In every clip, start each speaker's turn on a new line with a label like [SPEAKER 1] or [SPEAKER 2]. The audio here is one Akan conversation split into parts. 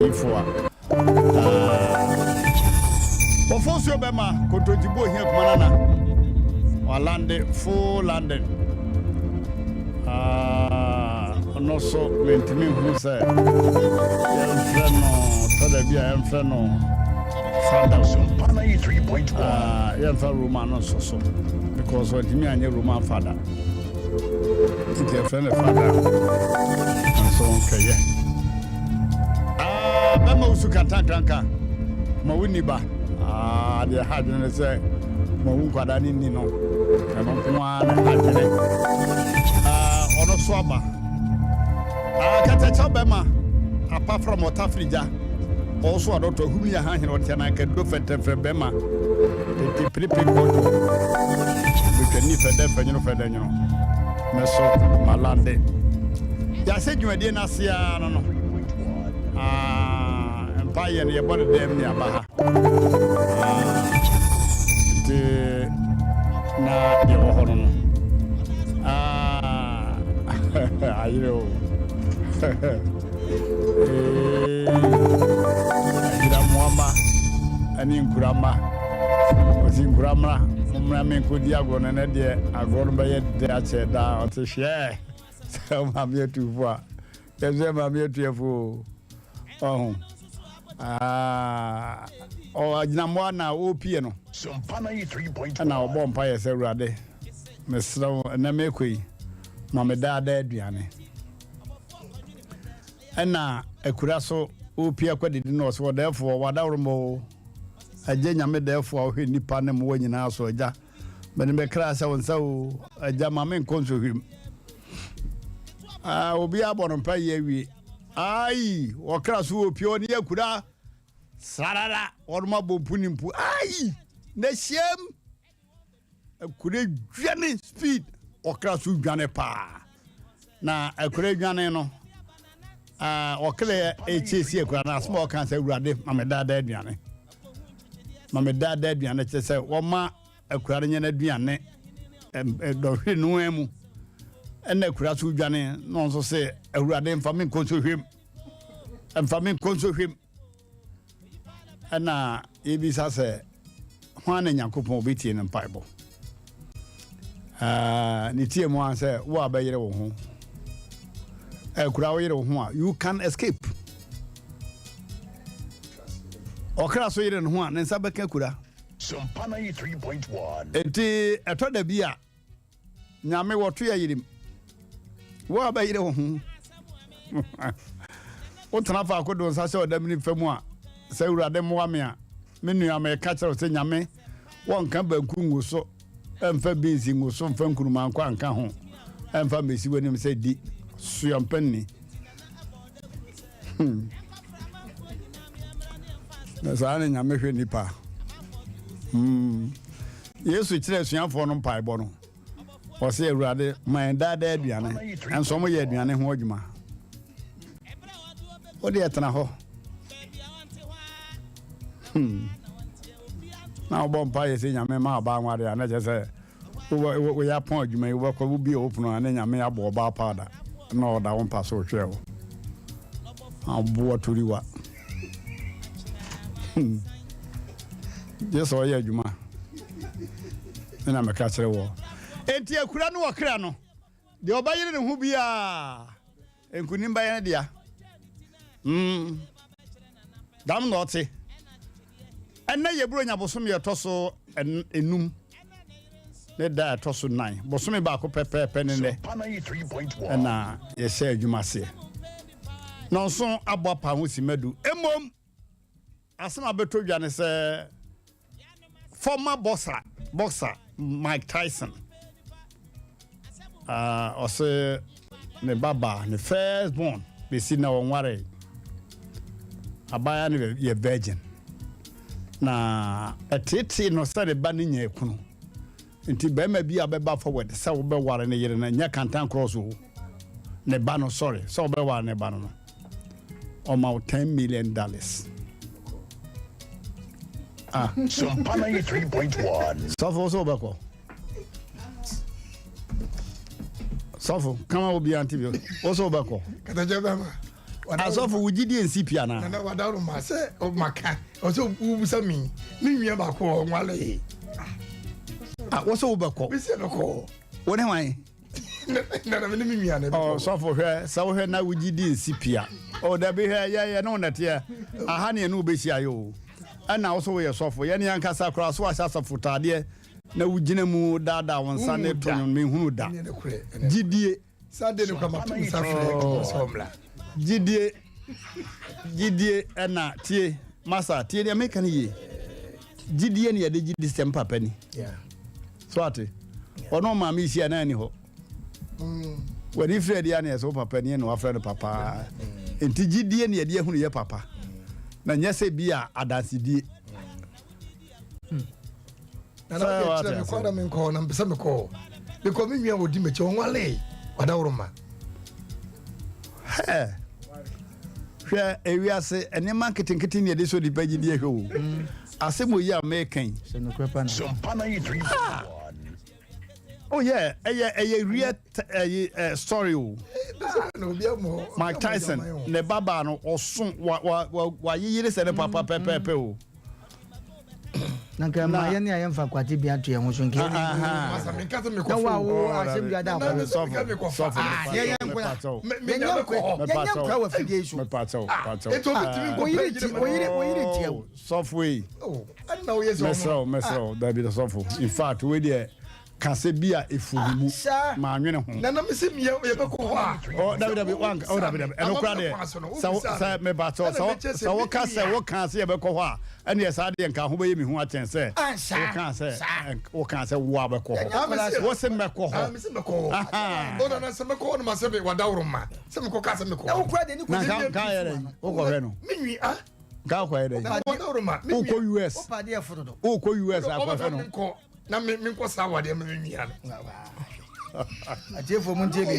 [SPEAKER 1] Ifo a. Wɔfo nsuo bɛma kontonkyibu ohia kuma nana. Walande full landing. Ɔno so mentumi nhu sɛ yɛmfrɛ no tɔda bi a yɛmfrɛ no fada. Yɛmfa Roman no nso so because ɔntumi anyɛ Roman fada. Nti yɛfrɛ no fada nso nkɛyɛ. Ah, bɛma wo su kantankranka ma wo nni ba. Ah, deɛ ɛha adwene ne sɛ ma wo nkwadaa ne nni no. Ɛno nko ara na ɛha adwene. Ah, ɔno so aba. Ah, katakyɛ bɛma apa from ɔtafiri gya. Ɔso adɔtɔ ahum ne ahahen ɔte anankaduro fɛntɛmfrɛ bɛma. Tete piripi kɔdwo. Betwani fɛdɛ fɛnwono fɛdɛ nwono. Me so malande. Yɛahyɛ dwumadie no ase ara no no. Ah, mpaeɛ no yɛbɔ no dɛm ne aba ha. Ah, nti na yɛwɔ hɔ no no. Ah, ayere o. Agyiramoa mma ne nkura mma. Ɔsi nkura mmra, mommra menkɔdi agorɔ no, ɛnɛ deɛ agorɔ no bɛyɛ dɛ akyɛ daa. Ɔte hwɛɛ sɛ maame atufo a, yɛsɛ maame atuafo o. Ɔho. Agyinamoa na ɔrepie no, ɛna ɔbɔ mpaeɛ sɛ Awurade, mesrɛ wo ɛnɛ mekɔ yi, ma me daadaa aduane. Ɛna akura so ɔrepie akɔdidi no ɔsɛ ɔdɛɛfoɔ wadaworoma o agya nyame dɛɛfoɔ a ɔhwɛ nnipa ne mmoa nyinaa so agya mede me kra hyɛ wo nsa o agya ma me nkɔ nsohwem ah, obi abɔ no mpa yi awie ai ɔkra so ɔpie ɔne akura sarara ɔnom abɔ mpu ne mpu ai na hyiam Akure dwane speed ɔkra so dwane paa na akure dwane no ɔkra ɛkyɛsi akura no asɛm a ɔka sɛ awurade ma me daadaa aduane ma me daadaa aduane kyerɛ sɛ wɔma akura no nyɛ no aduane dɔhwere no mu ɛna akura so dwane na ɔnso sɛ awurade mfa me nkɔ nsohwɛm mfa me nkɔ nsohwɛm Ɛna yɛbisa sɛ, hwan na Nyankopɔn ɔbɛtie no mpaebɔ? Uh, ne tie mu ara sɛ wo a bɛyere wo ho akura wo yere wo ho a you can escape ɔkra so yere ne ho a ne nsa bɛka kura enti ɛtɔ da bi a Nyame wɔto yɛ yerem. Wo a bɛyere wo ho. Wotena faako de wo nsa hyɛ ɔdam nifa mu a, sɛ Awurade mmoa me a, me nua meka kyerɛ wo sɛ Nyame wɔnka banku ngu so, ɛmfa beans ngu so, mfa nkurumankwa nka ho, ɛmfa mmɛsi w'anim sɛ di soa mpa nni. Hmm. Na saa ne Nyame hwɛ nipa. Hmm. Yesu kyerɛɛ asuafoɔ no mpaebɔ no, ɔse, Awurade, ma yɛn daa daa aduane. Nso wɔyɛ aduane ho adwuma. Wo deɛ tena hɔ. Hmm. Na wobɔ mpaeɛ sɛ Nyame ma ɔbaa nware a, na kyerɛ sɛ woyɛ apɔn adwuma yi wobɛkɔ wobie wo pono a ne Nyame abɔ ɔbaa powder na ɔda wo mpa so hwɛ wo. Aboa toriwa. Hmm. Gye sɛ ɔyɛ adwuma. Ɛna meka kyerɛ wɔ. Enti akura ne ɔkra no, deɛ ɔbɛyere ne ho biara, nkunim bɛyɛ ne dea. Mm. Dam na ɔte. Ɛnɛ yɛ Buronya bosome ɛtɔ so enum ne da ɛtɔ so nan. Bosome baako pɛpɛɛpɛ ne nnɛ ɛna yɛhyɛ adwuma aseɛ. Nɔnso abɔ apa ho simma du. Mmom, asɛm a abɛtɔ dwa ne sɛ former boxer, boxer Mike Tyson, uh, ɔse ne babaa, ne first born, bɛsi na wɔnwaree. Abaayewa no yɛ virgin. Na ɛteetee no sɛ ne ba no nya ekunu. Nti barima bi a bɛba forward sɛ wobɛware ne yere no nyɛ kantan cross o. Ne ba no sorry sɛ wobɛware ne ba no no ɔma wo ten million dollars. Ah.
[SPEAKER 2] Sumpa 93.1.
[SPEAKER 1] Sɔfo so wobɛkɔ. Sɔfo kama obi ante bi wo so wobɛkɔ.
[SPEAKER 3] Katakyɛ bɛma.
[SPEAKER 1] Asɔfo, wo gyidie nsi pi anaa?
[SPEAKER 3] Nana wadaworo ma sɛ ɔmaka ɔsɛ wobusa mi me nua baako wɔ nwale.
[SPEAKER 1] Ah, wo sɛ wobɛkɔ?
[SPEAKER 3] Mesi ɛbɛkɔ.
[SPEAKER 1] Wo ne hwan?
[SPEAKER 3] Nana me ne me nua na ɛbɛkɔ.
[SPEAKER 1] Ɔsɔfo hwɛ sɛ wohwɛ na wo gyidie nsi pi a. O dabi hwɛ yɛ yɛ ne wo nɛteɛ aha ne yɛne wo bɛhyia yɛ o. Ɛna wo so woyɛ sɔfo yɛne ankasa koraa so wahyɛ asɔfo taadeɛ na wogyina mu daadaa wo nsa ne to nwom menhunu da. Gyidie.
[SPEAKER 3] Saa de no kora mato nsa frɛ oh. sɛ ɔmmra.
[SPEAKER 1] Gyidie gyidie ɛna tie masa tie deɛ meka no yie. Gyidie ne yɛde gyidi sɛ mpapa ni. So ate ɔno maame hyia na ani hɔ. Mm. W'ani frɛ deɛ ne yɛ sɛ wo papa ni na wafrɛ no papa. Mm. Nti gyidie ne yɛde ahunu yɛ papa. Na nyɛ sɛ bi a adansedie.
[SPEAKER 3] Hmm. Nana wode kyerɛ me kɔ na menkɔ na mpɛ sɛ mekɔ mekɔ me nua wɔdi m'akyi ɔnwale wadaworo ma.
[SPEAKER 1] Hwɛ ewiase nneɛma nketenkete ne yɛde sɔ nipa gyidie hwɛ o hmm. Asɛm oyi a meka yi. Ah! Oh yeah, ɛyɛ ɛyɛ real ɛyɛ ɛ story o. Mike Tyson ne babaa no ɔso wa wa wa wayeyere sɛ ne papa pɛpɛɛpɛ o.
[SPEAKER 4] Na nka ma yɛn a yɛmfa kwate bi ato yɛn ho so nka yɛn na wa wo asɛm bi ada akɔ
[SPEAKER 1] sɔfo sɔfo
[SPEAKER 4] yɛn yɛn nkora yɛn yɛn nkora wɔ afidie yi so oyiri ti oyiri oyiri tiɛ o.
[SPEAKER 1] Sɔfo yi mɛsrɛ wo mɛsrɛ wo dabi sɔfo in fact wei deɛ kase bi a efu ne mu maa nwene ho.
[SPEAKER 3] Nana mi si mi yɛ bɛ kɔ hɔ a.
[SPEAKER 1] Ɔ dabi dabi wa ɔ dabi dabi ɛno kura deɛ sɛ sɛ mɛ ba sɛ sɛ sɛ wɔka sɛ wɔka sɛ yɛ bɛ kɔ hɔ a ɛne yɛ saa deɛ nka ho bɛyɛ mi ho akyɛn sɛ wɔka sɛ wɔka sɛ wo a bɛ kɔ hɔ wɔsɛ mɛ kɔ hɔ.
[SPEAKER 3] Mi si mɛ kɔ hɔ. O nana sɛ mɛ kɔ hɔ no ma sɛ mi wa dawuro ma sɛ mi kɔ ka sɛ mi kɔ hɔ.
[SPEAKER 1] Na nka nka yɛrɛ wokɔ hwɛ no.
[SPEAKER 3] Mi nwi a.
[SPEAKER 1] Nka akɔ yɛ dɛ. Wokɔ US. Wokɔ US akɔhwɛ
[SPEAKER 3] no. Na me menkɔ saa awadeɛ ma me nua no.
[SPEAKER 4] Atiefoɔ mu ntie bi.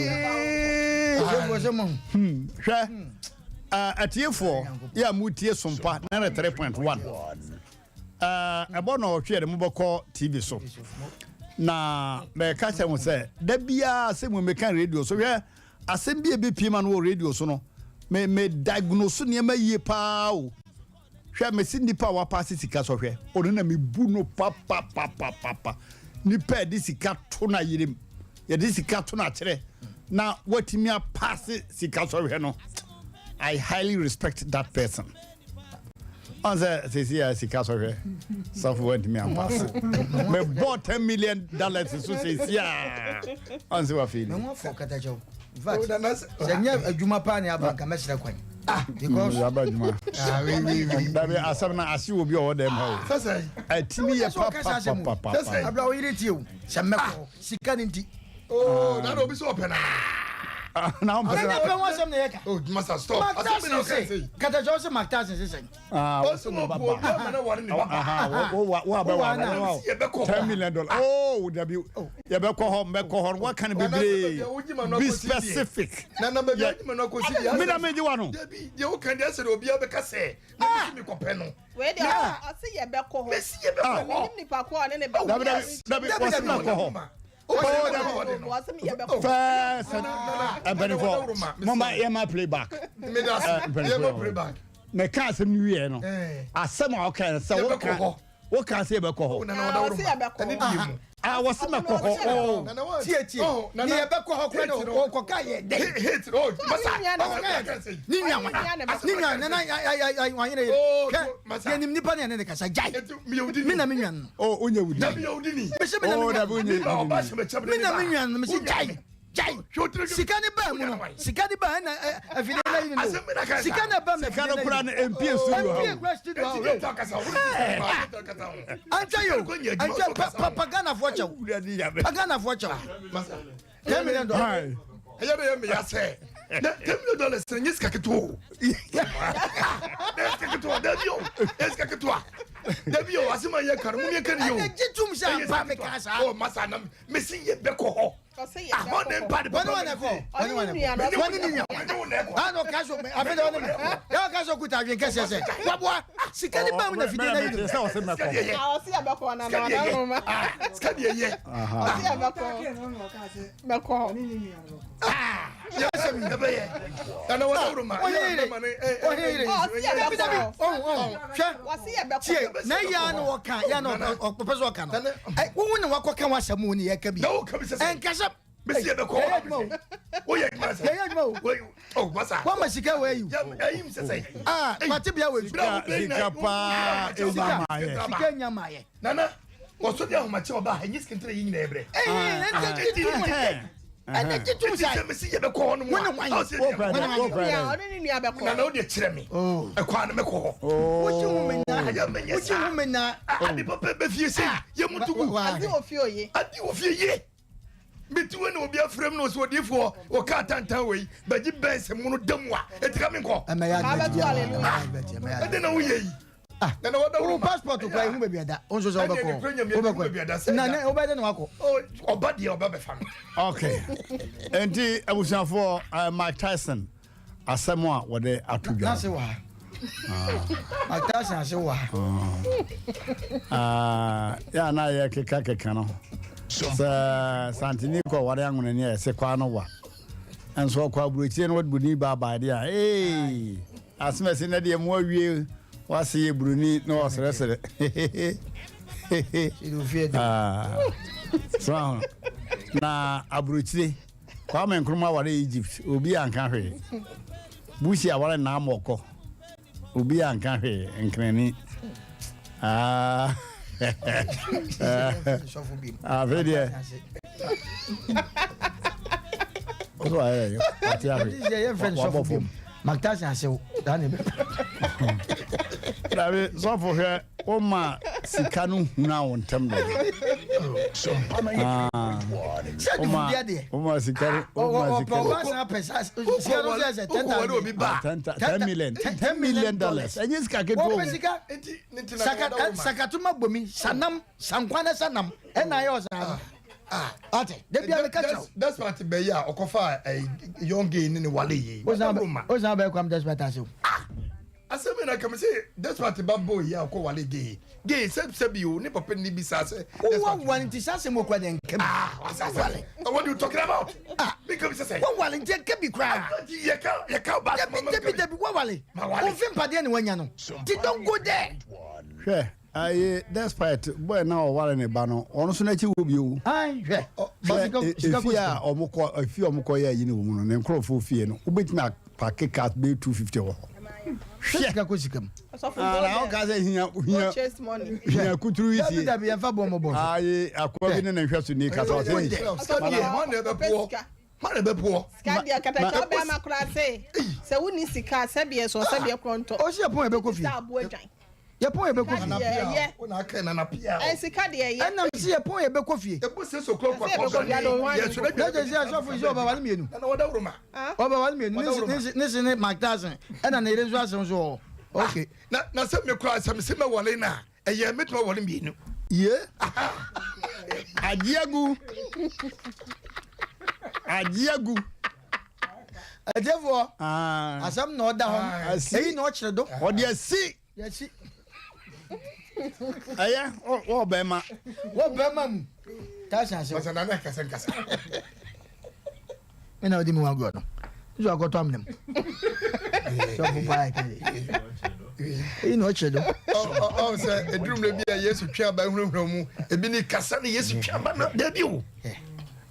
[SPEAKER 4] Atiefoɔ sɛ mo.
[SPEAKER 1] Hmm, hwɛ atiefoɔ yɛ a motie Sompa 93.1 ɛbɔ na ɔtwe yɛde mobɛkɔ TV so na mɛka kyɛ ho sɛ da biara sɛ mu meka radio so hwɛ Asɛm bi a ebepue ma no wɔ radio so no, me me diagnose nneɛma yie paa o. Hwɛ, mese nipa a wapaase sika sɔhwɛ, ɔno na mebu no papapapapa. Nipa a yɛde sika to no ayerem, yɛde sika to no akyerɛ, na watumi apaase sika sɔhwɛ no, I highly respect that person. Ɔn sɛ sɛsi a sika sɔhwɛ sɔfo wantumi ampaase. Mebɔ 10 million dollars so sɛsi a ɔn sɛ wafei ni.
[SPEAKER 4] Mɛho afɔ katakyɛw. In fact, sɛ nyɛ adwuma paa ne aba nka mɛsrɛ kwan. Ah, because
[SPEAKER 1] aba adwuma. Dabi asɛm na ase wɔ bi a ɔwɔ dɛm ha o. Ɛtumi yɛ papapapapa.
[SPEAKER 4] Abla wo yere tie o. Sɛ mɛkɔ sika ne nti.
[SPEAKER 3] Oh, na obi sɛ ɔpɛ na.
[SPEAKER 1] Na ɔmpɛ
[SPEAKER 4] sɛ. Ɛnyɛ pɛ ho asɛm na yɛka.
[SPEAKER 3] Oh, masa stop.
[SPEAKER 4] Mark Tyson se. Katakyɛw se Mark Tyson se sɛn.
[SPEAKER 1] Ah, wo se ne ba ba. Aha, wo wa wo abɛ wa wa. $10 million. Oh, dabi. Yɛbɛkɔ hɔ, mbɛkɔ hɔ. Waka no bebree. Be specific.
[SPEAKER 3] Na na baabi agye ma no akɔsi deɛ.
[SPEAKER 1] Me na megye wa no.
[SPEAKER 3] Dabi, deɛ woka deɛ sɛ deɛ obiara bɛka sɛ na mesi mekɔpɛ no.
[SPEAKER 5] Wei deɛ ɔse yɛbɛkɔ hɔ.
[SPEAKER 3] Mesi yɛbɛkɔ hɔ.
[SPEAKER 5] Menim nipa ko a ɔne ne bɛkɔ.
[SPEAKER 1] Dabi dabi dabi, wɔse mɛkɔ hɔ. First, mpanyinfoɔ mo ma yɛ ma play back. Mpanyinfoɔ mɛ ka asɛm ni wiye no asɛm a ɔka yɛn sɛ wɔka wɔka sɛ yɛbɛkɔ hɔ. Ah, wɔsi mɛ kɔ hɔ.
[SPEAKER 4] Oh. Tie tie. Ni yɛ bɛ kɔ hɔ kura de o kɔ ka yɛ dɛ. Ni nua wa ni nua nana ya ya ya wa yɛrɛ yɛ kɛ yɛ nim nipa ne yɛ ne de kasa jai. Mi na mi nua no.
[SPEAKER 1] Oh, o nye wudi.
[SPEAKER 4] Mese mi na mi nua no. Mi na mi nua no mese jai. Jai. Sika ne baa mu no. Sika ne baa na afidie na yi no. Sika na ba mu
[SPEAKER 1] Sika no kura no mpie studio ha.
[SPEAKER 4] Mpie kura studio ha. Ankyɛ yo. Ankyɛ pa pa pa Ghana fo kyɛw. Pa Ghana fo kyɛw. $10 million.
[SPEAKER 3] Ɛyɛ bɛ yɛ meya sɛ na $10 million nyɛ sika ketewa o. Na sika ketewa dabi o. Na sika ketewa dabi o. Asɛm a yɛ ka no mo yɛ ka ni o.
[SPEAKER 4] Ɛnna gye tum sɛ ampa mi ka saa.
[SPEAKER 3] O masa na mesi yɛ bɛ kɔ hɔ. Ahɔ ne mpa de
[SPEAKER 4] papa. Wɔne wɔn ɛkɔ. Wɔne wɔn ɛkɔ. Wɔne ne nua. Ano ka so afei de wɔne mi. Yɛ ɔka so kuta adwene kɛseɛ sɛ waboa sika ne ba mu na fidie na yi no.
[SPEAKER 1] Sɛ ɔsɛ mɛkɔ hɔ.
[SPEAKER 5] Ɔsɛ yɛ bɛkɔ na na ɔda no ma.
[SPEAKER 3] Sika deɛ yɛ.
[SPEAKER 5] Ɔsɛ yɛ bɛkɔ. Bɛkɔ.
[SPEAKER 3] Yɛbɛyɛ. Nana wɔdaworo ma.
[SPEAKER 4] Ɔhene yere. Ɔhene yere. Dabi dabi. Ɔn ɔn. Hwɛ. Tie. Na yɛ na ɔka yɛ na ɔpɛ sɛ ɔka no. Wo na wakɔka w'asɛm wo ne yɛka bi. Ɛnkasa.
[SPEAKER 3] Mesi yɛ bɛ kɔ.
[SPEAKER 4] Yɛyɛ adwuma o.
[SPEAKER 3] Woyɛ adwuma sɛ.
[SPEAKER 4] Yɛyɛ adwuma o.
[SPEAKER 3] Oh, masa.
[SPEAKER 4] Wama sika wɔ ayi.
[SPEAKER 3] Ɛyi mi sɛsɛ.
[SPEAKER 4] Ah, kwate bia wɔ
[SPEAKER 1] sika. Sika paa enya maa yɛ.
[SPEAKER 4] Sika enya maa yɛ.
[SPEAKER 3] Nana, wɔsɔ di ahomakye ɔba ha, enye sika ntira yi nyinaa ɛbrɛ.
[SPEAKER 4] Ɛyi, ɛnti gye tum sɛ. Ɛnti gye tum sɛ.
[SPEAKER 3] Ɛnti sɛ mesi yɛ bɛ kɔ hɔ nom.
[SPEAKER 4] Wɔn ne hwan?
[SPEAKER 1] Wo kura dɛ, wo kura dɛ.
[SPEAKER 5] Ɔne ne nua bɛ kɔ.
[SPEAKER 3] Nana o de kyerɛ mi. Ɛkɔ ano mɛ kɔ hɔ.
[SPEAKER 4] Wogye ho mi na. Wogye ho mi na.
[SPEAKER 3] Ade papa bɛ fie sɛ yɛ mu tugu.
[SPEAKER 5] Ade wɔ fie oye.
[SPEAKER 3] Ade wɔ fie ye. Meti wei na obi afrɛ m na ɔsɛ odiifoɔ ɔka atantan wei bɛgye bɛns mu no da mu a ɛtika me nkɔ.
[SPEAKER 4] Ɛmɛ yɛ advert bi a
[SPEAKER 3] ɛde na woyɛ yi. Nana wɔda
[SPEAKER 4] wo passport kura ihu baabi ɛda o nso sɛ wobɛkɔ wobɛkɔ na ne wobɛde na wakɔ.
[SPEAKER 3] Ɔba deɛ ɔba bɛfa me.
[SPEAKER 1] Okay nti abusuafoɔ Mike Tyson asɛm a wɔde ato dwa.
[SPEAKER 4] N'ase wɔ ha. Mike Tyson ase wɔ
[SPEAKER 1] ha. Yɛ a na yɛ keka keka no sɛ santini kɔ ware anwonani a ɛsɛ kwaa no wa nso ɔkɔ aburokyire no wɔde buroni ba abaade a ee asɛm ɛsɛ na deɛ mo awie wase yɛ buroni na ɔsrɛsrɛ so ahono na aburokyire Kwame Nkrumah ware Egypt, obi anka hwee. Bushi aware Naamɔkɔ, obi anka hwee, Nkrani. Ah. Afei deɛ. Ɔsɔ ayɛ ɔte ahwe. Wabɔ fam.
[SPEAKER 4] Mactasin asew.
[SPEAKER 1] Dabi sɔfo hwɛ o ma sika no huna wo ntɛm dodo. O ma sika no o ma sika no. $10 million $10 million ɛnyɛ sika ketewa o.
[SPEAKER 4] Wɔpɛ sika sakatuma bomi sanam sankwana sanam ɛna ayɛ ɔsaa no. Ate de bia meka kyɛw.
[SPEAKER 3] Despite bɛyi a ɔkɔfa young gay ne ne wale yi.
[SPEAKER 4] O san bɛyɛ kwam despite ase o.
[SPEAKER 3] Asɛm yi na kàmi sɛ despite ba bɔ yi a ɔkɔ wale gay gay sɛ sɛ bi o ne papa ni bi sa sɛ.
[SPEAKER 4] Wọ́n wale nti sase mu okura deɛ nkɛm.
[SPEAKER 3] Ah wasa wale. What are you talking about? Ah mi kàmi sɛ sɛ.
[SPEAKER 4] Wọ́n wale nti nkɛ bi koraa.
[SPEAKER 3] Yɛ ka yɛ ka ba.
[SPEAKER 4] Dabi dabi dabi wọ́n wale. Òfin mpadeɛ ni wọ́n nya no. Ti don't go there.
[SPEAKER 1] Hwɛ ayi despite boy na ɔware ne ba no ɔno nso n'akyi wɔ bi o.
[SPEAKER 4] Ayi hwɛ.
[SPEAKER 1] Efi a ɔmo kɔ efi a ɔmo kɔ yɛ ayi ne wɔ mu no ne nkorɔfoɔ fie no wobɛtumi apake cars bɛyɛ 250 wɔ hɔ.
[SPEAKER 4] Hwɛ sika kɔ sika mu.
[SPEAKER 1] Na ɔka sɛ hia hia hia kuturu yi tie.
[SPEAKER 4] Dabi dabi yɛn fa bɔ ɔmo bɔ.
[SPEAKER 1] Ayi akoa bi ne ne nhwɛ so ni kasa ɔsɛ yi.
[SPEAKER 3] Hɔn na ɛbɛ poɔ. Hɔn na ɛbɛ poɔ.
[SPEAKER 5] Sika deɛ katakyɛ ɔbɛrima koraa se sɛ wonni sika sɛbeɛ sɛ ɔsɛbeɛ korɔ ntɔ.
[SPEAKER 4] Ɔsi yɛ pɔn yɛ bɛ kɔ fie. Yɛ pɔn yɛ bɛ kɔ fie.
[SPEAKER 5] Sika deɛ ɛyɛ.
[SPEAKER 4] Ɛnam si yɛ pɔn yɛ bɛ kɔ fie.
[SPEAKER 3] Ebu sɛ sokuro kɔ kɔ kɔ
[SPEAKER 4] ne. N'agye si asɔfo yi sɛ ɔba wale mienu. Ɔba wale mienu ne si ne Mike Tyson ɛna ne yere nso asɛm so wɔ. Okay.
[SPEAKER 3] Na na sɛ mi kura sɛ mi si mɛ wale na ɛyɛ mi tuma wale mienu.
[SPEAKER 1] Ye. Agye agu. Agye agu.
[SPEAKER 4] Ɛtiɛfoɔ. Asɛm na ɔda hɔ. Eyi na ɔkyerɛ do.
[SPEAKER 1] Ɔde asi.
[SPEAKER 4] Yɛsi.
[SPEAKER 1] Ɛyɛ wɔ bɛrima.
[SPEAKER 4] Wɔ bɛrima mu. Tyson ase.
[SPEAKER 3] Masa nana kasa nkasa.
[SPEAKER 4] Mi na ɔdi mi wa gulɔ no. Nso akɔtɔ amina mu. Sɔfo paa yɛ kɛse. Eyi na ɔkyerɛ do.
[SPEAKER 3] Ɔ sɛ edurum na bi a Yesu twe aba ehunahuna mu ebi ni kasa ni Yesu twe aba na dabi o.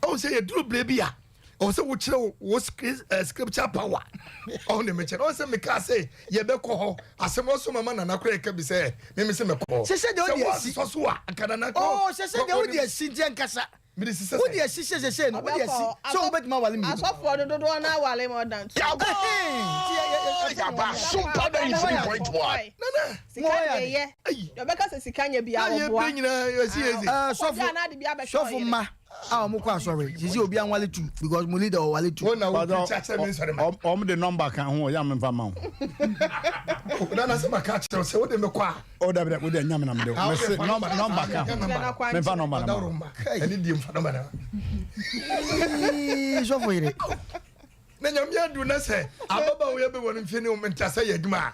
[SPEAKER 3] Ɔ sɛ eduru bere bi a ɔ sɛ wokyerɛ wo scripture power. Ɔ ne mekyerɛ ɔ sɛ meka sɛ yɛbɛkɔ hɔ asɛm ɔso mama nana kora ɛka bi sɛ meme sɛ mɛkɔ.
[SPEAKER 4] Sɛ deɛ wode asi.
[SPEAKER 3] Sɛ wɔasosɔ so a anka nana kɔ.
[SPEAKER 4] Ɔ sɛ sɛ deɛ wode asi nti ɛnkasa. Wode asi sɛ sɛ sɛ no wode asi sɛ wobɛtumi awale mmienu.
[SPEAKER 5] Asɔfoɔ no dodoɔ no awale more than two.
[SPEAKER 2] Yaba Sumpa 93.1.
[SPEAKER 3] Nana.
[SPEAKER 5] Sika deɛ yɛ. Yɛbɛka sɛ sika nyɛ bi a wɔboa.
[SPEAKER 4] Sɔfo mma a wɔn kɔ asɔre sisi obi anwale two because mo leader ɔwale two.
[SPEAKER 3] Wɔn na wo preach akyerɛ mi nsɔre ma.
[SPEAKER 1] Wɔn de nɔmba kan ho ɔyà mi nfa ma wo.
[SPEAKER 3] Nana sɛ ma ka kyerɛ sɛ o de mi kɔ a.
[SPEAKER 1] O dabi o de nyame na mi de o mɛ se nɔmba kan ho mi nfa nɔmba na ma.
[SPEAKER 3] Ɛni di nfa nɔmba na ma.
[SPEAKER 4] Sɔfo yere.
[SPEAKER 3] Na nyame adu na sɛ ababaawa yɛ bɛ wɔ ne mfe ne ntasa yɛ adwuma a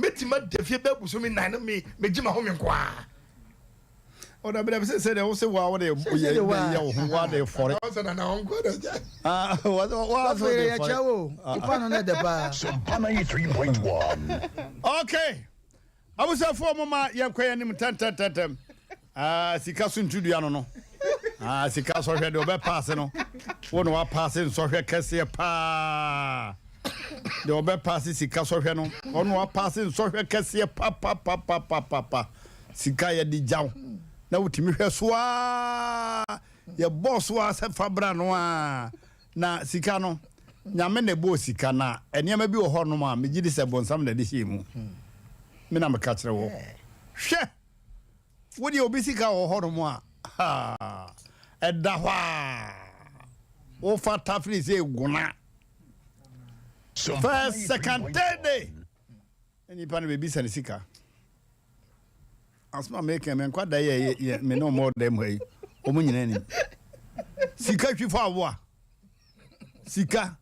[SPEAKER 3] mɛtumi ada fie bɛ bosomi nan na me megye ma ho me nko a.
[SPEAKER 1] Ɔda bi dabi sɛ sɛ deɛ wosɛ wa wode yɛ yɛ wo ho wa de fɔre.
[SPEAKER 3] Ɔsɛ na na ɔnkɔ dɛ gya.
[SPEAKER 1] Ah wa wa so de fɔre.
[SPEAKER 4] Yɛ kyɛ wo. Ipa no na ɛdɛ paa.
[SPEAKER 2] Sompa 93.1.
[SPEAKER 1] Okay. Abusuafoɔ mo ma yɛnkɔ yɛn anim tɛntɛntɛntɛm. Ah, sika so ntudua no no. Ah, sika sɔhwɛ deɛ ɔbɛ paase no. Wo na wapaase nsɔhwɛ kɛseɛ paa. Deɛ ɔbɛ paase sika sɔhwɛ no, ɔno wapaase nsɔhwɛ kɛseɛ papapapapapa. Sika yɛde gyaw na wotumi hwɛ so aa. Yɛbɔɔ so aa sɛ fa bra no aa. Na sika no, Nyame na ɛbɔɔ sika na nneɛma bi wɔ hɔ nom a megye di sɛ bonsam na ɛde hyɛɛ mu. Me na meka kyerɛ wo. Hwɛ! Wo deɛ obi sika wɔ hɔ nom a, haa, ɛda hɔ a, wofa tafere sɛ gona. First, second, third day. Na nipa no bɛbisa ne sika. Asɛm a meka me nkwadaa yi a me ne wɔn wɔ dan mu ha yi, wɔn nyinaa nim. Sika twi fa wo a, sika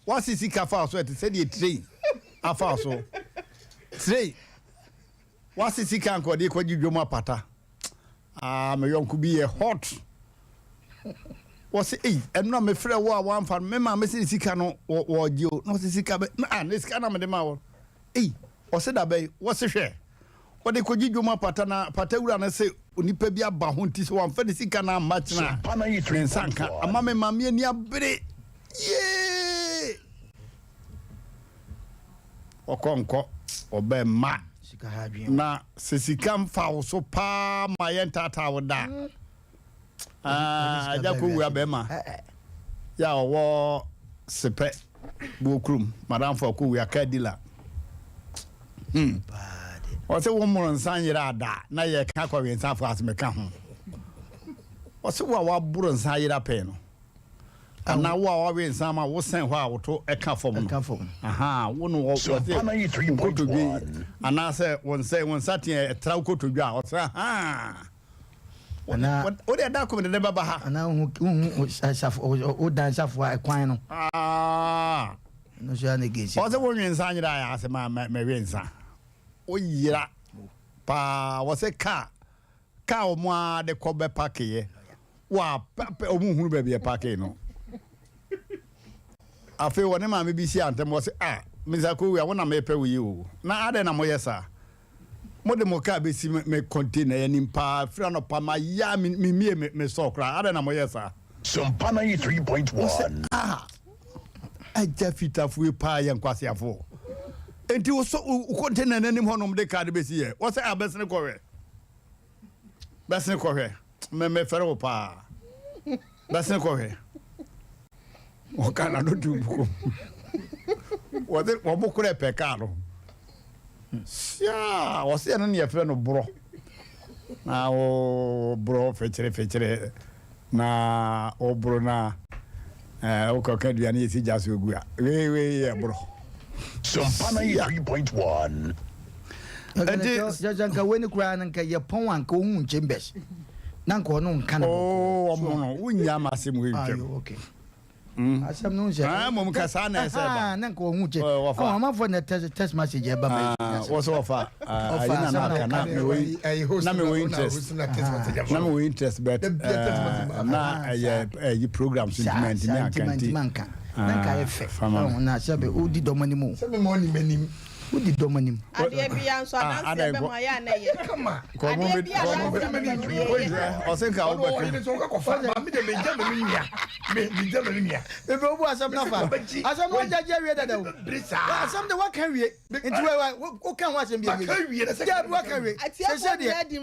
[SPEAKER 1] wase sika fa so ɛte sɛ deɛ train afa so. Train wase sika nka ɔde kɔgye dwom apata. Ah, me yɔnko bi yɛ hot. Wɔse, ei, ɛno a mefrɛ wo a woamfa no, me maame se ne sika no wɔgye o. Na ɔse sika bɛ, ah, ne sika na mede maa wɔ. Ei, ɔse da bɛn? Wɔse hwɛ, wɔde kɔgye dwom apata na pata wura no se onipa bi aba ho nti sɛ wamfa ne sika no amma kyena a, ne nsa nka. Ama me maame ani abere. Yee! Ɔkɔ nkɔ, ɔbɛ mma. Na sɛ sika mfa wo so paa ma yɛntaataa wo da a, Ah, agya kɔ wura bɛrima yɛ a ɔwɔ sepɛ buo kurom madamfo akɔ wura car dealer. Hmm. Ɔsɛ wo mmoro nsa nyera ada na yɛ ka kɔwe nsa afo ase meka ho. Ɔsɛ wo a waboro nsa ayera pɛn no. Anaa wo a wawe nsa ama wo sɛn hɔ a woto ɛka fam no. Aha, wo no ɔsɛ wo kotodwe anaasɛ wo nsa wo nsa teɛ ɛtra wo kotodwe a ɔsɛ aha.
[SPEAKER 4] Anaa
[SPEAKER 1] Wo deɛ da koro mede ne bɛba ha.
[SPEAKER 4] Anaa wohu wohu safo wodan safo a ɛkwan no.
[SPEAKER 1] Ah.
[SPEAKER 4] Ɛno nso yɛ na gesi.
[SPEAKER 1] Ɔsɛ wo nwe nsa nyera yɛ ase ma mɛwe nsa. Wo yera paa wɔsɛ kaa kaa wɔn a de kɔ bɛ pake yɛ. Wa pɛ wɔn hunu baabi yɛ pake no. Afei wɔne maame bi hyia ntɛm wɔsɛ ah Mr. Kowi a wo na mepɛ wo yi o. Na adɛn na moyɛ saa? Mode mo kaa bɛsi me container yi anim paa firi anɔpa mayɛ a memmie me sɔɔ koraa adɛn na moyɛ saa?
[SPEAKER 2] Sompa 93.1.
[SPEAKER 1] Wɔsɛ ah agya fitafoɔ yi paa yɛ nkwaseafoɔ enti wosɔ wo container no anim hɔnom de kaa no bɛsi yɛ wɔsɛ ah bɛsene kɔhwɛ bɛsene kɔhwɛ me mefɛre wo paa bɛsene kɔhwɛ wɔka na no tu bukom wɔde wɔn korɛ pɛ kaa no siaa wɔsi ɛno ne yɛfrɛ no borɔ na wo borɔ fɛkyerɛ fɛkyerɛ na wo boro na ɛɛ wokɔka aduane yɛsi gya so gu a wei wei yɛ borɔ
[SPEAKER 2] Sompa 93.1.
[SPEAKER 1] Enti.
[SPEAKER 4] Sɛ nka wei ne koraa no nka yɛ pɔn a nka ohun chambers na nka ɔno nka ne bɔkɔɔ.
[SPEAKER 1] Oo ɔmo no wonya ama asɛm wei ntwam.
[SPEAKER 4] Ayo okay. Asɛm no sɛ.
[SPEAKER 1] Ah mmom nka saa na ɛsɛ ba.
[SPEAKER 4] Na nka ohun kyɛ.
[SPEAKER 1] Wɔfa.
[SPEAKER 4] Ɔmo amanfoɔ na text text message ɛba ma.
[SPEAKER 1] Wɔsɛ wɔfa. Ayi na na aka na me wɔ na me wɔ interest. Na me wɔ interest but na ɛyɛ ɛyi program so ntoma ntumi anka nti.
[SPEAKER 4] Ntoma nka. Na nka ayɛ fɛ.
[SPEAKER 1] Fama.
[SPEAKER 4] Na sɛbe wodi dɔm anim o.
[SPEAKER 3] Sɛ me ma ɔnim anim.
[SPEAKER 4] Wodi dɔm anim.
[SPEAKER 5] Adeɛ bia nso adanseɛ bɛ mu ayɛ a na ɛyɛ. Adeɛ bia adanseɛ bɛ mu yɛ.
[SPEAKER 1] Ɔsɛ nka wo bɛka.
[SPEAKER 3] Ɔyɛ sɛ ɔkɔ fa ma mi de mi gya mi nua mi gya mi nua.
[SPEAKER 4] Bebe obu asɛm na fa. Asɛm no wagya gye awie dada o. Asɛm de waka wie. Nti wa wa woka ho asɛm bi awie.
[SPEAKER 3] Waka wie na sɛ.
[SPEAKER 4] Dabi waka wie. Sɛsɛ deɛ
[SPEAKER 5] adi ho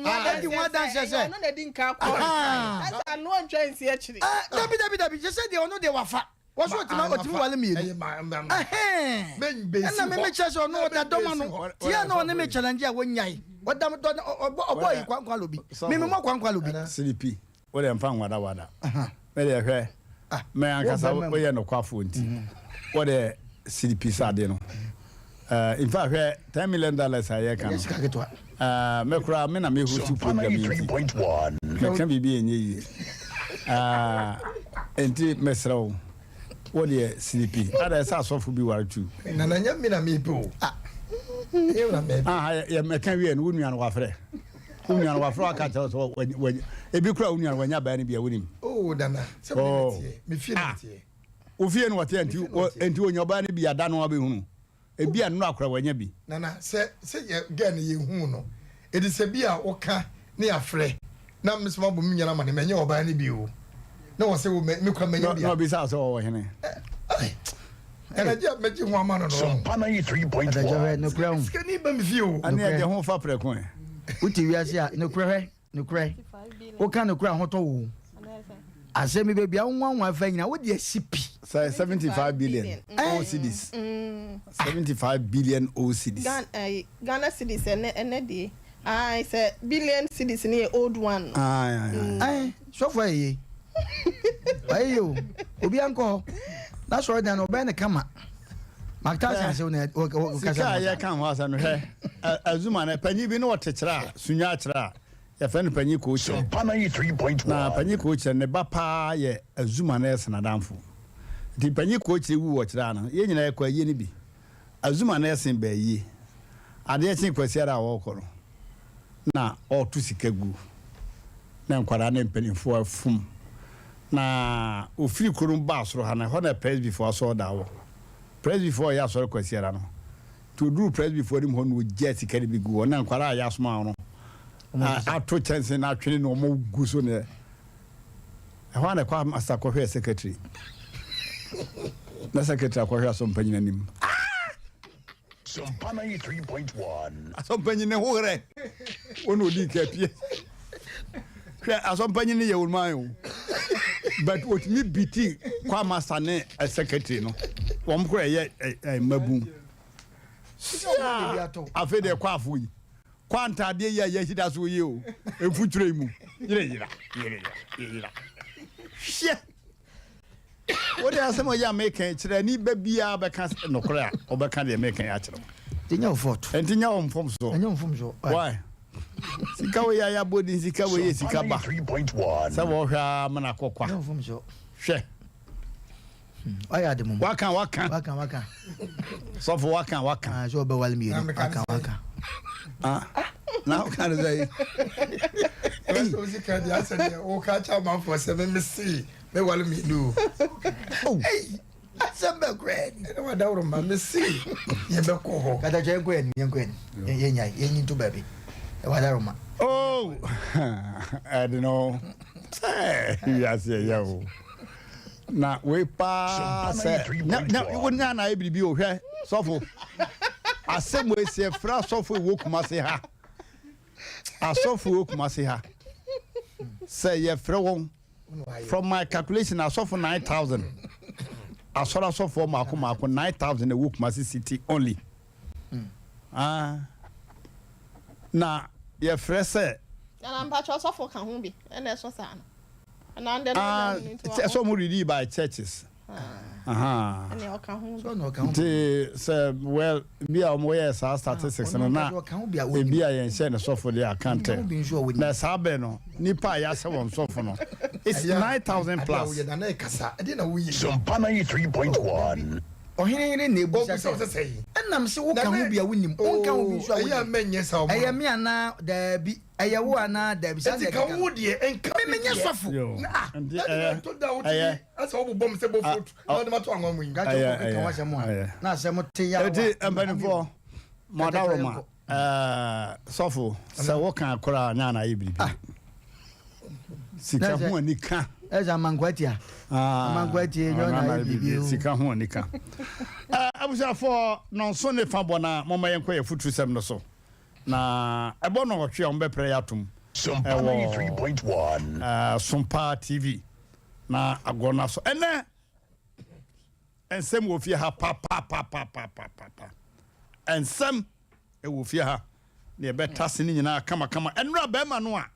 [SPEAKER 5] adanseɛ sɛ ɔno na di nka kɔ. Ɛsɛ ano ntwa nsi akyiri.
[SPEAKER 4] Dabi dabi dabi sɛsɛ deɛ ɔno deɛ wafa. Wɔso ɔtumi ɔtumi wale mmienu. Ɛna me mekyerɛ sɛ ɔno ɔda dɔm ano. Tia na ɔne me challenge a wɔnyae. Ɔda ɔbɔ yi kwankwa lobi. Me me mɔ kwankwa lobi.
[SPEAKER 1] Silipi. Wo deɛ mfa nwadawada. Me deɛ hwɛ, me ankasa woyɛ nokwafoɔ nti, wo deɛ siripi sɛ ade no. In fact, hwɛ $10 million a yɛka no, me koraa me na me host program yi nti, meka biribi ɛnyɛ yie. Nti mesrɛ wo, wo deɛ siripi, ada ɛsɛ asɔfo bi ware tu.
[SPEAKER 3] Nana nyɛ me na mepɛ o.
[SPEAKER 1] Ah, yɛ mɛka wie no, wo nua no wafrɛ. Wo nua no wafrɛ wo aka kyerɛ wo sɛ wanya ebi kura wo nua no wanya baa no bi a wonim.
[SPEAKER 3] Oh nana sɛ me ne teɛ me fie na teɛ.
[SPEAKER 1] Wo fie no wɔteɛ nti nti onya ɔbaa no bi ada no abɛhunu ebi a nnora kora wanya bi.
[SPEAKER 3] Nana sɛ sɛ yɛ girl no yɛ hu no edi sɛ bi a woka ne afrɛ na me so mabɔ me nua no amane manya ɔbaa no bi o na wɔ sɛ wo me kora manya bi a.
[SPEAKER 1] Na ɔbisa sɛ ɔwɔ hene.
[SPEAKER 3] Ɛna gye a mɛgye ho ama no no.
[SPEAKER 2] Sompa 93.1.
[SPEAKER 4] Nokorɛ ho.
[SPEAKER 3] Sikani ba me fie o.
[SPEAKER 1] Ɛne ɛgye ho fa prɛko ɛ.
[SPEAKER 4] Wote wiase a nokorɛ hwɛ nokorɛ woka nokorɛ a ho tɔ wo asɛm bi baabi a wonwanwa fa nyina wode asi pi.
[SPEAKER 1] Sɛ 75 billion old cedis. 75 billion old cedis.
[SPEAKER 5] Ghana cedis ɛnɛ ɛnɛ deɛ. Ae sɛ billion cedis no yɛ old one no.
[SPEAKER 1] Ae ae ae.
[SPEAKER 4] Ae sɔfo ayɛ yie wayɛ yie o obi ankɔ hɔ n'asɔre dan no ɔbɛyɛ no kama Mark Tyson ase na ɔkasa.
[SPEAKER 1] Sika a yɛka ho asɛm no hwɛ Azuma no panyin bi na ɔte kyerɛ a sunya kyerɛ a yɛfrɛ no panyin kookyerɛ na panyin kookyerɛ ne ba paa yɛ Azuma no ɛsena adamfo nti panyin kookyerɛ wu wɔ kyerɛ ano yɛn nyinaa yɛkɔ ayie no bi. Azuma na ɛsen baa yie. Adeɛ kyee Kwasiada a ɔrekɔ no, na ɔreto sika gu, na nkwadaa ne mpanimfoɔ afum. Na ɔfiri kuro no mu baa soro ha no, ɛhɔ na Presbyfoɔ asɔredan wɔ. Presbyfoɔ reyɛ asɔre Kwasiada no, nti ɔduruu Presbyfoɔ anim hɔ na ɔgyaa sika no bi guu hɔ, na nkwadaa a yɛasoma wɔn no ato kyɛnse no atwene na wɔgu so na Ɛhɔ ara na ɛkɔ Master kɔhwɛɛ secretary. Na secretary akɔhwɛ asɔmpanyin anim.
[SPEAKER 2] Sompa 93.1.
[SPEAKER 1] Asɔmpanyin ne ho herɛ. Wɔn na odi nka pie. Hwɛ asɔmpanyin no yɛ wɔn man o. But otumi biti kwa master ne secretary no. Wɔn kora ɛyɛ mmabun. Afei deɛ kɔ afo yi. Kwa ntaadeɛ yi a yɛahyira so yi o, mfuturo yi mu, yere yera, yere yera, yera. Hwɛ! Wode asɛm a ɔyɛ a meka yi kyerɛ ani ba biara bɛka nokorɛ a ɔbɛka deɛ meka yi akyerɛ wo.
[SPEAKER 4] Nti nyɛ wo fault.
[SPEAKER 1] Nti nyɛ wo mfomsoɔ.
[SPEAKER 4] Ɛnyɛ wo mfomsoɔ.
[SPEAKER 1] Why? Sika wei a yɛabɔ din sika wei yɛ sika ba. Sɛ wɔhwɛ a mena kɔ kwa.
[SPEAKER 4] Nyɛ wo mfomsoɔ.
[SPEAKER 1] Hwɛ.
[SPEAKER 4] Wayɛ ade mom.
[SPEAKER 1] Waka waka.
[SPEAKER 4] Waka waka.
[SPEAKER 1] Sɔfo waka waka.
[SPEAKER 4] Ah, sɛ ɔbɛwale mmienu. Waka waka.
[SPEAKER 1] Ah, na woka no sɛ.
[SPEAKER 3] Ɛsɛ osi ka deɛ asɛ deɛ woka kyɛ amanfoɔ sɛ me mese mɛwale mmienu o.
[SPEAKER 4] Ei, asɛm bɛ koraa ni.
[SPEAKER 3] Ɛna wadaworo ma mese yɛbɛkɔ hɔ.
[SPEAKER 4] Katakyɛ yɛnkɔ yɛn yɛnkɔ yɛn yɛnya yɛnyi nto baabi. Wadaworo ma.
[SPEAKER 1] Oh, ɛde no sɛ wiase ɛyɛ o. Na wei paa sɛ na na wo nya na ayɛ biribi o hwɛ sɔfo asɛm wei sɛ yɛfrɛ asɔfo ɛwɔ Kumase ha asɔfo ɛwɔ Kumase ha sɛ yɛfrɛ wɔn from my calculation asɔfo 9000 asɔre asɔfoɔ mako mako 9000 ɛwɔ Kumase city only ah na yɛfrɛ sɛ
[SPEAKER 5] Nana mpakyɛ ɔsɔfo ka ho bi ɛna ɛsɔ saa no.
[SPEAKER 1] Ah, sɛ ɔmo redi by churches.
[SPEAKER 5] Aha.
[SPEAKER 1] Nti sɛ well bi a ɔmo yɛ saa statistics no na ebi a yɛn hyɛ ne sɔfo de account na saa bɛ no nipa a yɛahyɛ wɔn sɔfo no it's 9,000 plus.
[SPEAKER 2] Sompa 93.1.
[SPEAKER 4] Ɔhene yere na ebisa sɛ, Ɛnam sɛ woka ho bi a wonim, wonka ho bi nso a wonim, ɛyɛ me anaa? Daabi. Ɛyɛ wo anaa dabi saa
[SPEAKER 3] deɛ keka no. Deɛ nka
[SPEAKER 4] me menyɛ sɔfo.
[SPEAKER 1] Yo.
[SPEAKER 3] Ah,
[SPEAKER 1] Nti
[SPEAKER 3] na
[SPEAKER 1] ɛyɛ
[SPEAKER 3] to da wo
[SPEAKER 1] ɛyɛ.
[SPEAKER 3] ti asɛ wo bobɔ me sɛ bofrot na wode mato anwa mu yi.
[SPEAKER 4] Ka kyerɛ kɔ keka w'asɛm a na asɛm te yaw a.
[SPEAKER 1] Eti mpanimfoɔ mo adaworoma ɛɛ sɔfo sɛ woka koraa na na ayɛ biribi. Sika ho anika.
[SPEAKER 4] Ɛsɛ amankwa tia. Amankwa tie nyɛ na ayɛ biribi.
[SPEAKER 1] Sika ho anika. Ɛɛ abusuafoɔ nɔnso ne fa bɔ na mɔmɔ yɛn kɔ yɛ futusɛm no so. Na ɛbɔ nnɔnwɔtwe a wɔbɛprɛ yɛ atom wɔ Sompa TV na agorɔ no aso. Ɛnɛ nsɛm wɔ fie ha papapapapapa. Nsɛm wɔ fie ha na yɛbɛtase ne nyinaa kamakama. Ɛnora bɛrima no a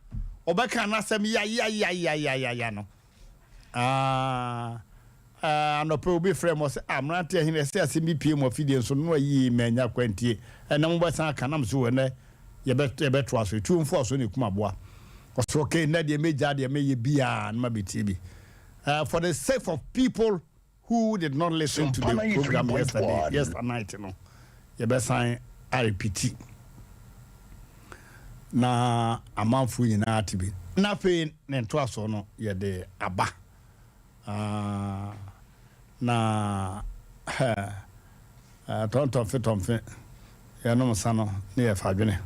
[SPEAKER 1] ɔbɛka n'asɛm yayayayayaya no. Ah, ah, anɔpa obi frɛ mo sɛ, ah, mmerante ahene ɛsɛ asɛm bi pie mo afidie nso no ayi manya kwantie. Ɛnɛ mobɛsan aka nam so ɛnɛ yɛbɛtoa so. Etuo mfoa so na ekum aboa. Ɔsɛ okay, nnɛ deɛ mɛgya deɛ mɛyɛ biara na mabɛtie bi. For the sake of people who did not listen to the program yesterday, yesterday night no, yɛbɛsan arepiti. Na amanfoɔ nyinaa ate bi. Na afei ne ntoasoɔ no yɛde aba. Ah, na eh, tɔntɔnfe tɔnfe, yɛnom nsa no ne yɛfa adwene.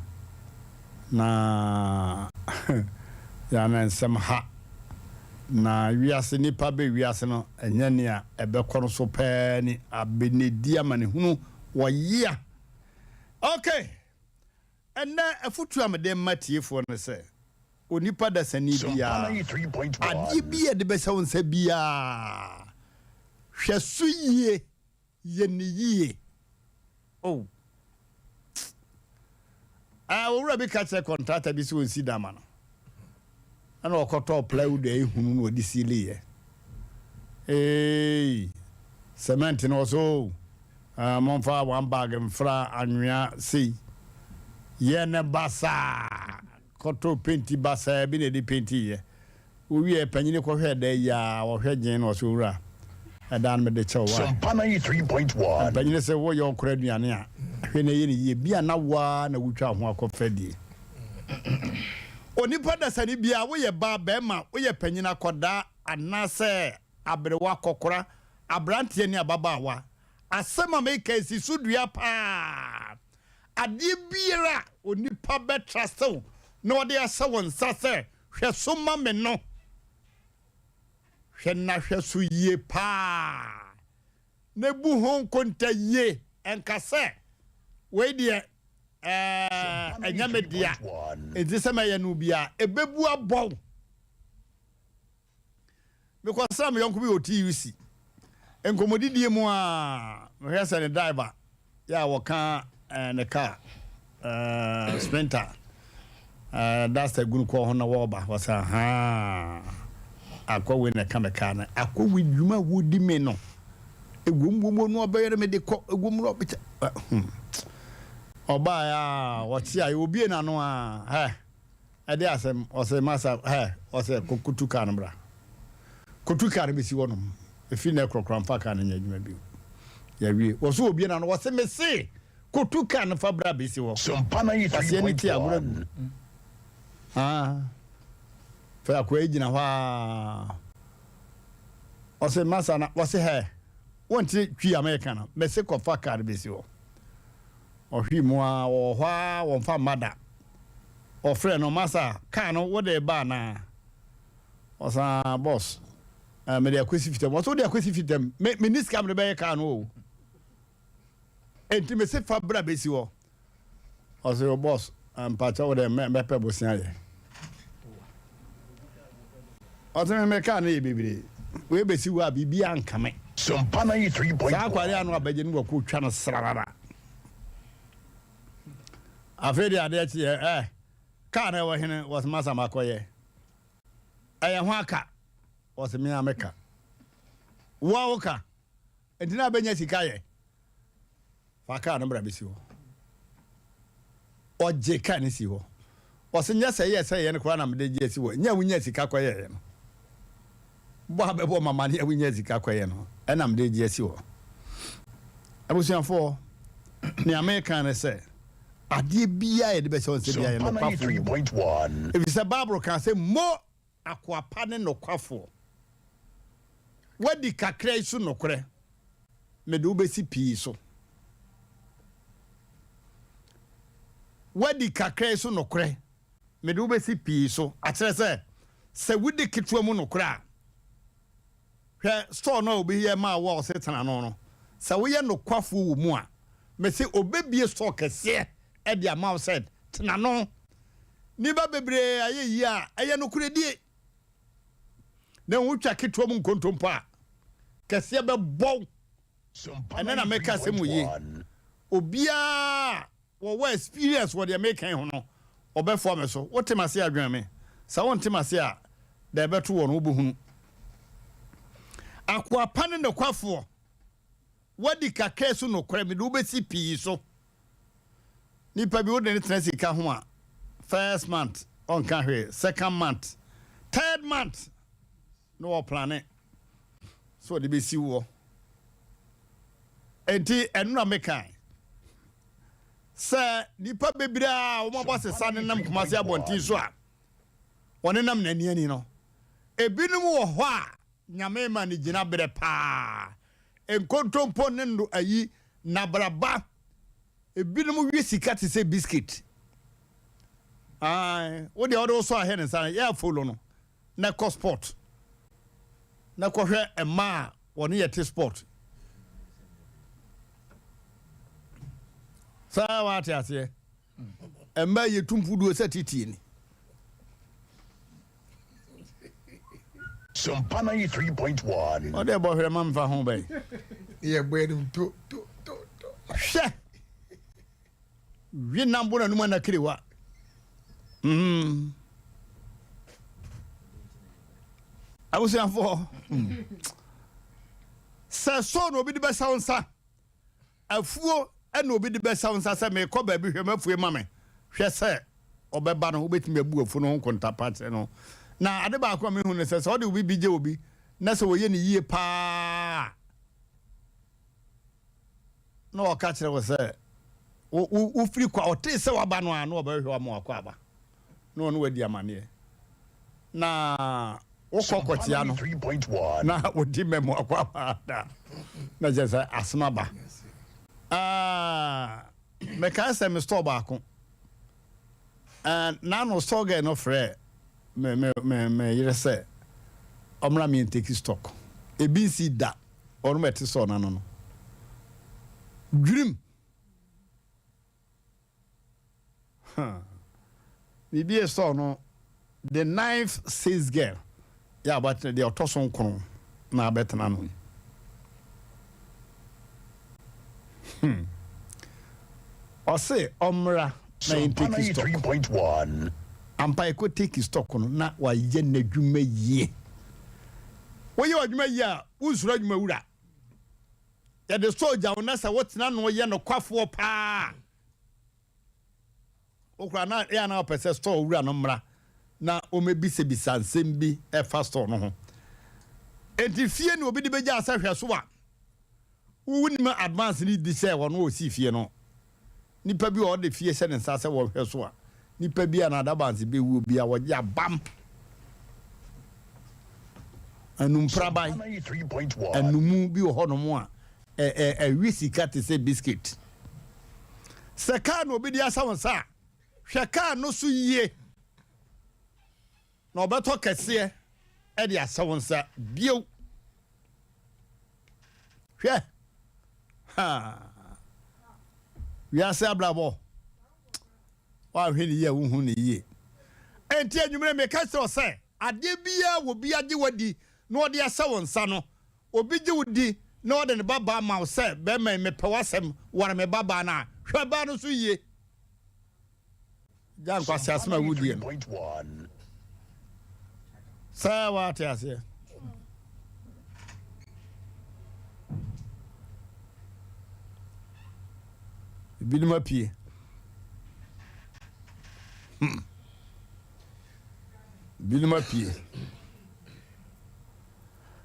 [SPEAKER 1] Na yɛana nsɛm ha. Na wiase nipa bɛ wiase no, ɛnyɛ nea ɛbɛkɔ no so pɛɛ ni abenedi amanehunu wɔ yea. Okay. Ɛnnɛ, afotu a mede rema atiefoɔ ne sɛ, onipa dasani biara, adeɛ bi a yɛde bɛhyɛ wo nsa biara, hwɛ so yie, yɛ no yie. Oh. Ah, owura bi ka kyerɛ kɔntrata bi sɛ ɔnsi dan ma no. Ɛna ɔkɔtɔɔ plywood a ehunu na ɔde siiliiɛ. Eei, cement no ɔsɛ o, ah, momfa one bag mfra anwea sei. Yɛ no basaa. Kɔtɔɔ penti basaa bi na ɛde pentiiɛ. Wowiee panyini kɔhwɛɛ dan yi a, ɔhwɛ gyen na ɔsɛ owura, ɛdan no mede kyɛ wo wai.
[SPEAKER 2] Sompa 93.1.
[SPEAKER 1] Mpanyini sɛ woyɛ ɔkora aduane a, hwɛ na yɛ no yie, bia na wo ara na wotwa ho akɔfa die. Onipa dasani biara, woyɛ baa, bɛɛma, woyɛ panyin, akɔdaa, anaasɛ aberewa, kɔkora, abranteɛ ne ababaawa, asɛm a meka yi si so dua paa. Adeɛ biara a onipa bɛ trust wo na ɔde ahyɛ wo nsa sɛ hwɛ so ma me no, hwɛ na hwɛ so yie paa na bu ho nkonta yie, ɛnka sɛ wei deɛ ɛɛ ɛnyɛ me dea, enti sɛ mɛyɛ no biara ɛbɛbu abɔ wo. Mekɔsraa me yɔnko bi wɔ TUC. Nkɔmmɔdidie mu a, mehwɛ sɛ ne driver yɛ a wɔka ne kaa Sprinter duster gu no kɔɔ ho na wɔreba. Wɔsɛ ahaa, akɔ wei na ɛka me kaa no. Akɔ wei dwuma a wɔdi me no, ɛwom wom no ɔbɛyere me de kɔ, ɛwom no ɔbɛkyɛ. Ɔbaeɛ a, ɔkye a, obie n'ano a, hɛ. Ɛde asɛm, ɔse masa hɛ, ɔse kɔ kotu car no bra. Kotu car no bɛsi hɔ nom. Ɛfiri nɛ korɔ koraa mfa car no nyɛ adwuma bio. Yɛawie. Wɔse obie n'ano, wɔse mese kotu car no fa bra bɛsi hɔ.
[SPEAKER 2] Sompa
[SPEAKER 1] Kwaseɛ ne ti agorɔ agu.
[SPEAKER 2] 93.1.
[SPEAKER 1] Ah, fɛ akoa yi gyina hɔ aa. Ɔse masa na, wɔse hɛ, wonte twi a meka no, mese kɔfa car no bɛsi hɔ. Ɔhwee mu ara, ɔwɔ hɔ ara wɔmfa mma da. Ɔfrɛɛ no, Masa, kaa no wode reba anaa? Ɔse, Ah, boss, eh, mede akwasi fitam. Ɔse, wode akwasi fitam? Me, menni sika mede bɛyɛ kaa no o. Enti mese fa bra bɛsi hɔ. Ɔse, oh boss, eh, mpakyɛ wo dɛ mɛpɛ bosea yɛ. Ɔse, me me kaa no yɛ bebree. Wei bɛsi hɔ a biribiara nka me.
[SPEAKER 2] Sompa 93.1.
[SPEAKER 1] Saa akware ano abɛgye no wɔkɔ twa no srarara. Afei deɛ adeɛ kyeɛ ɛ kaa na ɛwɔ hene wɔse masa makɔyɛ ɛyɛ ho aka wɔse me a meka woa wo ka nti na abɛnya sika yɛ fa kaa no bra bɛsi hɔ ɔgye kaa no si hɔ ɔse nyɛ sɛ yɛ sɛ yɛ no koraa na mede gye asi hɔ nyɛ wonya sika kɔyɛɛ no Bɔ a bɛbɔ ma amane a wonya sika kɔyɛ no na mede regye asi hɔ. Abusuafoɔ, nea mereka ne sɛ, adeɛ biara a yɛde bɛhyɛ wo nsa biara yɛ
[SPEAKER 2] Sompa
[SPEAKER 1] nokwafoɔ wɔ mu.
[SPEAKER 2] 93.1.
[SPEAKER 1] Ɛfiri sɛ Bible kaa sɛ, Mo akoa pa ne nokwafoɔ, woadi kakra yi so nokorɛ, mede wo bɛsi pii so. Woadi kakra yi so nokorɛ, Mede wo bɛsi pii so. Akyerɛ sɛ, sɛ wodi ketewa mu nokorɛ a, hwɛ store no a obi yɛ maa wo a ɔse tena ano no, sɛ woyɛ nokwafoɔ wɔ mu a, mese ɔbɛbie store kɛseɛ de ama wo sɛ tena ano. Nnipa bebree ayɛ yie a, ɛyɛ nokorɛdie. Na wotwa ketewa mu nkontompo a, kɛseɛ bɛbɔ wo.
[SPEAKER 2] Sompa
[SPEAKER 1] Ɛnɛ na meka asɛm wɔ yie.
[SPEAKER 2] 93.1.
[SPEAKER 1] Obiara wɔwɔ experience wɔ deɛ meka yi ho no, wɔbɛfoa me so. Wote m'ase a, dwene me. Sɛ wonte m'ase a, deɛ ɛbɛto woɔ no, wobɛhunu. Akoa pa ne nokwafoɔ, woadi kakra so nokorɛ, mede wo bɛsi pii so. Nipa bi wode no tena sika ho a, first month ɔnka hwee, second month, third month na wɔplane sɛ ɔde bɛsi woɔ. Enti ɛno na mekae. Sɛ nnipa bebree a wɔabɔ sesa nenam Kumasi abɔnten so a, wɔnenam n'ani ani no, ebinom wɔ hɔ a Nyame ma no gyinaberɛ paa. Nkontompo ne ndo ayi nabraba. Ebinom we sika te sɛ biscuit. Ae, wo deɛ wode wo sɔ ahɛ ne nsa no, yɛ follow no na kɔ sport na kɔhwɛ mmaa a wɔne yɛ te sport. Saa wate aseɛ. Mmaa yɛ tu mpuduo sɛ titie ni.
[SPEAKER 2] Sompa 93.1.
[SPEAKER 1] Ɔde bɔ hwɛ ma mfa ho bɛn.
[SPEAKER 3] Yɛ bɔ anim to to to to.
[SPEAKER 1] Hwɛ. Wi nam bo na numa na kirewa. Abusuafoɔ. Sɛ so na obi de bɛsa wo nsa. Afuo na obi de bɛsa wo nsa sɛ merekɔ baabi hwɛ m'afuo ma me. Hwɛ sɛ ɔbɛba no wobɛtumi abu afuo no ho nkontapa akyerɛ no. Na ade baako a mehu ne sɛ, sɛ wode wo biribi gye obi na sɛ ɔyɛ no yie paa a, na ɔka kyerɛ wo sɛ wofiri kɔ a ɔtee sɛ waba no a na ɔbɛhwehwɛ wo ama wakɔ aba. na ɔne wo adi amanneɛ, na wokɔ kɔkyea no na wodi mɛmo akɔ aba da na kyerɛ sɛ asɛm aba. Ah, mekae sɛ me store baako eh, n'ano store girl no frɛ me me me me yere sɛ ɔmmra me ntake stock. Ebi nsi da, ɔno ɛte sɔɔ n'ano no. Dwirim. Huh. Biribi esɔɔ no, the ninth sales girl yɛ a ɔbɛtena deɛ ɔtɔ so nkron na abɛtena no yi. Hmm. Ɔse ɔmmra na yɛn take stock. Ampa yɛkɔ take stock no na wayɛ n'adwuma yie. Woyɛ w'adwuma yie a wonsuro adwuma wura. Yɛde sɔ gya wo na sɛ wotena no yɛ nokwafoɔ paa. Wo koraa na yɛ a na wopɛ sɛ store wura no mmra na ɔmmɛbisabisa nsɛm bi ɛfa store no ho. Enti fie na obi de bɛgyaa sɛ hwɛ so a, wonim advance no di sɛ ɔno a ɔsii fie no. Nipa bi a ɔde fie hyɛ ne nsa sɛ wɔhwɛ so a, nipa bi a n'adabanse bɛwuo bi a wɔgye abam. Anumpraban, anumu bi wɔ hɔnom a ɛwe sika te sɛ biscuit. Sɛ kaa na obi de ahyɛ wo nsa a, hwɛ kaa no so yie na ɔbɛtɔ kɛseɛ de ahyɛ wo nsa bio. Hwɛ, ha, wiase abrabɔ, woanhwɛ ne yie a wohu ne yie. Enti anwummerɛ meka kyerɛ wo sɛ adeɛ biara wɔ bi agye wadi na ɔde ahyɛ wo nsa no, Obi gye wo di na ɔde ne babaa ma wo sɛ, Barima yi, mepɛ w'asɛm, ware me babaa no a, hwɛ baa no so yie. Gya nkwaseasɛm a wodie no. Sɛ woate aseɛ. Ebinom apue. Ebinom apue.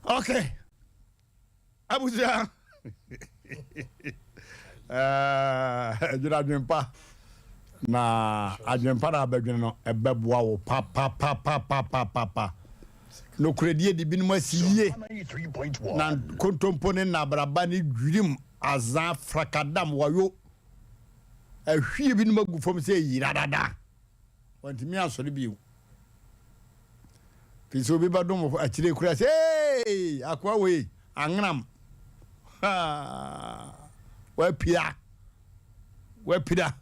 [SPEAKER 1] Ok abusua dwene adwempa na adwempa na abɛdwene no ɛbɛboa wo papapapapapapa nokorɛdie de binom asi yie na kontompo ne nabraba ne dwirim azan frakadam wayo ahwie binom agu fam sɛ yira dada Wantumi ansɔre bio. Fi sɛ obi bɛdom wo akyire kura sɛ ee akoa wei angenam wapira wapira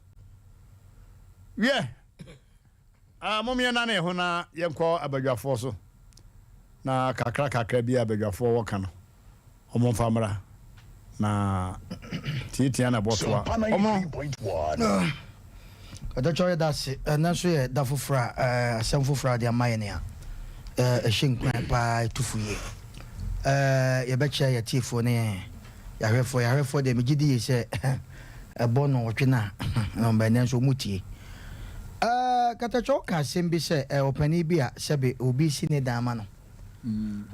[SPEAKER 1] wiɛ ah, mom yɛnane ho na yɛnkɔ abadwafoɔ so na kakra kakra bi a abadwafoɔ wɔka no Ɔmo nfa mmra na tiatia na bɔ toa ɔmo.
[SPEAKER 4] Ɔdɔkyɛw yɛda ase ɛnɛ nso yɛ da foforɔ a asɛm foforɔ a de ama yɛn a ɛhyɛ nkuran paa ɛtu fo yie. Yɛbɛkyerɛ yɛ tiefoɔ ne yɛahwɛfoɔ yɛahwɛfoɔ deɛ megye di yie sɛ ɛbɔ no ɔtwe no a ɛnɛ nso ɔmu tie. Katakyɛw ka asɛm bi sɛ ɔpanin bi a sɛbe obi si ne dan ma no.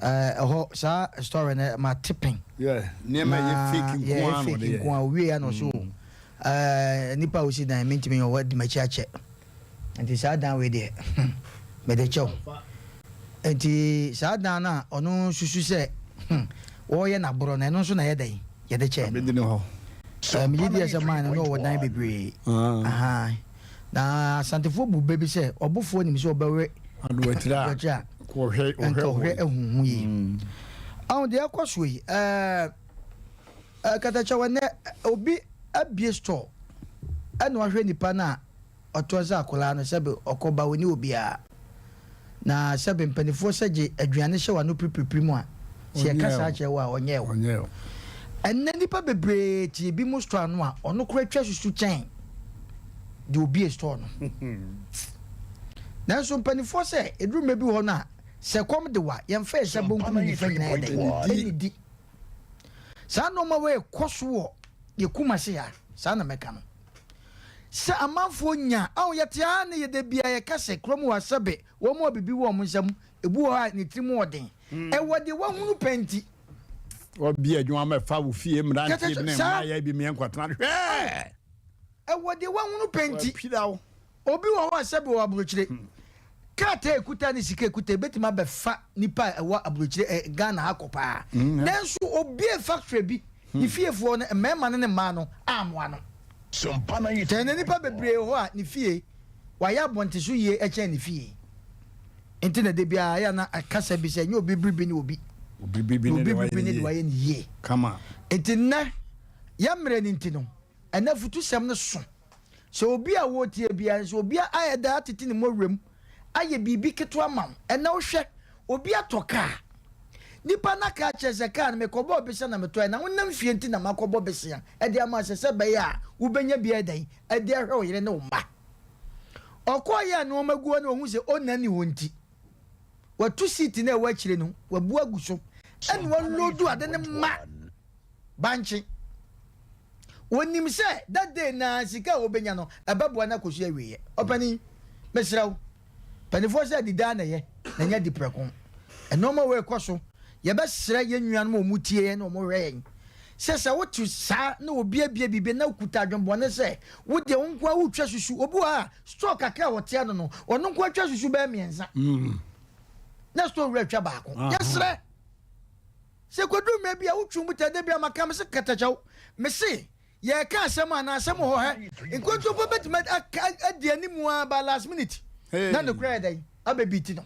[SPEAKER 4] Ɛhɔ saa story no mate pɛn.
[SPEAKER 1] Yeah, nneɛma yɛ fake nko ara na ɔde yɛ.
[SPEAKER 4] Fake nko ara owie ya na ɔsɛ o. Ɛɛ nipa a osi dan mentumi nyɛ wadi m'akyi akyɛ. Nti saa dan wei deɛ hmm mede kyɛ wo. Nti saa dan no a ɔno susu sɛ hmm wɔreyɛ no aborɔ no ɛno nso na ɛyɛ dɛn yɛde kyɛɛ no.
[SPEAKER 1] Abɛdi ne hɔ.
[SPEAKER 4] Ɛɛ megye di sɛ man no na ɔwɔ dan bebree. Ahaa na Asantefoɔ bu bɛ bi sɛ ɔbofoɔ nim sɛ ɔbɛwe
[SPEAKER 1] Adoatiri a
[SPEAKER 4] adoatiri a
[SPEAKER 1] kɔhwɛ
[SPEAKER 4] nka
[SPEAKER 1] ɔhwɛ
[SPEAKER 4] ɔhwɛ
[SPEAKER 1] hɔ.
[SPEAKER 4] ahu ho yie. Ɔho deɛ ɛkɔ soɔ yi ɛɛ. Katakyɛw, ɛnnɛ obi abue store ɛna ɔhwɛ nipa no a ɔtoɔ sɛ akwadaa no sɛbe ɔkɔ ba ɔni obiara na sɛbe mpanifoɔ sɛ gye aduane hyɛ w'ano piripiripiri mu a sɛ yɛka saa kyerɛ wo a ɔnyɛɛ wo. Ɛnnɛ nipa bebree te ebi mo store ano a ɔno koraa twa susu kyɛn deɛ obue store no. Nanso mpanifoɔ sɛ ɛduru mmerɛ bi wɔ hɔ no a sɛ kɔm de wo a yɛmfa yɛn nsa bonkum ne nifa nyinaa yɛ dɛn ɛnidi. Saa nnoɔma wei rekɔ so wɔ yɛ Kumasi ha, saa na mɛka no. Sɛ amanfoɔ nya, ahu yɛte ha ne yɛ da biara yɛka sɛ kurom hɔ a sɛbe wɔn a biribi wɔ wɔn nsam, ebi wɔ hɔ a ne tirim wɔ den. Ɛwɔ deɛ wahunu pɛ nti.
[SPEAKER 1] Wabie adwuma ma ɛfa wo fie mmeranteɛ bi ne
[SPEAKER 4] Saa.
[SPEAKER 1] mmaayɛ bi meɛ nkɔtena hwɛ.
[SPEAKER 4] Ɛwɔ deɛ wahunu pɛ nti.
[SPEAKER 1] Wapira wo.
[SPEAKER 4] Obi wɔ hɔ a sɛbe ɔwɔ aburokyire, krataa a ekuta ne sika a ekuta ebetumi abɛfa nipa a ɛwɔ aburokyire ɛ Ghana ha kɔ paa. Nanso obue factory bi, ne fiefoɔ no, mmarima no ne mmaa no ammoa no. Kyɛn na nipa bebree wɔ hɔ a ne fie, wayɛ abɔnten so yie kyɛn ne fie. Nti na da biara yɛ a na kasa bi sɛ ɛnyɛ obi biribi ne obi,
[SPEAKER 1] Obi biribi
[SPEAKER 4] na
[SPEAKER 1] ne
[SPEAKER 4] obi
[SPEAKER 1] deɛ wayɛ
[SPEAKER 4] biribi
[SPEAKER 1] ne
[SPEAKER 4] ne deɛ
[SPEAKER 1] yie.
[SPEAKER 4] wayɛ ne yie.
[SPEAKER 1] Kama.
[SPEAKER 4] Nti nnɛ, yɛn mmerɛ no nti no, ɛnnɛ afutusɛm no so. Sɛ obi a woretie biara nso, obi ayɛ dɛ atete ne mmɔwerɛ ayɛ biribi ketewa ma wo. Ɛnnɛ wohwɛ, obi atɔ kaa. Nipa no aka akyerɛ sɛ kaa no mekɔbɔɔ besa na metɔe, na wonam fie nti na makɔbɔ besea de ama wo sɛ sɛ ɛbɛyɛ a wobɛnya bi ayɛ dɛn de ahwɛ wo yere ne wo mma. Ɔkɔeɛ a nnoɔma gu hɔ na ɔhu sɛ owner nni hɔ nti, watu seat no a ɛwɔ akyire no, wabu agu so ɛna waloodu ade no ma bankye. Onim sɛ that day no ara sika a obenya no ɛbɛboa no akɔsi awieɛ. Ɔpanin, mesrɛ wo, mpaninfoɔ sɛ adi daa na ɛyɛ na ɛnyɛ adi prɛko. Nnoɔma wei rekɔ so, yɛbɛsrɛ yɛn nuanom a wɔtie yɛn na wɔhwɛ yɛn sɛ sɛ wote saa na obi abue biribi na wokuta adwenbɔne sɛ wo deɛ wo nko ara wotwa susu, obi wɔ ha a store kakra a ɔte ano no ɔno nko ara twa susu bɛyɛ mmiɛnsa na store wura twa baako. Yɛsrɛ. Sɛ ɛkɔduru mmerɛ bi a wotwe wo botae da bi a maka mese katakyɛw mese yɛreka asɛm anaa asɛm wɔ hɔ hɛ nkontompo bɛtumi aka adi anim ara ba last minute na nokorɛ yɛ dɛn abɛbi ti no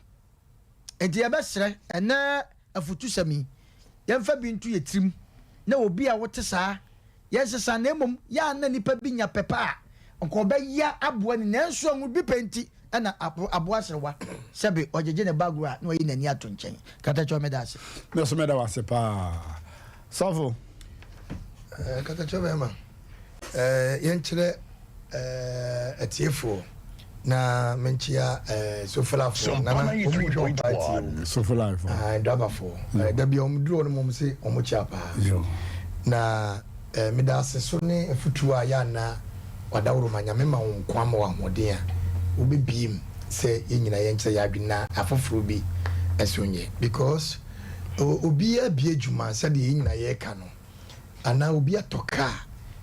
[SPEAKER 4] nti yɛbɛsrɛ ɛnɛ afutusɛm yi yɛmfa bi nto yɛ tirim na obi a wote saa Yɛnsesa na mmom yɛ a na nipa bi nya pɛ pa a nka ɔbɛya aboa ni nanso anwu bi pɛ nti na aboa serewa sɛbe ɔgyegye ne ba agorɔ a na wayi n'ani ato nkyɛn. Katakyɛw meda ase.
[SPEAKER 1] Me nso meda wo ase paa sɔfo.
[SPEAKER 3] Eh, Katakyɛw bɛrima, eh, yɛnkyerɛ eh, atiefoɔ na menkyea eh, Sofolafoɔ nana wɔn mu hwɛ ɔpaa tie o
[SPEAKER 1] Sofolafoɔ
[SPEAKER 3] ah, drabafoɔ eh, da bia wɔn duro no wɔn se wɔn kyea paa na eh, meda ase so ne afutuo a yɛ ana wadaworo ma nyame ma wo nkwa ma w'ahoɔden a wobɛbiem sɛ yɛn nyinaa yɛnkyerɛ yɛ adwene na afoforɔ bi ɛso nyɛ because obiara bie adwuma sɛdeɛ yɛn nyinaa yɛreka no Anaa obi atɔ kaa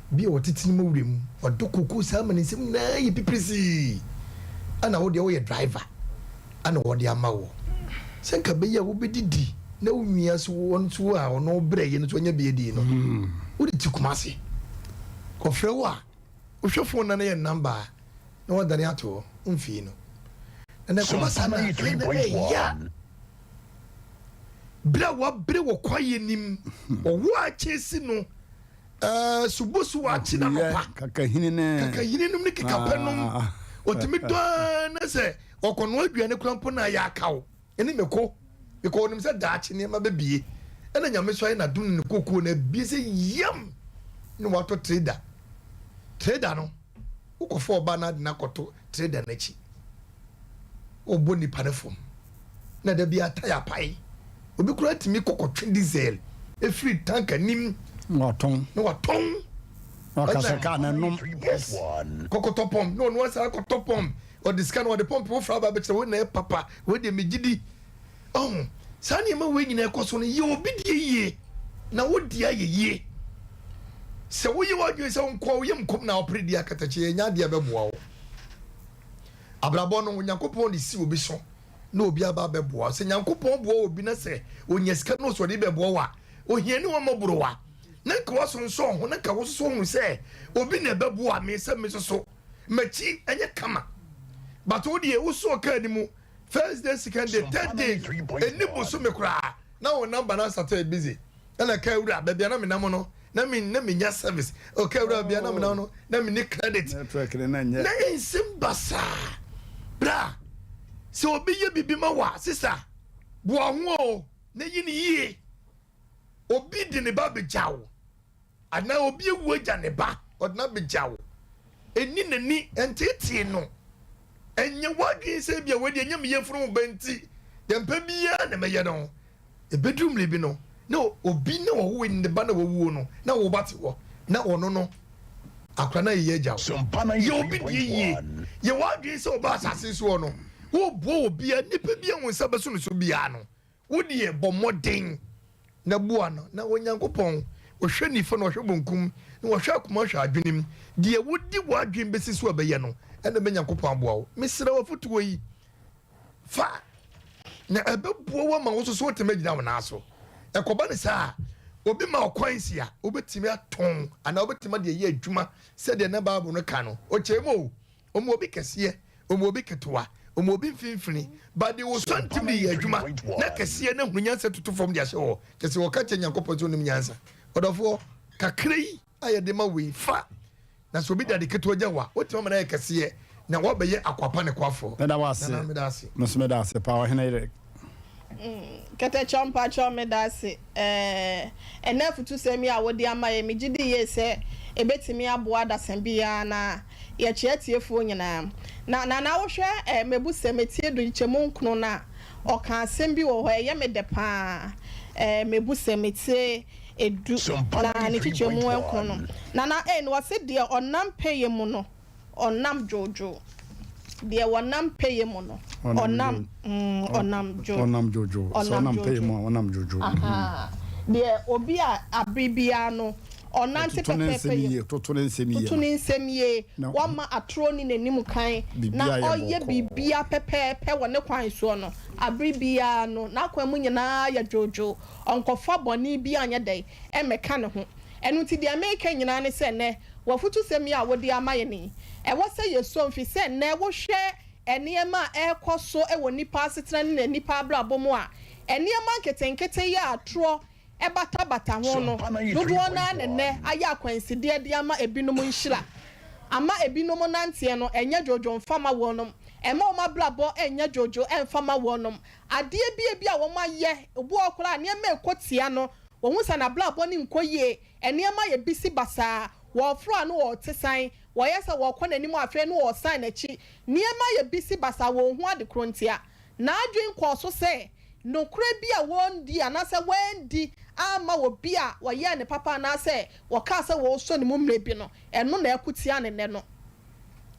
[SPEAKER 3] bi a ɔtete ne mɔwerɛ mu, ɔdɔ kookoo saa ma ne nsam nyinaa yɛ pipirisii, ɛna wo deɛ woyɛ driver ɛna wɔde ama woɔ. Sɛ nka bɛyɛ a wobɛdidi na wo nua so wɔn nso a ɔno brɛeɛ no nso anya bi adie no, wode te Kumasi. Ɔfrɛ wo a, wohwɛ phone na no yɛ number a, na wadane ato hɔ, womfii no. Na na ɛkɔba saa na ɛyɛ na ɛya. Bere a wabere wɔ kwaeɛ nim, ɔwɔ a akyɛ no, ɛɛ subosu a akye n'anɔpa,
[SPEAKER 1] kakahini ne
[SPEAKER 3] kakahini nom ne kekapɛ nom, ah. ɔtumi dɔ ara na sɛ ɔkɔnoa aduane kora mpo na ayɛ akaw ɛne mako because ɔnim sɛ daakye nneɛma bɛbie ɛna nyame so ayɛ n'adom ne ne kokuo na abie sɛ yam na watɔ trader trader no wokɔfa ɔba no ade no akɔto trader no akyi wɔbɔ nipa no fam na da bi ataya apae obi koraa tumi kɔkɔtwe diesel efiri tank anim
[SPEAKER 1] na watɔn
[SPEAKER 3] na watɔn
[SPEAKER 1] wakasa kaa na nom
[SPEAKER 3] yes kɔkɔtɔ pɔmp na ɔno asa akɔtɔ pɔmp ɔde sika na ɔde pɔmp foforɔ aba abɛkyerɛ wo na ɛyɛ papa wei deɛ megye di ɔho saa nneɛma wei nyinaa ɛkɔ so no yɛ obi deɛ yie na wo deɛ ayɛ yie. Sɛ woyɛ w'adwene sɛ wo nkoa wo yam kom na wopere di akatakye, ɛnyɛ adeɛ a ɛbɛboa wo. Abrabɔ no, Onyankopɔn de si obi so na obi aba abɛboa wo. Sɛ Nyankopɔn boa obi na sɛ onya sika na ɔsɛ ɔde bɛboa wo a, ohiani wɔ mmɔborowa na nka wasonsɔn ho na nka wososo hu sɛ obi na ɛbɛboa me sɛ me soso m'akyi ɛnyɛ kama. But wo deɛ wosɔɔ kaa no mu first day, second day, third day, ɛni bosome koraa na wo number no asate busy. Ɛna kaa wura baabi a na menam no na me na menya service. O kaa wura baabi a na menam no na menni credit.
[SPEAKER 1] Network no na nyɛ.
[SPEAKER 3] Na nsɛm basaa. Bra, sɛ obi yɛ biribi ma wo a, sista, boa ho o na yi no yie. Obi de ne ba bɛgya wo anaa obi awu agya ne ba, ɔde no abɛgya wo. Ɛnni n'ani, ɛnteetee no. Ɛnyɛ w'adwene sɛ ebia wei deɛ ɛnyɛ me yafunu mu ba nti, deɛ mpɛ biara na mɛyɛ no. Ɛbɛduru mmerɛ bi no, na obi na ɔwo ne ba na wawuo no, na wo ba te hɔ, na ɔno no, akora no ayɛ agya wo. Yɛ obi deɛ yie. Yɛ w'adwene sɛ ɔba asase soɔ no, woboa obiara, nipa biara wo nsa bɛso ne so biara no, wo deɛ bɔ mmɔden na boa no. Na Onyankopɔn, ɔhwɛ nifa na ɔhwɛ bonkum, na ɔhwɛ akoma hwɛ adwenem. Deɛ wodi w'adwene bɛsi so a ɛbɛyɛ no, ɛna ɛbɛ Nyankopɔn aboa wo. Mesrɛ wo afotuo yi, Fa, na ɛbɛboa wo ama wo nso so woatumi agyina wo nan so. Ɛkɔba no saa a, obi ma wo kwan si a, wobɛtumi atɔn anaa wobɛtumi de ayɛ adwuma sɛdeɛ na Bible no ka no. Ɔkyɛɛ mu o, ɔma obi kɛseɛ, ɔma obi ketewa, ɔma obi mfimfini, but deɛ ɔsua ntumi de yɛ adwuma na kɛseɛ no ahunu nyansa tutu fam de ahyɛ hɔ. Kyerɛ sɛ wɔka kyerɛ Nyankopɔn sɛ ɔnim nyansa. Ɔdɔfoɔ, kakra yi a yɛde ma wei, fa. Na sɛ obi de ade ketewa gya wo a, wotumi ama no ayɛ kɛseɛ, na woabɛyɛ akoa pa nokwafoɔ.
[SPEAKER 1] Meda wo ase.
[SPEAKER 3] Nana, meda ase.
[SPEAKER 1] Me nso meda ase paa, Ɔhene yere.
[SPEAKER 5] Kɛtɛkyɛw mpakyɛw meda ase ɛɛ ɛnɛ afutusɛm yi a wode ama yɛn megye di yie sɛ ɛbɛtumi aboa adasa biara na yɛkyea atiefoɔ nyinaa na Nana wohwɛ ɛɛ mɛbusɛm etie du nkyɛmu nkono no a ɔka asɛm bi wɔ hɔ ɛyɛ me dɛ paa ɛɛ mɛbusɛm etie du na ne nkyekyɛmu nkron no, na na ei, na ɔse deɛ ɔnam pɛyɛ mu no, ɔnam dwoodwoo. Deɛ wɔnam pɛyɛ mu no, ɔnam, mm, ɔnam dwo.
[SPEAKER 1] Ɔnam dwoodwoo. Sɛ ɔnam pɛyɛ mu a, ɔnam dwoodwoo.
[SPEAKER 5] Ahaa. Deɛ obi a abere biara no, ɔnante pɛpɛɛpɛ yɛ.
[SPEAKER 1] Ɔtoto ne nsɛm yie.
[SPEAKER 5] Toto ne nsɛm yie. Wamma atorɔ nni n'anim kan. Na ɔyɛ biribiara pɛpɛɛpɛ wɔ ne kwan soɔ no, abere biara no, n'akwan mu nyinaa yɛ dwoodwoo. Ɔnkɔfa bɔne biara nyɛ dɛn? Mmɛka ne ho. Ɛno nti deɛ mereka nyinaa ne sɛ nnɛ, w'afotusɛm yi a wode ama yɛn yi, ɛwɔ sɛ yɛsɔ mfi sɛ nnɛ wohwɛ nneɛma a ɛrekɔ so wɔ nnipa asetena ne nnipa abrabɔ mu a, nneɛma nketenkete yi a atorɔ batabata ho no, dodoɔ no ara na nnɛ ayɛ akwansideɛ de ama ebinom nhyira. Ama ebinom nanteɛ no ɛnyɛ dwoodwoo mfa mma wɔnom. Ɛmma wɔn abrabɔ nyɛ dwoodwoo mfa mma wɔnom. Adeɛ bi a ebia wɔayɛ, obi wɔ hɔ koraa a nneɛma rekɔ tia no, wɔhu sɛ n'abrabɔ no nkɔ yie, nneɛma ayɛ bisi basaa, wɔreforo a na wɔrete san, wɔyɛ sɛ wɔrekɔ n'anim a afei na wɔresan n'akyi, nneɛma ayɛ bisi basaa, wɔnhu ade korɔ ntia. N'adwene kɔɔ so sɛ nokorɛ bi a wɔndi anaasɛ wɔandi amma obi a wɔyɛɛ no papa anaasɛ wɔkaa sɛ wɔresɔ ne mu mmerɛ bi no, ɛno na ɛko tia no nnɛ no.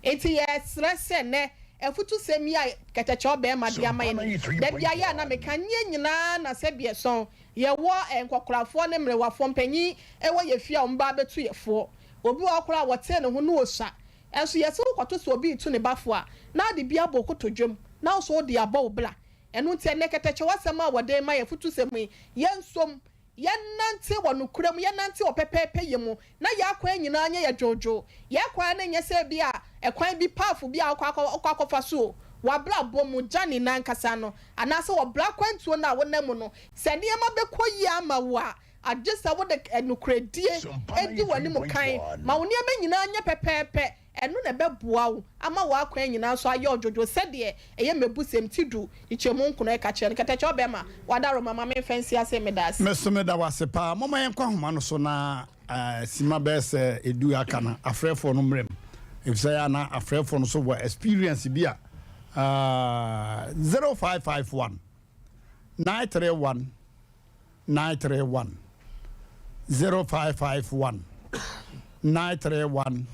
[SPEAKER 5] Enti yɛsrɛ sɛ nnɛ afutusɛm yi a kɛtɛkyɛw barima de ama yɛn yi, da biara yɛ a na meka, nyɛ nyinaa na sɛbi ɛsɔn. Yɛwɔ nkɔkorafoɔ ne mmerewafoɔ, mpanyin wɔ yɛn fie a wɔn ba abɛto yɛn foɔ. Obi wɔ hɔ koraa a wɔtee ne ho na ɔsua. Nso yɛse wokɔto sɛ obi reto ne ba foɔ a, na ade bi abɔ wo kotodwam na wo nso wode abɔ wo bra. Ɛno nti ɛnnɛ kɛtɛkyɛw asɛm a wɔde rema yɛn afutusɛm yi, yɛnsom. Yɛnnante wɔ nokorɛ mu, yɛnnante wɔ pɛpɛɛpɛyɛ mu, na yɛn akwan nyinaa nyɛ yɛ dwoodwoo. Yɛn kwan no nyɛ sɛ ebia ɛkwan bi, paafo bi a wokɔ akɔ wokɔ akɔfa so o. W'abrabɔ mu journey no ankasa no, anaasɛ wɔ bra kwantuo no a wonam mu no, sɛ nneɛma bɛkɔ yie ama wo a, agye sɛ wode nokorɛdie di w'anim kan. Ma wo nneɛma nyinaa nyɛ pɛpɛɛpɛ. Ɛno na ɛbɛboa wo ama w'akwan nyinaa nso ayɛ ɔdwodwo sɛdeɛ ɛyɛ mmɛbusɛm ti du nkyɛmu nkono ɛka kyerɛ no. Kɛtɛkyɛ ɔbɛma w'adaworoma ma memfa nsi ase meda ase.
[SPEAKER 1] Me nso meda wo ase paa. Momma yɛnkɔ ahoma no so na simma bɛyɛ sɛ edu aka no afrɛfoɔ no mmra mu. Efisɛ ɛyɛ a na afrɛfoɔ no nso wɔ experience bi a 0551 931 931 0551 931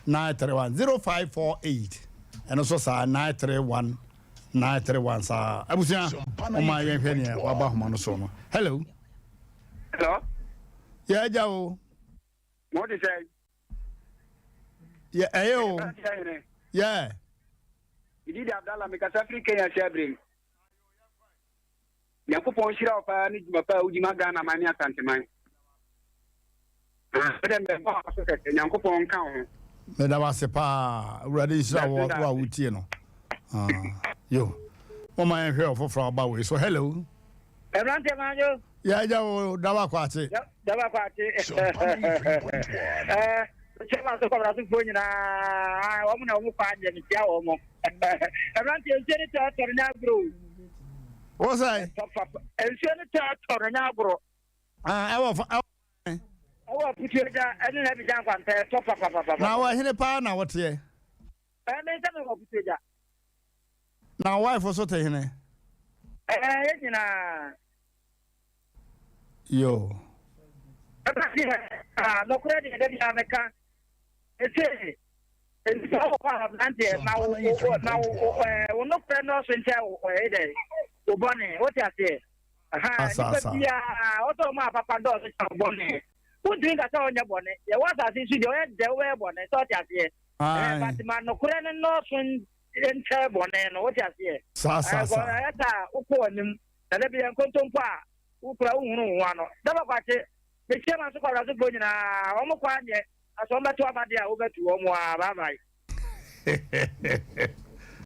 [SPEAKER 1] 931 0548 ɛno nso saa 931 931 saa abusua ɔma yɛnhwɛ nea waba ahoma no so no hello
[SPEAKER 6] hello
[SPEAKER 1] yɛ agya o.
[SPEAKER 6] Mo te sɛ.
[SPEAKER 1] Yɛ ɛyɛ o. Yɛ.
[SPEAKER 6] Medi de Abdallah mekasa firi Kenya hyɛ abirem. Nyankopɔn nhyira wo paa ne dwuma pa a wodi ma Ghana man ne Asanteman. Ah, mede mbɛbɔ wo so kɛkɛ. Nyankopɔn nka wo ho.
[SPEAKER 1] Meda wo ase paa. Awurade nhyira wo wo a wotie no. Ah, yo. Moma yɛnhwɛ ɔfoforɔ a ɔba wei so. Hello.
[SPEAKER 7] Ɛmranteɛ maa yo.
[SPEAKER 1] Yɛ agya wo dawa kwakye.
[SPEAKER 7] Dawa kwakye. Ɛɛ mekyia ma so kɔbrasofoɔ nyinaa wɔn na wɔn kɔ adeɛ mekyia wɔn mo. Ɛmranteɛ nsuo ne tɔ tɔ no nyɛ agorɔ o.
[SPEAKER 1] Wo sɛ?
[SPEAKER 7] Nsuo ne tɔ tɔ no nyɛ agorɔ.
[SPEAKER 1] Ah, ɛwɔ fa ɛwɔ.
[SPEAKER 7] Ɛwɔ aputuo gya ɛne na ɛbi gya nkwampɛ tɔ papapapa.
[SPEAKER 1] Na wɔ hene paa na wɔteɛ.
[SPEAKER 7] Ɛɛ me nsɛm wɔ aputuo gya.
[SPEAKER 1] Na wife so te hene?
[SPEAKER 7] Ɛɛ yɛ nyinaa.
[SPEAKER 1] Yo.
[SPEAKER 7] Ɛba deɛ ah nɔkorɛ deɛ da biara mɛka ɛsɛ nnipa wɔ hɔ a aberanteɛ ma wo ma wo ɛɛ wo nokorɛ nɔɔso nkyɛn wo ɛyɛ dɛ wo bɔne wote aseɛ aha nipa biara ɔsɛ ɔma apapa dɔɔso kyɛn wo bɔne wontumi nka sɛ ɔnyɛ bɔne yɛwɔ asase so deɛ ɔyɛ dɛ wobɛyɛ bɔne sɛ ɔte aseɛ ɛɛ but ma nokorɛ no nɔɔso nkyɛ bɔne no wote aseɛ
[SPEAKER 1] saa saa saa
[SPEAKER 7] ɛyɛ saa wokɔ w'anim na da bi yɛ nkontompo a wokura wohunu wo ho ano daba kwakye mehyia ma so kwawurasofoɔ nyinaa wɔn kɔ anyɛ asɛ wɔn bɛto aba deɛ a wobɛtu wɔn a bye bye.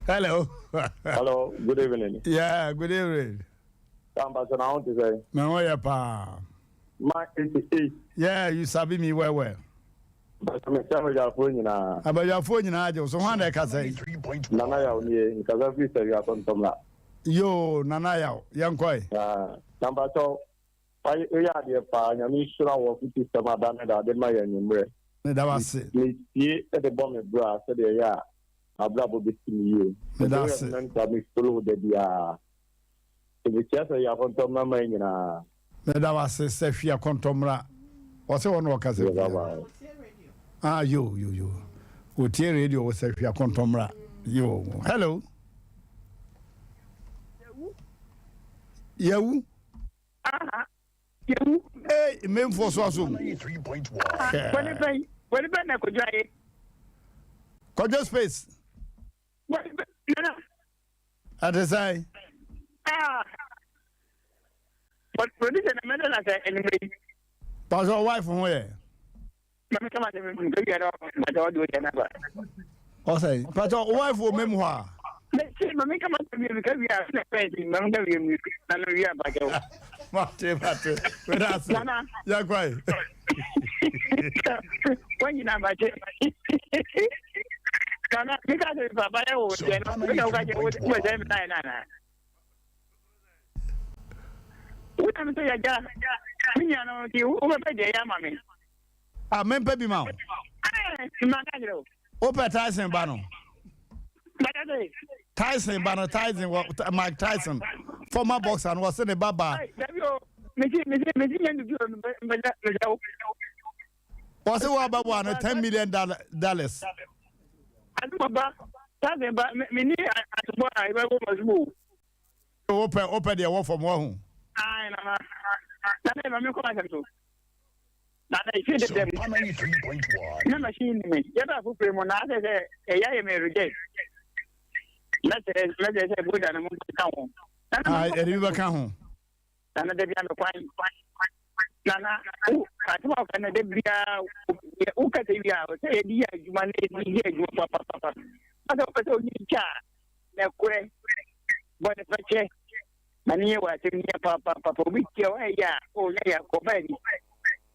[SPEAKER 1] Hello.
[SPEAKER 8] Hello, good evening.
[SPEAKER 1] Yeah, good evening.
[SPEAKER 8] Tambasa na ho te sɛ.
[SPEAKER 1] Me ho yɛ paa.
[SPEAKER 8] Ma 88.
[SPEAKER 1] Yeah, you sabi me well well.
[SPEAKER 8] Mekyia abadwafoɔ nyinaa.
[SPEAKER 1] Abadwafoɔ nyinaa gye wo so. Hwan na ɛkasa yi?
[SPEAKER 8] Nana Yaw nie, mekasa firi Sɛwi Akɔntɔmmra.
[SPEAKER 1] Yoo, Nana Yaw, yɛnkɔe.
[SPEAKER 8] Na mpakyɛw, woyɛ adeɛ paa, Nyame nhyira wo afutusɛm ada ne da de ma yɛn anwummerɛ.
[SPEAKER 1] Meda wo ase.
[SPEAKER 8] Metie de bɔ me bra sɛdeɛ ɛyɛ a m'abrabɔ bɛsi me yie.
[SPEAKER 1] Meda ase.
[SPEAKER 8] Mede woyɛ me mentor, me follow wo da biara. Mekyia sɛ yɛ akɔntɔmmra man nyinaa.
[SPEAKER 1] Meda wo ase sɛ hwi akɔntɔmmra. Ɔsɛ wɔn na ɔkasa
[SPEAKER 8] Yeah,
[SPEAKER 1] bia.
[SPEAKER 8] bye bye.
[SPEAKER 1] Ah yo yo yo. Otie radio wɔ sɛ hwi akɔntɔmmra. Yo. Hello. Yawu.
[SPEAKER 7] Aha. Yawu.
[SPEAKER 1] Hey, mmemfoɔ so asom.
[SPEAKER 7] Bɔne bɛn bɔne bɛn na kɔdwo ayɛ.
[SPEAKER 1] Kɔdwo space.
[SPEAKER 7] Bɔne bɛn nana.
[SPEAKER 1] Ɛte sɛn?
[SPEAKER 7] Ah. Producer na mɛdɛ na sɛ enyimire yi.
[SPEAKER 1] Pastor wife ho yɛ.
[SPEAKER 7] Mami kama sɛ mi nkɛ wia dɛ ɔbɛtɛ ɔdi o jɛ n'aba.
[SPEAKER 1] Ɔsɛ pastor wife wɔ mɛmu hɔ a.
[SPEAKER 7] Mɛ mami kama sɛ mi nkɛ wia na fɛn ti mami nkɛ wia mi na mi wia ba kɛ o.
[SPEAKER 1] Mate mate mɛda ase.
[SPEAKER 7] Nana.
[SPEAKER 1] Yɛ kɔ yi.
[SPEAKER 7] Wɔn nyinaa ba kyɛ. Nana mi ka sɛ papa yɛ wɔ jɛ no mi ka wɔ jɛ wɔ sɛ mi na yɛ nana. Wona me sɛ yɛgya me nua no nti wobɛpɛ deɛ ɛyɛ ama me.
[SPEAKER 1] Ah, mempɛ bi ma wo.
[SPEAKER 7] Maka kyerɛ wo.
[SPEAKER 1] Wopɛ Tyson ba no?
[SPEAKER 7] Bɛka sɛ.
[SPEAKER 1] Tyson ba no, Tyson, Mike Tyson, former boxer no, wɔse ne ba ba.
[SPEAKER 7] Dabi o, mesi mesi mesi nyɛ ndudu o, mbɛsɛ mbɛsɛ wo.
[SPEAKER 1] Wɔse wɔabɛboa no 10 million dollars.
[SPEAKER 7] Asomɔ ba, Tyson ba, me ni asomɔ a ɛbɛbɔ ma sumo o.
[SPEAKER 1] Wopɛ wopɛ deɛ ɛwɔ fam wahu.
[SPEAKER 7] Ae nana. Nana ɛma me nkɔ m'asɛm so. Nana efi deda mu. Na machine ni me. Yɛbɛ afoforo mu na asɛ sɛ ɛyɛ ayɛ me reject. Mɛsɛ mɛsɛ sɛ boda no mo ka ho.
[SPEAKER 1] Ae ɛde bi bɛka ho.
[SPEAKER 7] Nana da bia me kwan. Nana wo asɛm a woka no da bia wokasa wie a sɛ yɛde yɛ adwuma na yɛde yɛ adwuma papapapa. Asɛ wopɛ sɛ onyini kyɛ a Nokorɛ, bɔnefakyɛ, na ne yɛ wɔ asɛm hia papaapa. Obi tia wo ɛyɛ a, o na yɛ kɔ baabi,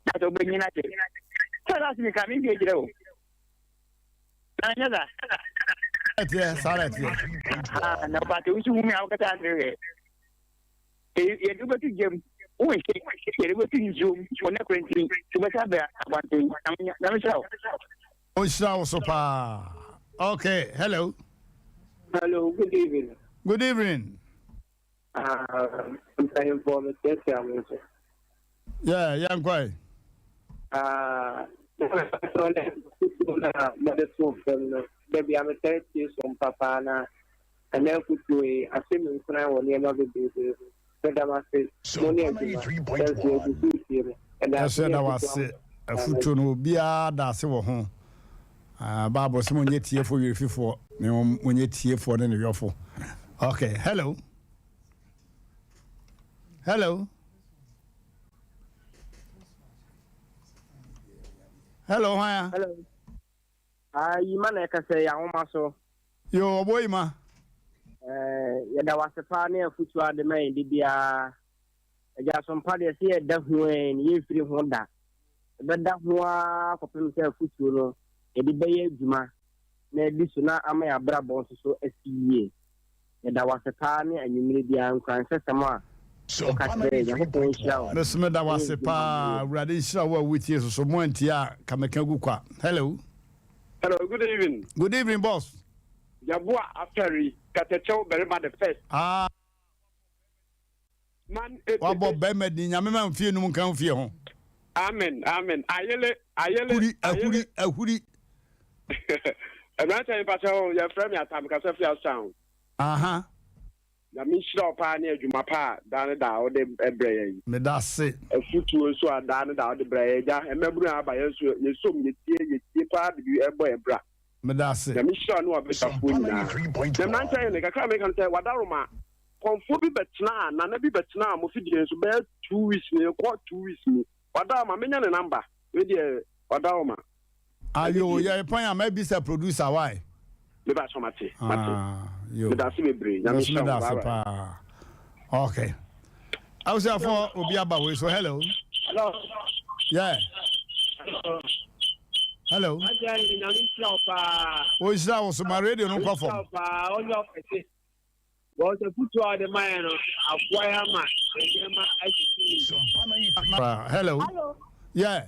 [SPEAKER 7] na sɛ wobɛnyina kyɛ. Sɛ last week a, me wie kyerɛ o. Na nyɛ sa.
[SPEAKER 1] Ɛteɛ, saa na ɛteɛ.
[SPEAKER 7] Ah, na ɔba te wosu hu me a wokasa asere hwɛ. Yɛde wobɛto gyam, wonhye, yɛde wobɛto nsuom, wo nokorɛ nti, wobɛsa bɛ abɔnten. Nyame hyira wo.
[SPEAKER 1] Ɔnhyira wo so paa. Okay, hello.
[SPEAKER 9] Hello, good evening.
[SPEAKER 1] Good evening.
[SPEAKER 9] Ah, mpanyinfoɔ mekyerɛkyerɛ mo nso.
[SPEAKER 1] Yeah, yɛnkɔe.
[SPEAKER 9] Ah, na mepatɔ ne kutuo no a mode too fam no, dabi a metaa tie so mpapaa na ɛnɛ afutuo yi ahyɛ me nkuran wɔ nneɛma bebree ho. Meda mo ase, mo ne adwuma. Yɛnso yɛgu so retie mo. Ɛda ase
[SPEAKER 1] Ɛso
[SPEAKER 9] ne
[SPEAKER 1] yɛda wo
[SPEAKER 9] afutuo
[SPEAKER 1] ase. Afutuo no obiara da ase wɔ ho. Ah, Bible sɛ monyɛ tiefoɔ werɛfifoɔ na mmom monyɛ tiefoɔ ne ne yɔfo. Okay, hello. Hello. Hello, hwan a?
[SPEAKER 9] Hello. Ah, Yima na ɛkasa yi ahoma so.
[SPEAKER 1] Yo, ɔbɔ Yima.
[SPEAKER 9] Eh, yɛda wase paa ne afutuo ade ma yɛn de biara. Agya asompa deɛ sɛ yɛda ho ɛ ne yɛmfiri ho da. Yɛbɛda ho ara kɔpem sɛ afutuo no yɛde bɛyɛ adwuma na adi so na ama yɛn abrabɔ nso so asi yie. Yɛda wo ase paa ne anwummere biara nkuranhyɛsɛm a woka kyerɛ yɛn. Nyankopɔn nhyira wo.
[SPEAKER 1] Me nso meda wo ase paa. Awurade nhyira wo a wotie so so. Mo antie a, ka meka gu kwa. Hello.
[SPEAKER 6] Hello, good evening.
[SPEAKER 1] Good evening, boss.
[SPEAKER 6] Yaboa Afɛri, Kɛtɛkyɛw barima the first.
[SPEAKER 1] Ah.
[SPEAKER 6] Man ete
[SPEAKER 1] Wabɔ bɛrima din nyame ma mfie num nka mfie ho.
[SPEAKER 6] Amen amen ayele ayele
[SPEAKER 1] Ahuri ahuri
[SPEAKER 6] ayele.
[SPEAKER 1] ahuri.
[SPEAKER 6] Mmeranteɛ mepakyɛ wo yɛfrɛ me Atam kasa fi Asotown.
[SPEAKER 1] Aha.
[SPEAKER 6] Nyame nhyira wo paa ne adwuma pa a daa ne daa wode brɛ yɛn yi.
[SPEAKER 1] Medase.
[SPEAKER 6] Afutuo nso a daa ne daa wode brɛ yɛn agya mmabunu a aba yɛn nso yɛsom yɛtie yɛtie paa de bi bɔ yɛn bra.
[SPEAKER 1] Medase.
[SPEAKER 6] Nyame nhyira wo ne w'abadwafoɔ nyinaa. Na mmeranteɛ hene kakra a meka ne sɛ wadaroma Kɔmfoɔ bi bɛtenaa, nana bi bɛtenaa mo fidie nso bɛyɛ 2 weeks ni, ɛkɔ 2 weeks ni. Wadaoma, menya ne number. Wei deɛ, wadaoma.
[SPEAKER 1] Ayo, yɛ pɔn a mɛbisa producer why?
[SPEAKER 6] Meba so mate, mate.
[SPEAKER 1] Ah, yo.
[SPEAKER 6] Medase bebree. Nyame
[SPEAKER 1] Nso
[SPEAKER 6] nhyira wo.
[SPEAKER 1] meda
[SPEAKER 6] Bye
[SPEAKER 1] ase
[SPEAKER 6] bye.
[SPEAKER 1] paa. Okay. Abusuafoɔ obi aba wei so hello.
[SPEAKER 7] Hello.
[SPEAKER 1] Yeah.
[SPEAKER 7] Hello.
[SPEAKER 1] Hello.
[SPEAKER 7] Akyɛ nyame nhyira wo paa.
[SPEAKER 1] Ɔnhyira wo so ma radio no nkɔ
[SPEAKER 7] Nhyira
[SPEAKER 1] fam.
[SPEAKER 7] wo paa. Ɔnyɛ ɔkɛse. Wɔn sɛ futuo a wɔde ma yɛn no aboa yɛn ama nneɛma asisi yie.
[SPEAKER 1] Hello.
[SPEAKER 10] Hello.
[SPEAKER 1] Yeah.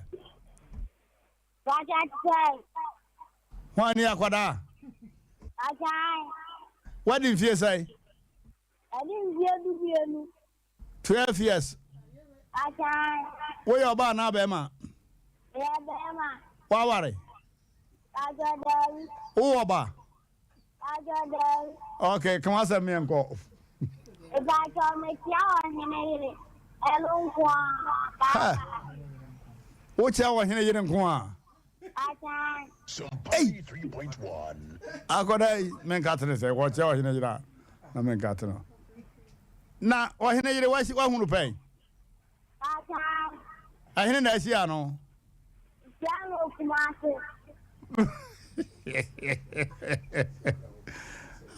[SPEAKER 10] Bàjẹ́ tẹ̀.
[SPEAKER 1] Hwan ni akwadaa?
[SPEAKER 10] Bàjẹ́.
[SPEAKER 1] Wadi mfie sɛn?
[SPEAKER 10] Ɛdi mfie 12.
[SPEAKER 1] 12 years.
[SPEAKER 10] Bàjẹ́.
[SPEAKER 1] Woyɛ ɔbaa anaa bɛrima?
[SPEAKER 10] Ɛyɛ bɛrima.
[SPEAKER 1] Waware?
[SPEAKER 10] Bàjẹ́ dẹ́rì.
[SPEAKER 1] Wowɔ ba?
[SPEAKER 10] Bàjẹ́ dẹ́rì.
[SPEAKER 1] Okay, kama asɛm yɛn kɔ.
[SPEAKER 10] Ìbàjẹ́ mekyia ɔhene yere. Ɛno nko
[SPEAKER 1] Ha.
[SPEAKER 10] ara.
[SPEAKER 1] Wokyia ɔhene yere nko a?
[SPEAKER 10] Bàjẹ́.
[SPEAKER 1] Ei! Akwadaa yi, menka tene sɛ wɔkyia ɔhene yere a, na menka tene. Na ɔhene yere wahunu pɛn?
[SPEAKER 10] Bàjẹ́.
[SPEAKER 1] Ɛhene na ahyia no?
[SPEAKER 10] Kyia no Kumasi.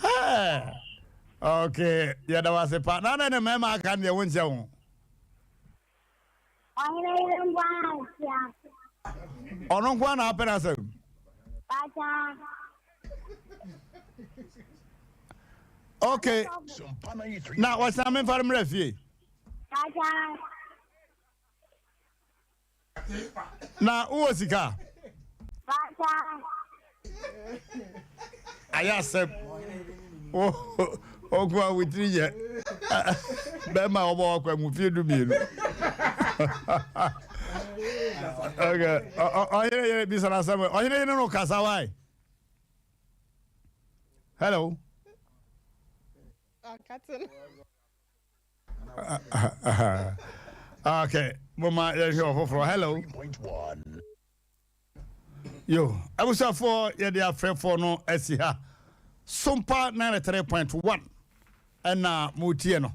[SPEAKER 1] Hey. Okay, yɛda wo ase pa. Na adɛn ne mmarima aka no deɛ wonkyɛ ho?
[SPEAKER 10] Ɔhene yere nko ara nkyia.
[SPEAKER 1] Ɔno nko ara na apɛ n'asɛm.
[SPEAKER 10] Bàjẹ́.
[SPEAKER 1] Okay, na wɔsan memfa no mmerɛ fie.
[SPEAKER 10] Bàjẹ́.
[SPEAKER 1] Na wowɔ sika?
[SPEAKER 10] Bàjẹ́.
[SPEAKER 1] Ayɛ asɛm. Ɔko a wotiri yɛ bɛrima a wɔbɔ wakɔ mu fie 12. Okay, ɔhene yere bisa no asɛm. Ɔhene yere no kasa wae. Hello.
[SPEAKER 5] Akate no.
[SPEAKER 1] Okay, moma yɛhwɛ ɔfoforɔ. Hello. Yo, abusuafoɔ yɛde afrɛfoɔ no asi ha. Sompa 93.1 ɛna motie no.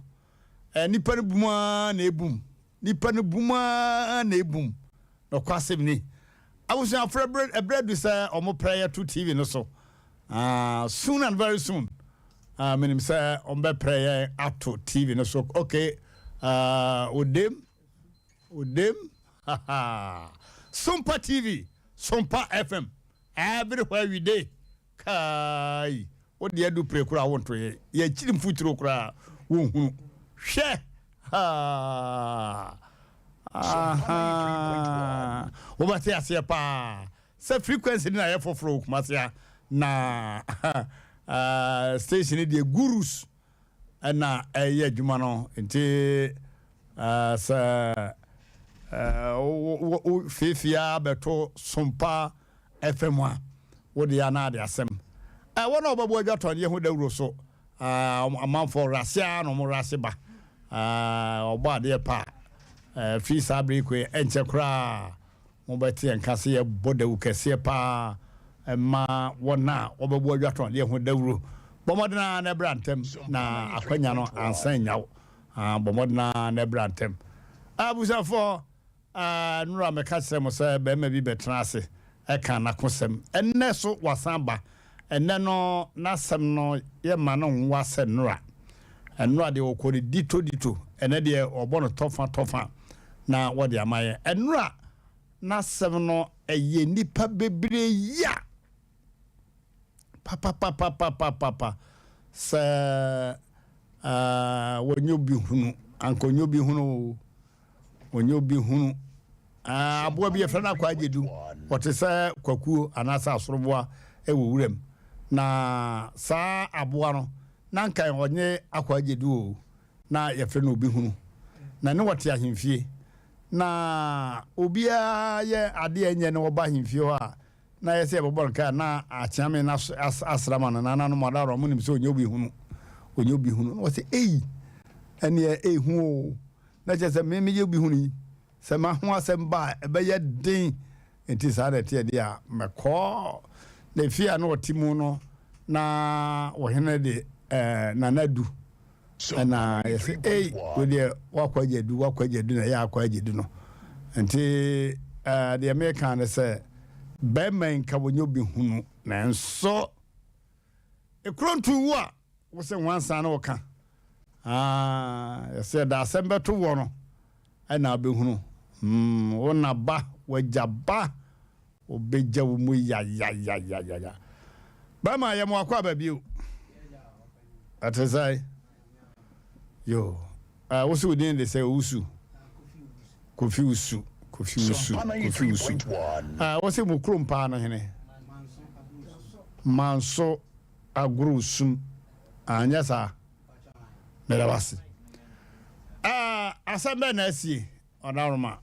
[SPEAKER 1] Nipa no bum ara na ebum. Nipa no bum ara na ebum. Nɔkwasɛm ni. Abusuafoɔ ɛberɛ du sɛ ɔmo prɛ yɛto TV no so. Soon and very soon. Menim sɛ ɔmo bɛprɛ yɛn ato TV no so. Okay, odem, odem, Sompa TV, Sompa FM, everywhere we dey. Kai, wo deɛ du pere koraa wonto yɛ. Yɛkyiri mfuturo koraa wonhunu. Hwɛ! Ha! Aha! Wobɛte aseɛ paa sɛ frequency no na yɛ foforɔ wɔ Kumasi ha na station no deɛ gurus ɛna ɛyɛ adwuma no nti sɛ wo fiefie bɛto Sompa FM a wode a na ade asɛm wɔn a wɔbɛbɔ adwa tɔn yɛ ho dawuro so amanfoɔ rase a na wɔn rase ba ɔbɔ adeɛ pa fii saa bere koe ɛnkyɛ koraa. Mobɛte yɛn nka sɛ yɛbɔ dawuru kɛseɛ paa ma wɔn a wɔbɛbɔ adwatɔndeɛ ho dawuro. Bɔ mmɔden ara na bra ntɛm na akwanya no ansa annya wo. Ah, bɔ mmɔden ara na bra ntɛm. Abusuafoɔ, ah, nnora meka kyerɛ mo sɛ barima bi bɛtena ase ka n'akosɛm. Ɛnnɛ so wasan ba. Ɛnnɛ no n'asɛm no yɛ ma no nwa sɛ nnora. Nnora deɛ wɔkɔ no dito dito, ɛnnɛ deɛ wɔbɔ no tɔfa tɔfa na wɔde ama yɛn. Nnora n'asɛm no ɛyɛ nnipa bebree ya papapapapapapa sɛ uh, wɔnyɛ obi hunu, anka ɔnyɛ obi hunu o. Ɔnyɛ obi hunu. Aboa bi yɛfrɛ no akwaagyedu. Ɔte sɛ kwakuo anaasɛ asoroboa wɔ wuram. Na saa aboa no, na nka ɔnye akwaagyedu o, na yɛfrɛ no obi hunu. Na ne wɔte ahemfie. Na obiara yɛ adeɛ a ɛnyɛ na ɔba ahemfie hɔ a, na ayɛ sɛ yɛbɛbɔ no kaa na akyeame no asra ma no nananom adaworo ɔmo nim sɛ ɔnyɛ obi hunu ɔnyɛ obi hunu na wɔsɛ ei ɛneɛ ehu o na kyerɛ sɛ me meyɛ obi hunu yi sɛ ma ho asɛm ba a ɛbɛyɛ den nti saa na ɛteɛ deɛ a mɛkɔ na efie a na ɔte mu no na ɔhene de ɛɛ nana du ɛna yɛsɛ ei wo deɛ woakɔ agya du woakɔ agya du na ɛyɛ akɔ agya du no nti ɛɛ deɛ meka ne sɛ bɛrima yi nka wɔnyɛ obi hunu nanso ekuro ntu wo a wosɛ nwansa na wɔka aa yɛsɛ ɛda asɛm bɛto wɔ no ɛna abɛhunu mm wo na ba wagya ba Ɔbɛgya wo mu yayayayaya. Bɛrima yɛ mo akɔ aba bio. Ɛte sɛ yo. Wo so wo din de sɛ Owusu. Kofi Wusu. Kofi Wusu. Kofi Wusu. Wo se mo kurom paa no hene. Manso agoro sum. Anyɛ saa. Meda wase. Asɛm bɛn na asie Ɔdaroma?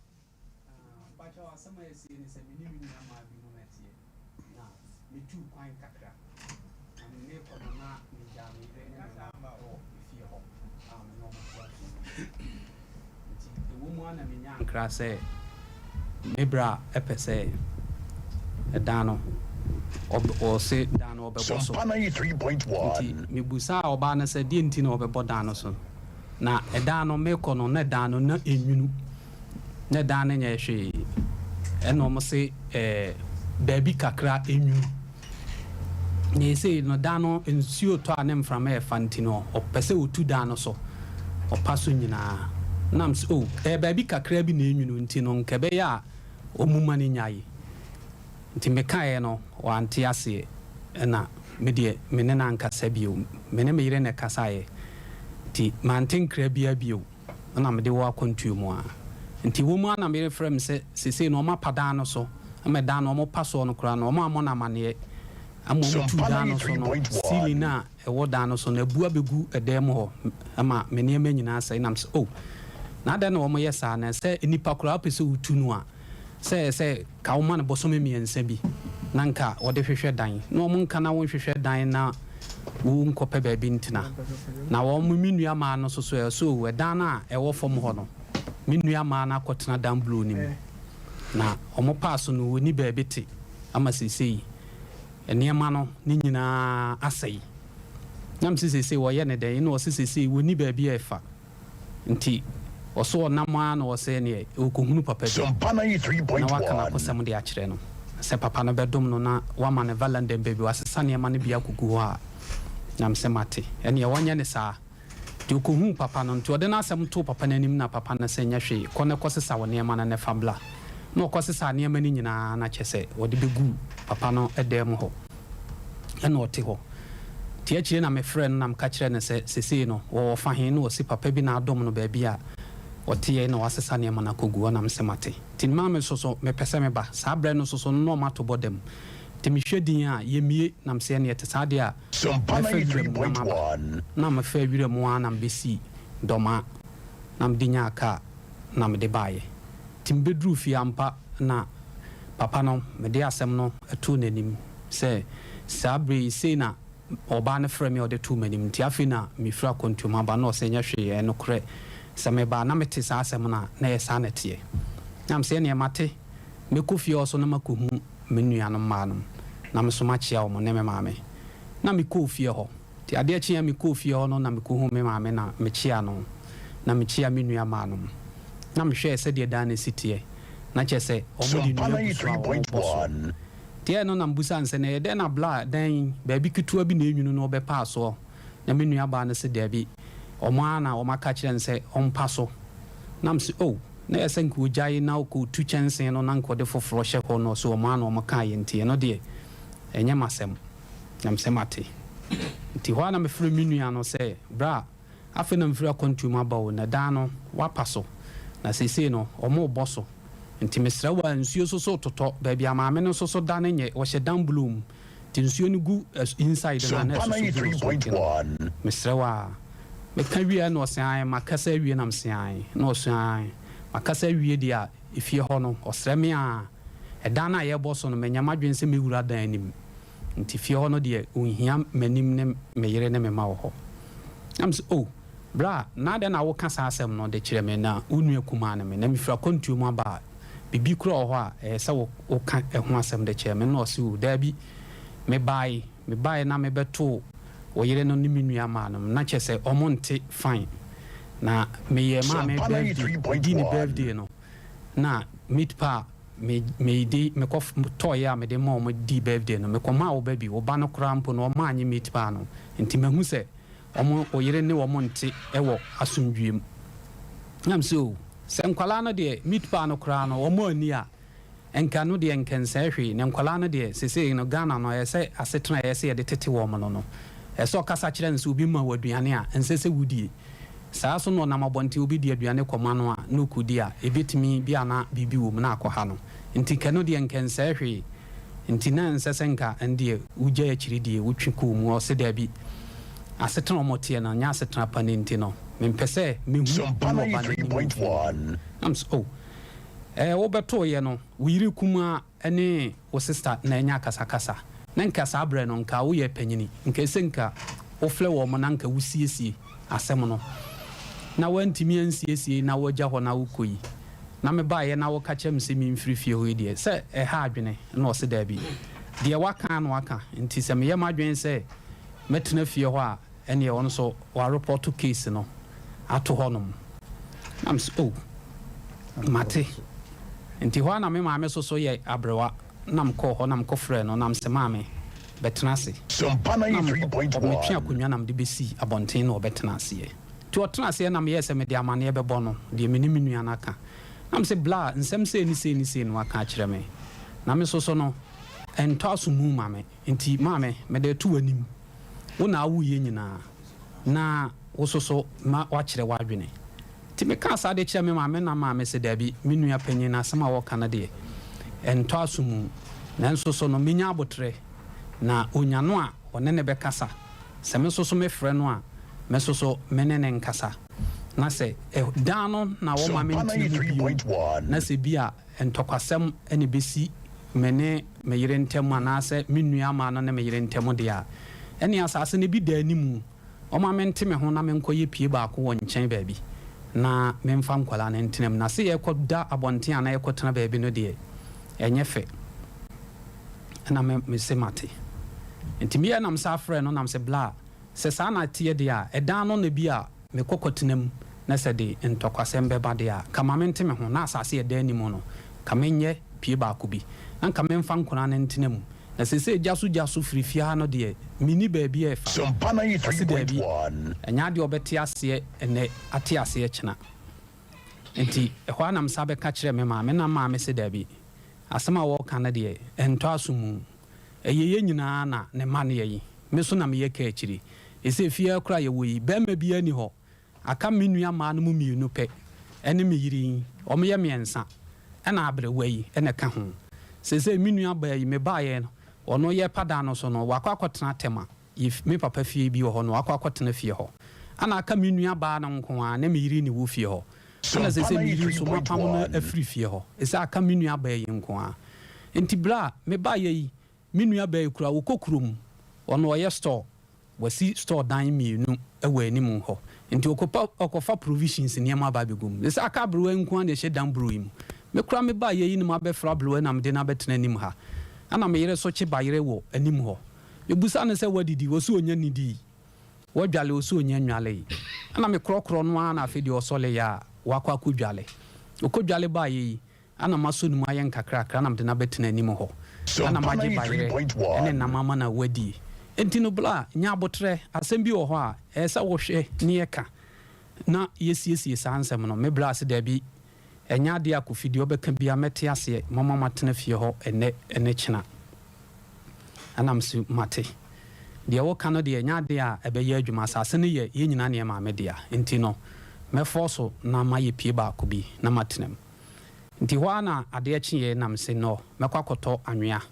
[SPEAKER 11] Mpakyɛw asɛm a asie ne sɛ me ne me nua maa bi mu na ɛteɛ na me tuu kwan kakra na me mekɔ no na me gyaa me yere ne me mma wɔ efie hɔ a me ne ɔmo te asomdwie mu nti ɛwɔ mu ara na me nyaa nkra sɛ me bra pɛ sɛ ɛdan no ɔse dan no ɔbɛbɔ so nti me busaa ɔbaa no sɛ deɛ nti na ɔbɛbɔ dan no so Na ɛda no mekɔ no na dan no na enwunu, na dan no nyɛ hwee, ɛna wɔn se ɛɛ baabi kakra enwunu. Na esei no dan no nsuo tɔ a ne mframa ɛfa nti no ɔpɛ sɛ otu dan no so, ɔpa so nyinaa. Na mese oh ɛyɛ baabi kakra bi na enwunu nti no nka ɛbɛyɛ a wɔn ma no nyae. Nti mekaeɛ no wante aseɛ ɛna me deɛ me ne no ankasa bio. Me ne me yere na ɛkasaeɛ nti mante nkra biara bio ɛna mede wɔ akwantuo mu ara. Nti wɔ mu ara na me yere frɛ me sɛ seesei no wɔapa dan no so ama dan no wɔpa soɔ no koraa no wɔammɔ no amaneɛ ama wɔtuu dan no so no ceiling no a ɛwɔ dan no so no abu abɛgu dan mu hɔ ma me nneɛma nyinaa asɛe. Na mesɛ oh na adɛn na wɔyɛ saa na sɛ nipa koraa wopɛ sɛ wotu no a sɛ sɛ ka woma no bosome mmiɛnsa bi na nka wɔde hwehwɛ dan na wɔn nka na wonhwehwɛ dan na wonkɔpɛ baabi ntena na wɔn me nua maa no soso ɛ so ɛdan no a ɛwɔ fam hɔ no me nua maa no akɔtena dan blue no mu na wɔn paa so no wɔnni baabi te ama seesei nneɛma no ne nyinaa asɛe. Na mese seesei wɔyɛ no dɛn? Ɛna ɔse seesei wɔnni baabi a ɛfa. Nti ɔso ɔnam ara na ɔsɛ neɛ ɔrekɔhunu papa bi na waka n'akosɛm de akyerɛ no. Sɛ papa no bɛdom no na wama no Valendem baabi wasesa nneɛma no bi akɔgu hɔ a, na mese mate. Ɛneɛ wɔnyɛ no saa. Nti ɔkɔhuu papa no, nti ɔde n'asɛm too papa no anim na papa no se, Nyɛ hwee, kɔ na kɔsesa wo nneɛma no na fa bla. Na ɔkɔsesaa nneɛma no nyinaa na kyerɛ sɛ ɔde bɛguu papa no dan mu hɔ na ɔte hɔ. Nti akyire na mefrɛɛ no na meka kyerɛɛ no sɛ sesei no wɔwɔ fa he na ɔse papa bi na adom no baabi a ɔteɛ na wasesa nneɛma no akɔgu hɔ na mese mate. Nti maa me nso so mepɛ sɛ meba. Saa berɛ no nso so no na ɔma bɔ dam. Nti mehwɛ din a yɛmmie na mese ɛneɛ ɛte saa deɛ a mɛfa wiram na maba. Na mefaa wiram ara na mebɛsii Dɔmaa na mede nyaa kaa na mede baeɛ. Nti mebɛduruu fie ampa na papa no mede asɛm no too n'anim sɛ saa berɛ yi sei na ɔbaa no frɛɛ me a ɔde too m'anim nti afei na mefiri akwantuo mu aba na ɔse ɛnyɛ hwee ɛyɛ nokorɛ sɛ mebaa na mete saa asɛm no a na ɛyɛ saa na ɛteɛ. Na mese ɛneɛ mate. Mɛkɔ fie hɔ so na makɔhu me nuanom mmaa nom na me nso makyea wɔn ne me maame. Na mekɔɔ fie hɔ. Nti adeɛ kyeeɛ a mekɔɔ fie hɔ no na mekɔhuu me maame na mekyeaa no na mekyeaa me nua mmaa nom. Na mehwɛɛ sɛdeɛ dan no si teɛ. Na kyerɛ sɛ wɔde nnua gu so a wɔrebɔ so. Nti ɛno na mebisaa no sɛ na ɛyɛ dɛn na bla dan yi baabi ketewa bi na ɛnwunu no wɔbɛpaa soɔ. Na me nua baa no se daabi, wɔn ara na wɔaka akyerɛ no sɛ ɔmpa so. Na mese oh, na ɛyɛ sɛ nka ɔgyae na ɔkɔtu kyɛnsee no na nka ɔde foforɔ hyɛ hɔ na ɔse wɔn ara na wɔkaeɛ nti ɛno deɛ ɛnyɛ m'asɛm. Na mese mate. Nti hɔ ara na mefrɛɛ me nua no sɛ bra, afei na mefiri akwantuo mu aba o, na dan no wɔapa so, na seesei no wɔrebɔ so. Nti mesrɛ wo a nsuo nso so retotɔ, baabi a maame no nso so da no nyɛ, ɔhyɛ dan blue mu. Nti nsuo no gu inside no a na ɛsoso gu no so nti no mesrɛ wo a. Meka wieɛ na ɔse ae makasa awie na mese ae na ɔse ae makasa awie deɛ a efie hɔ no ɔsrɛ me a ɛdan no a yɛbɔ so no manya m'adwene sɛ mɛwura dan no mu nti fie hɔ no deɛ ɔnhia m'anim ne me yere ne me mma wɔ hɔ na mese oh bra na adɛn na woka saa asɛm no de kyerɛ me na wo nua kumaa ne me na mefiri akwantuo mu aba a Biribi koraa wɔ hɔ a ɛyɛ sɛ woka ɛho asɛm de kyerɛ me? Ɛnna ɔse, O, daabi. Mebae, mebae na mebɛtoo wo yere no ne me nua maa no, na kyerɛ sɛ wɔnte fine. Na meyɛɛ maame birthday, medii ne birthday no, na meat pie a me, mede, mekɔ tɔeɛ a mede maa wɔn dii birthday no, mekɔmaa wo ba bi, wo ba no koraa mpo no, ɔmannye meat pie no. Nti mahu sɛ wɔn, wo yere ne wɔn nte wɔ asomdwoeɛ mu. Na mese, O, sɛ nkwadaa no deɛ, meat pie no koraa no, wɔn anni a, nka ɛno deɛ nka ɛnsɛe hwee. Na nkwadaa no deɛ, seesei no, Ghana no, ɛyɛ sɛ asetena a ɛyɛ sɛ yɛde tete wɔn no no, ɛsɛ sɛ ɔkasa kyerɛ no sɛ obi ma wo aduane a, ɛnsɛ sɛ wodie. Saa ara nso na ɔnam abɔnten obi de aduane kɔma no a, na ɔkɔdi a, ɛbɛtumi bi a na biribi wɔ mu na akɔha no. Nti nka ɛno deɛ nka ɛnsɛe hwee. Nti na ɛnsɛ sɛ nka ɛndeɛ wogyae akyiri die, wotwe kɔɔ mu. Ɔse daabi, asetena a wɔteɛ no nyɛ asetena pa no nti no, mempɛ sɛ mɛhu ne ɔba no anim wɔ fie hɔ. Na mese oh, ɛɛ wobɛtooeɛ no, wo yere kumaa ne wo sista na anya akasakasa. Na nka saa berɛ no nka woyɛ panyini, nka ɛsɛ nka wofrɛ wɔn na nka wosiesie asɛm no. Na woantumi ansiesie na woagya hɔ na wokɔ yi. Na mebaeɛ na woka kyerɛ me sɛ memfiri fie hɔ yi deɛ, sɛ ɛha adwene? Ɛna ɔse daabi. Deɛ waka ara na waka, nti sɛ meyɛ m'adwene sɛ mɛtena fie hɔ a, ɛneɛ ɔno nso warepɔto case no ato hɔnom. Na mese oh, mate. Nti hɔ ara na me maame nso so yɛ aberewa, na mekɔɔ hɔ na mekɔfrɛɛ no na mese maame, bɛtena ase. Na metwe akonnwa na mede bɛsii abɔnten na ɔbɛtena aseɛ. Nti ɔtenaa aseɛ na meyɛɛ sɛ mede amaneɛ bɛbɔ no deɛ me ne me nua no aka. Na mese, Bla, nsɛm sei ne sei ne sei na waka akyerɛ me, na me nso so no, ɛntɔ aso mu mma me. Nti maame, mede reto w'anim, wo na awo yɛn nyinaa, na wo nso so ma woakyerɛ w'adwene. Nti mekaa saa de kyerɛɛ me maame na maame se, Dabi, me nua panyin no asɛm a ɔreka no deɛ, ɛntɔ aso mu. Nanso so no, menya aboterɛ, na ɔnya no a, ɔne no bɛkasa. Sɛ me nso so mefrɛ no a, me nso so me ne no nkasa. Na sɛ dan no na wɔma mentena mu bio, na sɛ bi a ntɔkwasɛm na ɛbɛsi me ne me yere ntam anaasɛ me nuammaa no ne me yere ntam deɛ a, ɛnneɛ asase no bi da anim. Wɔma mente me ho na menkɔyɛ pie baako wɔ nkyɛn baabi na memfa nkwadaa no ntena mu. Na sɛ yɛrekɔda abɔnten anaa yɛrekɔtena baabi no deɛ, ɛnyɛ fɛ. Ɛna me mese mate. Nti meyɛ na mesan frɛɛ no na mese bla, sɛ saa na ɛteɛ deɛ a, ɛdan no na bi a mekɔ kɔtena mu na sɛ de ntɔkwasɛm bɛba deɛ a, nka ma mente me ho na asase a ɛda anim no, nka menyɛ pie baako bi na nka memfa nkwadaa no ntena mu. Na seesei gya so gya so firi fie ha no deɛ, menni baabi a ɛfa. Ɔse daabi, ɛnyɛ adeɛ a ɔbɛte aseɛ ɛnnɛ, ate aseɛ kyena. Nti ɛhɔ ara na mesan bɛka kyerɛɛ me maame na maame se daabi, Asɛm a wɔreka no deɛ, ɛntɔ aso mu. Ɛyɛ yɛn nyinaa na ne mma ne yɛn. Me nso na meyɛ kaakyire. Seesei fie ha koraa a yɛwɔ yi, barima biara nni hɔ. Aka me nua mmaa no mu mmienu pɛ ne me yere yi. Wɔyɛ mmiɛnsa, ɛna aberewa yi na ɛka ho. Seesei me nua baa yi, mebaeɛ no, ɔno yɛrepa dan no so no, wakɔ akɔtena Tema. Yɛ me papa fie bi wɔ hɔ no, wakɔ akɔtena fie hɔ. Ɛna aka me nua baa no nko ara ne me yere na ɛwɔ fie hɔ. Ɛna seesei me yere nso, mapam no afiri fie hɔ. Seesei aka me nua baa yi nko ara. Enti berɛ a mebaeɛ yi, me nua baa yi koraa, ɔkɔ kurom, ɔno ɔyɛ store, wasi store dan mmienu wɔ anim hɔ. Enti ɔkɔpa, ɔkɔfa provisions nneɛma aba abɛgu mu. Seesei aka aberewa yi nko ara na ɛhyɛ dan bruu yi mu. Me koraa mebaeɛ yi na mabɛfra bloɛ na mede no abɛtena anim ha. Ɛna me yere nso kye bayerɛ wɔ anim hɔ. Mebisa no sɛ wadidi? Ɔse ɔnya nnidii. Wadwale? Ɔse ɔnya nnwalee. Ɛna mekorɔkorɔ no ara na afei deɛ ɔsɔleeɛ a wakɔ akɔdwale. Ɔkɔdwale baeɛ yi, Ana masɔ ne mu ayɛ nkakrakra na mede no abɛtena anim hɔ? Ana magye bayerɛ ne nam ama no a wadie? Enti no bla, nya aboterɛ, asɛm bi wɔ hɔ a, ɛyɛ sɛ wohwɛ ne yɛka na yɛsiesie saa nsɛm no. Me bla se daabi, ɛnyɛ adeɛ a Kofi deɛ ɔbɛka biara mɛte aseɛ, mama matena fie hɔ ɛnnɛ ne kyena. Ɛna mese mate. Deɛ woka no deɛ ɛnyɛ adeɛ a ɛbɛyɛ adwuma, asase no yɛ yɛn nyinaa ne yɛn maame dea, enti no mɛfɔɔso na mayɛ pie baako bi na matena mu. Nti hɔ ara na adeɛ kyeeɛ na mese nɔ mɛkɔ akɔtɔ anwea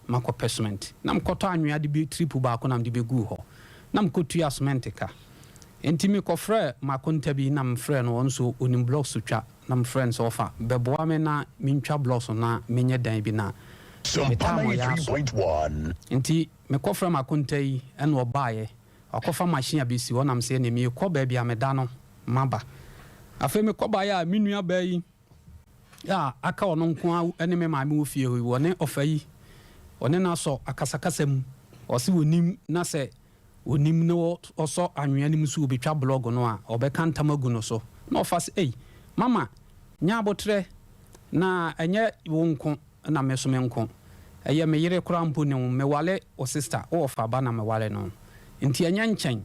[SPEAKER 11] makɔpɛ cement. Na mekɔtɔ anwea de bi tripu baako na mede bɛguu hɔ. Na mekɔtua cement ka. Nti mekɔfrɛɛ m'akonta bi na mefrɛɛ no, ɔno nso ɔnim blocks twa, na mefrɛɛ no sɛ ɔfa bɛboa me na mentwa blocks na menyɛ dan bi na metaa mo yɛ aso. Nti mekɔfrɛɛ m'akonta yi ɛna ɔbaeɛ, wakɔfa machine abɛsi hɔ na mese ɛneɛ meekɔ baabi a meda no maba. Afei mekɔbaeɛ a me nua baa yi a aka ɔno nko ara ne me maame wɔ fie hɔ yi, ɔne ɔfa yi, ɔne no asɔ akasakasa mu. Ɔse ɔnim na sɛ ɔnim na ɔsɔ anwea no mu sɛ ɔbɛtwa blɔg no a, ɔbɛka ntam agu no so. Na ɔfa se, Ei, mama, nya aboterɛ na ɛnyɛ wo nko na me nso me nko. Ɛyɛ me yere koraa mpo ne wo. Meware wo sista, wo ɔfa ba na meware no. Nti ɛnyɛ nkyɛn.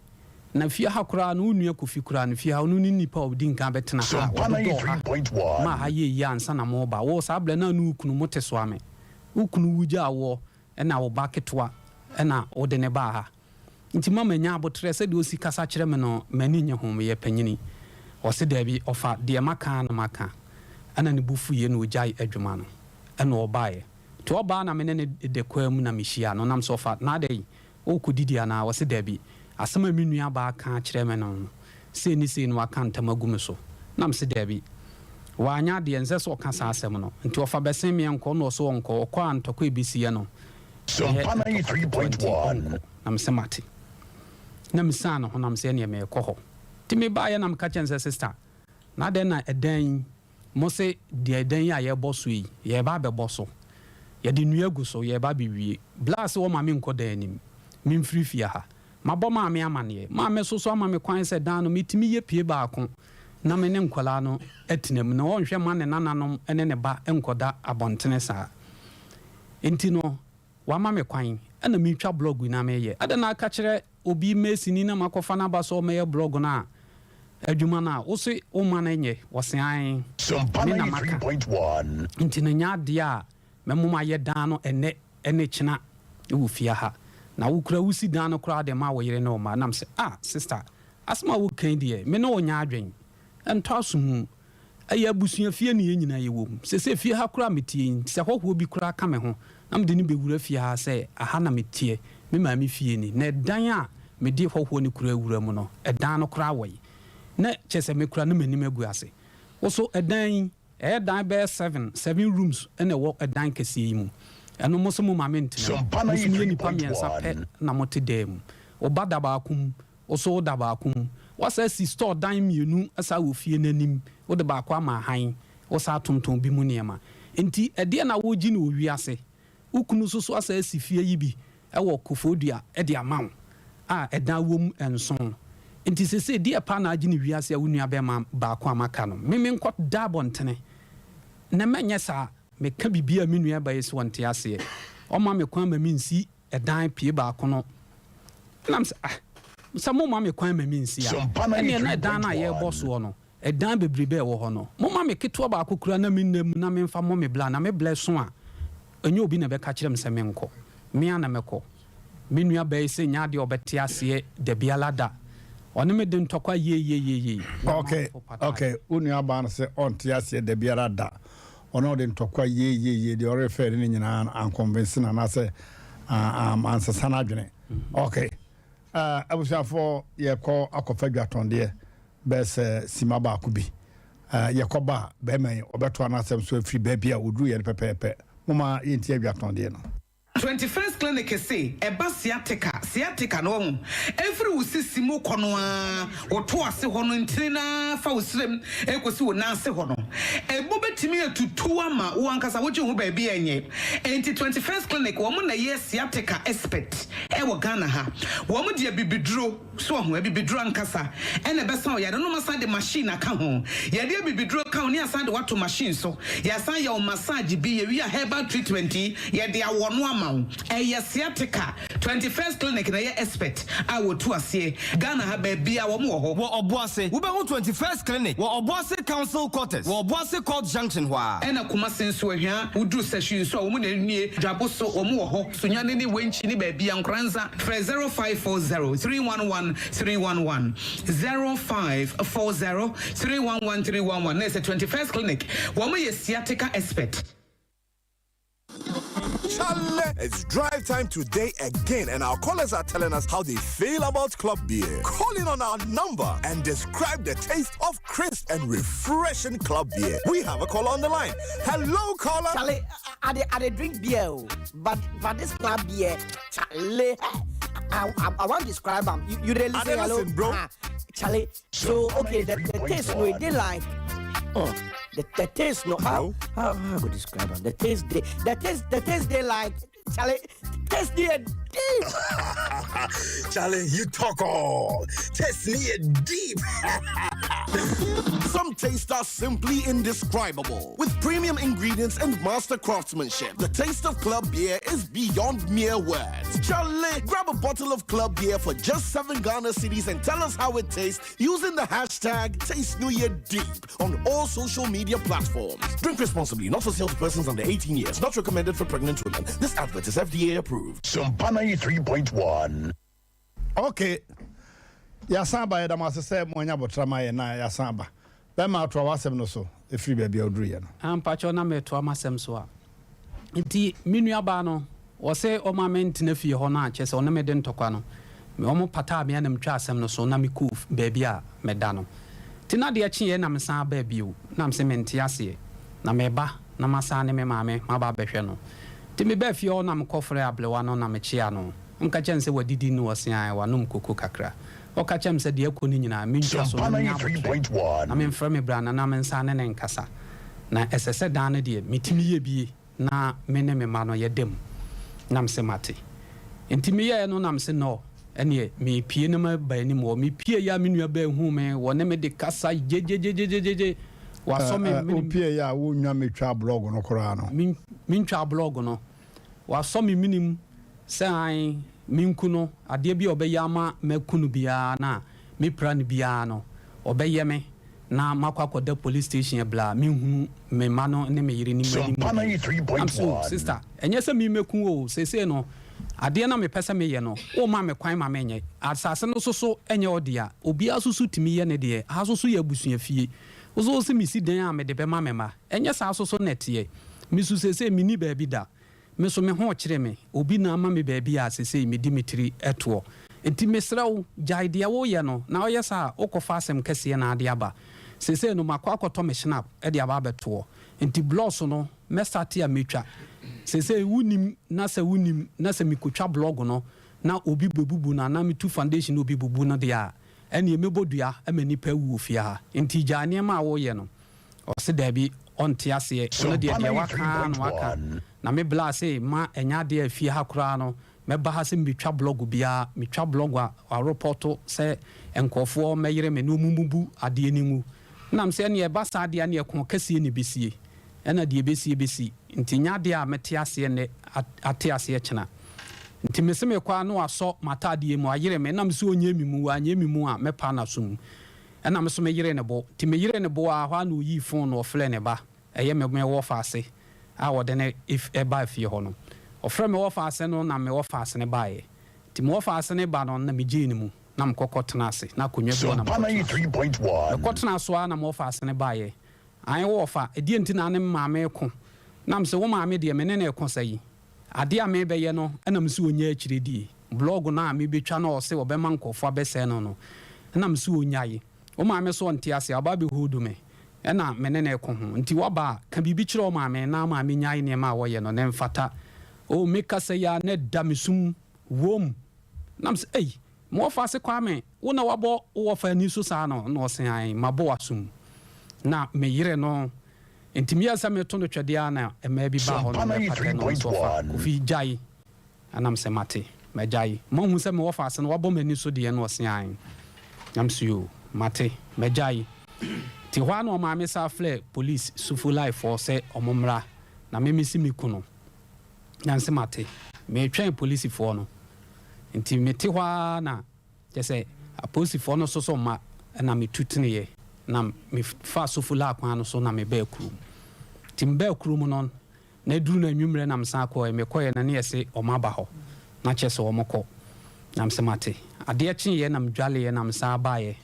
[SPEAKER 11] Na fie ha koraa no, wo nua Kofi koraa no, fie ha, ɔno ne nipa a ɔdi nkan bɛtena ha a ɔdodɔɔ ha maa ha yɛɛ yie ansa na moreba. Wo, saa berɛ no na ne wo kunu mote Soame. Wo kunu wu gyaa woɔ na wo ba ketewa na wode no baa ha. Nti ma manya aboterɛ, sɛdeɛ ɔsi kasa kyerɛ me no, m'ani nnye ho, meyɛ panyini. Ɔse daabi, ɔfa deɛ maka ara na maka. Ɛna ne bo fuiɛ na ɔgyae adwuma no, ɛna ɔbaeɛ. Nti ɔbaa na me ne no da kwaa mu na mehyiaa no, na mese ɔfa, na adɛn, worekɔdidi anaa? Ɔse daabi, asɛm a me nua baa ka kyerɛɛ me no, sei ne sei na waka ntam agu me so. Na mese daabi, wanyɛ adeɛ, ɛnsɛ sɛ ɔka saa asɛm no. Nti ɔfa bɛsen meɛ nkɔ, na ɔse ɔnkɔ, ɔkɔ a ntɔkwa a ɛbɛsiiɛ no, Ɛyɛ ntɔkwa ketewa nti ɔnkɔ. Na mese mate. Na mesian ne ho na mese ɛneɛ merekɔ hɔ. Nti mebaeɛ na meka kyerɛɛ no sɛ sister, na adɛn na ɛdan yi, mose deɛ ɛdan yi a yɛrebɔ so yi, yɛreba abɛbɔ so. Yɛde nnua agu so, yɛreba abɛwie. Bla se wɔma menkɔ dan anim, memfiri fie ha. Mabɔ maame amaneɛ. Maame nso so ama me kwan sɛ dan no metumi yɛ pie baako na me ne nkwadaa no atena mu. Na ɔnhwɛ mma ne nananom ne ne ba nkɔda abɔntene saa. Enti no, wama me kwan na meretwa blɔg yi na mereyɛ. Adɛn na aka kyerɛ obi masonni na makɔfa no aba sɛ ɔmmɛyɛ blɔg no a adwuma no a wose womma no nyɛ? Ɔse aane, me na maka. Enti no ɛnyɛ adeɛ a mɛmom ayɛ dan no ɛnnɛ ne kyena wɔ fie ha. Na wo koraa wosi dan no koraa de ma wo yere ne wo mma. Na mese ah sister, asɛm a woreka yi deɛ me ne wo nyɛ adwen. Ɛntɔ asom. Ɛyɛ abusua fie na yɛn nyinaa yɛwɔ mu. Seesei fie ha koraa a meteɛ yi, sɛ hɔhoɔ bi koraa ka me ho na mede no bɛwura fie ha sɛ aha na meteɛ, me maame fie ni, na ɛdan a mede hɔhoɔ no koraa wura mu no, ɛdan no koraa wɔ yi. Na kyerɛ sɛ me koraa na m'anim agu ase. Wo so ɛdan yi, ɛyɛ dan bɛyɛ seven, seven rooms na ɛwɔ ɛdan kɛseɛ yi mu. Ɛno mo se mo ma mentena mu. Mo nso moyɛ nnipa mmiɛnsa pɛ na mote dan mu. Wo ba da baako mu, Wo so woda baako mu. Woasan asi store dan mmienu saa wɔ fie no anim. Wode baako ama hann. Wosan tontɔn bi mu nneɛma. Enti ɛdeɛn na woregye no wɔ wiase? Wo kunu nso so asan asi fie yi bi wɔ Koforidua de ama wo a ɛdan wom nson. Enti seesei deɛ paa na agye no wiase a wo nuabarima baako a maka no? Me menkɔda abɔntene na mɛnyɛ saa. Meka biribi a me nuabaa yi se ɔnte aseɛ. Ɔmma me kwan ma mensi ɛdan pie baako no. Ɛna mesɛ, ah, sɛ momma me kwan ma mensi a, ɛnneɛ na ɛdan no a yɛrebɔ soɔ no, ɛdan bebrebe a ɛwɔ hɔ no, momma me ketewa baako koraa na menna mu na memfa mmɔ me bra, na me blɛ so a, ɛnyɛ obi na ɛbɛka kyerɛ me sɛ menkɔ. Me ara na mɛkɔ. Me nuabaa yi se nyɛ adeɛ a ɔbɛte aseɛ dabiara da. Ɔne me de ntɔkwa yieyieyie. Na
[SPEAKER 1] Okay,
[SPEAKER 11] m'awofo pataeɛ.
[SPEAKER 1] okay, wo nuabaa no se ɔnte aseɛ dabiara da. Ɔne ɔde ntɔkwa yieyieyie deɛ ɔrefɛre no nyinaa no anconvince no anaasɛ ansesa n'adwene. Ok, uh, abusuafoɔ yɛkɔ akɔfa dwatɔndeɛ bɛyɛ sɛ sima baako bi. Uh, yɛkɔba a bɛrima yi ɔbɛtoa n'asɛm so afiri baabi a ɔduru yɛ no pɛpɛɛpɛ. Moma yɛntie adwatɔndeɛ no.
[SPEAKER 12] 21st Clinic se ɛba sciatica, sciatica no wahu, ɛfiri wo sisi mu kɔ no ara, wo to ase hɔ no ntini no ara fa wo srem ɛkɔsi wo nan ase hɔ no, ɛmu bɛtumi atutu ama wo ankasa wogye wo ho baabi a ɛnyɛ. Enti 21st Clinic wɔn na ɛyɛ sciatica expert ɛwɔ Ghana ha. Wɔn de abibiduro. So wahu? Abibiduro ankasa na ɛbɛsa wo yare no. Wɔasan de machine aka ho. Yɛde abibiduro ka ho ne yɛasan de wo ato machine so. Yɛasan yɛ wo massage bi. Yɛwie a herbal treatment yi, yɛde awɔ no ama wo. Ɛyɛ sciatica. 21st Clinic na ɛyɛ expert a wɔtu aseɛ. Ghana ha baabiara wɔn wɔ hɔ.
[SPEAKER 13] Wɔ Ɔboase, wobɛhu 21st Clinic wɔ Ɔboase Council Quarters wɔ Ɔboase Court Junction hɔ ara.
[SPEAKER 12] Ɛna Kumasi nso, Ahwia, woduru Sahwi nso a, wɔn na nie. Dwabo so, wɔn wɔ hɔ. Sunyani ne Wenchi ne baabia Nkoranza frɛ 0540 311 311 0540 311 311 na ɛsɛ 21st clinic wɔn yɛ sciatica expert.
[SPEAKER 14] Chale, it's drive time today again, and our callers are telling us how they feel about club beer. Call in on our number and describe the taste of crisp and refreshing club beer. We have a caller on the line. Hello, caller.
[SPEAKER 15] Chale, I, I, I, drink beer, oh, but but this club beer, chale, I, I, I want to describe them. You, you really listen, hello,
[SPEAKER 14] bro.
[SPEAKER 15] Ah, chale. So okay, the, the taste no, they like. Oh, the, the taste no. How how how I go describe them? The taste they the taste the taste they like. Chale, taste the deep.
[SPEAKER 14] Charlie, you talk all. Taste me deep.
[SPEAKER 16] Some tastes are simply indescribable. With premium ingredients and master craftsmanship, the taste of club beer is beyond mere words. Charlie, grab a bottle of club beer for just 7 Ghana cedis and tell us how it tastes using the hashtag TasteNewYearDeep on all social media platforms. Drink responsibly, not for sale to persons under 18 years, not recommended for pregnant women. This advert is FDA approved.
[SPEAKER 2] Sompa 93.1.
[SPEAKER 1] Ok yɛasan aba yɛda mo ase sɛ moanya abotra ma yɛn na yɛasan aba. Bɛma atoa w'asɛm no so ɛfiri baabi a woduruiɛ no.
[SPEAKER 11] Ah mpakyɛw na metoa m'asɛm so a. Nti me nua baa no ɔse ɔma me ntena fie hɔ no a kyerɛ sɛ ɔne me de ntɔkwa no me ɔmo pataa me a na metwaa asɛm no so na me kɔɔ baabi a me da no. Nti na adeɛ kyeeɛ na me san baa bio na mese mente aseɛ na meba na masan ne me maame maba abɛhwɛ no. Nti mebaa fie hɔ na mekɔ frɛɛ ablewa no na mekyea no. Ɔka kyerɛɛ me sɛ wadidi na ɔse ae wanom koko kakra. Ɔka kyerɛɛ me sɛ deɛ ɛkɔ no nyinaa mentwa so na menya aboterɛ na memfrɛ me bra na na mensan ne no nkasa. Na ɛsɛ sɛ dan no deɛ metumi yɛ bie na me ne me mma no yɛda mu. Na mese mate. Nti meyɛɛ no na mese nɔ ɛneɛ mepie na maba anim hɔ. Mepieeɛ a me nua baa huu me wɔne me de kasa gyegyegyegyegye wasɔ me
[SPEAKER 1] Ɛ,
[SPEAKER 11] menim.
[SPEAKER 1] Wopieeɛ a wonwa metwaa blɔg no koraa no.
[SPEAKER 11] Mentwaa blɔg no. Wasɔ me menim sɛ ae menku no, adeɛ bi a ɔbɛyɛ ama maku no biara no a mɛpira no biara no, ɔbɛyɛ me na makɔ akɔda police station ɛberɛ a menhunu me mma no ne me yere no m'anim
[SPEAKER 2] Sompa
[SPEAKER 11] bio. Nam sɛ oh
[SPEAKER 2] 93.1.
[SPEAKER 11] sister, ɛnyɛ sɛ memɛku wo o, seesei no adeɛ no a mepɛ sɛ meyɛ no womma me kwan ma menyɛ. Asase no nso so nyɛ wo dea, obiara nso so tumi yɛ ne deɛ, ha nso so yɛ abusuafie. Wo nso wose mesi dan a mede bɛma me mma, ɛnyɛ saa nso so na ɛteɛ. Me nso seesei menni baabi da. Me nso me ho rekyere me. Obi na ama me baabi a seesei mede me tiri toɔ. Enti mesrɛ wo, gyae deɛ woreyɛ no, na woyɛ saa a, wokɔfa asɛm kɛseɛ na ade aba. Seesei no, makɔ akɔtɔ me Schnapp de aba abɛtoɔ. Enti blɔs no, mɛstate a mɛtwa. Seesei wonnim, na sɛ wonim, na sɛ mekɔtwa blɔg no na obi bɛbubu no anaa metu foundation na obi bubu no deɛ a, ɛnneɛ mɛbɔ dua ma nnipa awu wɔ fie ha. Enti gyae nneɛma a woreyɛ no. Ɔse daabi ɔnte aseɛ ɔno deɛ deɛ waka ara na waka na me bla se ma ɛnyɛ adeɛ a fie ha koraa no mɛba ha sɛ mebɛtwa blog biara metwa blog a warepɔto sɛ nkurɔfoɔ mmɛyere me na ɔmu mmubu adeɛ no ngu na mesɛ ɛneɛ ɛba saa deɛ ɛneɛ ko kɛseɛ na ɛbɛsie ɛna deɛ ɛbɛsie bɛsi nti nyɛ adeɛ a mɛte aseɛ nnɛ ate aseɛ kyena nti mese mekɔ a na wasɔ m'ataadeɛ mu ayere me na mese ɔnyɛ me mu wanyɛ me mu a mɛpa n'aso mu Ɛna me nso me yeree ne bo. Nti me yeree ne bo ara, hɔ ara na ɔyii phone no ɔfrɛɛ ne ba, ɛyɛ me me wɔfaase a ɔde no baa fie hɔ no. Ɔfrɛɛ me wɔfaase no na me wɔfaase no baeɛ. Nti me wɔfaase no ba no na me gyee no mu na me kɔ kɔ tenaa ase, na akonnwa bi wɔ na me kɔ tenaa so. Me kɔ tenaa so ara na me wɔfaase no baeɛ. Ae wo wɔfa, ɛdeɛn nti na ne me maame reko? Na me se, wo maame deɛ me ne no reko sɛn? Adeɛ a merebɛyɛ no na mese ɔnnya akyire die. Blog no a merebɛtwa no a ɔse ɔbɛma nkurɔfoɔ abɛsɛe no no na mese ɔnnyae. Wo maame so ɔnte aseɛ, ɔba abɛholdu me na me ne no reko ho. Nti woaba a, ka biribi kyerɛ wo maame na maame nnyae nneɛma a ɔyɛ no na ɛmfata. Oh me kasa yi a na ɛda me sum wom. Na me sɛ ei, me wɔfa ase Kwame, wo na wabɔ wo wɔfa ani so saa no? Na ɔse ae, mabɔ w'asom. Na me yere no, nti meyɛɛ sɛ meto no twɛdeɛ ara na mmaa bi baa hɔ na wɔbɛpatɛ no, ɔse ɔfa Kofi gyae. Ɛna me sɛ mate, magyae. Moahu sɛ me wɔfa ase no wabɔ m'ani so deɛ? Na ɔse ae. Na me se yoo, mate, magyae. Nti hɔ ara na ɔmaame san frɛɛ police Sufulaifoɔ sɛ wɔn mmra na me mesi me kunu. Na mese mate. Meretwɛn polisifoɔ no. Nti mete hɔ ara na kyerɛ sɛ apolisifoɔ no nso so mma na metu teneeɛ na mefaa Sofulaa kwan no so na mebaa kurom. Nti mebaa kurom no na ɛduru no anwummerɛ na mesan kɔeɛ. Mekɔeɛ no na yɛse wɔn aba hɔ na kyerɛ sɛ wɔkɔ. Na mese mate. Adeɛ kyeeɛ na medwaleeɛ na mesan baeɛ.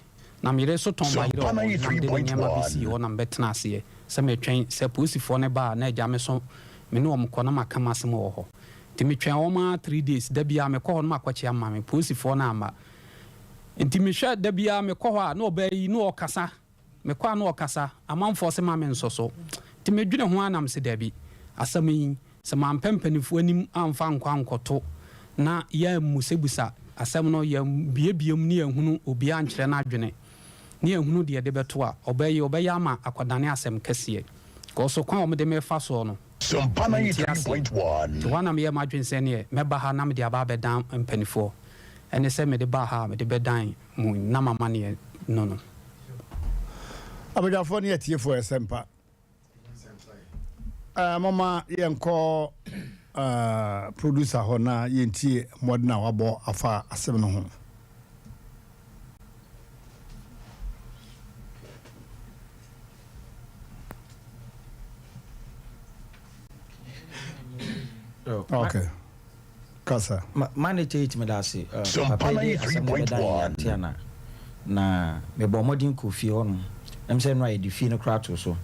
[SPEAKER 11] Na me yere nso tɔn bayerɛ wɔ hɔ, na mede ne nneɛma bɛsii hɔ na mebɛtenaa aseɛ sɛ meretwɛn sɛ apolisifoɔ no ba a na agya me so me ne wɔn kɔ na maka m'asɛm wɔ hɔ. Nti metwɛn wɔn ara three days, da biara mekɔ hɔ na makɔkyea me maame, apolisifoɔ no amma. Nti mehwɛ da biara mekɔ hɔ a na ɔbaa yi na ɔrekasa, mekɔ a na ɔrekasa, amanfoɔ se ma mensɔ so. Nti medwene ho ara na mese dabi, asɛm yi Sɛ mampɛ mpanimfoɔ anim amfa ankɔ ankɔto na yɛammusabusa asɛm no, yɛammuebue mu ne yɛanhunu obiara ankyerɛ n'adwene ne yɛanhunu deɛ yɛde bɛto a, ɔbaa yi ɔbɛyɛ ama akɔdane asɛm kɛseɛ. Kɔɔ so kwan a wɔde me refa soɔ no, mente aseɛ. Nti hɔ ara na meyɛɛ m'adwene sɛ ɛneɛ mɛba ha na mede aba abɛdan mpanimfoɔ. Ɛne sɛ mede baa ha a mede bɛdan mo na m'amanneɛ no no.
[SPEAKER 1] Abadwafoɔ ne atiefoɔ ɛsɛmpa. Eh, momma yɛnkɔ eh, producer hɔ na yɛntie mmɔden a wabɔ afa asɛm no ho. Okay. Kasa.
[SPEAKER 4] Ma ne Tate meda ase. Papa yi de asɛm no bɛdan yɛn ante ana? Na mebɔɔ mmɔden kɔɔ fie hɔ nom. Ɛm sɛ nnora yɛde fie no koraa too so.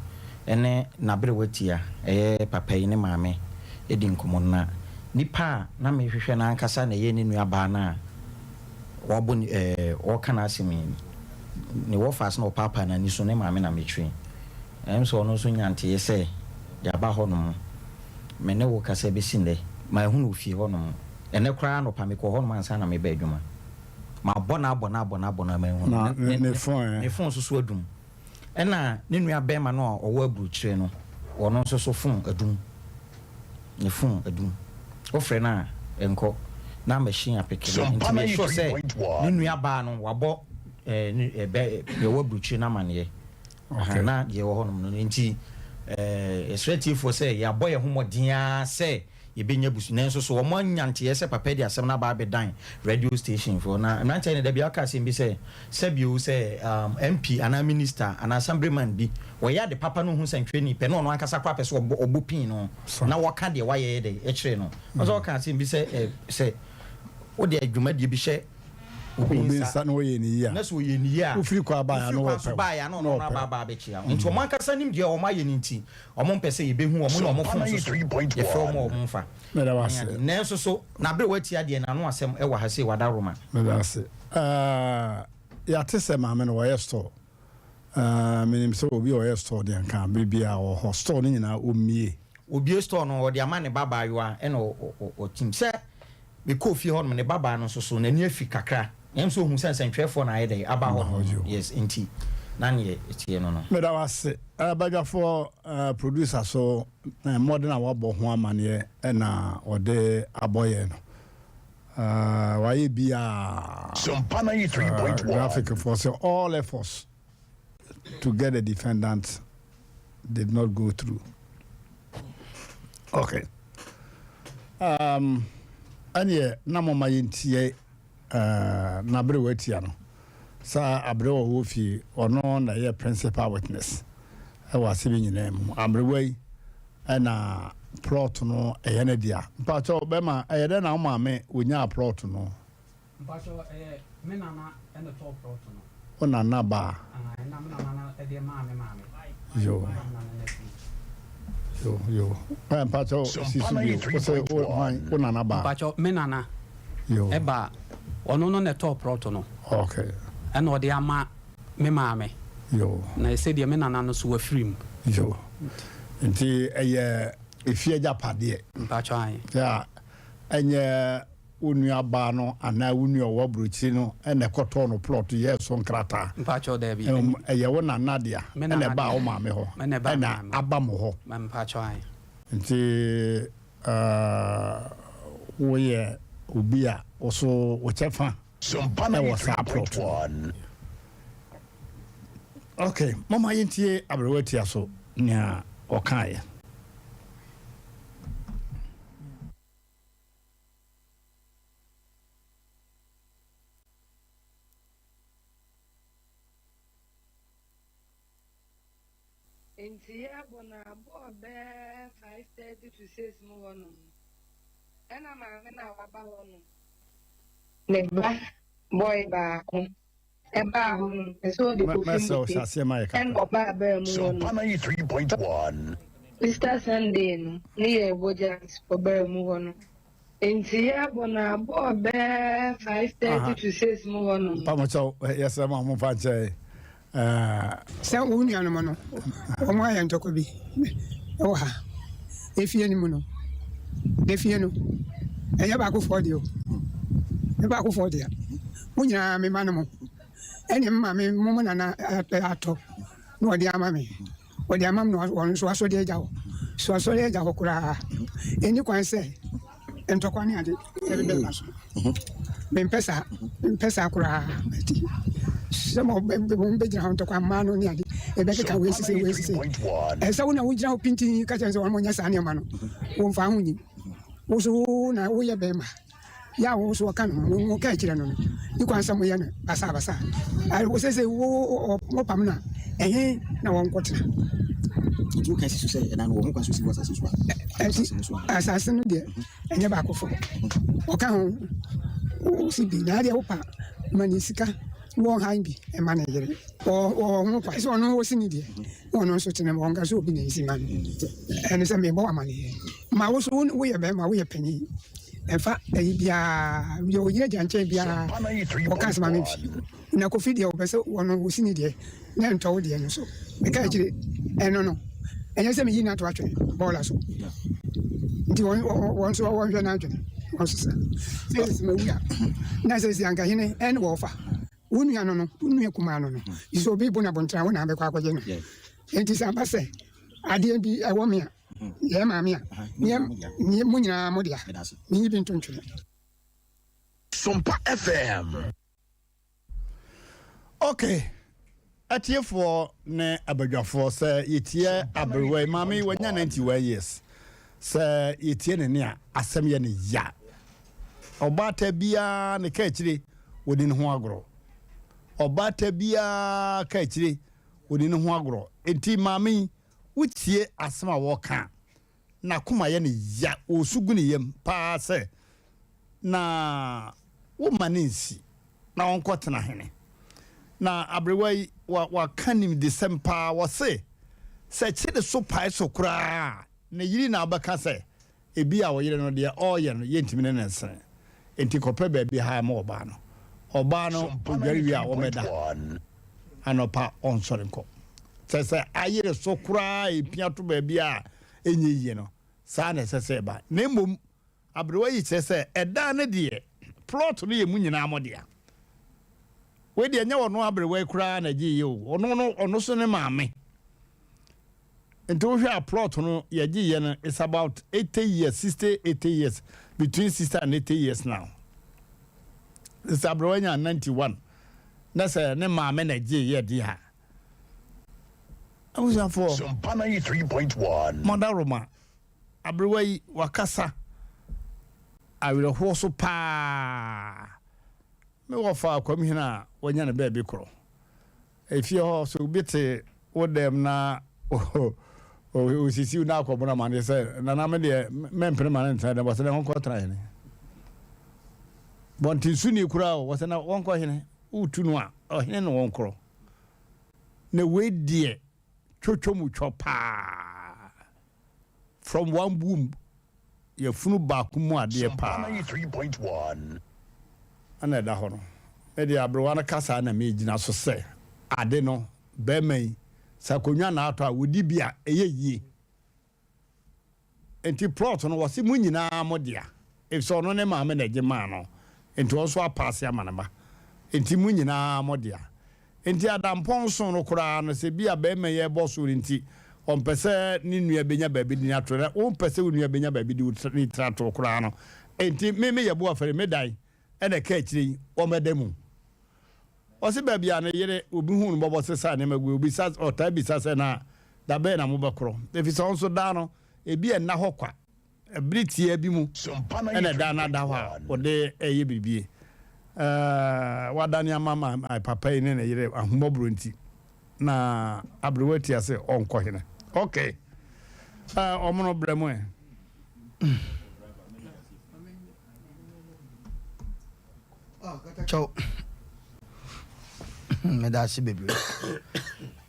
[SPEAKER 4] Ɛne n'aberewa tia, ɛyɛ papa yi ne maame di nkɔmmɔ no. Na nipa a na merehwehwɛ no ankasa na ɛyɛ ne nua baa no a wabɔ ne ɛɛ ɔreka n'asɛm yi. Ne wɔfaase na ɔpaapaa n'ani so, ne maame na mekyerɛ. Ɛm sɛ ɔno nso nya nteeɛ sɛ yɛaba hɔ nom. Me ne wo kasa bɛsi nnɛ, manhu no wɔ fie hɔnom. Ɛnnɛ koraa anɔpa mekɔɔ hɔnom ansa na mereba adwuma. Mabɔ no abɔ no abɔ no abɔ no a manhu no.
[SPEAKER 1] Na ne phone ɛ?
[SPEAKER 4] Ne phone nso so adum. Ɛna ne nua bɛrima no a ɔwɔ aburokyire no, ɔno nso so phone adum. Ne phone adum. Wofrɛ no a, ɛnkɔ. Na machine apeke no. Nti meyɛ sure sɛ ne nua baa no, wabɔ ɛɛ ne ɛbɛ deɛ ɔwɔ aburokyire no amaneɛ. Okay. Na deɛ ɛwɔ hɔnom no nti yɛsrɛ atiefoɔ sɛ yɛabɔ yɛn ho mmɔden ara sɛ yɛbɛnya busu nanso so wɔn anya nteɛ sɛ papa de asɛm no aba abɛdan radio station foɔ na mmeranteɛ no da bi aka asɛm bi sɛ sɛbio sɛ um, MP anaa minister anaa assemblyman bi wɔyɛ ade papa no hu sɛntwerɛni pɛ na ɔno ankasa koraa pɛ sɛ ɔbɔ ɔbɔ pin no na wɔka deɛ wayɛ de ɛkyerɛ no ɔsɛ ɔka asɛm bi sɛ sɛ wode adwumadie bi hyɛ
[SPEAKER 1] obi nsa na ɔyɛ ne yie a
[SPEAKER 4] na sɛ ɔyɛ ne yie a
[SPEAKER 1] wofiri kɔ abaeɛ a na
[SPEAKER 4] ɔpɛ wo baeɛ a na ɔno aba aba abɛkyia wo nti wɔn ankasa nim deɛ wɔn ayɛ no nti wɔn mpɛ sɛ yɛbɛhu wɔn na wɔn fon so so yɛfrɛ wɔn a wɔn mfa
[SPEAKER 1] meda wo ase
[SPEAKER 4] nanso so na abere watia deɛ n'ano asɛm ɛwɔ ha sei wada Roma
[SPEAKER 1] meda ase ɛɛ yɛate sɛ maame no wɔyɛ store ɛɛ menim sɛ obi a ɔyɛ store deɛ nka bere biara wɔ hɔ store no nyinaa ɔmmie
[SPEAKER 4] obie store no ɔde ama ne ba baayewa ɛna ɔtim sɛ Mekɔɔ fie hɔnom, ne babaa no nso so, n'ani afi kakra. Ɛm sɛ ɔhuu sɛ nsɛntwerɛfoɔ na ayɛ dɛn aba hɔ nom. Yes, nti na neɛ ɛteɛ no no.
[SPEAKER 1] Meda wo ase. Badwafoɔ producer so mmɔden a wabɔ ho amaneɛ na ɔde abɔ yɛn no. Wayɛ biaa. Graphic foɔ sɛ all efforts to get the defendant did not go through. Okay. Um, ɛneɛ na moma yɛntie uh, n'aberewa atia no. Saa aberewa ɔwɔ fie, ɔno na ɛyɛ principal witness ɛwɔ asɛm yi nyinaa mu. Aberewa yi ɛna plot no ɛyɛ ne dea. Mpakyɛw bɛma ɛyɛ dɛ na wo maame onyaa plot no?
[SPEAKER 11] Mpakyɛw ɛyɛ me nana ɛna tɔɔ plot no.
[SPEAKER 1] Wo nana baa?
[SPEAKER 11] Aah ɛna me nana no ɛdeɛ maa me maame.
[SPEAKER 1] Yoo.
[SPEAKER 11] Ɛna me nana no afiri.
[SPEAKER 1] Yoo yoo. Ɛɛ mpakyɛw si so bio wo sɛ wo hwan wo nana baa?
[SPEAKER 11] Mpakyɛw me nana.
[SPEAKER 1] Yoo.
[SPEAKER 11] Ɛbaa ɔno no na ɛtɔɔ plot no.
[SPEAKER 1] Okay.
[SPEAKER 11] Ɛna ɔde ama me maame.
[SPEAKER 1] Yoo.
[SPEAKER 11] Na ɛsɛ deɛ me nana no so wafiri mu.
[SPEAKER 1] Yoo. Nti ɛyɛ efie agyapadeɛ.
[SPEAKER 11] Mpakyɛw ae.
[SPEAKER 1] Yeah. Ɛnyɛ wo nua baa no anaa wo nua ɔwɔ aburokyiri no na ɛkɔtɔɔ no plot yɛɛ so nkrataa.
[SPEAKER 11] Mpakyɛw daabi.
[SPEAKER 1] Mmom ɛyɛ wo nana dea
[SPEAKER 11] Me
[SPEAKER 1] ɛna
[SPEAKER 11] nana
[SPEAKER 1] ɛbaa wo
[SPEAKER 11] dea.
[SPEAKER 1] maame hɔ
[SPEAKER 11] Ɛna ɛbaa me
[SPEAKER 1] ɛna
[SPEAKER 11] maame hɔ.
[SPEAKER 1] aba mo hɔ.
[SPEAKER 11] Mpakyɛw ae.
[SPEAKER 1] Nti woyɛ obi a wo so wo kyɛfa wɔ saa plot no mu. Ok, momma yɛntie aberewa tia so nea ɔkaeɛ.
[SPEAKER 17] Ntsi yɛbɔ no abɔɔ bɛyɛ 5:30 to 6 mu hɔnom no, nna maame no a ɔaba hɔ no ne ba boy baako baa hɔnom, pɛ sɛ ɔde kofi
[SPEAKER 1] Mɛsrɛ wo
[SPEAKER 17] mute
[SPEAKER 1] hyɛ aseɛ ma yɛ
[SPEAKER 17] ɛna
[SPEAKER 1] kakra.
[SPEAKER 17] ɔbaa baa mu hɔ no.
[SPEAKER 2] Sompa 93.1.
[SPEAKER 17] Easter Sunday no ne yɛrebɔ jazz wɔ baa mu hɔ no. Ntsi yɛbɔ no abɔɔ bɛyɛ 5:30 to 6 mu hɔ nom.
[SPEAKER 1] Mpamokyɛw, yɛsrɛ mo a momfa nkyɛ yɛn.
[SPEAKER 18] Sɛ wo nuanom no, wɔayɛ ntɔkwa bi wɔ ha, efie no mu no, efie no, ɛnyɛ baakofoɔ deɛ o, ɛnyɛ baakofoɔ dea. Mo nyinaa me mma no mo, ɛne me maame mo mo nana atɔ na ɔde ama me. Ɔde ama me na ɔno nso asɔ de agya hɔ. So asɔre agya hɔ koraa. Ɛnni kwan sɛ ntɔkwa ne ade ɛbɛba so. Mempɛ saa, mempɛ saa koraa. Nti sɛ mo bɛgyina hɔ ntɔkwa mmaa no ne ade ɛbɛkeka wei sise wei sise. Ɛsɛ wo na wogyina hɔ pintinn ka kyerɛ sɛ wɔn nyɛ saa nneɛma no. Wɔmfa ho nyim. Wo so wo na woyɛ bɛrima. Yɛ a wo nso wɔka no ho, wo ka kyerɛ no no, ne kwan sɛ moyɛ no basabasa. Wo sɛ sɛ wo wɔpam no a, ɛhe na wɔnkɔtena?
[SPEAKER 19] Nti woka si so sɛ ɛdan no wɔ ho kwan sɛ osi wɔ asase so a?
[SPEAKER 18] Ɛnti asase no deɛ ɛnyɛ baakofo. Wɔka ho wosi bi na adeɛ wopa ma ne sika wɔ han bi ɛma ne yere. Wɔ ho kwan sɛ ɔno wɔsi ne deɛ na ɔno nso tena mu ɔnka sɛ obi na nsi ma no. Ɛne sɛ mebɔ amaneɛ ma wo so woyɛ bɛrima woyɛ panyin. Ɛmfa ayi biara, deɛ ɔgyina gya nkyɛn biara, ɔka asɛm a memfi. Na Kofi deɛ ɔpɛ sɛ ɔno ɔsi ne deɛ na ɛntɔ wo deɛ no so. Meka akyire ɛno no, ɛnyɛ sɛ meyi no ato atwene bɔɔla so. Nti wɔn wɔn nso wɔnhwɛ n'adwene, wɔnsesa. Sɛ sɛ mawu a, na sɛ sɛ anka hene ɛne wɔfa. Wo nua no no, wo nua kumaa no no, sɛ obi bu no abɔntene a, wo na abɛkɔ akɔgye no. Enti sɛ aba sɛ adeɛ bi ɛwɔ me a, Yɛn maame a, ne mo nyinaa mo dea. Menyi bi nto ntwene.
[SPEAKER 2] Sompa FM.
[SPEAKER 1] Ok, atiefoɔ ne abadwafoɔ sɛ yɛtie aberewa yi, maame yi wanya 91 years, sɛ yɛtie ne ne a, asɛm yɛ ne ya. Ɔbaata biara ne ka akyire wɔdi ne ho agorɔ. Ɔbaata biara ka akyire wɔdi ne ho agorɔ. Enti maame yi, Wotie asɛm a wɔreka a, n'akoma yɛ no ya, ɔresu gu ne yam paa sɛ, Na womma no nsi na ɔnkɔtena hene? Na aberewa yi, wa, waka nimdesɛm paa. Wɔse, sɛ kyere so pae so koraa a, ne yere na wobɛka sɛ, Ebia wo yere no, deɛ ɔreyɛ no, yɛntumi ne no nsene. Enti kɔpɛ baabi ha ma ɔbaa no. Ɔbaa no, ɔdware wie a, ɔmmɛda. Anɔpa, ɔnsɔre nkɔ. Kyerɛ sɛ, ayere so koraa a ɛpia to baabi a ɛnyɛ yie no, saa na ɛsɛ sɛ ɛba. Na mmom, aberewa yi kyerɛ sɛ, ɛdan no deɛ, plot no yɛ mo nyinaa mo dea. Wei deɛ, ɛnyɛ ɔno aberewa yi koraa na ɛgyeeɛ o. Ɔno no, ɔno so ne maame. Nti wohwɛ a plot no yɛgye yɛ no it's about 80 years 60 80 years between 60 and 80 years now. Sisi aberewa nya 91 na sɛ ne maame na gye yɛ di ha. Abusuafoɔ.
[SPEAKER 2] Sompa 93.1.
[SPEAKER 1] Mɔdaroma aberewa yi wakasa awerɛhoɔ so paa. Me wɔfa akwamhene a wanya ne baabi korɔ. Efie hɔ, sɛ obi te wo dɛm na osisi wo na akɔbɔ no amanneɛ sɛ, Nana, me deɛ, mempene ma no ntena dɛm, wɔsɛ dɛ wɔnkɔtena hene. Bɔntensoni koraa o, wɔsɛ na wɔnkɔ hene. Wotu no a, ɔhene ne wɔnkorɔ. Na wei deɛ, twotwo mu twɔ paa. From one womb, yafunu baako mu adeɛ paa ɛna ɛda hɔ no. Me deɛ aberewa no kasa na megyina so sɛ ade no bɛrima yi sɛ akonnwa na atɔ a wɔdi bi a ɛyɛ yie. Nti plot no wɔse mo nyinaa mo dea. Efisɛ ɔno ne maame na ɛgye maa no, enti ɔno nso apaase ama ne mma. Enti mo nyinaa mo dea. Enti adampɔn so no koraa no, sɛ ebia barima yi rebɔ so no nti, ɔmpɛ sɛ ne nua benya baabi de no ato, na wompɛ sɛ wo nua benya baabi de wo ne tiri ato koraa no, enti me meyɛ Boafari, me dan na ɛka akyire yi, wɔmmɛda mu. Ɔse baabi a ne yere, obi hu no mmɔbɔ sesa nneɛma gu, obisa, ɔtaa bisa sɛ, na da bɛn na mobɛkorɔ? Efisɛ ɔno nso daa no, ebi a ɛnna hɔ kwa. Bere tiaa bi mu na ɛda no ada hɔ a wɔde reyɛ biribi. Wadane ama ma papa yi ne ne yere ahummɔborɔ nti, na aberewa tia sɛ ɔnkɔ hene. Okay. Ɔmono brɛ mo ɛ.
[SPEAKER 4] Kyɛw. Meda ase bebree.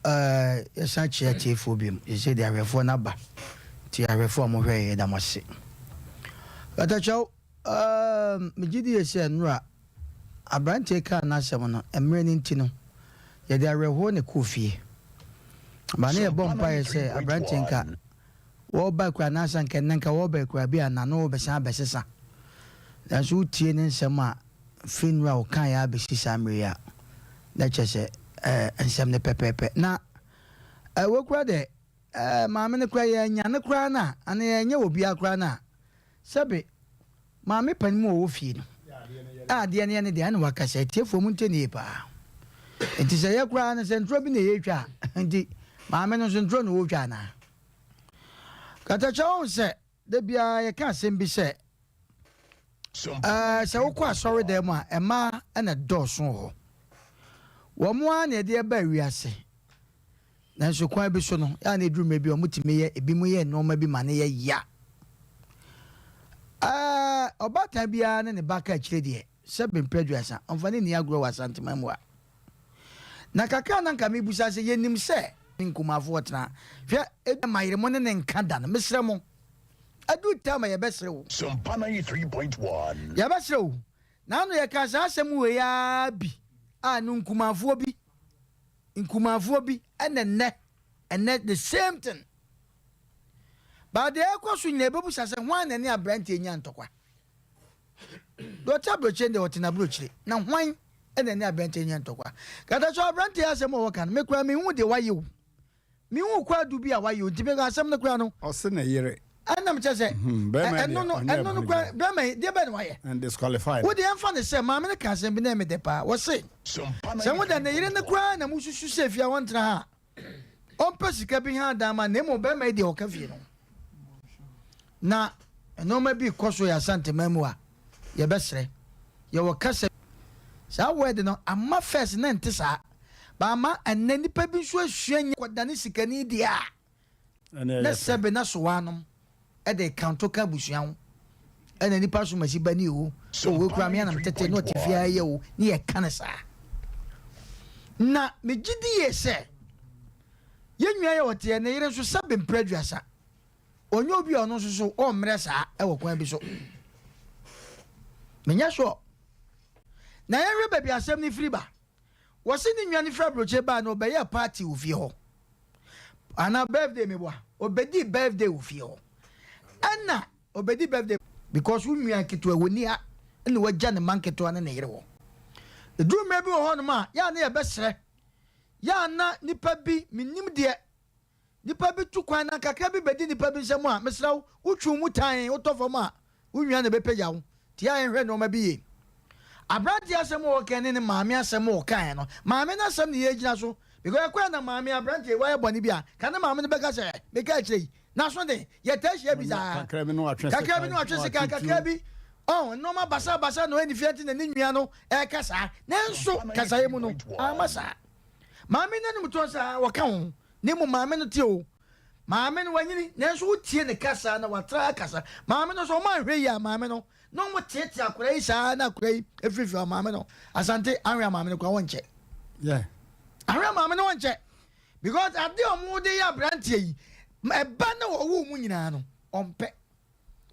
[SPEAKER 4] Ɛɛ yɛsan kyerɛ atiefoɔ biom. Sɛ deɛ ahwɛfoɔ no aba. Nti ahwɛfoɔ a mohwɛ yɛ yɛda mo ase. Kata kyɛw, ɛɛ megye die sɛ nnora aberanteɛ kaa n'asɛm no mmerɛ no nti no yɛde awerɛhoɔ na ɛkɔɔ fie. Ba ne yɛbɔ mpaeɛ sɛ aberanteɛ nka Wɔreba akura anaasɛ anka ɛnnɛ nka wɔreba akura bi a n'ano rebɛsan abɛsesa. Nanso wotie ne nsɛm a firi nnora a ɔkaeɛ ara bɛsi saa mmerɛ yi a, na kyerɛ sɛ ɛɛ nsɛm no pɛpɛɛpɛ. Na ɛwɔ kura dɛ ɛɛ maame no koraa yɛannya no koraa no a, anaa yɛanyɛ wɔ biara koraa no a, Sɛbe, maame panin mu a ɔwɔ fie no, a adeɛ no yɛ ne dea, ɛna waka sɛ, atiefoɔ montie no yie paa. Nti sɛ yɛ koraa no, sɛ ntorɔ bi na yɛretwa a, nti maame no nso ntorɔ na ɔretwa anaa? Katakyɛ wohu sɛ, da biara yɛka asɛm bi sɛ, ɛɛ, sɛ wokɔ asɔredan mu a, mmaa na ɛdɔɔso wɔ hɔ. Wɔn ara na yɛde ɛbaa wiase. Nanso kwan bi so no, yɛ a na ɛduru mmerɛ bi a wɔtumi yɛ ebinom yɛ nneɛma bi ma no yɛ ya. Ɛɛ, ɔbaatan biara ne ne ba ka akyire deɛ, sɛbe mprɛ aduasa, ɔmfa no nni agorɔ wɔ Asanteman mu ha. Na kakra na nka mebusa sɛ, yɛnim sɛ. Ne nkumafoɔ tena. Hwɛ, ɛdu ma yere mo ne ne nka da no, mesrɛ mo, aduru time a yɛbɛsrɛ o.
[SPEAKER 2] Sompa 93.1.
[SPEAKER 4] Yɛbɛsrɛ o. Naano yɛkaa saa asɛm wei ara bi a no nkumafoɔ bi. Nkumanfoɔ bi ɛna nnɛ ɛnɛ the same thing but deɛ ɛkɔ so nyinaa ɛbɛbusa sɛ hwan na ɛne aberanteɛ nya ntɔkwa deɛ ɔte aburokyire deɛ ɔte n'aburokyire na hwan ɛna ɛne aberanteɛ nya ntɔkwa kata so aberanteɛ asɛm a ɔwɔ ka no mekura mehu deɛ wayɛ o Mehu kwaadu bi a wayɛ o, nti me asɛm no koraa no.
[SPEAKER 1] Ɔse ne yere.
[SPEAKER 4] Ɛna mekyɛ sɛ, ɛno no, ɛno no koraa, bɛrima yi, deɛ bɛn na wayɛ?
[SPEAKER 1] And disqualified.
[SPEAKER 4] Wo deɛ ɛmfa no sɛ, maame no ka asɛm bi na ɛyɛ me dɛ paa, ɔse, sɛ mo deɛ ne yere no koraa na mosusu sɛ fie a ɔntena ha a, ɔmpɛ sika bi ha dan ma, na mmom bɛrima yi deɛ ɔka fie no ho. Na nnoɔma bi rekɔ so yɛ Asanteman mu a, yɛbɛsrɛ. Yɛwɔ kasa bi, saa word no amma first na ɛnte saa. But ama ɛnnɛ nnipa bi nso asua nya kɔdane sikani deɛ a, na sɛbe na sowanom de kanto ka abusua ho. Ɛna nnipa so masi ba ni o, o wei koraa me anam tete na ɔte fie ara yɛ o, ne yɛka no saa. Na megye di yie sɛ yɛn nua yɛ ɔteɛ ne yere nso sɛbe mprɛ aduasa. Ɔnyɛ obi a ɔno nso so ɔmmerɛ saa wɔ kwan bi so. Menyɛ sure. Na yɛnhwɛ baabi asɛm no firi ba. Wɔse ne nua no firi aburokyire baa no ɔbɛyɛɛ party wɔ fie hɔ. Anaa birthday meboa. Ɔbɛdii birthday wɔ fie hɔ. Ɛna ɔbɛdi birthday because wo nua nketewa wɔni ha ɛna wagya ne mma nketewa ne ne yere hɔ. Ɛduru mmerɛ bi wɔ hɔnom a yɛ a na yɛbɛsrɛ yɛ a na nipa bi mennim deɛ Nipa bi tu kwan na kakra bi bedi nipa bi nsam a, mesrɛ wo, wotwe wo mu tann, wotɔ fam a, wo nua na ebepagya wo. Nti yɛ a yɛnhwɛ nneɛma bi yie. Aberanteɛ asɛm a ɔkae ne ne maame asɛm a ɔkaeɛ no, maame no asɛm na yɛgyina so. Because ɛkɔɛ na maame aberanteɛ yi wayɛ bɔne bi a, ka ne maame no bɛka sɛ, meka akyerɛ yi, n'aso den, yɛtaa hyia bi saa.
[SPEAKER 1] Kakra bi na watwe
[SPEAKER 4] sekan. Kakra bi na watwe sekan, kakra bi. Ɔn, nneɛma basabasa na ɔyɛ ne fie nti na ne nua no ɛreka saa. Nanso, kasaeɛ mu no, amma saa. Maame no anim tɔn saa, wɔka ho. Na mmom maame no te o. Maame no wanyini, nanso wotie ne kasa na watra akasa. Maame no nso, wɔn anhwɛ yie a maame no, na wɔn teetee akwadaa yi saa na akwadaa yi efirifiri hɔ. Maame no, Asante ahwɛ a maame no koraa wɔnkyɛ.
[SPEAKER 1] Yeah.
[SPEAKER 4] Ahwɛ a maame no wɔnkyɛ. Because ade a wɔn de yɛ aberanteɛ yi, ɛba na wɔwo mu nyinaa no, ɔmpɛ.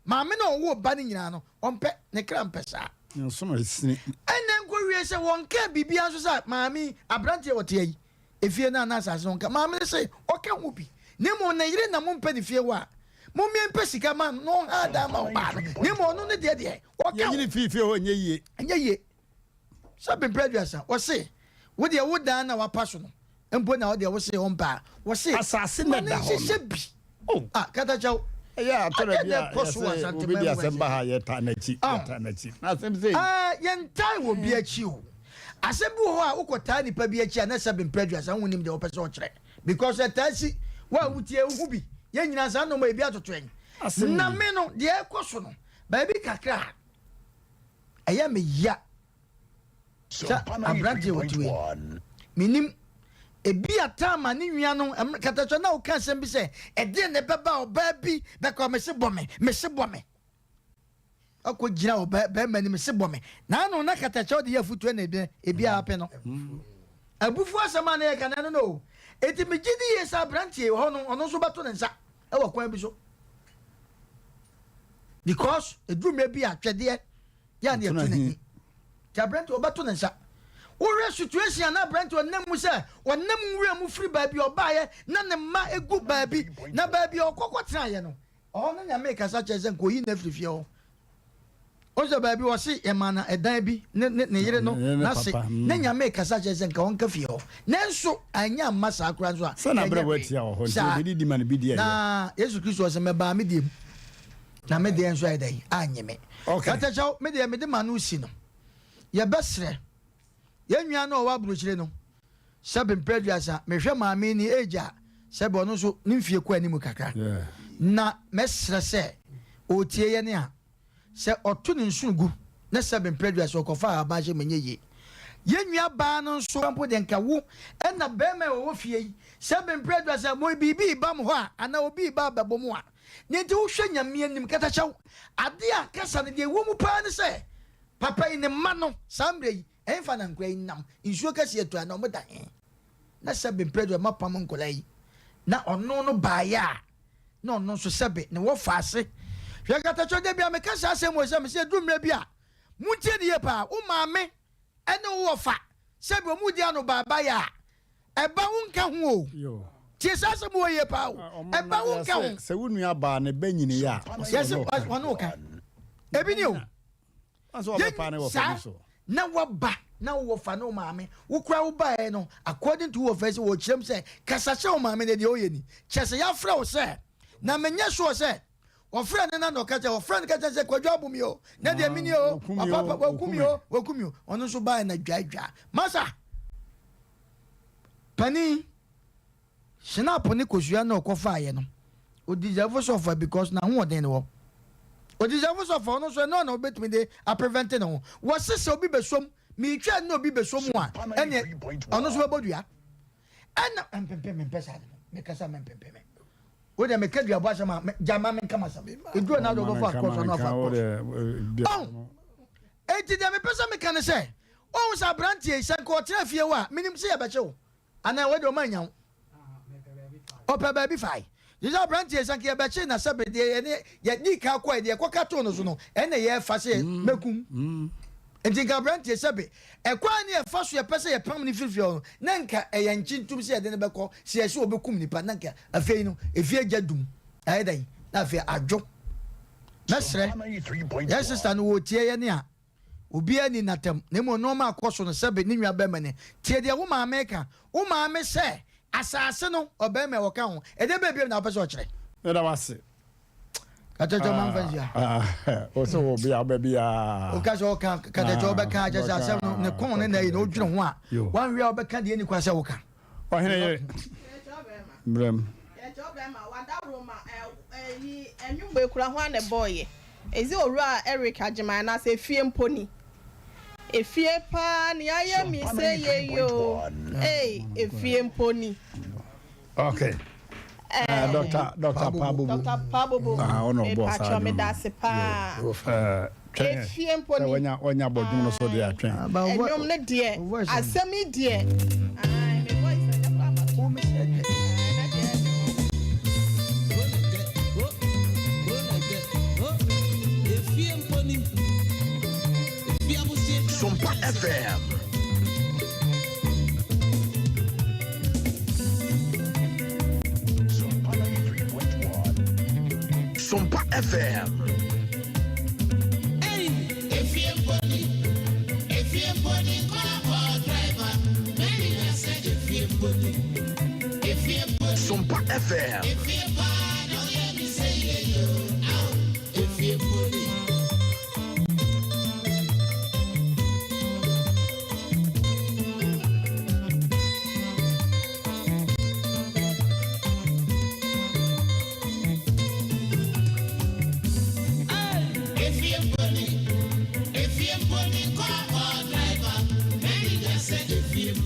[SPEAKER 4] Maame no a ɔwoo ba no nyinaa no, ɔmpɛ, ne kra mpɛ saa.
[SPEAKER 1] Nsono esini.
[SPEAKER 4] Ɛnna nkowie sɛ wɔnkaa biribiara nso sɛ maame yi, aberanteɛ a ɔte ha yi, efie no anaa asase no ɔnka. Maame no se ɔka ho bi, na mmom ne yere na mompɛ ne fie hɔ a, Mommie mpɛ sika ma no na ɔnha dan ma ɔbaa no. Na mmom ɔno ne deɛ deɛ, ɔka ho.
[SPEAKER 1] Yɛnyini fii fie hɔ nyɛ yie.
[SPEAKER 4] Ɛnyɛ yie. Sɛ mprɛ aduasa, wɔse, wo deɛ wo dan na wapa so no mpo na wo deɛ wose ɔmpɛ a, wɔse,
[SPEAKER 1] Asase
[SPEAKER 4] ma
[SPEAKER 1] na
[SPEAKER 4] no
[SPEAKER 1] ɛda hɔ no.
[SPEAKER 4] nhyehyɛ bi.
[SPEAKER 1] Oh.
[SPEAKER 4] Ah, Katakyɛw,
[SPEAKER 1] Ɛyɛ a tɔrɔ
[SPEAKER 4] adeɛ
[SPEAKER 1] bi
[SPEAKER 4] na
[SPEAKER 1] a
[SPEAKER 4] ɛkɔ so wɔ
[SPEAKER 1] yɛsɛ
[SPEAKER 4] Asante
[SPEAKER 1] obi de
[SPEAKER 4] man mu
[SPEAKER 1] asɛm
[SPEAKER 4] ha
[SPEAKER 1] ba
[SPEAKER 4] sei.
[SPEAKER 1] ha yɛtaa n'akyi,
[SPEAKER 4] Ah.
[SPEAKER 1] yɛtaa n'akyi. Na asɛm sei.
[SPEAKER 4] Ah, yɛntaa wɔ bi akyi o. Asɛm bi wɔ hɔ a wokɔtaa nipa bi akyi a na sɛbe mprɛ aduasa wonnim deɛ wɔpɛ sɛ ɔkyerɛ because ɛtaa si wo a wotie wohu bi. Yɛn nyinaa saa nnoɔma yi bi atoto yɛn.
[SPEAKER 1] Asɛm
[SPEAKER 4] Na
[SPEAKER 1] ni.
[SPEAKER 4] me no deɛ ɛkɔ so no baabi kakra a ɛyɛ me ya sɛ aberanteɛ wɔte wei menim ebi a taama ne nua no katasɔ na woka asɛm bi sɛ ɛdeɛ na ɛbɛba ɔbaa bi bɛkɔ mese bɔ me mese bɔ me ɔkɔ gyina ɔbaa bɛrima anim se bɔ me na ano na katakyɛ ɔde yɛ afutuo na ebi ebi a apɛ no abufuo asɛm a na yɛka na ɛno no o eti megye di yie sɛ aberanteɛ hɔ no ɔno nso bɛto ne nsa ɛwɔ kwan bi so because eduru mmerɛ bi a twɛdeɛ yɛ a na yɛto n'ani nti aberanteɛ ɔbɛto ne nsa wohwɛ situation a na aberanteɛ ɔnam mu sɛ ɔnam nwura mu firi baabi a ɔbaeɛ na ne mma egu baabi na baabi a ɔkɔkɔ tenaeɛ no ɔhɔ no nyame kasa kyerɛ sɛ nka oyi no afiri fie hɔ ɔsɛ baabi ɔse yɛma na ɛdan bi ne ne ne yere no n'ase ne nyame kasa kyerɛ sɛ nka ɔnka fie hɔ nanso anyɛ amma saa koraa nso a
[SPEAKER 1] Sɛ na berɛ
[SPEAKER 4] ɛnyɛ
[SPEAKER 1] watia wɔ hɔ nti
[SPEAKER 4] saa
[SPEAKER 1] obɛdidi ma no bi di ɛyɛ.
[SPEAKER 4] na Yesu Kristo ɔsɛ mɛbaa me deɛ mu na me deɛ nso ayɛ dɛn anye me.
[SPEAKER 1] Okay.
[SPEAKER 4] Katakyɛw me deɛ mede m'ano si no yɛbɛsrɛ yɛn nua no a ɔwɔ aburokyire no sɛbe mpɛ aduasa mehwɛ maame ni age a sɛbe ɔno nso ne mfie kɔ anim kakra na mɛsrɛ sɛ ɔretie yɛn a sɛ ɔto ne nsono gu na sɛbe mpɛ aduasa ɔkɔfa ahaban hyɛ menyɛ yie. Yɛn nua baa no nso mpo deɛ nka wo ɛna bɛrima a ɔwɔ fie yi sɛbe mpɛ aduasa mo biribi reba mo hɔ a anaa obi reba abɛbɔ mo a Nea enti wohwɛ Nyame anim katakyɛw ade a kasa no deɛ ɛwɔ mu paa ne sɛ papa yi ne mma no saa mmerɛ yi ɛhefa na nkwadaa yi nam nsuo kɛseɛ tɔ a na wɔda he na sɛbe mprɛ deɛ mapam nkwadaa yi na ɔno no baeɛ a na ɔno nso sɛbe ne wɔ faase hwɛ katakyɛw da bi a meka saa asɛm wɔ sɛ mesɛ ɛduru mmerɛ bi a montie ne yie paa wo maame ɛne wo wɔfa sɛbe ɔmu di ano baabaeɛ a Ɛba wo nka ho o. Tie saa asɛm wɔ yie paa o. Ɛba wo nka ho.
[SPEAKER 1] Sɛ wo nua baa ne bɛ nyini yɛ a.
[SPEAKER 4] Yɛsɛ ɔne wo ka. Ebi ni o.
[SPEAKER 1] Yɛn
[SPEAKER 4] saa na waba na wowɔ fa ne wo maame wo kura wo baeɛ no according to wɔ fɛ sɛ wɔkyerɛm sɛ kasa kyerɛ wo maame no deɛ ɔyɛ ni kyɛ sɛ yɛafrɛ wo sɛ na menyɛ sure sɛ wɔfrɛ no na na ɔka kyerɛ wɔfrɛ no ka kyerɛ sɛ kwadwo abom yi o na deɛ meni o papa wakum yi o wakum yi o ɔno nso baeɛ na dwaadwaa masa Panin, Schnapp ne kosua na ɔkɔfaeɛ no, o deserve sɛ ɔfa because n'ahoɔden no wɔ. O deserve sɛ ɔfa, ɔno nso ɛno na ɔbɛtumi de aprevent ne ho. Wɔse sɛ obi bɛsom, meretwa ne obi bɛsom a, ɛneɛ ɔno nso bɛbɔ dua. Ɛna mpempem mempɛ saa de no, mekasa mempempem. Wo deɛ meka duabɔ asɛm a, gya ma menka m'asɛm. Ɛduru na ade ɔbɛfa akɔ so na ɔfa akɔ so. Ɔn, enti deɛ mepɛ sɛ meka ne sɛ, Woahu sɛ aberanteɛ yi, sɛ nka ɔtena fie hɔ a, menim sɛ yɛbɛkye wo. Anaa wei deɛ ɔma anya wo. Ɔpɛ baabi fae. Gye sɛ aberanteɛ yi, sɛ nka yɛbɛkye na sɛbe deɛ yɛne yɛdii kan kɔɛ, deɛ yɛkɔka too no so no, ɛnna yɛrefa sɛ mɛkum. Nti nka aberanteɛ sɛbe ɛkwan ne yɛfa so yɛpɛ sɛ yɛpam no firi fie hɔ no, na nka ɛyɛ nkye ntom sɛ yɛde no bɛkɔ, sɛ yɛsɛ ɔbɛkum nipa, na nka afei no, efie agya dum. Ayɛ dɛn? Na afei adwo. Mɛsrɛ, yɛn sista no wɔretie yɛn a, Obiara nni n'atam, na mmom nnoɔma a ɛkɔ so no sɛbe ne nua barima ni. Tie deɛ wo maame reka. Wo maame sɛ, Asase no, ɔbarima yi, ɔka ho. Ɛdeɛ bɛn bio na wopɛ sɛ ɔkyerɛ?
[SPEAKER 1] Meda wo ase.
[SPEAKER 4] Kakyɛkyɛ ɔma mfa nhyia.
[SPEAKER 1] Wo sɛ wɔ bia wobɛ biaa.
[SPEAKER 4] Woka sɛ ɔka kakyɛkyɛ ɔbɛka akyɛ sɛ asɛm no ne kɔn ne na yi na wodwene ho a wanhwɛ a wobɛka deɛ ɛni kwa sɛ woka.
[SPEAKER 1] Ɔhene yere brɛm.
[SPEAKER 5] Ɛnwom wei kura hwan na ɛbɔɔyɛ? Is it Owura Eric Agyeman anaasɛ efie mpo ni? Efie paa nea ayɛ me sɛ yei oo ei efie mpo ni.
[SPEAKER 1] Okay. Eh, Dr. Dr. Pabobo.
[SPEAKER 5] Dr. Pabobo.
[SPEAKER 1] Ah, ono bo sa.
[SPEAKER 5] Mepacho me da se paa.
[SPEAKER 1] Eh, twɛn.
[SPEAKER 5] Efie mpo ni.
[SPEAKER 1] Wanya wanya bɔ dwom no so de atwɛn.
[SPEAKER 5] Ɛnwom ne deɛ. Asɛm yi deɛ. Ai, me voice ɛnyɛ koraa ma so.
[SPEAKER 2] Sompa FM. Sompa FM. Sompa FM.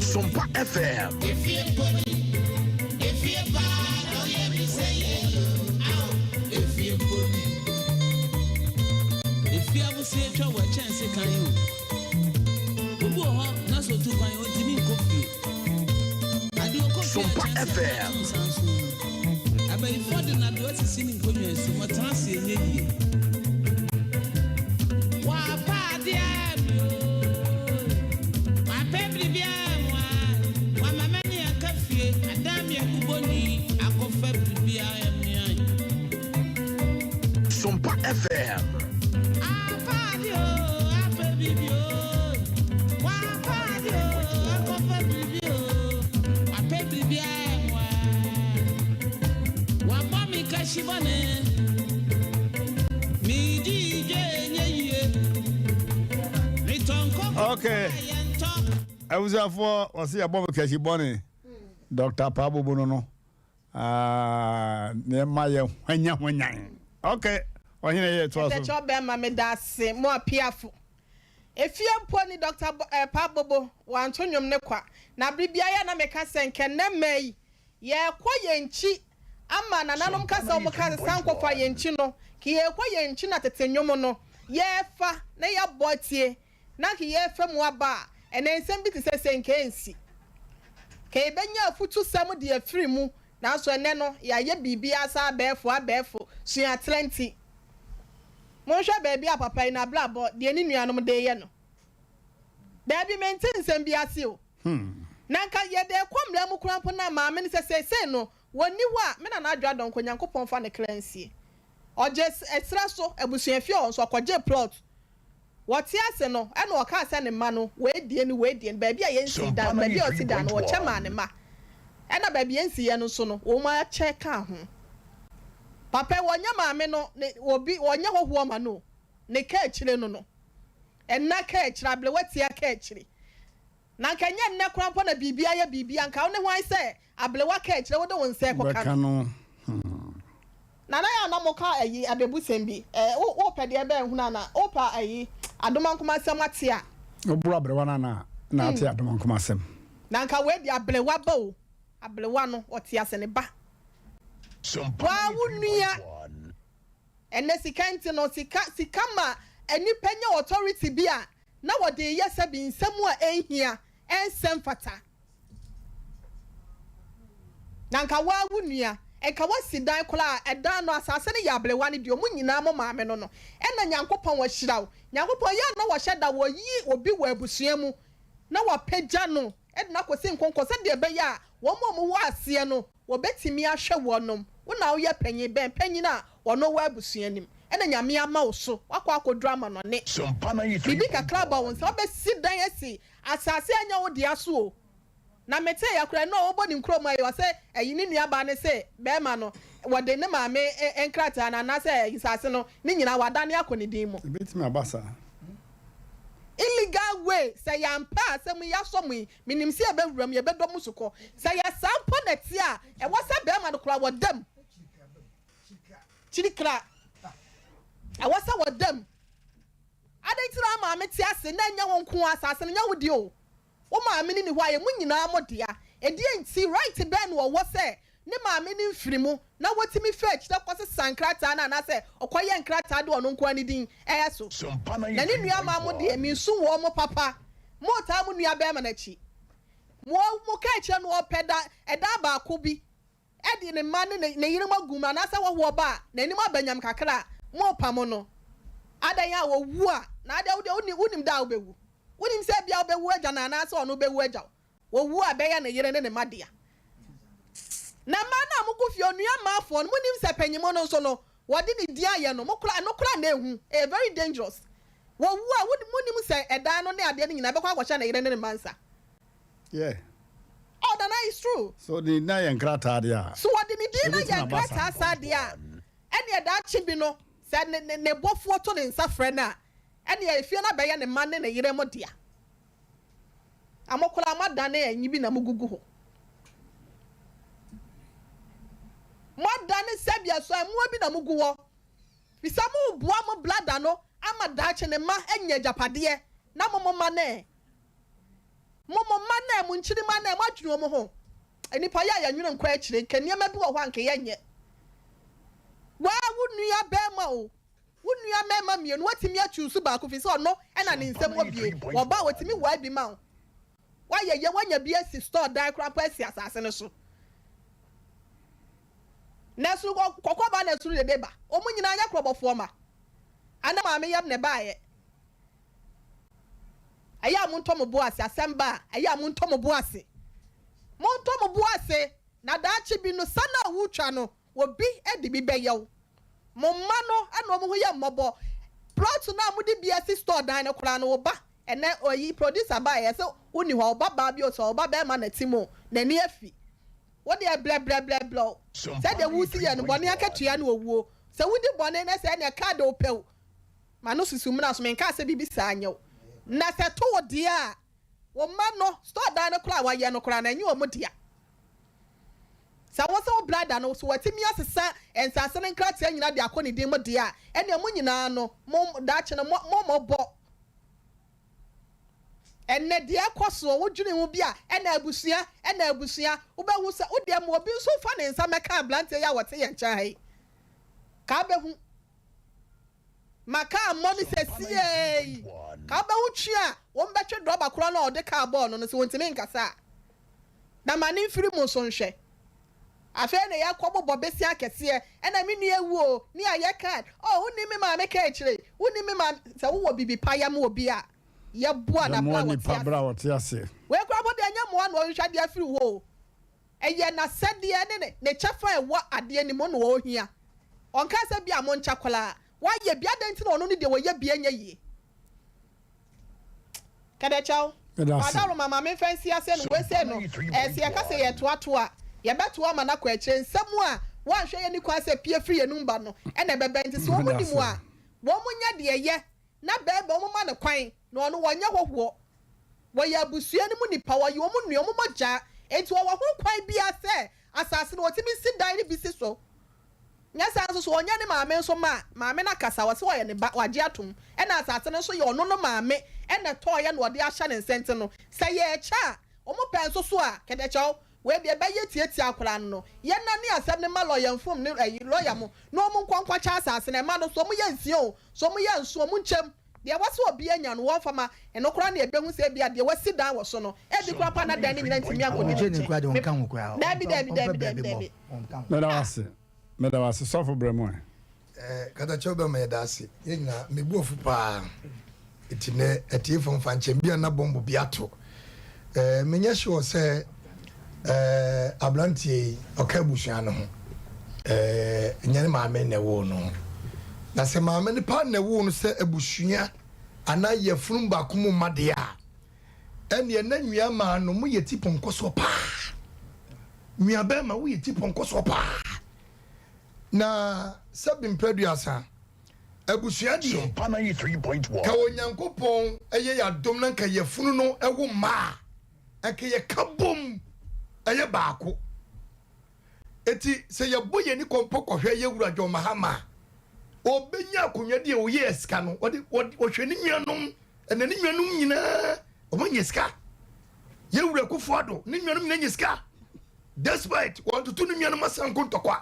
[SPEAKER 2] Sompa FM. Sompa FM.
[SPEAKER 20] Abayifo de nnadewa sisi ne nkonnwa so, wɔtena ase ɛnyɛ yie. Wɔapa adeɛ mi o, wɔapɛ biribiara mu a, wɔama m'ani aka fie, adan mi akubɔni, akɔfa biribiara mi ayi.
[SPEAKER 2] Sompa FM.
[SPEAKER 20] Apa adeɛ o, apɛ biribi o, wɔapa adeɛ o, akɔfa biribi o, wɔapɛ biribiara mu a, wɔabɔ mi kahyi bɔne, medi dwa ɛnyɛ yie, metɔn kɔkɔ
[SPEAKER 1] Okay.
[SPEAKER 20] yɛntɔ.
[SPEAKER 1] Abusuafoɔ wɔsi yɛbɔ me kɛse bɔne. Dr. Paabobo no no. Ah, nneɛma yɛ hwanya hwanyan. Okay. Ɔhene yɛ toa so.
[SPEAKER 5] Ɛsɛ ɔbɛrima meda ase mo apiafo. Efie mpo ni Dr. Bo, eh, Paabobo wanto nnwom ne kwa. Na bere biara yɛ na meka sɛ nkɛ nnɛ mmaa yi yɛrekɔ yɛn nkyi ama nananom kasa wɔn ka sɛ sankɔfa yɛn nkyi no ke yɛrekɔ yɛn nkyi na tete nnwom no yɛrefa na yɛabɔ atie na ke yɛrefa mu aba a ɛnɛ nsɛm bi te sɛ sɛ nkɛ nsi. Ke yɛbɛnya afutusɛm de afiri mu nanso ɛnɛ no yɛayɛ biribiara sɛ abɛɛfo abɛɛfo suatrɛ nti. Monhwɛ baabi a papa yi n'abrabɔ deɛ ne nuanom de yɛ no. Daabi mente nsɛm bi ase o. Na nka yɛde kɔ mmara mu koraa mpo na maame no sɛ seesei no wɔnni hɔ a me nana Adwoa Donkor Nyankopɔn fa ne kra nsie. Ɔgye ɛserɛ so abusuafie hɔ nso ɔkɔgyee plot. Wɔte ase no ɛna ɔkaa sɛ ne mma no wei die ne wei die no baabi a yɛnsii dan baabi a ɔsi dan no wɔkyɛ maa ne mma. Ɛna baabi yɛnsiiɛ no nso no wɔn akyɛ kaa ho. Papa yi wɔnyɛ maame no ne obi wɔnyɛ hɔhoɔ ma no o. Ne ka akyire no no. Ɛna ka akyire abrewa tia ka akyire. Na nka ɛnyɛ nnɛ koraa mpo na biribi ayɛ biribi a nka wo ne hwan sɛ abrewa ka akyire wode wo nsa rekɔka
[SPEAKER 1] Bɛka
[SPEAKER 5] no.
[SPEAKER 1] no.
[SPEAKER 5] Nana yɛ a na moka ayi abɛbusɛm bi ɛ wo wopɛ deɛ bɛn hunu ana wopɛ ayi adomankoma asɛm ate a.
[SPEAKER 1] Woboro abrewa no ana na ate adomankoma asɛm.
[SPEAKER 5] Na nka wei deɛ abrewa ba o abrewa no ɔte ase ne ba. Waa wo nua ɛnɛ sika nti no sika sika ma nnipa nya authority bi a na wɔde reyɛ sɛbi nsɛm a ɛnhia ɛnsɛ mfata. Na nka waa wo nua nka wasi dan koraa a ɛdan no asase no yɛ abrewa no deɛ ɔmo nyinaa mo maame no no ɛna Nyankopɔn ahyira wo Nyankopɔn yɛ a na wɔhyɛ da wɔyi obi wɔ abusua mu na wapagya no de no akɔsi nkonkɔ sɛdeɛ ɛbɛyɛ a wɔn a wɔwɔ aseɛ no wɔbɛtumi ahwɛ wɔnom. Wo na woyɛ panyin, bɛn panyin a ɔno wɔ abusua no mu ɛna Nyame ama wo so woakɔ akɔduru amanɔne. Biribi kakra ba wo nsa wobɛsi dan asi asase a ɛnyɛ wo dea so o. Na metee ya koraa ɛno a ɔbɔ ne nkurom ayi ɔsɛ ɛyi ne nua baa no se bɛɛma no wɔde ne maame nkrataa no anaasɛ nsase no ne nyinaa wadane akɔ ne din mu.
[SPEAKER 1] Ebetumi aba saa.
[SPEAKER 5] Illegal way, sɛ yɛampɛ a asɛm yi asɔ mo yi, menim sɛ yɛbɛwura mu, yɛbɛdɔ mo sukɔ. Sɛ yɛ saa mpo na ɛteɛ a, ɛwɔ sɛ bɛɛma no koraa wɔda mu. Kyirikra. Ɛwɔ sɛ wɔda mu. Adɛn nti na wo maame te ase na ɛnyɛ wo nko ara, asase no nyɛ wo deɛ o. Wo maame no nni hɔ a, ɛyɛ mo nyinaa mo dea. Ɛdeɛn nti, right bɛn na ɔwɔ sɛ ne maame no mfiri mu na watumi fa akyire akɔsesa nkrataa no anaasɛ ɔkɔyɛ nkrataa de ɔno nko ara ne din ɛyɛ so? Na ne nua mmaa mo deɛ, mensu wɔn mo papa. Motaa mo nua barima no akyi. Mo, moka akyire no ɔpɛ da, ɛda baako bi de ne mma ne ne yerenom agu mu anaasɛ hɔhoɔ ba a n'anim aba nyam kakra a, morepamo no. Adɛn a ɔwu a, na adɛn wo deɛ wonim da a wobɛwu? Wonim sɛ ebia wobɛwu agya no anaasɛ ɔno bɛwu agya wo? Ɔwu a, ɛbɛyɛ ne yere ne ne mma dea. Na mmaa no a mogu fie, onua mmaafoɔ no, monim sɛ panyinmu no nso no, wɔde ne din ayɛ no, mo koraa, ɛno koraa na ehu. Ɛyɛ very dangerous. Wɔwu a, wo, monim sɛ ɛdan no ne adeɛ no nyinaa ɛbɛkɔ akɔhyɛ ne yere ne ne mma nsa.
[SPEAKER 1] Yeah.
[SPEAKER 5] Oh, Nana, it's true.
[SPEAKER 1] So ne din ayɛ nkrataa deɛ a.
[SPEAKER 5] So wɔde ne din no
[SPEAKER 1] Ɛbɛtumi
[SPEAKER 5] ayɛ
[SPEAKER 1] aba saa.
[SPEAKER 5] nkrataa saa deɛ a, ɛnneɛ daakye bi no, sɛ ne, ne, ne bɔfoɔ to ne nsa frɛ no a, ɛnneɛ efie no abɛyɛ ne mma ne ne yere mo dea. Na mo koraa moadane anyi bi na mogugu hɔ. Moadane sɛbea so mmoa bi na mogu hɔ. Fisɛ moreboa mo blada no ama daakye ne mma anya agyapadeɛ, na mo mo mma no ɛ? Mo mo mma no ɛ? Mo nkyirimma no ɛ? Moadwene wɔn ho? Nnipa yɛ a yɛnwene nkɔ akyire, nka nneɛma bi wɔ hɔ a nka yɛnyɛ. Waa wo nua barima o, Wo nua mmarima mmienu, woatumi achuusu baako firi sɛ ɔno na ne nsam wɔ bie. Wɔba a, wɔtumi wae bi ma wo. Woayɛ yie, woanya bi asi store dan koraa mpo asi asase no so. Na ɛsono kɔkɔɔ ba na ɛsono dede ba. Wɔn nyinaa nyɛ korɔbɔfoɔ mma. Ana maame yam na ɛbaeɛ. Ɛyɛ a montɔ mo bo ase, asɛm ba a, ɛyɛ a montɔ mo bo ase. Montɔ mo bo ase, na daakye bi no, sa no a wotwa no, Obi de bi bɛyɛ wo. Mo mma no na wɔn ho yɛ mmɔbɔ. Plot no a mode bi asi store dan no koraa no, wo ba, ɛnnɛ oyi producer baeɛ sɛ wonni hɔ, wo ba baa bi o, sɛ wo ba barima na ɛte mu o, n'ani afi. Wo deɛ brɛbrɛbrɛbrɛ o, sɛdeɛ woresi yɛ no, bɔne akatua ne owuo. Sɛ wodi bɔne na sɛ ɛnneɛ kaa de wo pɛ o, ma no susu mmra so, menkaa sɛ biribi saa nyɛ wo. Na sɛ ɛto wo deɛ a, wo mma no, store dan no koraa a wɔayɛ no koraa no, ɛnyɛ wɔn dea. Sɛ wo sɛ wo brada no, so watumi asesa nsase no nkrataa nyinaa de akɔ ne din mu deɛ a, ɛnneɛ mo nyinaa no, mo, daakye no, mo, mommɔbɔ. Ɛnnɛ, deɛ ɛkɔ soɔ, wodwene ho bi a, ɛna abusua, ɛna abusua, wobɛhu sɛ, wo deɛ ma obi nso mfa ne nsa mmɛka aberanteɛ yi a ɔte yɛn nkyɛn ha yi, ka wobɛhu. Ma kaa mmɔ no sesiei. Ka wobɛhu twe a wɔbɛtwe drɔba korɔ no a ɔde kaa bɔɔ no no sɛ ɔntumi nkasa a. Na ma ne mfiri mu nso nhwɛ. Afei na yɛkɔ bobɔ besia akɛseɛ, ɛna me nua awu o, ne ayɛ card, oh wonim me maame ka akyire, wonim me maame, sɛ wowɔ biribi pa yɛ ma obi a, yɛboa no
[SPEAKER 1] berɛ a ɔte ase.
[SPEAKER 5] Wei koraa mpo deɛ ɛnyɛ mmoa na ɔhwehwɛ de afiri hɔ o. Ɛyɛ n'asɛdeɛ ne ne kyɛfa a ɛwɔ adeɛ no mu na ɔhia. Ɔnkaa sɛ bia monkyɛ koraa. Wayɛ bi, adɛn nti na ɔno ne deɛ ɔyɛ bi ɛnyɛ yie? Kɛdɛkyɛw, Ɔdawuroma ma memfa nsi ase no, wei sei no, ɛɛ sɛ yɛka sɛ yɛtoatoa a, yɛbɛtoa ama no akɔ akyire. Nsɛm a woanhwɛ yɛnni kwan sɛ ɛpue firi yɛn anum ba no na ɛbɛba. Nti sɛ wɔn nim a, wɔn nyɛ deɛ ɛyɛ na bɛɛma wɔn ma no kwan, na ɔno wɔnyɛ hɔhoɔ. Wɔyɛ abusua no mu nnipa, wɔyɛ wɔn nua, wɔn mogya, enti wɔwɔ ho kwan biara sɛ asase no wɔtumi si dan no bi si so. Nyɛ saa nso so, ɔnyɛ ne maame nso mma a, maame no akasa, ɔse ɔyɛ ne ba, wagye atom, ɛna asase no nso yɛ ɔno no maame na ɛtɔeɛ na ɔde ahyɛ ne nsa nti no, sɛ yɛrekyɛ a, wɔn pɛ nso so a, kɛtɛkyɛw, wei deɛ ɛbɛyɛ tiatia akwadaa no no, yɛnnane asɛm no mma lɔya mfom ne ɛyi lɔya mo na wɔn nkɔ nkɔkyɛ asase no, ɛma no, sɛ wɔyɛ nsia o, sɛ wɔyɛ nson, wɔnkyɛm. Deɛ ɛwɔ sɛ obiara nya no, wɔmfa ma. Ɛno koraa na yɛbɛhu sɛ ebia deɛ wasi dan wɔ so no, ebi koraa mpo a na dan no nyinaa ntumi ankɔdi ne nkyɛn. Me, daabi, daabi, daabi, daabi, daabi.
[SPEAKER 1] Meda wo ase. Meda wo ase. Sɔfo brɛ mu ɛ.
[SPEAKER 3] Eh, katakyɛw bɛma yɛda ase. Yɛn nyinaa, me bo afu paa. Eti nɛ atiefo mfa nkyɛn bi a na bɔmbo bi ato. Eh, menyɛ sure sɛ eh, aberanteɛ yi ɔka abusua no ho. Eh, nyɛ ne maame na ɛwoo no. Na sɛ maame no paa na ɛwoo no sɛ abusua anaa yafunu baako mu mma deɛ a, ɛneɛ na nua maa no mo yɛ ti pɔnkɔ soɔ paa. Nua bɛrima woyɛ ti pɔnkɔ soɔ paa. Na sɛbi mprɛduasa, abusua deɛ, ka Onyankopɔn yɛ yɛ adom na nka yafunu no wo mma a, nka yɛka bom yɛ baako. Eti sɛ yɛbɔ yɛn ani kɔmpɔ kɔhwɛ yɛ wura John Mahama a, ɔbɛnya akonnwa deɛ ɔyɛɛ sika no, ɔde ɔhwɛ ne nuanom, ɛna ne nuanom nyinaa wɔn anya sika. Yɛ wura Akufo-Addo ne nuanom nyinaa anya sika. Despite wɔntoto ne nuanom asanko ntɔkwa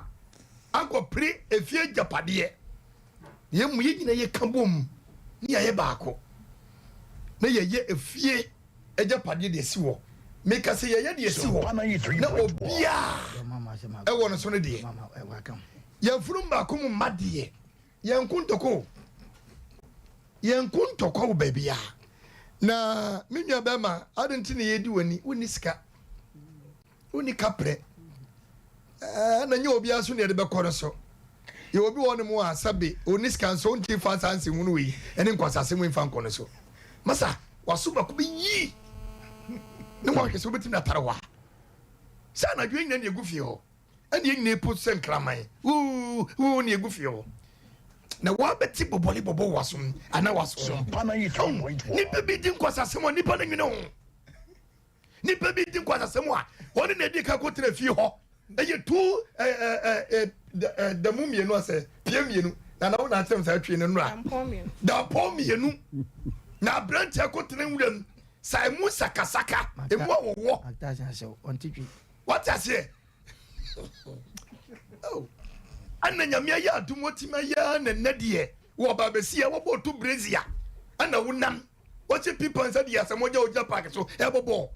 [SPEAKER 3] ankɔpere efie agyapadeɛ. Na mmom yɛn nyinaa yɛka bom ne yɛayɛ baako na yɛyɛ efie agyapadeɛ de asi hɔ. Meka sɛ yɛyɛ de asi hɔ na obiara ɛwɔ no so no deɛ, yɛn funumu baako mu mma deɛ, yɛn nko ntɔkwa o, yɛn nko ntɔkwa wɔ baabiara. Na me nua bɛrima, adi nti na yɛdi w'ani, wonni sika. Wonni kaprɛ. Ɛɛ na nyɛ obiara so na yɛde bɛkɔ no so. Yɛwɔ obi wɔ hɔnom a sɛbe ɔnni sika nso ɔntumi mfa saa nsɛnhunu wei ne nkwasasɛm wei mfa nkɔ ne so. Masa, w'aso baako bɛyi ne wahwɛ sɛ wobɛtumi atare hɔ a. Sɛ anadwo yɛn nyinaa ne yɛgu fie hɔ, ɛne yɛn nyinaa po sɛ nkraman, wuu, wuu ne yɛgu fie hɔ. Na woabɛte bɔbɔle bɔbɔ wɔ w'asom anaa w'aso ho. Nipa bi di nkwasasɛm a nipa no nwene ho. Nipa bi di nkwasasɛm a wɔne na edi ka kɔtena fie hɔ. Ɛyɛ tu ɛɛ ɛɛ damu mmienu asɛ pie mmienu na na wɔn akyerɛm saa twi no nora. Dampɔn mmienu na aberanteɛ kɔtena nwura mu sa emu sakasaka emu awɔwɔ. Wate aseɛ? Ɛna nyame ayɛ adum wɔtumi ayɛ na nnɛ deɛ wɔ baabɛsi a wɔbɔ to brezia ɛna wonam Wɔhyɛ pipa nsa di asɛm wɔgya ogyina park so ɛbɔ bɔɔl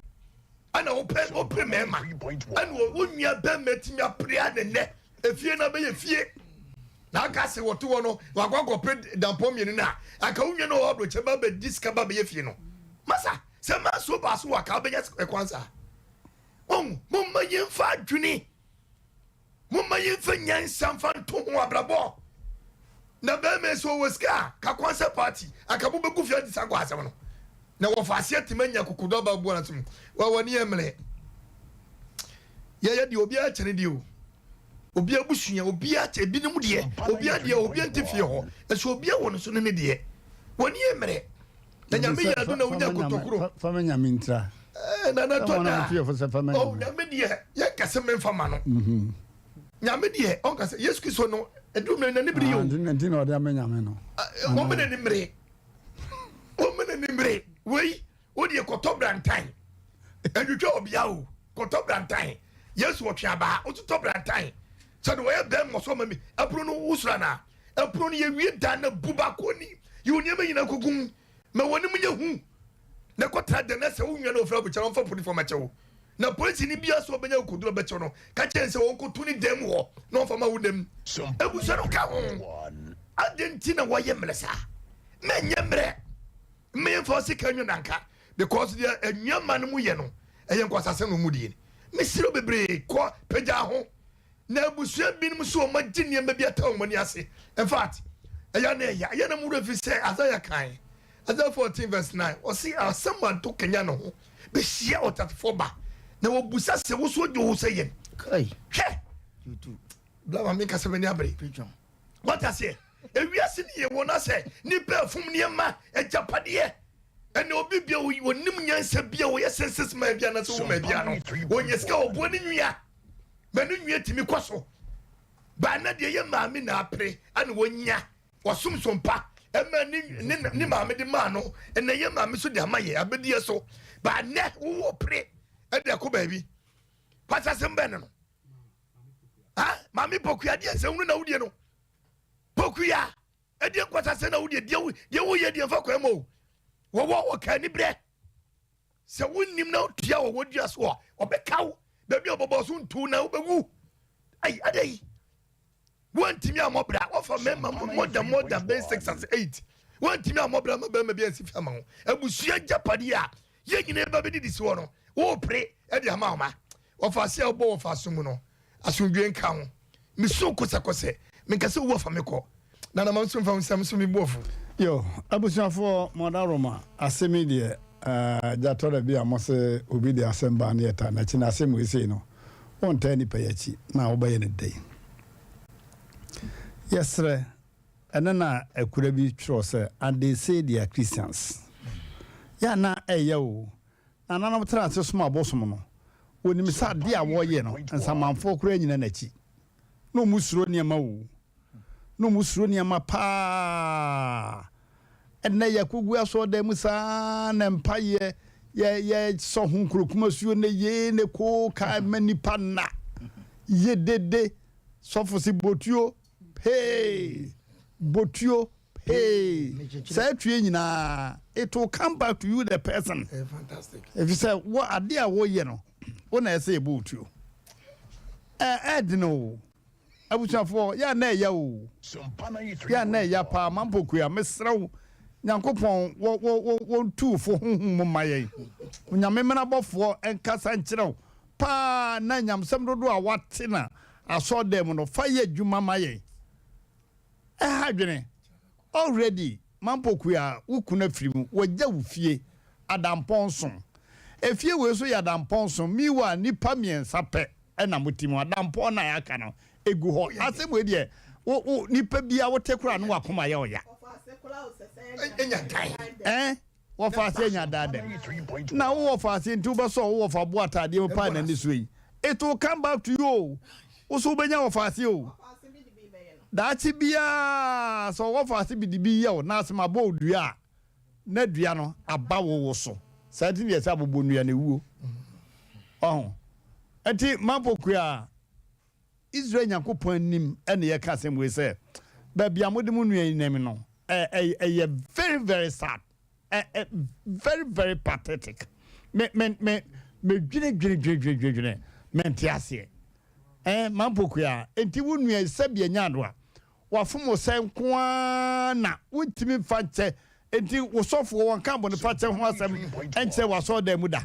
[SPEAKER 3] ɛna wopɛ wopere mɛɛma ɛna wo nua bɛɛma tumi apere a ne nnɛ efie na bɛyɛ fie na aka se wɔto hɔ no wakɔ akɔpere dampɔn mmienu no a aka wo nua no wɔ aburokyɛ ba bɛdi sika ba bɛyɛ fie no masa sɛ maa so baa so wɔ aka wobɛnya ɛkwan saa wɔn momma yɛmfa adwene Momma yɛmfa nyansa mfa nto ho abrabɔ. Na bɛrima yi sɛ ɔwɔ sika a, ka kwan sɛ party, anka mobɛgu fie adi saa nkɔ asɛm no. Na wɔfa aseɛ tumi anya kokodɔ aba abu anasom. Wa w'ani yɛ mmerɛ. Yɛyɛ deɛ obiara kyɛ ne deɛ o. Obiara abusua, obiara kyɛ ebinom deɛ, obiara deɛ, obiara nte fie hɔ. Ɛsɛ obiara wɔ ne so ne ne deɛ. W'ani yɛ mmerɛ. Na nyame yɛ ado na wonya kotokuro.
[SPEAKER 1] Fa ma nyame ntira.
[SPEAKER 3] Eh, nana tɔ da. Oh, nyame deɛ yɛn kɛse memfa ma no. Mhm. Nyame deɛ ɔnka sɛ Yesu Kristo no ɛduru mmerɛ n'ani bere yɛ o.
[SPEAKER 1] Ah, nti na ɔde ama nyame no.
[SPEAKER 3] Wɔn mene ne mmere. Wɔn mene ne mmere. Wei, wo deɛ kɔtɔ brantan. Ɛdwidwa ɔbea o, kɔtɔ brantan. Yesu ɔtwe abaa, wototɔ brantan. Sɛ de wɔyɛ bɛn mɔ so ma mi. Ɛpono no wosoro anaa? Ɛpono no yɛwie dan na bu baako ni. Yi wo nneɛma nyinaa kɔgu mu. Ma wɔn anim nyɛ hu. Na kɔtra dan na sɛ wo nua no ɔfiri abukyɛ no ɔmfa polisifoɔ mmɛkyɛ wo. Na polisini biara sɛ ɔbɛnya akokoduru abɛkyɛ no, ka kyerɛ no sɛ ɔnkɔto ne dan mu hɔ na ɔmfa ma wo nam. Abusua no ka ho. Adɛn nti na wɔyɛ mmerɛ saa? Mɛnyɛ mmerɛ. Mma yɛmfa wo sika nyɛ nanka because deɛ anuama no mu yɛ no ɛyɛ nkwasasɛm na wɔn die. Mesrɛ wo bebree kɔ pagya ho. Na abusua binom nso wɔn agye nneɛma bi ata wɔn ani ase. In fact, ɛyɛ na ɛyɛ ɛyɛ na mo werɛ fi sɛ Isaiah kan Isaiah 14 verse 9 ɔsi asɛm anto kanya ne ho bɛhyia ɔtatefoɔ ba na wɔbusa sɛ woso gye wo sɛ yɛn. Hwɛ! Bla ma menka sɛ m'ani abere. Wate aseɛ? Ewiase ne yɛ wɔ no asɛ nipa afum nneɛma agyapadeɛ ɛna obi bia wɔnim nyansa bia wɔyɛ senses man bia anaasɛ woman bia no wɔnyɛ sika ɔboa ne nwia ma ne nwia tumi kɔ so baa na deɛ yɛ maame na apere ɛna wɔnya wɔsom so mpa ɛma ne ne ne maame de maa no ɛna yɛ maame so de ama yɛ abɛdiɛ so baa nɛ wowɔ pere ɛde ɛkɔ baabi kwasasɛm bɛn no no ha maame pɔkua deɛ nsɛnwunu na wodie no pɔkua ɛdeɛ nkwasasɛm na wodie deɛ deɛ woyɛ deɛ mfa kwan mu o wɔwɔ wɔ kaa ni berɛ Sɛ wonnim na wotua wɔ wɔdua so a, ɔbɛka wo. Baabi a ɔbɛbɔ so ntu na wobɛwu. Ayi, adɛ yi. Woantumi ammɔ bra. Wɔfa mmarima more than more than bɛyɛ six as eight. Woantumi ammɔ bra ma barima bi ansi fi ama wo. Abusua agyapadeɛ a yɛn nyinaa ba bɛdidi soɔ no, wopere de ama wo ma. Wɔfa ase a wobɔ wɔfa aso mu no, Asomdwoe nka wo. Mesu kosɛkosɛ. Menka sɛ owu afa me kɔ. Nana ma nso mfa wo nsɛm so me bo afu.
[SPEAKER 1] Yo, abusuafoɔ mo adaworoma, asɛm yi deɛ eh, gya tɔ da bi a mo se obi de asɛm ba ne yɛtaa n'akyi na asɛm wei sei no, wontaa nipa yi akyi na wobɛyɛ no dɛn? Yɛsrɛ, ɛno na akura bi twerɛ sɛ, and they say they are Christians. Yɛ a na ɛyɛ o, Nananom tena ase som abosom no, wɔnim sɛ adeɛ a wɔreyɛ no, nsamanfoɔ koraa nnyina n'akyi. Na wɔn suro nneɛma o. Na wɔn suro nneɛma paa. Ɛnnɛ yɛkɔgu asɔredan mu saa na mpaeɛ yɛ yɛsɔ ho nkurokuma suo ne yee ne koo ka ma nipa nna. Yɛ dede sɔfo se botuo pee botuo Hey, saa tue nyinaa it will come back to you the person. Efisɛ wo ade a woyɛ no, wo na ɛsɛ yɛbɔ wo tuo. Ɛ ɛdene o. Abusuafoɔ, yɛ a na ɛya o. Yɛ a na ɛya paa, Mampokua, mesrɛ wo, Nyankopɔn wɔ wɔ wɔ wɔntu fo honhom mu mma yɛn. Onyame mmenabɔfoɔ nkasa nkyerɛ wo paa na nyamsɛm dodoɔ a wate na asɔɔdan mu no, fa yɛ adwuma ma yɛn. Ɛha adwene. Already Mampokua wo kunu afiri mu, wagya wo fie adampɔnson. Efie wei nso yɛ adampɔnson, meanwhile nnipa mmiɛnsa pɛ na mote mu, adampɔn no a aka no egu hɔ. Asɛm wei deɛ, wo, wo, nipa biara wote koraa na w'akoma yɛ ɔya. Ɛn, wɔfa ase anya daa dɛm. Na wo wɔfa ase nti wobɛsɔ wo wɔfa bo ataadeɛ mu paa n'ani so yi. It will come back to you o. Wo so wobɛnya wɔfa ase o. Daakye biara sɛ ɔwɔ faase bi de bi yɛ wo na asɛm abɔ wo dua a, na dua no aba wo wo so. Saa nti na yɛsɛ abobɔ nnua na ewuo. Ɔho. Nti Mampokua, Israel Nyankopɔn anim na yɛka asɛm wei sɛ, baabi a mode mo nua yi nam no, ɛyɛ very very sad. Ɛ ɛ very very pathetic. Me me me me dwene dwene dwene dwene dwene dwene mente aseɛ. Ɛɛ Mampokua, enti wo nua yi sɛbi anya ado a, wafom wo sɛ nko ara na wontumi mfa nkyɛ, enti wo sɔfoɔ wɔnka bɔnefakyɛ ho asɛm nkyerɛ wɔ asɔredan mu da?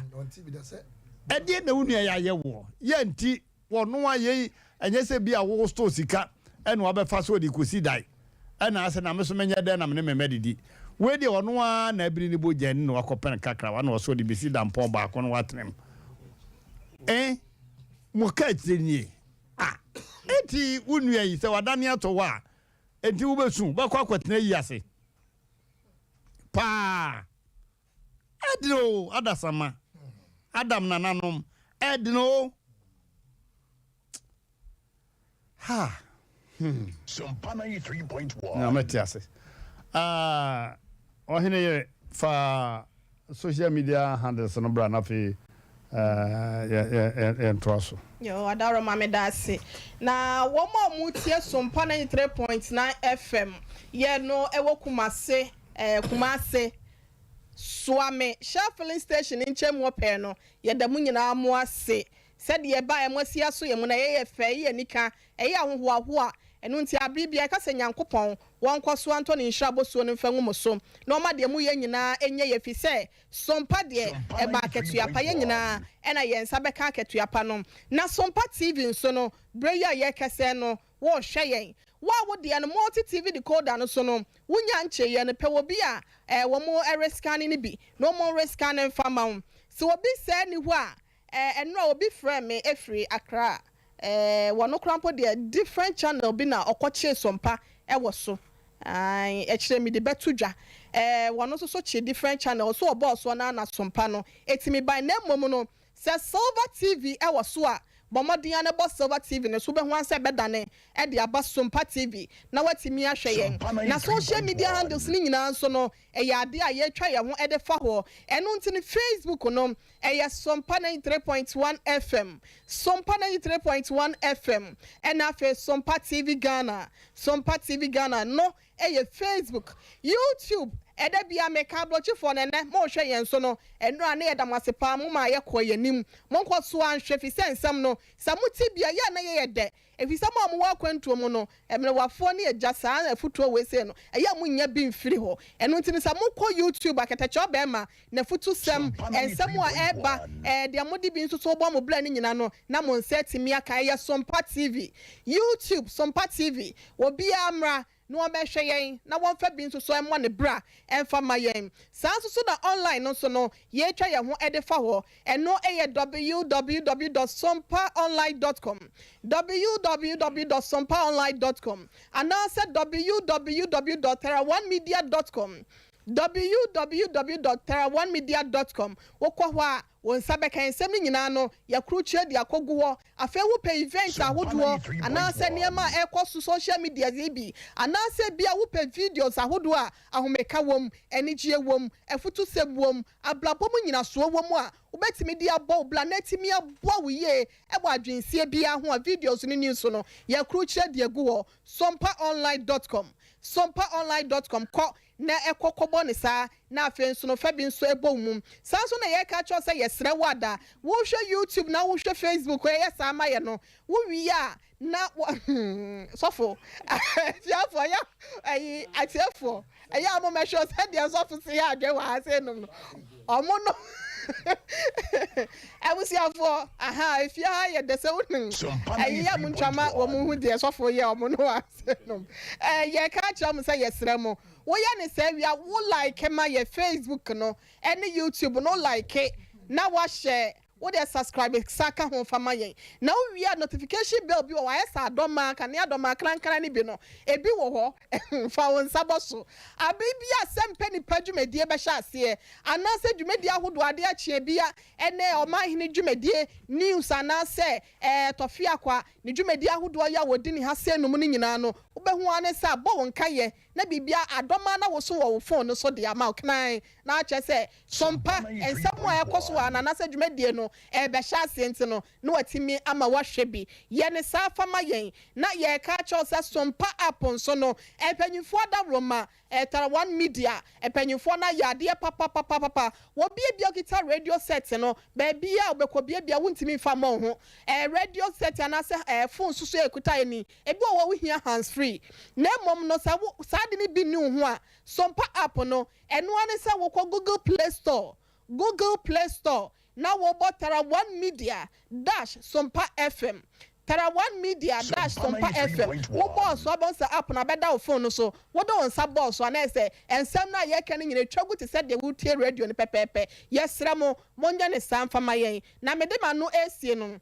[SPEAKER 1] Ɛdeɛn na wo nua yi ayɛ woɔ? Yɛ nti wɔnoa yei, ɛnyɛ sɛ bi a wo store sika ɛna wabɛfa so de kɔsi dan ɛna asɛ na me so menyɛ dɛn na me ne me mma didi. Wei deɛ ɔno ara na abiri ne bogya ani na wakɔpɛn kakrawa na ɔsɛ ɔde bɛsi dampɔn baako na watena mu. Eh? Mo ka akyire nie. Ah, enti wo nua yi, sɛ wadane atɔ hɔ a, enti wobɛsu, wobɛkɔ akɔtena yi ase paa. Ɛdene o, adasamma, Adam nananom, ɛdene o. Ha. Hmm.
[SPEAKER 2] Sompa 93.1.
[SPEAKER 1] Na mɛte ase. Ah, ɔhene yere fa social media handles no bra na afei yɛntoa so.
[SPEAKER 5] Yo, Adaworoma meda ase. Na wɔn a wɔtie Sompa 93.9 FM yɛ no wɔ Kumase, eh, Kumase, Suame, Shell filling station nkyɛn mu hɔ pɛɛ no, yɛda mo nyinaa mo ase. Sɛdeɛ ɛbaeɛ moasi aso yɛn mu no, ɛyɛ yɛ fɛ, ɛyɛ anika, ɛyɛ ahohoahoa. Ɛno nti, abere biara yɛka sɛ Nyankopɔn, wɔnkɔ so ara ntɔ Ne nhyira bosuo no mfa ngu mo so, na ɔmma deɛ moyɛ nyinaa nyɛ yie, ɛfiri sɛ, Sompa deɛ, ɛma akatua pa. Yɛn nyinaa na yɛn nsa bɛka akatua pa no. Na Sompa TV nso no, berɛ yi a yɛrekasa yi no, worehwɛ yɛn. Wo a wo deɛ no, Multi TV decoder no so no, wonnya nkyeeɛ no, pɛ obi a ɛɛ wɔn rescanne no bi, na wɔn rescanne mfa mma wo. Sɛ obi saa nni hɔ a, Eh ɛnora obi frɛɛ me firi Accra eh wɔno koraa mpo deɛ different channel bi na ɔkɔ kyee sompa wɔ so ae ɛkyerɛ mede bɛto dwa eh wɔno nso so kye different channel ɔso ɔbɔɔ soɔ no ara na sompa no ɛtumi bae na mmom no sɛ Silver TV wɔ so a bɔ mmɔden ara na bɔ Silver TV no so wobɛhu ara sɛ ɛbɛdane de aba Sompa TV na woatumi ahwɛ yɛn na social media handles no nyinaa nso no Ɛyɛ adeɛ a yɛtwa yɛn ho de fa hɔ. Ɛno nti no Facebook no, ɛyɛ Sompa 93.1 FM, Sompa 93.1 FM, ɛna afei Sompa TV Ghana, Sompa TV Ghana no yɛ Facebook. YouTube, ɛda biara meka abrɔkyifoɔ no ɛnɛ mohwɛ yɛn so no, ɛnora na yɛda mo ase paa, mo maa yɛkɔɔ yɛn anim. Monkɔ so ara nhwɛ firi sɛ nsɛm no, sɛ mote bi a, yɛ a na yɛyɛ dɛ. Efisɛ mo a mowɔ akwantuo mu no, mmerewafoɔ ne agya saa afutuo wei sei no, ɛyɛ a monnya bi mfiri hɔ. Ɛno nti no sɛ mokɔ YouTube a, Kɛtɛkyɛ Ɔbarima, n'afutusɛm, nsɛm a ɛreba, ɛɛ deɛ mode bi nso so bɔ mo bra no nyina no, na mo nsa atumi aka. Ɛyɛ Sompa TV. YouTube, Sompa TV. Obiara mmra na wɔmmɛhwɛ yɛn na wɔmfa bi nso so mmɔ ne bra mfa mma yɛn. Saa nso so na online no nso no, yɛretwa yɛn ho de fa hɔ. Ɛno yɛ www dot sompaonline dot com, www dot sompaonline dot com, anaasɛ www dot teraonemedia dot com, www dot teraonemedia dot com. Wokɔ hɔ a, Wo nsa bɛka nsɛm no nyinaa no, yɛakrukyire de akɔgu hɔ. Afei wopɛ events ahodoɔ anaasɛ nneɛma a ɛrekɔ so social media yi bi, anaasɛ ebia wopɛ videos ahodoɔ a ahomeka wom, anigyeɛ wom, afutusɛm wom, abrabɔ mu nyinasoɔ wom a wobɛtumi de abɔ wo bra na atumi aboa wo yie wɔ adwensie biara ho a, videos no ni so no, yɛakrukyire de agu hɔ. Sompaonline dot com, sompaonline dot com, kɔ na ɛkɔ kɔbɔ no saa, na afei nso no fa bi nso bɔ wo mu. Saa nso na yɛreka akyerɛ wo sɛ yɛsrɛ wo ada, wohwɛ YouTube na wohwɛ Facebook yɛ saa ma yɛ no, wowie a na wɔ sɔfo atiafoɔ yɛ ayi atiefoɔ ɛyɛ a mo mɛhwɛ sɛ deɛ sɔfo si yɛ adwene wɔ ha sɛ nom no ɔmo no. Abusuafoɔ, aha, efie ha yɛ dɛ sɛ wonim. Ɛyi yɛ mo ntwama wɔn ho deɛ sɔfo yɛ wɔn no ase nom. Ɛɛ yɛka akyerɛ mo sɛ yɛsrɛ mo. Woyɛ ne saa wia wo like ma yɛ Facebook no ɛne YouTube no like na wahyɛ Wo deɛ subscribe sa ka ho fa ma yɛn. Na wo wie a notification bell bi wɔ hɔ ayɛ sɛ adɔmaa kanea adɔmaa krankran no bi no ebi wɔ hɔ fa wo nsa bɔ so. Abere bi a sɛ mpɛ nipa dwumadie bɛhyɛ aseɛ anaasɛ dwumadie ahodoɔ adeɛ akyeɛ bi a ɛnɛ ɔmanhene dwumadie news anaasɛ ɛɛ tɔfeakwa ne dwumadie ahodoɔ yi a wɔdi ne ha sɛ num no nyinaa no wobɛhu ara ne sɛ abɔ wo nkayɛ na biribiara adɔmaa na woso wɔ wo phone no so de ama wo kran na akyerɛ sɛ Sompa, nsɛm a ɛrekɔ so wɔ ha no anaasɛ dwumadie no rebɛhyɛ aseɛ nti no, na watumi ama woahwɛ bi. Yɛ no saa fa ma yɛn. Na yɛreka akyerɛ wo sɛ Sompa app nso no, mpanyimfoɔ adaworoma, Tara One Media mpanyimfoɔ no ayɛ adeɛ papapapapa. Wɔbiabia wokita radio set no, baabiara a wobɛkɔ biabia wontumi mfa mmɔ wo ho. Radio set anaasɛ phone nso so a ɛkuta yɛn yi, ebi wɔ hɔ a wohia hands free. Na mmom no, sɛ wo saa ade no bi nni wo ho a, Sompa app no, Ɛno ara ne sɛ wokɔ Google Play Store, Google Play Store, na wobɔ Tara One Media dash Sompa FM, Tara One Media dash Sompa FM, wobɔɔ so a wobɛhu sɛ app no abɛda wo phone no so. Wode wo nsa bɔɔ so a, na ayɛ sɛ nsɛm no a yɛreka no nyinaa ɛtwa gu te sɛ deɛ woretie radio no pɛpɛɛpɛ. Yɛsrɛ mo, monyɛ no saa mfa mma yɛn. Na mede m'ano resie no,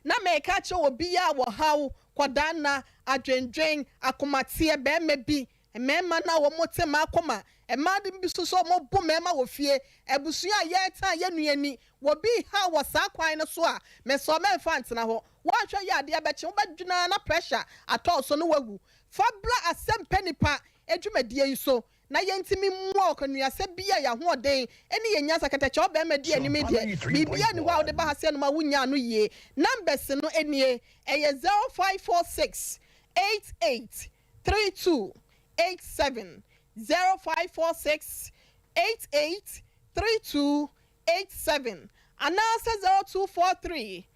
[SPEAKER 5] na mereka akyerɛ obiara a ɔhaw, kɔdaanna, adwendwen, akomateɛ, barima bi, Mmarima no a wɔte mmaa koma, mmaa no bi nso sɛ wɔbo mmarima wɔ fie, abusua a yɛretan yɛn nua ni, wɔ bi rehaw wɔ saa kwan no so a, mesrɛ wo mɛmfa ntena hɔ. Woanhwɛ yie a adeɛ bɛkye, wobɛdwene ara na pressure atɔ wo so na woawu. Fa bra Asɛmpɛ Nipa dwumadie yi so na yɛntumi mmoa wo kanuasɛ bi a yɛn ahoɔden ne yɛn nyansa kɛtɛkyɛ ɔbarima di anim yi deɛ, biribiara nni hɔ a wode ba ha sɛ nom a wonnya ano yie. Numbers no nie, ɛyɛ 0546 88 32 87 0546 88 32 87 anaasɛ 0243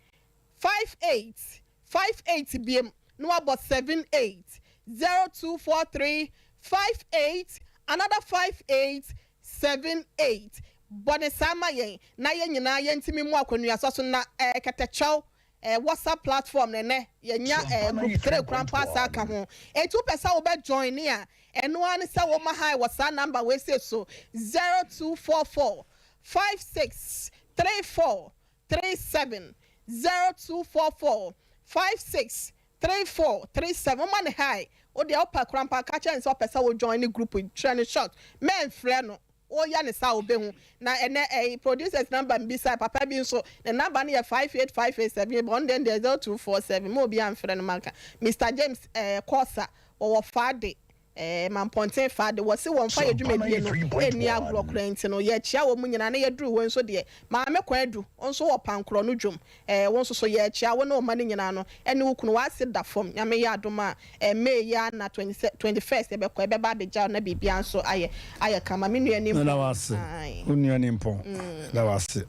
[SPEAKER 5] 58 58 biom na wabɔ 78 0243 58 another 58 78 bɔ ne saa ma yɛn na yɛn nyinaa yɛntumi mu akɔnuasa so na ɛɛ kɛtɛkyɛw Eh WhatsApp platform no ɛnɛ yɛnya eh group 3 koraa mpo asa aka ho. Enti wopɛ sɛ wobɛ join a, ɛno ara ne sɛ woma hi wɔ saa number wei sei so, 0244 56 34 37, 0244 56 34 37, woma no hi, wo deɛ wopɛ koraa mpo a ka kyerɛ no sɛ wopɛ sɛ wo join group yi, kyerɛ no short, mɛnfrɛ no. Woyɛ no saa a obehu. Na ɛnɛ ɛyi producers number mbisae papa bi nso ne number no yɛ 58587 but ɔno deɛ no deɛ 0247 ma obiara mfrɛ no manka Mister James ɛɛ Korsah wɔwɔ Fade ɛɛ Mampɔnten Fade wɔse wɔnfa yɛ dwumadie no nni agorɔ koraa nti no yɛkyea wɔn nyinaa na yɛduru hɔ nso deɛ Maame Kwadu nso wɔ Pankorɔ no dwom Ɛɛ wo nso so yɛrekyea wo ne wo mma no nyinaa no ɛne wo kunu w'ase da fam Nyame yɛ adom a ɛɛ May yi ara na 21st yɛbɛkɔ yɛbɛba abɛgya wo na biribiara nso ayɛ ayɛ kama me nua
[SPEAKER 1] Meda
[SPEAKER 5] Nimpɔn
[SPEAKER 1] wo ase
[SPEAKER 5] ae
[SPEAKER 1] wo nua Nimpɔn meda wo ase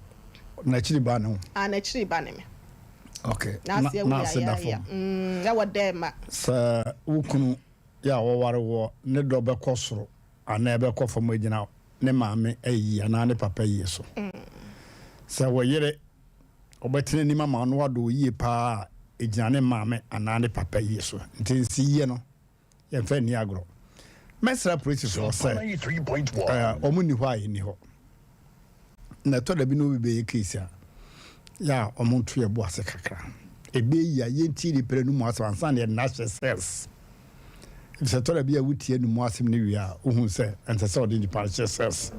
[SPEAKER 1] n'akyiri ba ne wo.
[SPEAKER 5] Ah n'akyiri ba ne me.
[SPEAKER 1] Ok
[SPEAKER 5] N'ase awu
[SPEAKER 1] n'ase da
[SPEAKER 5] yayaaya
[SPEAKER 1] fam.
[SPEAKER 5] mm ɛwɔ dɛɛma.
[SPEAKER 1] Sɛ wo kunu yɛ a wɔware woɔ ne dɔ bɛkɔ soro anaa ɛbɛkɔ fam agyina ne maame ayie anaa ne papa ayie so. Sɛ wo yere ɔbɛtena anim ama no wadɔ wo yie paa a, ɛgyina ne maame anaa ne papa yie so. Nti nsiyie no, yɛmfa nni agorɔ. Mɛsrɛ apolisifoɔ sɛ wɔn nni hɔ a yɛnni hɔ. Na ɛtɔ da bi na obi bɛyɛ case a, yɛ a wɔn nto yɛ bo ase kakra. Ɛbɛyɛ yie a yɛntie nipa no mu asɛm ansa na yɛde no ahyɛ cells. Efisɛ ɛtɔ da bi a wotie no mu asɛm no wie a, wohu sɛ ɛnsɛ sɛ ɔde nipa no hyɛ cells.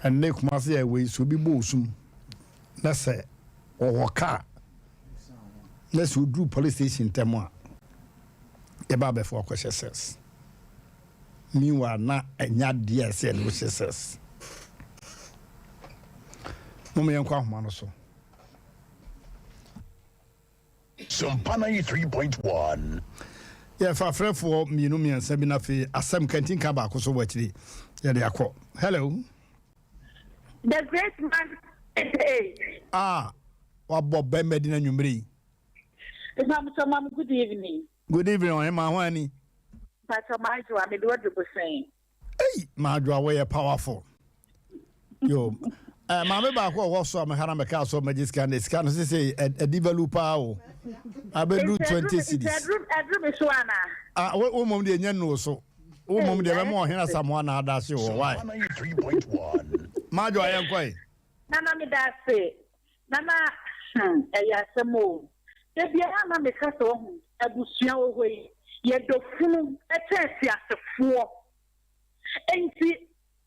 [SPEAKER 1] Ɛnnɛ Kumasi a yɛwɔ yi, sɛ obi bɔ osum na sɛ ɔwɔ kaa na sɛ oduru police station ntɛm a, yɛba abɛfa wakɔhyɛ cells. Meanwhile, na ɛnyɛ adeɛ a ɛsɛ yɛde wo hyɛ cells. Mom yɛnkɔ ahoma no so.
[SPEAKER 2] Sompa 93.1.
[SPEAKER 1] Yɛfa frɛfoɔ mmienu mmiɛnsa bi na afei asɛm kantinka baako so wɔ akyiri yɛde akɔ. Hello.
[SPEAKER 7] The great man hey.
[SPEAKER 1] Ah, wabɔ bɛmɛ di na nwummere yi.
[SPEAKER 7] Mpatsɔ mam good evening.
[SPEAKER 1] Good evening ɔhema ho ani.
[SPEAKER 7] Mpatsɔ madwoa mede wadu bosen.
[SPEAKER 1] Ei madwoa woyɛ powerful. Yo. Eh, maame baako a ɔwɔ so a mehara mɛka so magye sika no sika no sese ɛdi value paa o abɛduru 20 cedis.
[SPEAKER 7] Ɛduru me so ana?
[SPEAKER 1] Ah, wo mmom deɛ ɛnyɛ nnuro so. Wo mmom deɛ bɛma ɔhene Asamoah na adahye wɔ why? Madwo ayɛ nkɔe.
[SPEAKER 7] Nana meda ase. Nana hmm ɛyɛ asɛm o. Da biara na meka sɛ wahu abusua wɔ hɔ yi yɛdɔ funu kyɛn teasefoɔ. Enti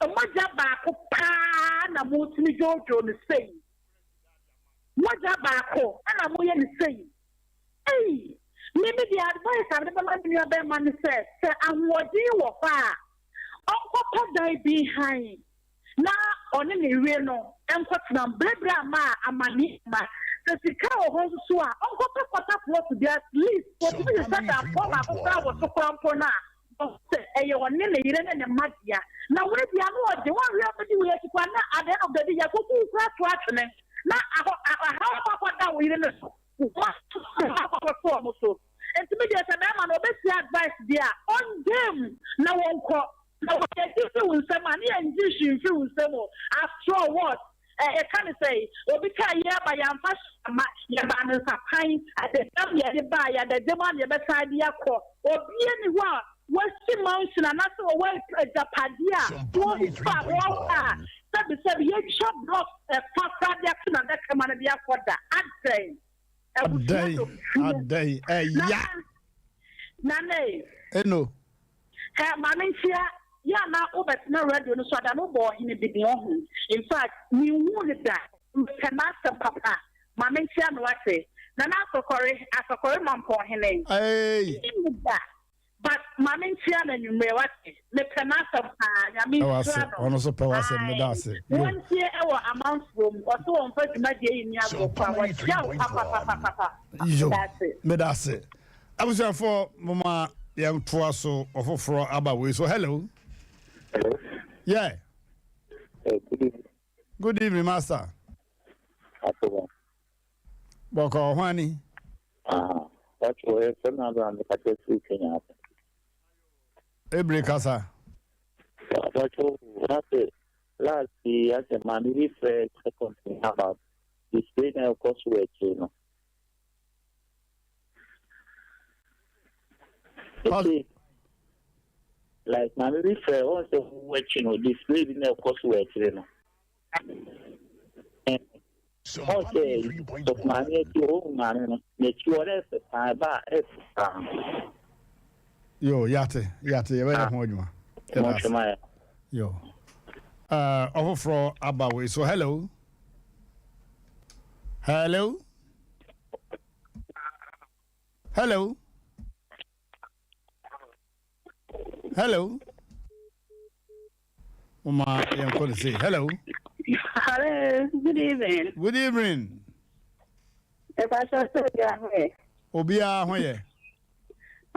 [SPEAKER 7] mogya baako paa na motumi dwoodwoo no sei? Mogya baako na moyɛ no sei? Ei! Me me deɛ advice a mede bɛma me nua bɛrima ne sɛ, sɛ ahoɔden wɔ hɔ a, ɔnkɔpɛ dan bi hann na ɔne ne yere no nkɔtena mu berɛ berɛ a ma a amaneɛ mma. Sɛ sika wɔ hɔ nso so a, ɔnkɔpɛ quarter plot bi at least ɔtumi hyehyɛ dampɔn baako koraa wɔ so koraa mpo no a, Ɔhu sɛ ɛyɛ ɔne ne yere ne ne mma dea. Na wei deɛ ano ɔden, woanhwɛ a wobɛdi wei akyi koraa na at the end of the day yɛakɔku wo koraa ato atwene na ahɔ ahaw akɔ akɔda wo yere no so, wo mma nso akɔ akɔto wɔn so. Nti me deɛ sɛ bɛrima no ɔbɛtie advice deɛ a, ɔngyae mu na wɔnkɔ. Na yɛgye firi wo nsam a, ne yɛngye hwee mfiri wo nsam o. After all what? Ɛ yɛka no sɛn? Obi kaa yei aba, yɛamfa hwee amma, yɛbaa no nsapan, adagya mu na yɛde baeɛ, adagya mu ara na yɛbɛsan de akɔ. Obiara nni hɔ a wasi mansion anaasɛ ɔwɔ agyapadeɛ a wɔfa hɔ a sɛbesɛbe yɛatwa blocks ɛfa koraa de ato n'adaka mu ano de akɔ da. Adɛn? Abusua
[SPEAKER 1] Adɛn?
[SPEAKER 7] dɔ funu.
[SPEAKER 1] Adɛn? Ɛya!
[SPEAKER 7] Nana, Nana ei.
[SPEAKER 1] Eno.
[SPEAKER 7] Hɛ, Maame Nkyea, yɛ a na wobɛtena radio no so a da no wobɔ ɔhene bi din ɔho. In fact, menhuu no da. Mepɛ n'asɛm papa. Maame Nkyea me wate. Nana Asɔkɔre, Asɔkɔre Mampɔnhene.
[SPEAKER 1] Eei.
[SPEAKER 7] Mennim no da. But Maame Nkyea no anwummerɛ wate. Mepɛ n'asɛm paa. Nyame
[SPEAKER 1] Pɛ w'ase.
[SPEAKER 7] nhyira no.
[SPEAKER 1] Ɔno nso pɛ w'asɛm. Meda
[SPEAKER 7] Ae.
[SPEAKER 1] ase. Yo.
[SPEAKER 7] Wɔntie ɛwɔ amanfoɔ mu. Ɔse wɔmfa dwumadie yi nni agorɔ koraa. Wɔkyea wo papapapapa.
[SPEAKER 1] Yo.
[SPEAKER 7] Meda ase.
[SPEAKER 1] Meda ase. Abusuafoɔ moma yɛn toa so ɔfoforɔ aba wei so hello.
[SPEAKER 8] Hello.
[SPEAKER 1] Yeah.
[SPEAKER 8] Good evening.
[SPEAKER 1] Good evening master.
[SPEAKER 8] Akoba.
[SPEAKER 1] Bɔkɔ ho ani.
[SPEAKER 8] Ah, that's why I'm not going to catch you Kenya.
[SPEAKER 1] Ebre kasa.
[SPEAKER 8] That's what last year I said, man, we first second about display now cost you know. Ese like maame bi frɛ wɔn sɛ wɔn akyi no display bi na ɛkɔ so wɔ akyire no. Wɔn sɛ sɔfo maame akyi wɔn maame no n'akyi wɔn ɛfɛ paa ɛba a ɛfɛ paa.
[SPEAKER 1] Yo yate yate yɛbɛyɛ ho adwuma.
[SPEAKER 8] Mo hwɛ ma yɛ.
[SPEAKER 1] Yo ɔfoforɔ aba wei so hello hello. Hello. Hello. Mama, yɛn kɔ ne se. Hello.
[SPEAKER 21] Hello. Good evening.
[SPEAKER 1] Good evening.
[SPEAKER 21] Mepacho sɛ obiara ho yɛ.
[SPEAKER 1] Obiara ho yɛ.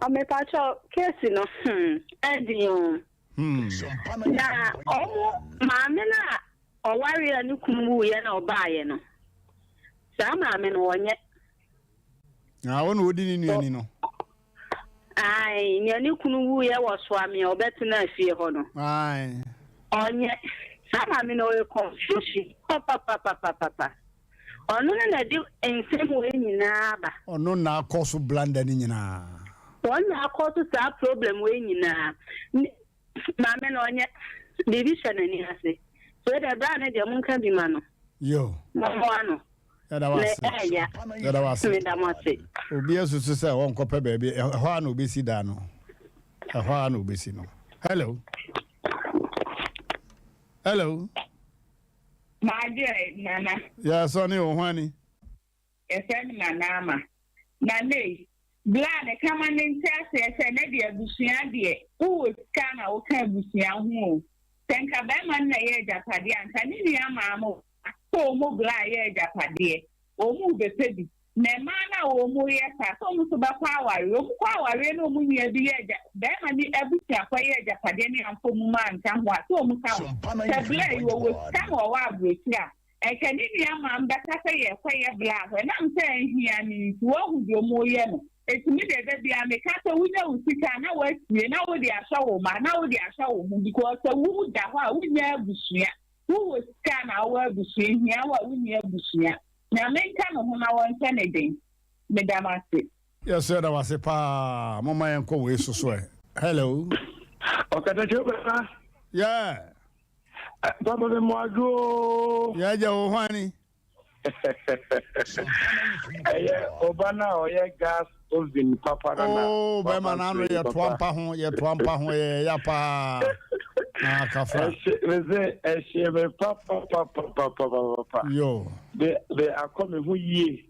[SPEAKER 21] Mepacho keesi no hmm ɛdin o.
[SPEAKER 1] Hmm.
[SPEAKER 21] Na ɔmo maame no a Ɔwaree a ne kunu wuiɛ na ɔbaeɛ no, saa maame no ɔnyɛ.
[SPEAKER 1] Na ɔno na ɔdi ne nua ni no.
[SPEAKER 21] Ae, nea ne kunu wuiɛ wɔ Soame a ɔbɛtenaa fie hɔ no.
[SPEAKER 1] Ae.
[SPEAKER 21] Ɔnyɛ. Saa maame no ɔyɛ confusion papapapapapa. Ɔno no na ɛde nsɛm wei nyinaa ba.
[SPEAKER 1] Ɔno na akɔ so blunder no nyinaa.
[SPEAKER 21] Ɔno na akɔ so saa problem wei nyinaa. Maame no ɔnyɛ biribi hyɛ n'ani ase. Wei deɛ bra no deɛ monka bi ma no.
[SPEAKER 1] Yo.
[SPEAKER 21] Mommoa no.
[SPEAKER 1] Yɛda wo ase.
[SPEAKER 21] Na ɛɛya.
[SPEAKER 1] Yɛda wo ase.
[SPEAKER 21] Meda mo ase.
[SPEAKER 1] Obi asusu sɛ ɔnkɔpɛ baabi ɛhɔ a na obesi da no. Ɛhɔ a na obesi no. Hello. Hello.
[SPEAKER 22] Maadwoɛ Nana.
[SPEAKER 1] Yɛ sɔ ne wo ho ani.
[SPEAKER 22] Yɛfrɛ me Nana Ama. Nana ei, bla ne ka ma no nte aseɛ sɛ nɛ deɛ abusua deɛ wowɔ sika na woka abusua ho o. Sɛ nka bɛɛma no na ɛyɛ agyapadeɛ a nka ne nua maa mo sɛ ɔmo bla yɛ agyapadeɛ ɔmo rebɛpɛ bi. Na mmaa no a ɔmo yɛ saa sɛ ɔmo nso bɛkɔ awareɛ ɔmo kɔ awareɛ na ɔmo nua bi yɛ agya bɛɛma ne abusuafoɔ yɛ agyapadeɛ ne amfa ɔmo mma anka ho a sɛ ɔmo ka ho. Sɛ bla yi ɔwɔ sika na ɔwɔ aburokyire a Ɛnka ne nua maa me bɛka sɛ yɛkɔ yɛ bla hɔ ɛnam sɛ ɛnhia no nti wahu deɛ ɔmo yɛ no eti me deɛ da biaa meka sɛ wonya wo sika a na wasie na wode ahwɛ wo mma na wode ahwɛ wo ho because sɛ wo da hɔ a wonnya abusua. Wowɔ sika a na wowɔ abusua, ehia wo a wonni abusua. Nyame nka ne ho na wɔnhyɛ ne den. Meda mo ase.
[SPEAKER 1] Yɛso yɛda wo ase paa. Momma yɛnkɔ wei so so ɛ. Hello.
[SPEAKER 6] Ɔkatakyie bɛba.
[SPEAKER 1] Yeah.
[SPEAKER 6] Papa mi mo adwo o.
[SPEAKER 1] Yɛ gya wo hwan ni?
[SPEAKER 6] Ɛyɛ ɔba no a ɔyɛ gas oven papa no na.
[SPEAKER 1] Oh, bɛrima no ano yɛ toa mpa ho, yɛ toa mpa ho, yɛ ya paa. Ah, kafra.
[SPEAKER 6] Ɛhye me sɛ ɛhye me papa papa papa papa.
[SPEAKER 1] Yo.
[SPEAKER 6] De de akɔ me ho yie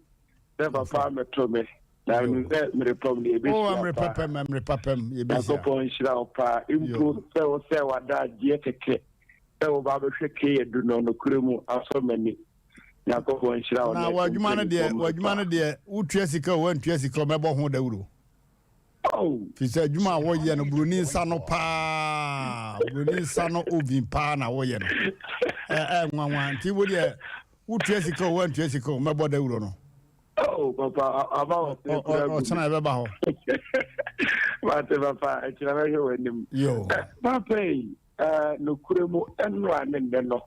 [SPEAKER 6] sɛ papa mɛto me. Na menim sɛ mmere pam no yɛbɛhyia
[SPEAKER 1] paa. Oh, mmere papam, mmere papam yɛbɛhyia.
[SPEAKER 6] Nyankopɔn nhyira wo paa. Mpo sɛ wo sɛ wada agyeɛ kɛkɛ sɛ wo ba bɛhwɛ K-Adu no, nokorɛ mu asɔ m'ani. Nyankopɔn nhyira wo
[SPEAKER 1] Na w'adwuma no deɛ, w'adwuma no deɛ, wotua sika o, woantua sika o, mɛbɔ ho dawuro.
[SPEAKER 6] Oh.
[SPEAKER 1] Fi sɛ adwuma a wɔyɛ no, buroni nsa no paa, buroni nsa no oven paa na wɔyɛ no. Ɛ ɛ nwanwa, nti wo deɛ, wotua sika o, woantua sika o, mɛbɔ dawuro no.
[SPEAKER 6] Oh, papa, ama wɔ sɛ kura gu.
[SPEAKER 1] Ɔkyena ɛbɛba hɔ.
[SPEAKER 6] Mate papa, ɛkyena bɛhwɛ w'anim.
[SPEAKER 1] Yo.
[SPEAKER 6] Eh, papa yi, eh, nokorɛ mu ɛnora ne nnɛ no.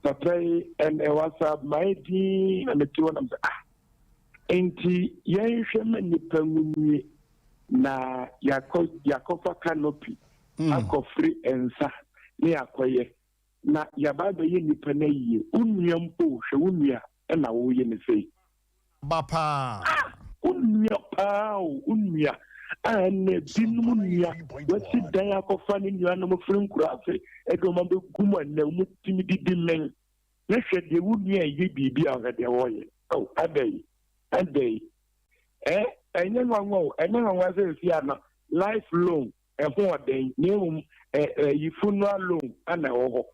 [SPEAKER 6] Papa yi, ɛnɛ wasa mayɛ din na mete hɔ nam sɛ ah. Enti yɛnhwɛ ma nnipa nwie na yɛakɔ yɛakɔfa canopy hmm. akɔfiri nsa ne yɛakɔyɛ na yɛaba abɛyɛ nnipa no ayie. Wo nua mpo hwɛ wo nua na woyɛ no sei.
[SPEAKER 1] Ba paa.
[SPEAKER 6] Ah! Wo nua paa o, wo nua. A ɛnnɛ binom nua wasi dan akɔfa ne nuanom firi nkuraase de wɔn abɛgu mu a nnɛ wɔtumi didi mmɛn. Na hwɛ deɛ wo nua ɛyɛ biribi a hwɛ deɛ wɔyɛ. Oh, adɛn? Adɛn? Eh, ɛnyɛ nwanwa o, ɛnyɛ nwanwa sɛ ɛsi ano life loan ɛho ɔden na mmom ɛyi funeral loan na ɛwɔ hɔ.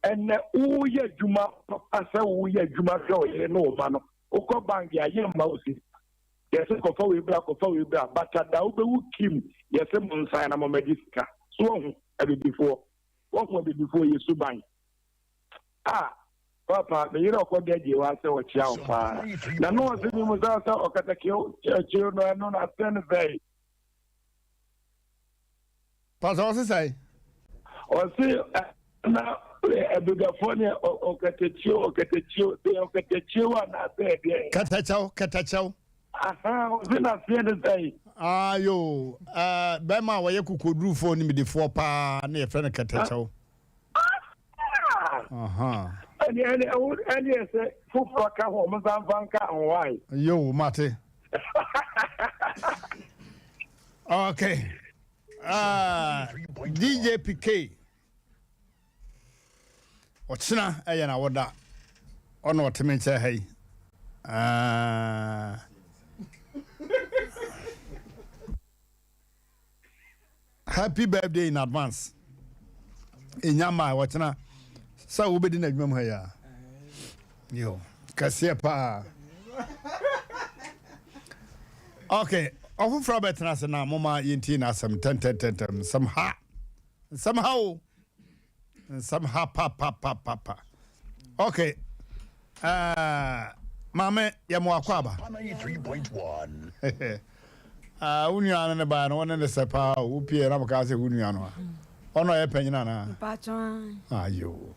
[SPEAKER 6] Ɛnɛ woyɛ adwuma papa sɛ woyɛ adwuma hwɛ wo yere ne wo ma no, wokɔ bank a yɛmma wo sika. Yɛsɛ kɔfa wei bra, kɔfa wei bra, bata da wobɛwu kim, yɛsɛ mo nsan na mommɛgye sika. So wahu abibifoɔ? Wahu abibifoɔ yɛ suban? Ah, papa, me yere ɔkɔ dɛ gye wa sɛ ɔkyea wo paa. Na no ɔse mi mu sɛ sɛ ɔkata kyew no ɛno na asɛ no sɛe.
[SPEAKER 1] Pastor ɔse sɛn?
[SPEAKER 6] Ɔse na abigafoɔ ne ɔkatakyio ɔkatakyio sɛ ɔkatakyio anaasɛ ɛdeɛ.
[SPEAKER 1] Kɛtɛkyɛw kɛtɛkyɛw.
[SPEAKER 6] Aha ɔse n'aseɛ ne sɛn?
[SPEAKER 1] Ayo bɛrima a wɔyɛ kokodurufoɔ nimdefoɔ paa ne yɛfrɛ no kɛtɛkyɛw.
[SPEAKER 6] Ɛne ɛne ɛne ɛsɛ foforɔ ka ho ɔmo nsa nfa nka ho wae.
[SPEAKER 1] Yo mate. Okay. Uh, DJ PK. Ɔkyena ɛyɛ na wɔda. Ɔna ɔte me nkyɛn ha yi. Uh, Happy birthday in advance. Enya ma wɔkyena sɛ wobɛdi n'adwuma mu ha yi a. Yo, kɛseɛ paa. Okay, ɔfoforɔ bɛtena ase na moma yɛntie n'asɛm ntɛntɛntɛntɛm. Nsɛm ha. Nsɛm ha o. Nsɛm ha papapapapa. Okay. Uh, maame yɛ mo akɔ aba. Uh, wo nua no ne baa no wɔne ne sɛ paa o wopie na mokaa sɛ wo nua no a ɔno ɔyɛ panyin anaa ayo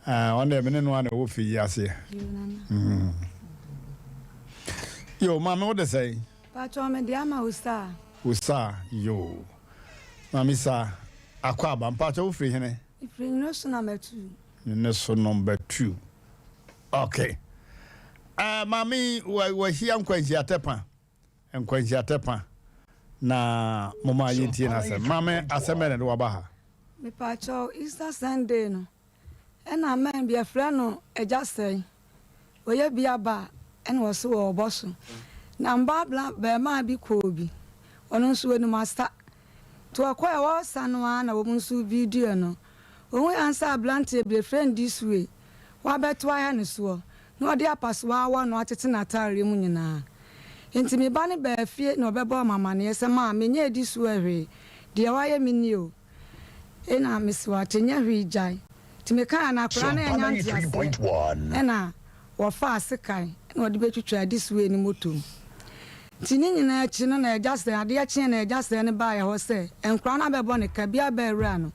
[SPEAKER 1] ɔno deɛ mene no a na ɛwɔ fie yi aseɛ mm. yo maame wo de sɛn
[SPEAKER 9] Pacho me de ama Osaa.
[SPEAKER 1] Osaa yoo. Maame Isaa, akwaaba, mpakyɛ wo firi hene?
[SPEAKER 9] Me firi Nnoso number 2.
[SPEAKER 1] Nnoso number 2. Ok. Uh, maame yi, wahyia nkwanhyia tɛpa. Nkwanhyia tɛpa. Na moma yɛntie n'asɛm. Maame, asɛm bɛn na ɛde waba ha?
[SPEAKER 9] Mepakyɛw, Easter Sunday no, ɛna man bi yɛfrɛ no Agya Sɛe. Ɔyɛ bi aba a ɛna ɔse ɔɔbɔ so. Na mbaa bla bɛɛmaa bi kɔɔ bi, ɔno nso onim asa. Nti ɔkɔɛ ɔɔsa no ara na wɔn nso video no. Ohui ansa abranteɛ bi efrɛ no this way wabɛto ahɛ ne soɔ na ɔde apasoa awɔ no atete n'ataareɛ mu nyinaa. Nti me ba no baa fie na ɔbɛbɔɔ me amaneɛ sɛ maa menyɛɛ this way hwee, deɛ wayɛ me nie o. Ena mese wate nyɛ hwee gyae. Nti mekaeɛ no akwadaa no annya nteaseɛ ɛna wɔfaa sekan na wɔde bɛtwitwaa this way no moto mu. Nti ne nyinaa akyi no na agya sɛɛ, adeɛ kyeeɛ na agya sɛɛ no baeɛ hɔ sɛ nkwadaa no abɛbɔ ne ka, bi aba awura no.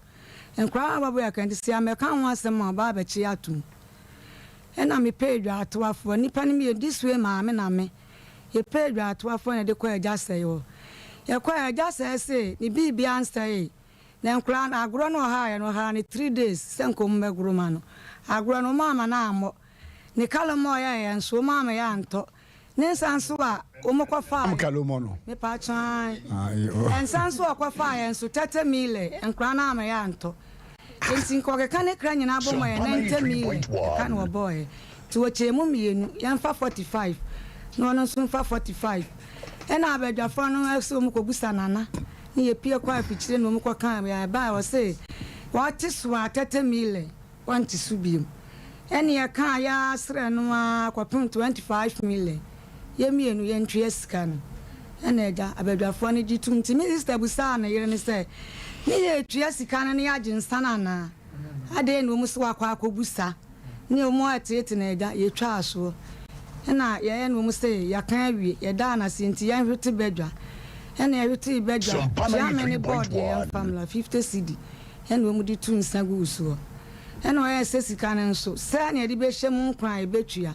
[SPEAKER 9] Nkwadaa no abɛbɔ yɛn ka nti sɛ yɛammɛka ho asɛm a ɔbaa abɛkye yɛn atom. Ɛna mepɛɛ dwaatoafoɔ, nnipa no mmienu, this way maame na me, yɛpɛɛ dwaatoafoɔ na yɛde kɔɔ Agya Sɛe hɔ. Yɛkɔɛ, Agya Sɛe se ne biribiara nsɛee, na nkwadaa no, agorɔ no ɔhaa yɛn no, ɔhaa no three days sɛ nka wɔmmɛgoro ma no. Agorɔ no, wɔamma no ammɔ. Ne kalom a ɔyɛeɛ nso, wɔamma yɛantɔ. Ne nsa nso a wɔkɔfaa.
[SPEAKER 1] Am kalomɔ no.
[SPEAKER 9] Mepatwo ae. Nsa nso a ɔkɔfaa yɛn nso tɛtɛ mile nkora no ama yɛantɔ. Enti nka ɔkeka ne kra nyinaa bɔ ma yɛn nɛntɛ mile ɛka na ɔbɔɔɛ. Nti wɔkyɛɛ mu mmienu, yɛmfa 45 na ɔno nso mfa 45. Ɛna abadwafoɔ no sɛ wɔn kɔbusa Nana ne yɛpue kɔɔ afikyire na wɔn kɔkaa yɛn ɛbaeɛ ɔse wɔte so a tɛtɛ mile. Ɔnte so biom. Ɛne yɛkaa yɛ ara srɛɛ no ara kɔpem 25 million. Yɛ mmienu yɛntua sika no. Ɛna agya, abadwafoɔ no gye tom. Nti me sister busaa ne yere no sɛ, ne yɛretua sika no na yɛagye nsa no anaa? Adɛn na wɔn se wakɔ akɔbusa? Ne wɔn reteete no agya, yɛtwaa soɔ. Ɛna yɛyɛ na wɔn se yɛaka awie, yɛdaa no ase nti yɛnhwete badwa. Ɛna yɛhwetee badwa, Kyeame ne bɔɔ deɛ yɛmfa mmra, 50 cedi. Ɛna wɔde tu nsa gu wo soɔ. Ɛna ɔyɛɛ sɛ sika no nso, sɛ na yɛde bɛhyɛ mu nkron a yɛbɛtua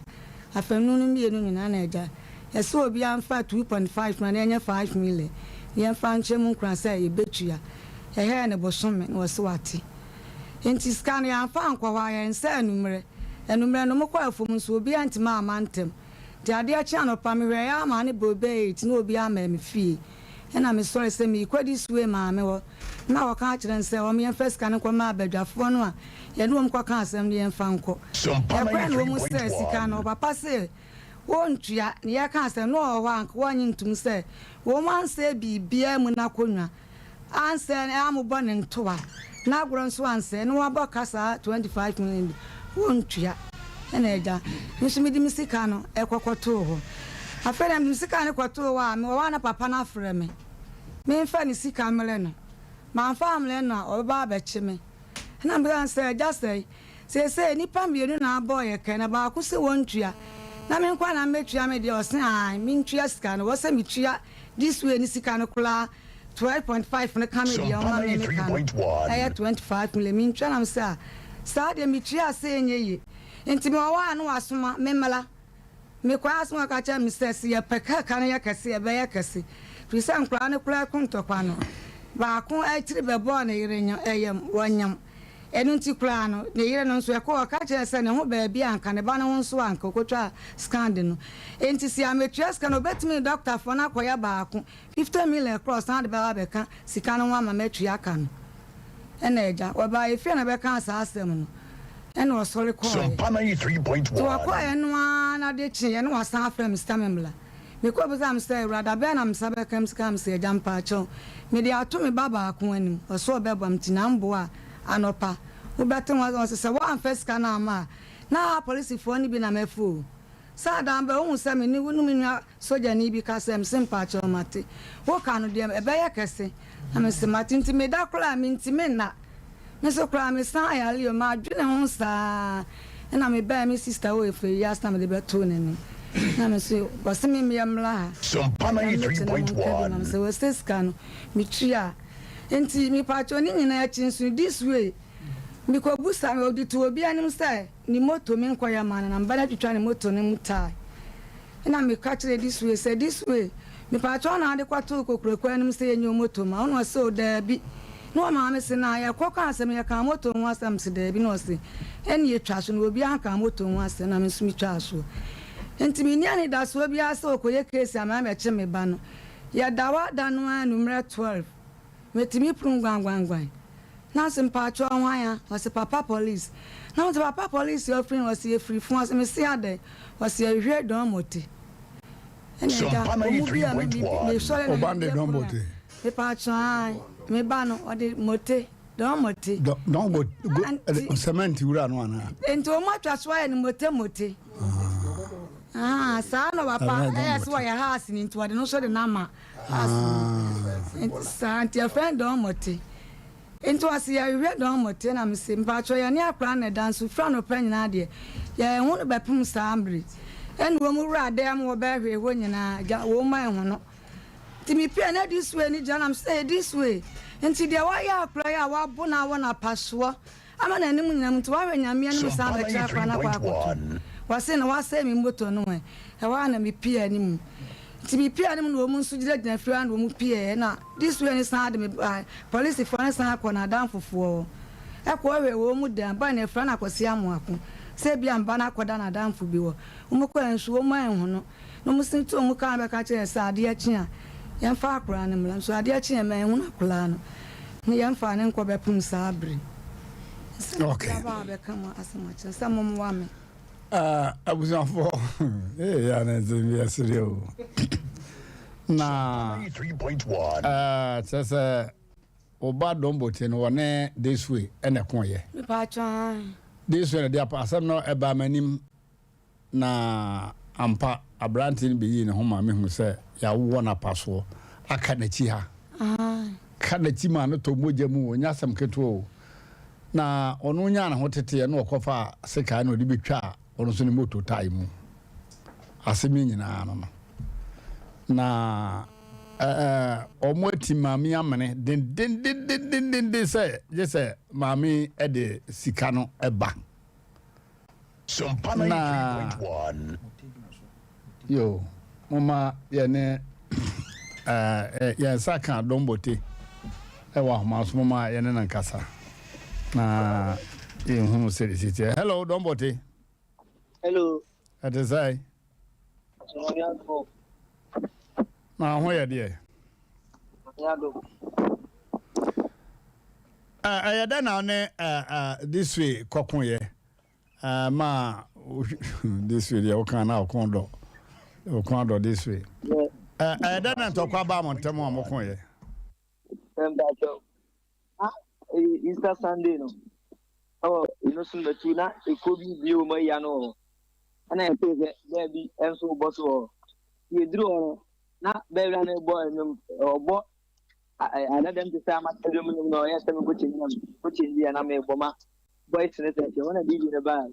[SPEAKER 9] afanu no mmienu nyinaa na agya yɛsɛ obiara mfa 2.5 ma na ɛnyɛ 5 million na yɛmfa nkyɛ mu nkron sɛ yɛbɛtua. Yɛhɛɛ no bosome na ɔse wate. Enti sika no yɛamfa ankɔ hɔ a yɛnsɛ anummerɛ. Anummerɛ no mokɔ afuom nso obiara antumi amma ntɛm. Nti adeɛ kye anɔpa mehwɛeɛ ara maa no bɔɔ bɛyɛ 8 na obiara mmaa me fie. Ɛna mesɔre sɛ merekɔdi Sue maame hɔ na wɔka akyerɛ no sɛ wɔn yɛmfa sika no nkɔma abadwafoɔ no a yɛne wɔn kɔka asɛm no yɛmfa nkɔ. Yɛkɔɛ na wɔn srɛɛ sika no ɔpapa se wɔntua na yɛka asɛm no ɔwɔ hɔ a anka wɔnnye ntom sɛ wɔn ansɛe biribiara mu n'akonnwa ansɛe no ammobɔ ne ntoa n'agorɔ nso ansɛe na wɔabɔ ka saa 25 million de wɔntua. Ɛna agya me nso mede me sika no kɔ kɔtoo hɔ. Afei na mede me sika no kɔtoo hɔ a mewɔ hɔ a na papa no afrɛ me. Memfa ne sika mmrɛ no. Mamfa ammrɛ no a, ɔbɛba abɛkye me. Ɛna mebisa no sɛ, Agya sɛe, seesei nnipa mmienu na abɔ yɛ kɛ, na baako se wɔntua, na me nko ara na mɛtua me deɛ? Ɔse, Aane, mentua sika no. Ɛwɔ sɛ metua this way ne sika no koraa, 12.5 no ka me deɛ ɔma me me ka no, ɛyɛ 25 million. Mentua na mese, Ah, saa deɛ metua a sɛ ɛnyɛ yie. Nti mewɔ hɔ a na wasoma memmra. Mekɔe ara sɛ wɔka kyerɛɛ me sɛ, sɛ yɛpɛ kar ka no yɛ kɛse a, ɛbɛyɛ kɛse. Ɛfiri sɛ nkwadaa no koraa ko ntɔkwa no, baako tiri bɛbɔɔ ne yere yam, wɔnyem. Ɛno nti koraa no, ne yere no nso, ɛkɔɔ, ɔka kyerɛɛ sɛ ne ho baabi a anka ne ba no ho nso a anka ɔkɔtwaa scan de no. Enti sɛ yɛammɛtua sika no, ɔbɛtumi ne dɔktafoɔ no akɔyɛ baako. 50 million koraa ɔsan de bɛba abɛka sika no ho ama matua ka no. Ɛna agya, wɔbaa yɛ fie na bɛkaa saa asɛm no, ɛna ɔsɔre kɔɔeɛ. Nti ɔkɔɔeɛ no ara na ade kyeeɛ na wasan afrɛ me sɛ memmra. Mekɔ bisaa no sɛ, Awurade, da bɛn na me nsa bɛka me sika? Mese, Agya mpaakyɛw, mede ato me ba baako anim, ɔse ɔbɛboa me nti na mboa a, anɔpa wobɛte ho asɛm. Ɔse, sɛ woamfa sika no amma a, na apolisifoɔ no bi na mɛfa o. Saa da no bɛ, wohu sɛ me ne wo ne me nua Sogyani bi ka sɛ, Mese mpaakyɛw mate. Woka no deɛ ɛbɛyɛ kɛse. Na mese mate nti meda koraa a mentumi nna. Me nso koraa mesan ayare o, madwene ho saa ɛna mebaa me sister hɔ ɛfiri wiase na mede bɛtoo n'anim. Na me nso ɔse me mmea mmra ha. Na mete no monka bi ma me sɛ wɔsɛ sika no metua. Nti mepaakyɛw ne nyinaa akyi nso this way mekɔbusa ɔde too obi anim sɛ ne moto menkɔyɛ ma no na meba no atwitwa ne moto no mu tae. Ɛnna meka kyerɛɛ Disue sɛ, Disue, mepaakyɛw na ade kɔtoo kokuroko anim sɛ yɛnyɛ moto ma wo? Na ɔse, O daabi. Na ɔmaa me se, Na yɛkɔ kaa asɛm, yɛkaa moto ho asɛm? Mese, Daabi. Na ɔse, Ɛnneɛ twa so. Na obiara nkaa moto ho asɛm, na me nso metwaa soɔ. Enti menni anidasoɔ biara sɛ ɔkɔyɛ case ama abɛkye me ba no. Yɛda hɔ da no ara anwummerɛ 12. Metumi prum guanguanguan. Na ɔse mpakyɛw hwan a? Ɔse papa police. Na mese papa police ɔfiri he? Ɔse yɛfiri fun ase. Mese adɛn? Ɔse yɛhwehwɛ Don Mote. Ɛna agya ɔmu bi a me mesɔre na
[SPEAKER 1] Ɔba no de
[SPEAKER 9] mebie
[SPEAKER 1] Don
[SPEAKER 9] pono a
[SPEAKER 1] Mote.
[SPEAKER 9] mepakyɛw ae me ba no ɔde Mote Don Mote.
[SPEAKER 1] Don go go
[SPEAKER 9] Nti
[SPEAKER 1] cement wura no anaa?
[SPEAKER 9] Nti ɔmu atwa so ayɛ no Mote Mote. Ahaa saa na papa ɛyɛ sɛ ɔyɛ house no nti ɔde no nso de no ama. Saa nti yɛfrɛ no dɔn mɔte. Nti ɔse yɛhwehwɛ dɔn mɔte na mese mpakyɛw yɛne akora no na ɛda nso firi anɔpa nyinaa deɛ yɛnhu no bɛpem saa mmere. Ɛna wɔn wura dan mu wɔbɛhwee hɔ nyinaa gya wɔn mu anhu no. Nti mepie na this way ni gyina na mese hey this way. Nti deɛ wayɛ akora yi a wabo no awɔ no apasoɔ ama n'anim nyinam nti wahwɛ Nyame anim san bɛkyerɛ akora no akɔ akɔto. Wɔse na wasɛe me moto no ɛ. Ɛhɔ ara na me pie anim. Nti me pie anim na wɔn nso gyinagyina fie hɔ ara na wɔn pieɛ na this way no san de me ba polisifoɔ no san kɔ n'adamfofoɔ hɔ ɛkɔ hwɛ wɔn mu dan boy no yɛfrɛ no Akwasi Amoako sɛ ebia me ba no akɔda n'adamfo bi hɔ. Wɔn kɔɛ nso wɔn anhu no. Na wɔn san tuu wɔn kaa bɛka kyerɛɛ sɛ adeɛ kye a, yɛmfa akwadaa no mmra. Nso adeɛ kyeeɛ manhunu akwadaa no, ne yɛmfaa no nkɔ bɛpem saa bere yi. Sɛ
[SPEAKER 1] Okay.
[SPEAKER 9] obi aba abɛka mo asɛm akyerɛ sɛ mommoa me.
[SPEAKER 1] Ah, abusuafoɔ, ee ya na nsɛm bi ɛsere o. Na eh, kyerɛ sɛ ɔba Dombote no wɔne Desue ɛna ɛkoeɛ.
[SPEAKER 9] Mepatwa ae.
[SPEAKER 1] Desue na de apa asɛm no ɛbaa m'anim. Na ampa, aberante no beyii ne ho maa mihuu sɛ yɛawowɔ no apasoɔ aka n'akyi ha. Ka n'akyi maa no tɔ mogya mu, ɛnyɛ asɛm ketewa o. Na ɔno nyaa ne ho teteɛ na ɔkɔfaa sekan na ɔde bɛtwaa ɔno nso ne moto tae mu. Asɛm yi nyinaa no no. Na wɔn ati maame yi amene dendendendendenden sɛ gye sɛ maame yi de sika no ba. Na yo momma yɛne eh, yɛn nsa ka Dombote ɛwɔ ahoma so momma yɛne no nkasa na yɛnhunu sɛde si teɛ. Hello Dombote.
[SPEAKER 10] Hello.
[SPEAKER 1] Ɛte sɛ? Na ho yɛ deɛ? Ɛyɛ dɛ na ne this way kɔko yɛ ma this way deɛ woka na ɔko dɔ ɔko adɔ this way. Ɛyɛ dɛ na ntɔkwa baa mo ntɛm a moko yɛ.
[SPEAKER 10] Easter Sunday no ɛwɔ ɛno so bɛtu na ekuo bi bie wɔn ayia no wɔ hɔ ɛna yɛtee sɛ bɛɛ bi nso bɔ so wɔ hɔ yɛduru hɔ no na bɛɛ bi na ɛbɔ ɛnwom ɔbɔ Ana dɛm te sɛ ama dwom no mu na ɔyɛ sɛ mekɔ kyɛnji na mekɔ kyɛnji a na mebɔ ma boys no sɛ kyɛ wɔn na DJ no baa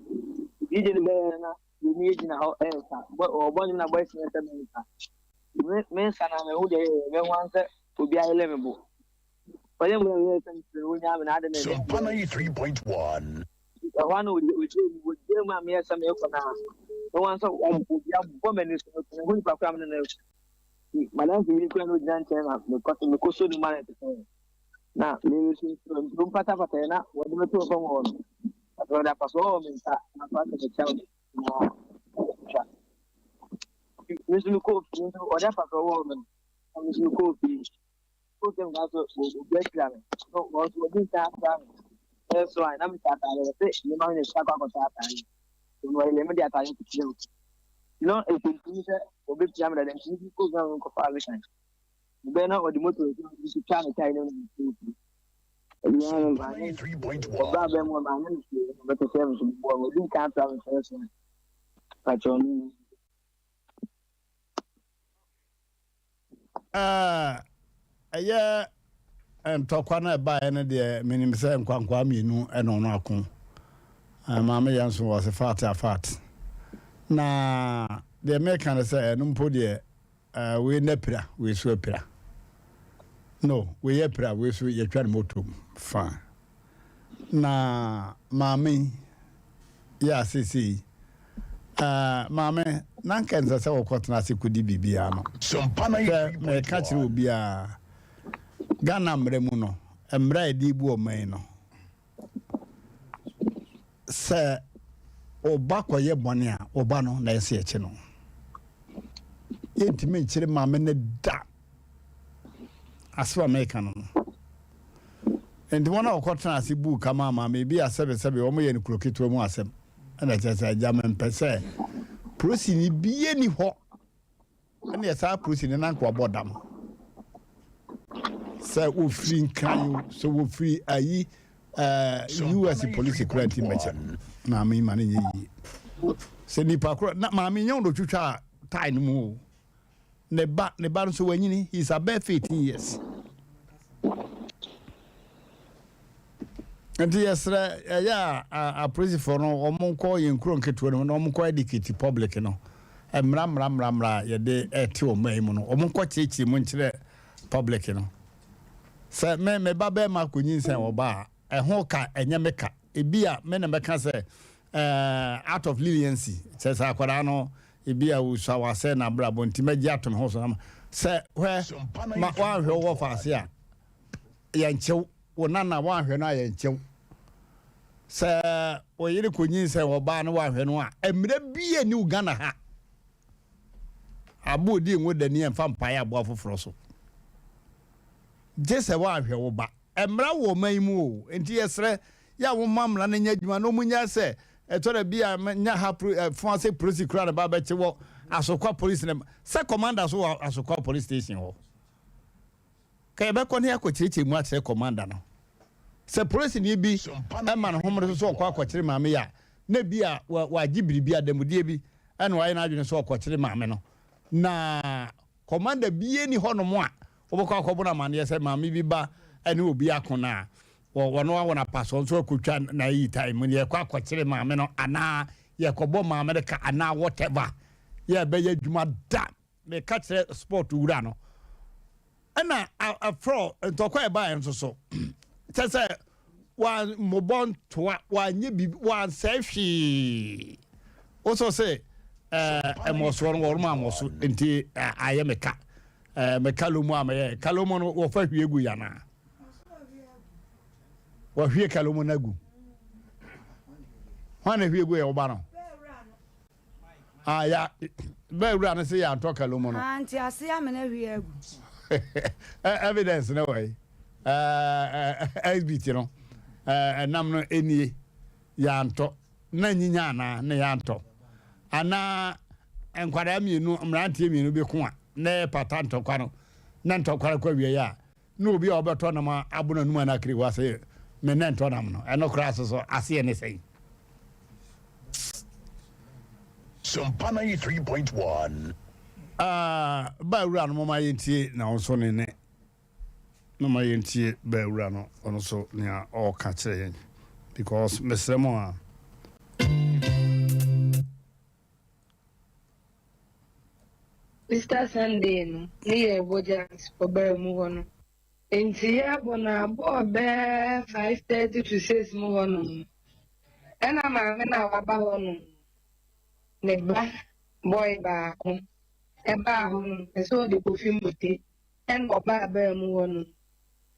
[SPEAKER 10] DJ no bɛyɛ na yɛni gyina hɔ ɛnsa ɔbɔ nwom na boys no sɛ mensa mensa na mehu deɛ yɛyɛ mehu ansɛ obi ayɛlɛ me bo ɔyɛ mu na meyɛ sɛ mesrɛ wo nyaa me na ade na ɛdɛ
[SPEAKER 2] Sompa 93.1.
[SPEAKER 10] Ɛhɔ ara na ogyee mu a meyɛ sɛ merekɔ no a, na wɔn nso obi abɔ m'ani so no, mehu nipa koraa me ne no rekɔ. Madamfo bi koraa na ogyina nkyɛn na mekɔ so mekɔ so no ma no te sɛ na meresu nso nti wɔmpatapata yɛ na wɔde me too fam hɔ no. Afei wɔde apasoɔ wɔ me nsa na afa sɛ mekyɛw na twa. Me nso mekɔɔ fie nso wɔde apasoɔ wɔ me na me nso mekɔɔ fie. Wotumi ka sɛ obi apira me. No, wɔn nso wɔdi nsa apira me. Ɛyɛ so a, na mehyɛ ataade. Wɔse mema me sika kɔ akɔtɔ ataade. Nti wɔyɛ me de ataade kyekyere me. No, ɛpɛntumi sɛ wɔbɛpira me dada nti me kɔ fie a mekɔfa abekan. Mebɛn na ɔde moto nso twitwa me tae no na mefiri fie. Awia no maame ɔbaa bɛn mu maame no fie ɔbɛtɔ sɛ me so bɔ ɔdi nka apira me fɛn so. Pakyɛ ɔno.
[SPEAKER 1] Ɛyɛ ntɔkwa no ɛbaeɛ no deɛ menim sɛ nkwankwaa mmienu ɛna ɔno ako. Maame yɛ nso wɔ se fat a fat. Na deɛ meka no sɛ ɛno mpo deɛ wei na pira wei so apira. No, wei apira wei so yɛtwa no motom fa. Na maame yi yɛ a seesei eh, maame, na anka ɛnsɛ sɛ wokɔtena ase kɔdi biribiara no. Hwɛ, meka kyerɛ obiara, Ghana mmara mu no, mmara a yɛde bu ɔman yi no, sɛ ɔba kɔyɛ bɔne a, ɔba no na ɛsɛ yɛkye no. Yɛntumi nkyere maame no da. Asɛm a meka no no. Enti wɔn a wɔkɔtenaa ase buu ka maa maame bi a sɛbesɛbe wɔyɛ no kuro ketewa mu asɛm. Ɛna kyerɛ sɛ agya mempɛ sɛ polisini bie ni hɔ. Ɛneɛ saa polisini no anka wabɔ dam. Sɛ wɔfiri Nkran o, sɛ wɔfiri ayi ɛɛ US polisi kura nti mmɛkyɛ no. Maame yi ma no nyɛ yie. Sɛ nipa koro na maame nyɛ wɔn na otwitwa tae no mu o. Ne ba, ne ba no nso wanyini, he is above 18 years. Nti yɛsrɛ ɛyɛ a apolisifoɔ no wɔn nkɔ yɛn nkuro nketewa no mu na wɔn nkɔ educate public no mmra mmra mmra mmra a yɛde ɛte wɔn yi mu no wɔn nkɔ kyerɛkyerɛ mu nkyerɛ public no. Sɛ me me ba bɛrima kɔnyinsɛn ɔba a, ɛho ka ɛnyɛ me ka. Ebi a me na mɛka sɛ ɛɛ out of leniency, kyerɛ sɛ akwadaa no ebi a ɔsua wasɛe n'abrabɔ nti mɛgye ato me ho so ama. Sɛ hwɛ ma woanhwɛ wo wɔfaase a, yɛnkyew. Wo nana woanhwɛ no a yɛnkyew. Sɛ wo yere kɔnyinsɛn ɔbaa no woanhwɛ no a, mmerɛ biara nni wo Ghana ha. Aboa odi ngo dani ɛmfa mpae aboa foforɔ so. Gye sɛ woanhwɛ wo ba. Mmara wɔ ɔman yi mu o, enti yɛsrɛ yɛ a wɔmma mmara no nyɛ adwuma na wɔnnyae sɛ ɛtɔ da bi a nya ha fo ase polisi koraa na ba bɛkye wɔ Asokwa polisi na sɛ commander so wɔ Asokwa police station hɔ. Ka yɛbɛkɔ ne akɔkyerɛkyerɛ mu akyerɛ commander no. Sɛ polisini bi ma ne homene so sɛ ɔkɔ akɔkyere maame yi a, na bi a wagye biribi, adanmudeɛ bi, ɛna wayɛ n'adwene sɛ ɔkɔkyere maame no. Na commander biara nni hɔnom a wobɛkɔ akɔbɔ no amanneɛ sɛ maame bi ba ne obi ako no a, wɔn awɔ no apasɔ nso akɔtwa n'ayi tae mu. Yɛkɔ akɔkyere maame no anaa yɛkɔbɔ maame no ka anaa whatever. Yɛbɛyɛ adwuma da. Meka kyerɛ sport wura no ɛna afrɔ ntɔkwa ɛbaeɛ nso so kyɛ sɛ wammobɔ ntoa wanyɛ biribi wansɛe hwee wosɔ sɛ ɛmɔsoɔ no wɔnom amɔso nti ayɛ meka meka lomu a meyɛ kalomu no wɔfa hwie gu yanaa wɔhwie kalomu no agu hwan na hwie gu yɛ woba no Ah, ya, bɛɛ wura no se yɛantɔ kalo mu no.
[SPEAKER 9] Ah, nti ase amena hwie agu.
[SPEAKER 1] Evidence no wɔ yi. Exhibit no, ɛnam no nie, yɛantɔ. Na nyinya anaa na yɛantɔ. Anaa nkwadaa mmienu, mmeranteɛ mmienu bi ko a, na ɛpata ntɔkwa no, na ntɔkwa no kɔ awieeɛ a, Ne obi a ɔbɛtɔ nam abo n'anum anaa kiriwa sɛ me nɛ ntɔ nam no, ɛno koraa so so aseɛ ne sɛn?
[SPEAKER 2] Sompa 93.1.
[SPEAKER 1] Ah, baa wura no moma yɛntie na ɔnso ne ne moma yɛntie baa wura no ɔno so nea ɔɔka kyerɛ yɛn because mesrɛ mo a.
[SPEAKER 17] Easter Sunday no ne yɛɛbɔ jazz wɔ bar mu hɔ no. Ntsi yɛɛbɔ no abɔɔ bɛɛ 5:30 to 6 mu hɔ nom no, nna maame no a ɔaba hɔ nom no ne ba boy baako baa hɔ nom pɛ sɛ ɔde Kofi Mbote na ɔbaa bar mu hɔ nom.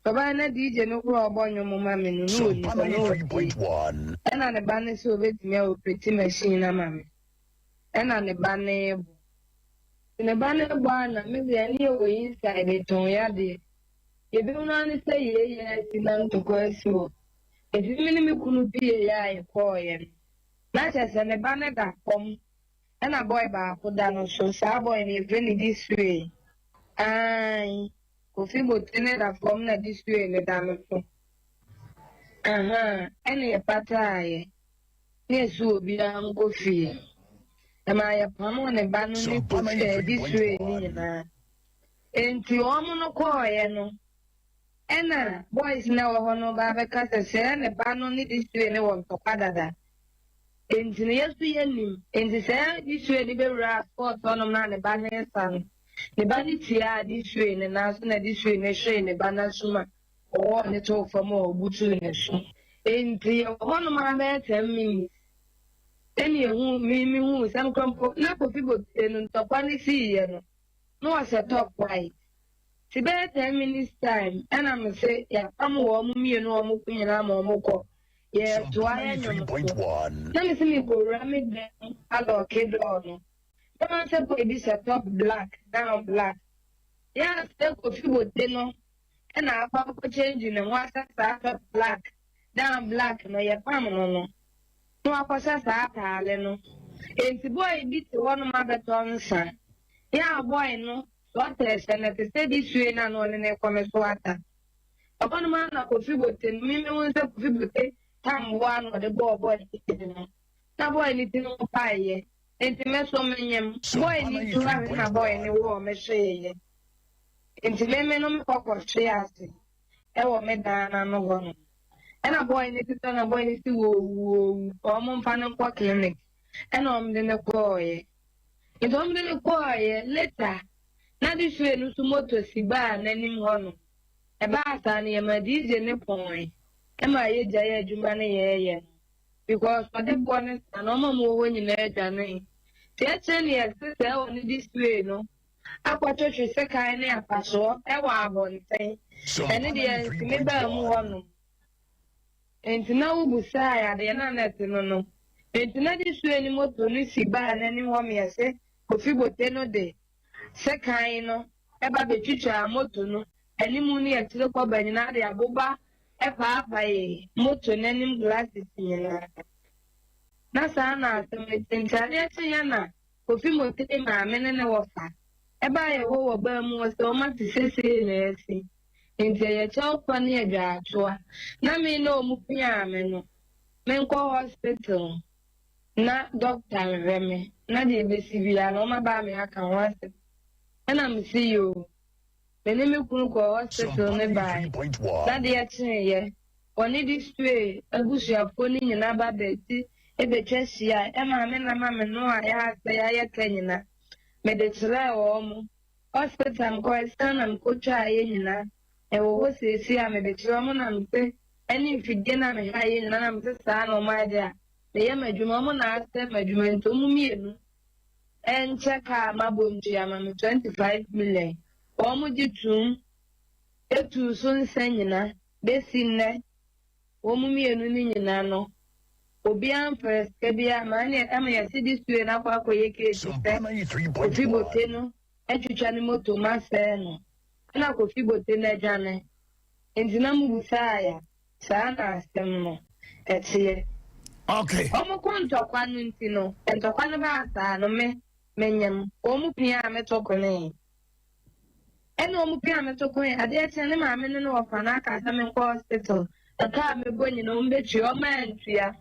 [SPEAKER 17] Ɔbae na DJ no koraa a ɔbɔ nwom ma me no na ɔnni hɔ na ɔwɔ fie. Ɛna ne ba no sɛ ɔbɛtumi a operate machine no ama me. Ɛna ne ba no rebɔ. Nti ne ba no rebɔ a na me deɛ ne yɛwɔ inside yɛtɔn yadeɛ. Yɛbɛhunu ara ne sɛ yei yɛ asi na ntɔkwa asi hɔ. Nti me ne me kunu pieeɛ a yɛkɔeɛ no, na kyerɛ sɛ ne ba no da fam ɛna boy baako da no so. Saa boy no yɛfrɛ no Disue. Aane, Kofi Bote no da fam na Disue no da no so. Ahaa, ɛna yɛpataaeɛ. na yɛse obiara nkɔ fie. Ɛmaa yɛpamoo ne ba no ne Kofi a ɛde suee no nyinaa. Enti wɔn no kɔɔeɛ no, ɛna boys no a ɛwɔ hɔ no ba bɛka sɛ sɛɛ ne ba no ne Disue no wɔ ntɔkwa dada. Enti no yɛso yɛnnim. Enti sɛɛ Disue no bɛwuraa sport hɔnom no a ne ba no resa no, ne ba no tiaa Disue no nan so na Disue no hwee ne ba no asom a Wɔwɔɔ no too fam a obutuw ne so. Enti yɛwɔ hɔnom ara bɛyɛ ten minutes ɛna yɛhuu, me mehuu sɛ nokorɛ mpo na Kofi Botie no ntɔkwa no siiɛ no na ɔhyɛ top white. Nti bɛyɛ ten minutes time ɛna mese yɛapam wɔn mmienu a wɔko nyinaa ma wɔkɔ, yɛretoa yɛn nnwom so. Na mese mekɔwura me dan mu alɔɔke door no, na mahu sɛ boy bi hyɛ top black, down black. Yɛ a sɛ Kofi Botie no na akɔ akɔ change ne ho ahyɛ saa top black down black no yɛpam no no na wakɔhyɛ saa ataale no enti boy bi te hɔ nom abɛtɔ nsa yɛ a boy no sweater hyɛ no te sɛ bi sue na na ɔne ne kɔ no so ata ɛhɔ nom a na Kofi Bote no mimi ho sɛ Kofi Bote tam boa na ɔde bɔɔ boy no ti no na boy no ti no paeɛ enti mɛso menyem boy no ti hɔ na boy no wɔɔ me hweeɛ. Ntsi me no mokɔ kɔhwee ase wɔ me dan n'ano hɔ no. Nna boy no tse dɛ na boy no se oewu oewu, ɔmo mfa no nkɔ clinic. Nna ɔmo de no kɔɔeɛ. Ntsi ɔmo de no kɔɔeɛ later na de sue no so moto si baa n'enyim hɔ no. Ɛbaa saa no yɛmaa DJ no pɔnee ma yɛgyaee adwuma no yɛɛyɛ no because ɔde boɔ no saa no wɔn a wɔwɔ hɔ nyinaa dwanee. Nti akyire no yɛte sɛ ɔno de spray no akɔtwetwe sekan ne apasoɔ wɔ abɔnten. Ɛno deɛ ɛntumi baa mu hɔnom. Enti na wobusaa adeɛ no a na ɛte no no. Enti na de suani moto no si baa n'anim hɔ meɛse Kofi Bote no de sekan no ba bɛtwitwaa moto no animu ne akyire kɔba nyinaa de aboba paapaee moto no anim glasses nyinaa. Na saa na asɛm no te. Nti adeɛ kyeeɛ na Kofi Mote maame ne ne wɔfa baa yɛn hɔ wɔ baa mu hɔ sɛ wɔate sɛ sei na asi. Enti ɛyɛ kyɛwpa ne adwaatoa. Na me na ɔmo piaa me no menkɔ hospital na doctor nhwɛ me na deɛ ɛbɛsi biara no ɔmo aba me aka ho asɛm. Ɛna me se yoo. Me ne me kunu kɔɔ hospital no bae na adeɛ kyeeɛ wɔne Distue abusuafoɔ no nyina ba bɛti bɛtwa hyiae ɛmaa me na ma me noa yɛ asɛe ayɛ ka nyina mede kyerɛɛ wɔn. Hospital mekɔe scan na mekotwaeɛ nyina ɛwɔ hɔ seesei a mede kyerɛ ɔmo na mese ɛne mfidie no a mehaeɛ nyina na mese saa na ɔmo ayɛ de a meyɛ m'adwuma ɔmo na asɛe m'adwuma nti ɔmo mmienu ɛnkyɛ kaa mabɔ ntua ma me 25 million wɔn gye tuum etuu so nsa nyina besi nnɛ wɔn mmienu no nyina no obiara mfrɛ sika biara ma ɛne ɛma yɛse de sue no akɔ akɔyɛ keesi sɛ Kofi Bote no atwitwa ne moto ma asɛe no ɛna Kofi Bote no adwane nti na mubusaa ya saa na asɛm no ɛteɛ.
[SPEAKER 1] Okay.
[SPEAKER 17] Wɔn ko ntɔkwa no nti no ntɔkwa no baa saa no me menyem wɔn pia a meto konee. Ɛna ɔmo pia me to kɔe, adeɛ kye a ne maame ne ne wɔfa no aka sɛ menkɔ hospital, ɛka a mebɔ nyina ɔmo bɛtua, ɔmo antua.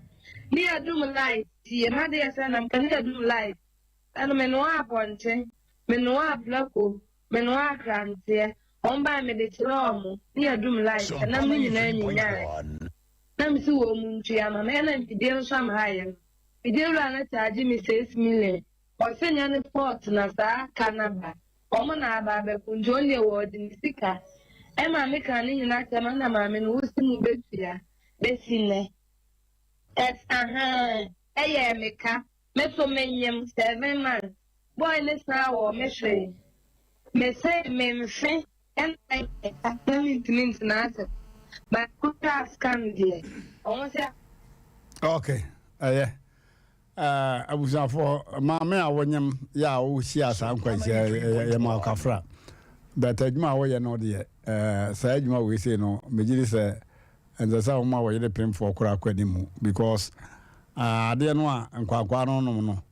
[SPEAKER 17] Ne yɛdum light, tie m'adeɛ sɛ na meka ne yɛdum light, ɛno menoa apɔnkye, menoa prako, menoa akranteɛ, ɔmo bae mede kyerɛɛ ɔmo, ne yɛdum light, ɛnam no nyinaa nyinyae. Na mese wɔ ɔmo ntua ma me, ɛna mfidie nso a mehayɛ no, mfidie wura no charge me 6 million, ɔse nyɛ ne fault na saa ka no aba. Ɔmo na aba abɛko nti ɔno deɛ wɔɔgye ne sika. Ɛma me kaa ne nyina kyerɛ no ɛna maame no wosi mo bɛtua bɛsi nnɛ. Ɛs ahaa ɛyɛɛ me ka me so me nyem 7 months boy ne san wɔɔ me hwee me se me mfe ɛna ɛyɛ me ka na me ntumi ntena ase but kotwaa scan deɛ ɔmo se.
[SPEAKER 1] Okay ɛyɛ. Eh, abusuafoɔ, maame a wonyem yɛ a wohyia saa nkwanhyia yɛ ma ɔkafra. But adwuma a woyɛ no deɛ, eh, saa adwuma wei sei no, megye di sɛ ɛnsɛ sɛ woma wo yere pemfoɔ koraa kɔ anim because ah, adeɛ no a nkwakwaa no nom no,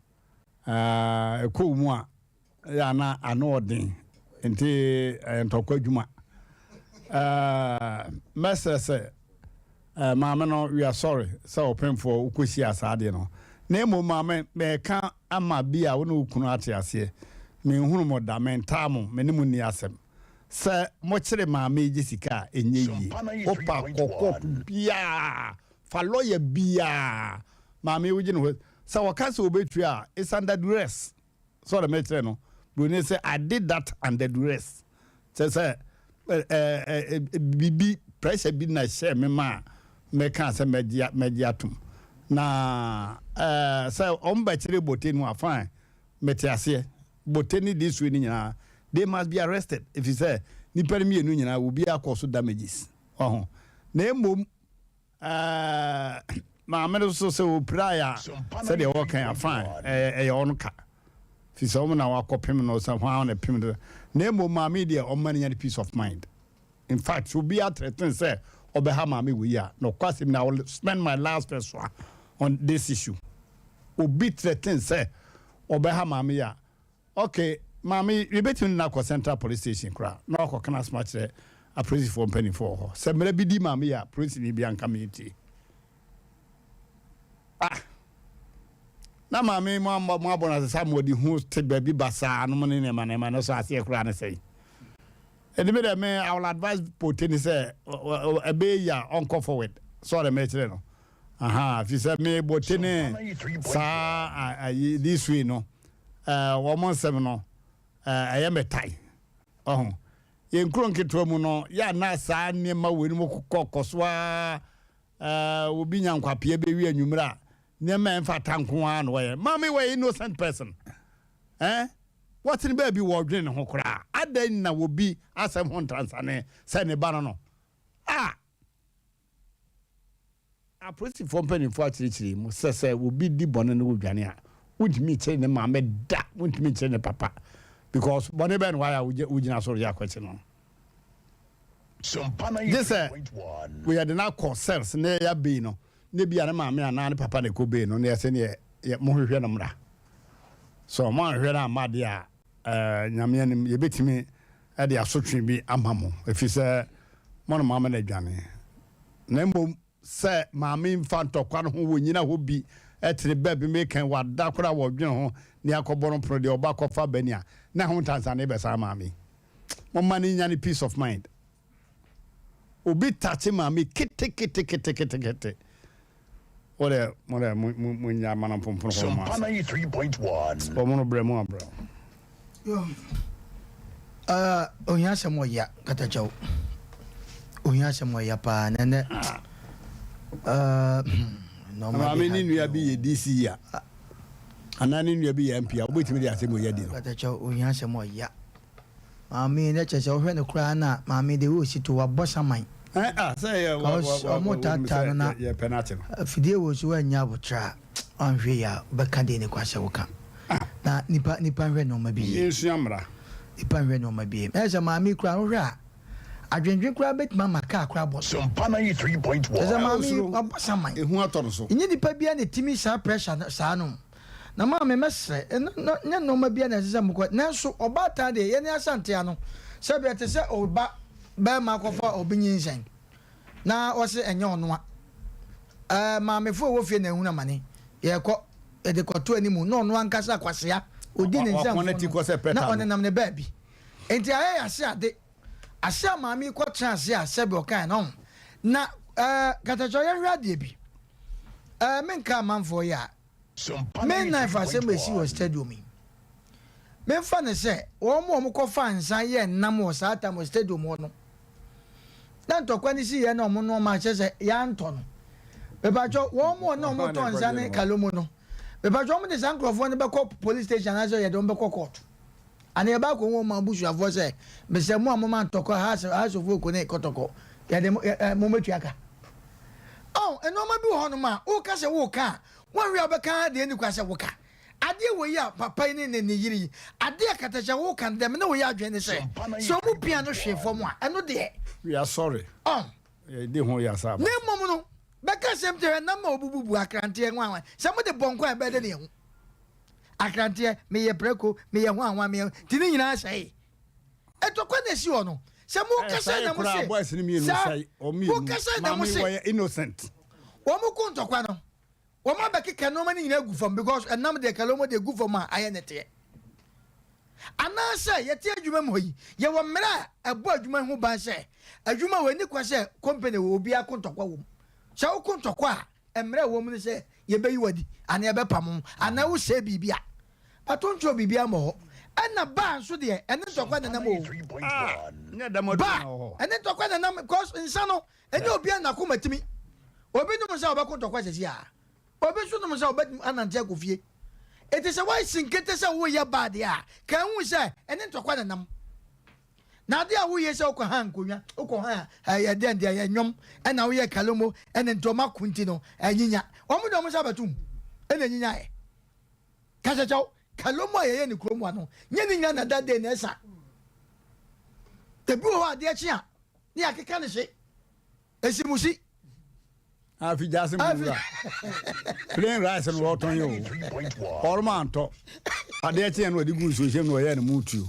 [SPEAKER 1] ah, ɛkɔ wo mu a, Ɛyɛ a na ano ɔden nti ɛyɛ ntɔkwa adwuma. Mɛsrɛ sɛ maame no we are sorry sɛ ɔpemfoɔ wokɔhyia saa adeɛ no. Na mmom maame mɛka ama bi a wo ne wo kunu ate aseɛ. Menhunu mo da, mentaa mo, me ne mo nni asɛm. Sɛ mokyere maame yi gye sika a ɛnyɛ yie. Wopa kɔ kɔɔto biara, fa lɔya biara, maame yi wogye ne hɔ. Sɛ wɔka sɛ wɔbɛtua a, it's under duress. So ɔde mekyerɛ no broni sɛ I did that under duress kyerɛ sɛ ɛɛ biribi pressure bi na ɛhyɛ me ma mɛka sɛ mɛgye mɛgye atom na ɛɛ sɛ wɔn bɛkyerɛ bote no a fine mɛte aseɛ bote ne this way ne nyinaa they must be arrested efi sɛ nipa no mmienu nyinaa obi akɔ so damages ɔho na emom. Ɛɛ maame no nso sɛ ɔpirae a sɛdeɛ wɔka a fine ɛyɛ ɔno ka fi sɛ wɔn na wakɔpem no sɛ hwan na pem no na mmom maame yi deɛ ɔmma no nya ne peace of mind in fact sɛ obi atrɛten sɛ ɔbɛha maame wei a na ɔkɔ asɛm na I will spend my last pesewa on this issue obi trɛten sɛ ɔbɛha maame yi a Ok maame yi yɛbɛtumi de no akɔ central police station koraa na wakɔ ka n'asɛm akyerɛ apolisifoɔ mpanimfoɔ wɔ hɔ sɛ mmara bi di maame yi a polisini bi anka me ntie ah na maame yi mo abɔ mo abɔ no asesa mo ɔde hu te baabi basaa no mo ne nneɛma nneɛma no so aseɛ koraa ne sɛn ɛdi mi dɛ me I will advise pote ni sɛ ɛbɛyɛ yi a ɔnkɔ forward sɔɔ dɛ mɛkyerɛ no Ahaa fi sɛ me bote ne saa ayi this way no ɛɛ wɔn nsɛm no ɛɛ ɛyɛ me tae ɔho. Yɛn nkuro nketewa mu no, yɛ a na saa nneɛma wei nom kokɔ kɔ so ara. Ɛɛ, obi nya nkwapea bɛwie anwummerɛ a, nneɛma a ɛmfata nko ara na ɔyɛ. Maame wɔ innocent person. Eh? Wɔtene baabi wɔdwene ne ho koraa. Adɛn na obi asɛm ho ntansane sɛ ne ba no no? Ah! Apolisifoɔ mpanimfoɔ akyerɛkyerɛ mu sɛ sɛ obi di bɔne na ɔdwane a, wontumi nkyere ne maame da, wontumi nkyere ne papa because bɔne bɛn na wayɛ a wogyina so reyɛ akwakye no? Gye sɛ wɔyɛde no akɔ cells na yɛyɛ abei no, na ebi a ne maame anaa ne papa na ɛkɔ bei no na yɛsɛ neɛ mohwehwɛ no mmra. Sɛ ɔmo anhwehwɛ no amma deɛ a, Nyame anim yɛbɛtumi de asotwe bi ama mo, ɛfiri sɛ mo na moama no adwane. Na mmom sɛ maame mfa ntɔkwa no ho wɔnyina hɔ bi tene baabi meka wada koraa wɔdwene ho ne akɔbɔ no pono deɛ ɔba kɔfa bani a, na ho ntansane bɛsan maame yi. Momma no nya ne peace of mind. Obi touch maame keteketeketekete. Wo dɛ mo dɛ mo mo mo nya mana mpompon hɔ mo ase. Wɔn no brɛ mo abrɛ.
[SPEAKER 4] Ohia asɛm ɔya katakyɛw. Ohia asɛm ɔya paa na ɛnɛ.
[SPEAKER 1] Maame ne nua bi yɛ DC a anaa ne nua bi yɛ MP a wobɛtumi de asɛm ɔya di no.
[SPEAKER 4] Katakyɛw ohia asɛm ɔya. Maame yi na kyerɛ sɛ wohwɛ no koraa na maame de osi to wabɔ saman.
[SPEAKER 1] Ɛn ah sɛ yɛ wa wa wa
[SPEAKER 4] ɔmo taataa no na
[SPEAKER 1] yɛ pɛ n'ate no.
[SPEAKER 4] Afidie wɔ so wannya abotrɛ a wanhwɛ yie a wobɛka deɛ ne kwa sɛ woka. Na nipa nipa nhwɛ nneɛma bi yie.
[SPEAKER 1] Yɛnsua mmara.
[SPEAKER 4] Nipa nhwɛ nneɛma bi yie. Ɛyɛ sɛ maame yi koraa wohwɛ a adwendwen koraa bɛtumi ama kaa koraa bɔ so.
[SPEAKER 2] Sompa 93.1.
[SPEAKER 4] Kyerɛ sɛ maame yi wabɔ saman.
[SPEAKER 1] Ehu atɔ no so.
[SPEAKER 4] Nyɛ nipa biara na ɛtumi saa pressure no saa no. Na maame mɛsrɛ, ɛno no nyɛ nnoɔma biara na ɛsɛ sɛ mokɔ, nanso ɔbaatan deɛ yɛne Asantea no, sɛbi ɛte sɛ ɔba barima akɔfa obi nyinsɛn na ɔse ɛnyɛ ɔnoa. Ɛɛ maamefo a ɛwɔ fie na ɛhunu amane, yɛkɔ, yɛde kɔto anim na ɔno ankasa kwasea, ɔdi ne nsɛmfo no na ɔnenam ne baabi. Enti ayɛ yɛ ase ade, ase a maame yi kɔtena ase a sɛbi ɔkae no, na ɛɛ Katakyɛ yɛnhwɛ adeɛ bi, ɛɛ menka amanfoɔ yi a, Me knife asɛm a esi wɔ stadium yi, memfa no sɛ wɔn a wɔkɔfaa nsa yɛɛ nnam wɔ saa tam wɔ stadium hɔ no, na ntɔkwa no si yɛ na wɔn nneɛma akyɛ sɛ yɛantɔ no. Mepatwɔ wɔn a na wɔtɔ nsa ne kalomo no, mepatwɔ wɔn de saa nkurɔfoɔ no bɛkɔ police station anaasɛ yɛde wɔn bɛkɔ court. Ana yɛba akɔhu wɔn abusuafoɔ sɛ, mesɛ mo a moma ntɔkwa Hearts Hearts of Oak ne Kɔtɔkɔ, yɛde mo ɛ ɛ mommɛtua ka. Ɔn, nneɛma bi wɔ hɔnom a, woka sɛ woreka a, woanhwɛ a wobɛka ara deɛ ɛnni kwan sɛ woka. Adeɛ wei a papa yi ne ne ne yere yi, adeɛ a katakyɛ woka no deɛ me ne wo yɛ adwene ne sɛ, sɛ wɔn pia no hwee fam a, ɛno deɛ.
[SPEAKER 1] We are sorry.
[SPEAKER 4] Ɔn.
[SPEAKER 1] Yɛdi ho ya saa.
[SPEAKER 4] Na mmom no, bɛka asɛm kyerɛ nam ma wɔbububu akranteɛ nwanwa. Sɛ mode bɔ nkwa a ɛbɛyɛ dɛ ne yɛhu. Akranteɛ, meyɛ prako, meyɛ hwanhwan, meyɛ nti ne nyinaa sɛe. Ntɔkwa na esi hɔ no. Sɛ mo kasa na mo se, saa, mo kasa na mo se, wɔn ko ntɔkwa no, wɔn abɛkeka nneɛma no nyinaa gu fam because ɛnam deɛ kalomo deɛ gu fam a ayɛ ne teɛ. Anaasɛ yɛte adwuma mu hɔ yi, yɛwɔ mmara a ɛbɔ adwuma ho ban sɛ adwuma wɔ ani kwa sɛ company wɔ obiara ko ntɔkwa wɔ mu. Sɛ woko ntɔkwa a, Mmara a ɛwɔ mu ne sɛ yɛbɛyi wo adi anaa yɛbɛpam wo anaa wosɛe biribi a, but wontwerɛ biribiara mmɔ hɔ. Ɛna bar nso deɛ, ɛne ntɔkwa na ɛnam o. Bar, ɛne ntɔkwa na ɛnam because nsa no, ɛnyɛ obiara na n'akoma tumi. Obi nom nsa a ɔbɛko ntɔkwa sɛsi a, obi nso nom nsa a ɔbɛtumi anante akɔ fie. Enti sɛ woasi nkete sɛ woreyɛ bar deɛ a, ka hu sɛ ɛne ntɔkwa na ɛnam. Na ade a woyɛ sɛ wokɔ ha nkonnwa, wokɔ ha ɛyɛ dɛn deɛ ɛyɛ nnwom, ɛna woyɛ kalomo, ɛna nti wɔn ako nti no ɛnyinya. Wɔn de wɔn nsa bɛto mu ɛna ɛnyinya ɛ. Kakyɛkyɛw, kalomo a yɛyɛ ne kurom wa no, nyɛ ne nyina na that day na ɛsa. Ebi wɔ hɔ adeɛ kye a, ne yɛakeka ne hye. Esimusi.
[SPEAKER 1] Afi gya ase mu wura. Plain rice no wɔtɔn yi o. Ɔroma antɔ. Adeɛ kyeɛ no ɔde gu nsuo hyɛm na ɔyɛ no mutuo.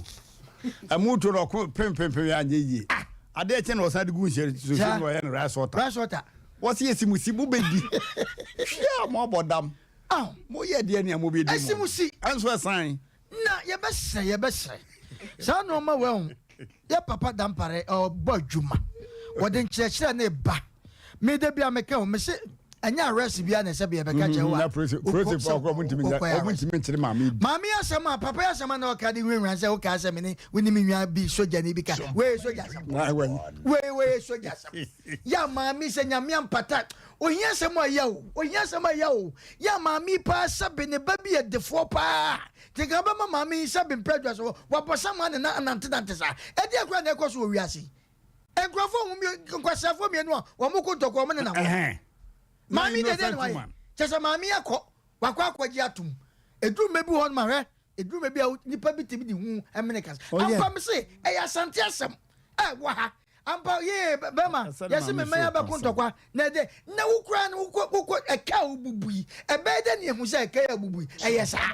[SPEAKER 1] Ɛmutuo no ɔko pempempem yɛ anyɛ yie. Adeɛ kyeɛ no ɔsan de gu nsuo hyɛm na ɔyɛ no rice water.
[SPEAKER 4] Rice water.
[SPEAKER 1] Wɔsi esimusi mo bɛ di. Hwɛ a mo abɔ dam. Mo yɛ deɛ nea mo bɛ di mo.
[SPEAKER 4] Esimusi.
[SPEAKER 1] Ɛnso ɛsan.
[SPEAKER 4] Na yɛbɛsrɛ yɛbɛsrɛ saa nnoɔma wei ho. Yɛ papa Dampare ɔbɔ adwuma. Wɔde nkyerɛkyerɛ ne ba. Me da bi a meka o mese. Ɛnyɛ arrest biara na ɛsɛ bia bɛka kyerɛ wo a.
[SPEAKER 1] Na polisifoɔ koraa ɔmo ntumi nya ɔmo ntumi nkyere maame yi bi.
[SPEAKER 4] Maame yi asɛm a papa yi asɛm a na ɔka de hurahura sɛ wokaa sɛ me ne wo ne me nua bi sogyani bi ka wei yɛ sogya asɛm wei wei yɛ sogya asɛm yɛ a maame sɛ nyame ampata ohia asɛm a ɛyɛ o ohia asɛm a ɛyɛ o yɛ a maame yi paa sɛbe ne ba bi yɛ defoɔ paa te nka bɛma maame yi sɛbe mpɛ adwa so wabɔ sama ne na anantenante saa ɛdeɛ koraa na ɛkɔ so wɔ wiase Nkurɔfoɔ ho mmienu nkwasiafoɔ mmienu a wɔn ko ntɔkwa wɔn nenam hɔ. Maame yi deɛ deɛ na wayɛ kyɛ sɛ maame yi akɔ wakɔ akɔgye atum eduru mɛ bi wɔ hɔ nom ahwɛ eduru mɛ bi a nipa bi tumi de hu ɛmene kasa oh, ampa mi se ɛyɛ asante asɛm ɛ wɔ ha ampa yee bɛma yɛsi mi mɛn abɛko ntɔkwa na ɛdɛ na wokura no wokɔ wokɔ ɛka a wobubu yi ɛbɛyɛ dɛ ne ehu sɛ ɛka yɛ abubu yi ɛyɛ saa.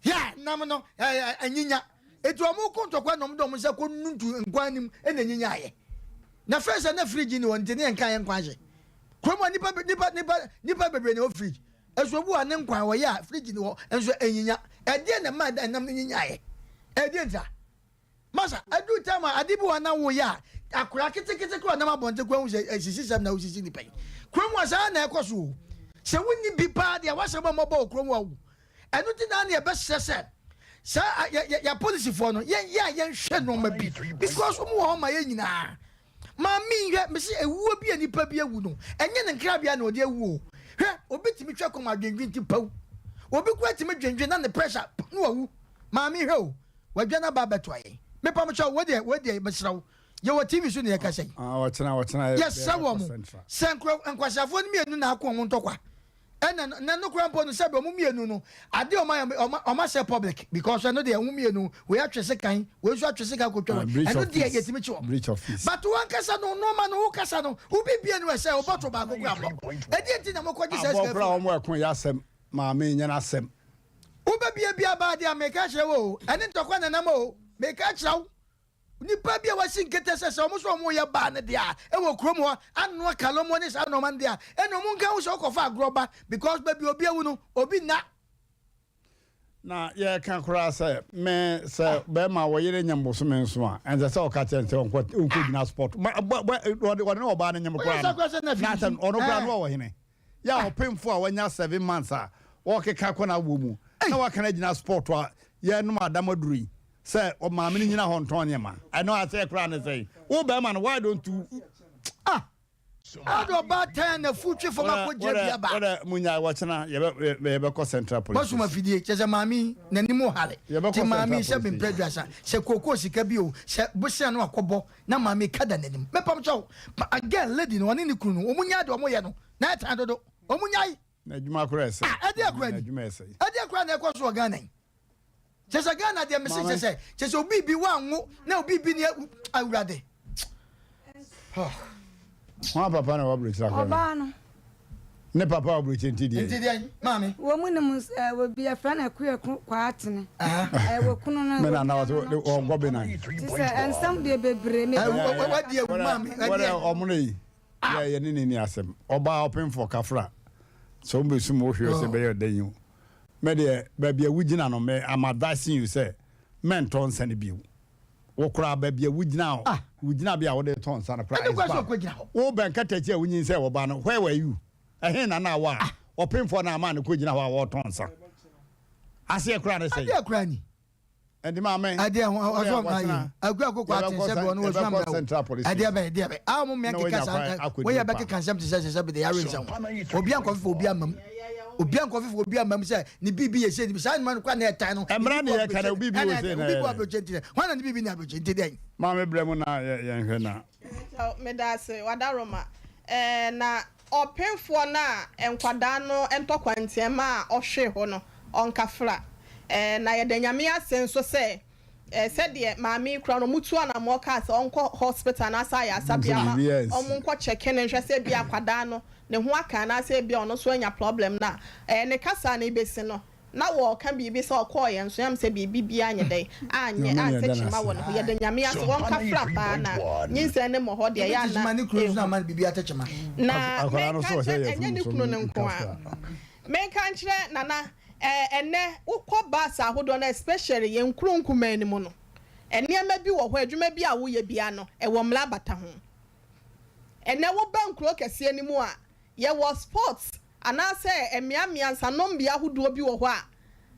[SPEAKER 4] Yɛ nam no ɛɛ ɛnyinya. Eti wɔn ko ntɔkwa na wɔn de wɔn nsa kɔ nuntu nkwan no mu na enyinyaayɛ. Na first a na fridge ni hɔ nti ne yɛn nka yɛn nkwan hye. Kurom a nipa nipa nipa nipa bebree na ɛwɔ fridge. Ɛso obi wɔ a ne nkwan wɔyɛ a fridge ni hɔ nso enyinya. Ɛdeɛn na ɛma ɛnam no nyinyaayɛ? Ɛdeɛn ntira? Masa, aduru time a ade bi wɔ hɔ na woyɛ a akwadaa ketekete koraa ɔnam abɔnten koraa hu sɛ esisi sɛm na wosisi nipa yi. Kurom a saa na ɛkɔ so o. Sɛ wonni bi paa deɛ w'asɛm a mmɔbɔ wɔ kurom hɔ o. Ɛno nti na na yɛbɛsrɛ sɛ saa yɛ yɛ yɛ apolisifoɔ no yɛn yɛ a yɛnhwɛ nneɛma bi because wɔn wɔ hɔ ma yɛn nyinaa. Maame yi hwɛ mesi ewuo bi a nipa bi awu no ɛnyɛ ne nkrabea na ɔde awu o. Hwɛ obi tumi twɛ kɔm adwendwen ti pawu. Obi kura tumi dwendwen na ne pressure na wawu. Maame hwɛ o wadwa n'aba abɛtoa yɛn. Mepa mo kyɛw wo deɛ wo deɛ mesrɛ wo yɛwɔ TV so na yɛkasa yi.
[SPEAKER 1] Ah, ɔkyena ɔkyena
[SPEAKER 4] Yɛsrɛ wɔn sɛ nkwasiafoɔ no mmienu na ako wɔn ntɔkwa. Ɛna na no koraa mpo no sɛbi ɔmo mienu no ade ɔmo ayɛ ɔmo ɔmo asɛ public because ɛno deɛ ɔmo mienu wei atwe sekan wei nso atwe sekan kotwa wei
[SPEAKER 1] breach
[SPEAKER 4] ɛno
[SPEAKER 1] of
[SPEAKER 4] deɛ
[SPEAKER 1] peace.
[SPEAKER 4] yɛtumi kye wɔn
[SPEAKER 1] Breach of peace.
[SPEAKER 4] but wankasa no nneɛma no wokasa no wobi bie no ɛsɛ wo bottle baako koraa bɔ ɛdeɛ nti na mokɔgye saa
[SPEAKER 1] Abɔ
[SPEAKER 4] sika
[SPEAKER 1] koraa
[SPEAKER 4] firi
[SPEAKER 1] wɔn ɛko yɛ asɛm maame nyɛ n'asɛm.
[SPEAKER 4] wobɛbie bia baa deɛ meka kyerɛ wo o ɛne ntɔkwa nanam o meka kyerɛ wo Nnipa bi a wɔasi nkete sɛ sɛ wɔn nso wɔyɛ baa no deɛ a ɛwɔ kurom hɔ anoa kalomo ne saa nnoɔma no deɛ a ɛna wɔn nka ho sɛ wokɔfa agorɔ ba because baabi obi awu no obi nna.
[SPEAKER 1] Na yɛka koraa sɛ me sɛ bɛrima wɔ yere nyem bosome nso a ɛnsɛ sɛ ɔka kyerɛ no sɛ ɔnkɔ ɔnkɔ gyina sport ma bɔ bɔ ɔde ɔde ne ɔbaa no nyem koraa no na sɛ ɔno koraa no ɔwɔ hene yɛ a ɔpemfo a wanya seven months a ɔkeka kɔ n'awoɔ mu na waka no agyina sport a yɛnom adamaduro yi Sɛ ɔmaame no nyina hɔ ntɔn nneɛma. Ɛno aseɛ koraa ne sɛn? Wo bɛrima no why don't you
[SPEAKER 4] Ah! Ade ɔbaatan na fu twe fam akɔ gyina dua ba.
[SPEAKER 1] Wodɛ munyae wɔkyena yɛbɛkɔ central police
[SPEAKER 4] Bɔsom afidie kyɛ sɛ maame yi n'anim hare
[SPEAKER 1] Yɛbɛkɔ
[SPEAKER 4] te maame yi
[SPEAKER 1] central
[SPEAKER 4] sɛ
[SPEAKER 1] police
[SPEAKER 4] mempɛ aduasa sɛ kookoo sika bi o sɛ bosea no akɔbɔ na maame yi ka da n'anim mepam kyɛw pa girl lady no ɔne ne kunu no wɔn nyae deɛ wɔn yɛ no na ɛtan dodo wɔn nyae.
[SPEAKER 1] N'adwuma koraa ɛsɛe.
[SPEAKER 4] Ah ɛdeɛ koraa ni
[SPEAKER 1] N'adwuma ɛsɛe.
[SPEAKER 4] ɛdeɛ koraa na ɛkɔ so wɔ Ghana yi. Kyɛ sɛ Ghana deɛ mese kyɛ sɛ kyɛ sɛ obi bi wanwo na obi bi ne awurade.
[SPEAKER 1] Hwan papa na waburokyire akɔ no?
[SPEAKER 9] Ɔbaa no.
[SPEAKER 1] Ne papa waburokyire nti deɛ.
[SPEAKER 4] Nti deɛ maame.
[SPEAKER 9] Wɔn mu nim sɛ obi yɛfrɛ no Akuaku Kwaatene. Ɛyɛ wɔ kunu no.
[SPEAKER 1] Me na na wɔte wɔnkɔ bi nan.
[SPEAKER 9] Ti sɛ nsɛm deɛ bebree.
[SPEAKER 4] Wadi ewu maame.
[SPEAKER 1] Wɔdɛ ɔmo no yi yɛ yɛ ne ne ni asɛm. Ɔbaa ɔpemfo kafra sɛ wɔn bɛ sum wo hwɛ sɛ bɛyɛ ɔdɛ yi o. Me deɛ baabi a wogyina no me am advising you sɛ mɛntɔ nsa no bio. Wo koraa baabi a wogyina ah. wo gyinabea a wode tɔ nsa no koraa is bad. Wo bɛn katakyi a wonyin sɛ wɔba no where were you? Ɛhe na na wɔ a ah. ɔpemfoɔ no ama no kɔgyina hɔ a wɔtɔn nsa. Aseɛ koraa ne sɛ.
[SPEAKER 4] Adeɛ koraa ni.
[SPEAKER 1] Ɛnti maame.
[SPEAKER 4] Ɛdeɛ ho ɔsɔ nka yi akua koko ate nsɛ bi ɔno wɔsua mbrɛ wo ɛdeɛ bɛn ɛdeɛ bɛn a wɔn mmea keka saa wɔyɛ bɛ keka nsɛm te sɛ sɛ sɛ bi de yare nsɛm ho obi ankɔfifo obi amam obi ankɔfifo obi amam sɛ ne biribi yɛ sɛ ne bi saa nnuma no kora na ɛtan no
[SPEAKER 1] mmara ne yɛ ka na obi bi wɔ sɛ na
[SPEAKER 4] obi bu abrɔkyɛ nti dɛ wɔn na ne biribi ne abrɔkyɛ nti dɛn.
[SPEAKER 1] Maame brɛ mu na yɛn hwɛ na.
[SPEAKER 5] Meda ase wadaroma ɛɛ na Ɔpemfoɔ no a nkwadaa no ntɔkwa ntiam a ɔhwee hɔ no, ɔnkafra. Na yɛda Nyame ase nso sɛ, sɛdeɛ maame yi koraa no, wɔtuu anammɔn kaa sɛ ɔnkɔ hospital anaasɛ ayaresabea ma wɔnkɔ kyɛke no nhwɛ sɛ ebia akwadaa no ne ho aka anaasɛ ebia ɔno nso anya problem no a, ne kasa no rebɛsi no, Na wɔɔka biribi sɛ ɔkɔɔeɛ nso yam sɛ biribi biaa nyɛ dɛn anyɛ ansɛ kyima wɔ ne ho yɛda Nyame ase wɔnka fra paa na nyinsɛn no mmɔ hɔ deɛ ɛyɛ a na ɛhu na menka nkyerɛ ɛnyɛ ne kunu no nko a menka nkyerɛ Nana ɛɛ ɛnɛ wokɔ bus ahodoɔ no especially yɛn nkuro nkumaa no mu no nneɛma bi wɔ hɔ adwuma bi a woyɛ biaa no ɛwɔ mmara bata ho ɛnɛ woba nkuro kɛseɛ no mu a. Yɛwɔ sports anaasɛ mmeammea nsanombea ahodoɔ bi wɔ hɔ a,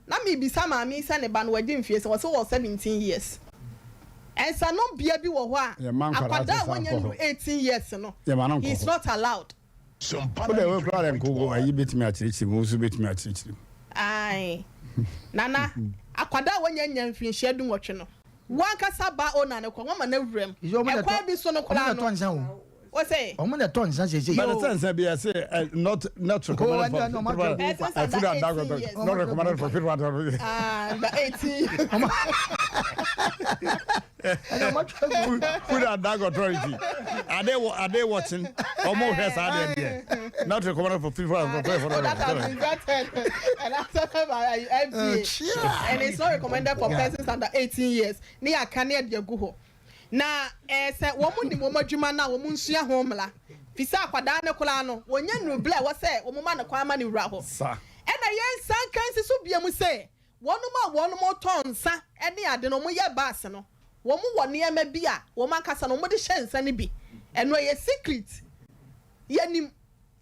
[SPEAKER 5] na mebisa maame yi sɛ ne ba no wadi mfeɛ sɛn, ɔse ɔwɔ 17 years. Nsanombea bi wɔ hɔ a,
[SPEAKER 1] Yɛmma nkwadaa
[SPEAKER 5] akwadaa
[SPEAKER 1] te
[SPEAKER 5] a
[SPEAKER 1] saa
[SPEAKER 5] wanya
[SPEAKER 1] nkɔ
[SPEAKER 5] nnuru
[SPEAKER 1] hɔ.
[SPEAKER 5] 18 years no,
[SPEAKER 1] Yɛma no
[SPEAKER 5] he
[SPEAKER 1] nkɔ
[SPEAKER 5] is
[SPEAKER 1] hɔ.
[SPEAKER 5] not allowed.
[SPEAKER 1] Wo deɛ wo koraa deɛ nko wo ayi bɛtumi akyerɛkyerɛ mu, wo nso bɛtumi akyerɛkyerɛ mu.
[SPEAKER 5] Ae. Nana, akwadaa a wanya nnya mfirinhyia dunwɔtwe no, wo ankasa ba owner no kɔ, woama no awura mu. Ɛkwan bi so no koraa no, wo se.
[SPEAKER 4] Ɔmo na ɛtɔ nsa seesei.
[SPEAKER 1] But sɛ nsa bi ɛse eh, not not recommended for
[SPEAKER 5] oh,
[SPEAKER 1] food and drug not recommended for food and drug.
[SPEAKER 5] Ah, the 18.
[SPEAKER 1] Food and Drug Authority. Are they are they watching? Ọmọ hwẹ saa deɛ deɛ. Not recommended for people and for for.
[SPEAKER 5] That has been vetted and accepted by FDA. And it's not recommended for persons under 18 years. Ní aka ní ɛdi egu hɔ. Na ɛɛ sɛ wɔn nim wɔn adwuma na wɔn nsua ho mmla. Fisɛ akwadaa ne koraa no wɔnyɛ nnuru bla ɛwɔ sɛ wɔn ma ne kwan ma ne wura hɔ. Ɛna yɛn nsa nka nsi so bie mu sɛ wɔnom a wɔnom tɔn nsa ne ade no, wɔyɛ bars no, wɔn wɔ nneɛma bi a wɔn ankasa no wɔde hyɛ nsa no bi. Ɛno ɛyɛ secret. Yɛnim.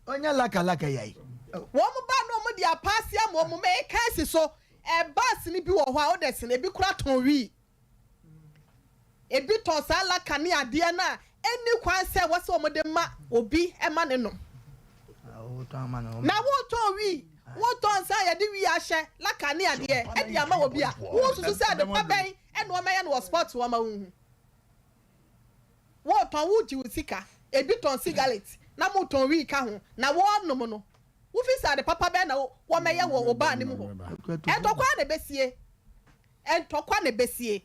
[SPEAKER 4] Ɔnyɛ laka laka yai.
[SPEAKER 5] Wɔn ba no wɔn de apaase ama wɔn ma ɛka asi so. Ɛ bars no bi wɔ hɔ a wode sene ebi kora tɔn wii. Ebi tɔn saa laka ne adeɛ no a ɛnni kwan sɛ wɔsɛ wɔn de ma obi ma ne nom. Na wotɔn wii, wotɔn nsa a yɛde wii ahyɛ, laka ne adeɛ de ama obi a, wosusu sɛ ade pa bɛn na wɔmɛyɛ no wɔ spot hɔ ma wohu? Wotɔn, wogye wo sika, ebi tɔn sigaret na motɔn wii ka ho, na wɔnom no, wofi sɛ ade papa bɛn na wɔmɛyɛ wɔ wo baa no mu hɔ? Ntɔkwa na ɛbɛsie. Ntɔkwa na ɛbɛsie.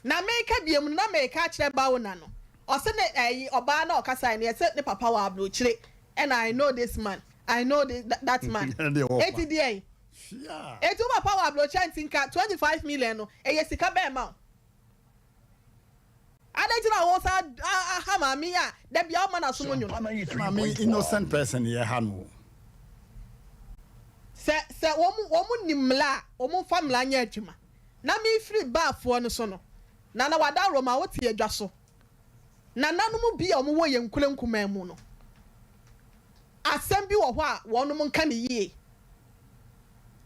[SPEAKER 5] Na meka biom no na meka akyerɛ Baona no ɔse ne ɛyi ɔbaa na ɔkasaɛ no yɛse ne papa wɔ abrokyire ɛna I know this man I know this that man eti deɛn eti wo papa wɔ abrokyire nti nka 25 million no ɛyɛ sika bɛn ma wo adɛn nti na wo sa aha maame yi a da bia ɔma n'asom nwono.
[SPEAKER 1] Maame innocent person yɛ ha no.
[SPEAKER 5] Sɛ sɛ wɔn wɔn nim mmla a wɔn nfa mmla nyɛ adwuma. Na merefiri Baalfoɔ no so no, na na wɔada Roma wote adwa so. Nananom bi a wɔwɔ yɛn nkuro nkumaa mu no, asɛm bi wɔ hɔ a wɔnom nka no yie.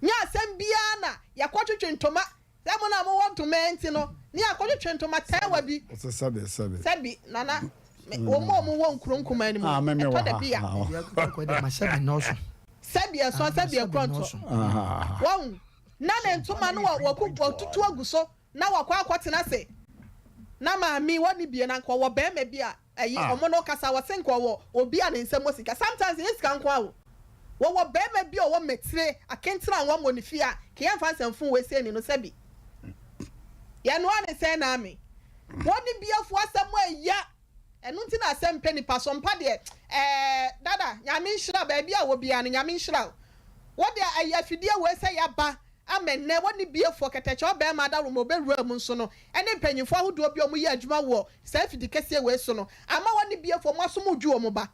[SPEAKER 5] Nyɛ asɛm biara na yɛkɔtwetwe ntoma, sɛ mo na mowɔ ntoma nti no, ne yɛakɔtwetwe ntoma tɛɛwa bi.
[SPEAKER 1] Ɔsɛ sɛbi sɛbi.
[SPEAKER 5] Sɛbi, nana, wɔn a wɔwɔ nkuro nkumaa no mu
[SPEAKER 1] Ah,
[SPEAKER 5] no,
[SPEAKER 1] meme
[SPEAKER 5] ɛtɔ
[SPEAKER 1] wɔ
[SPEAKER 5] da
[SPEAKER 1] ha.
[SPEAKER 5] bi a, sɛbi ɛsɔn, sɛbi ɛkorɔntɔ. Wɔn na ne ntoma no wɔ wɔku wɔtutu agu so na wakɔ akɔtena ase na maame wɔ ne bie na nka ɔwɔ bɛrima bi a ɛyi
[SPEAKER 1] Ah.
[SPEAKER 5] ɔmo no kasa wɔse nka ɔwɔ obi a ne nsam wɔ sika sometimes ɛnyɛ sika nko ara o wɔwɔ bɛrima bi a ɔwɔ mɛtire akentene a wɔmmɔ ne fie a ka yɛmfa nsɛmfo wɔ esie ni no sɛbi yɛnoa ne sɛn na ame wɔn ne biafo asɛm a ɛya ɛno nti na asɛm pɛ nipa so mpa deɛ ɛɛ dada nyame nhyira baabi a wɔ biara no nyame nhyira o wɔde ɛyɛ afidie wɔ sɛ yaba ama nnɛ wɔne biefoɔ kɛtɛkyɛ ɔbɛrima adaworo ɔbɛwura mu nso no ɛne mpanyinfoɔ ahodoɔ bi a wɔyɛ adwuma wɔ saa afidi kɛseɛ wɔ so no ama wɔne biefoɔ mo asom dwu wɔn ba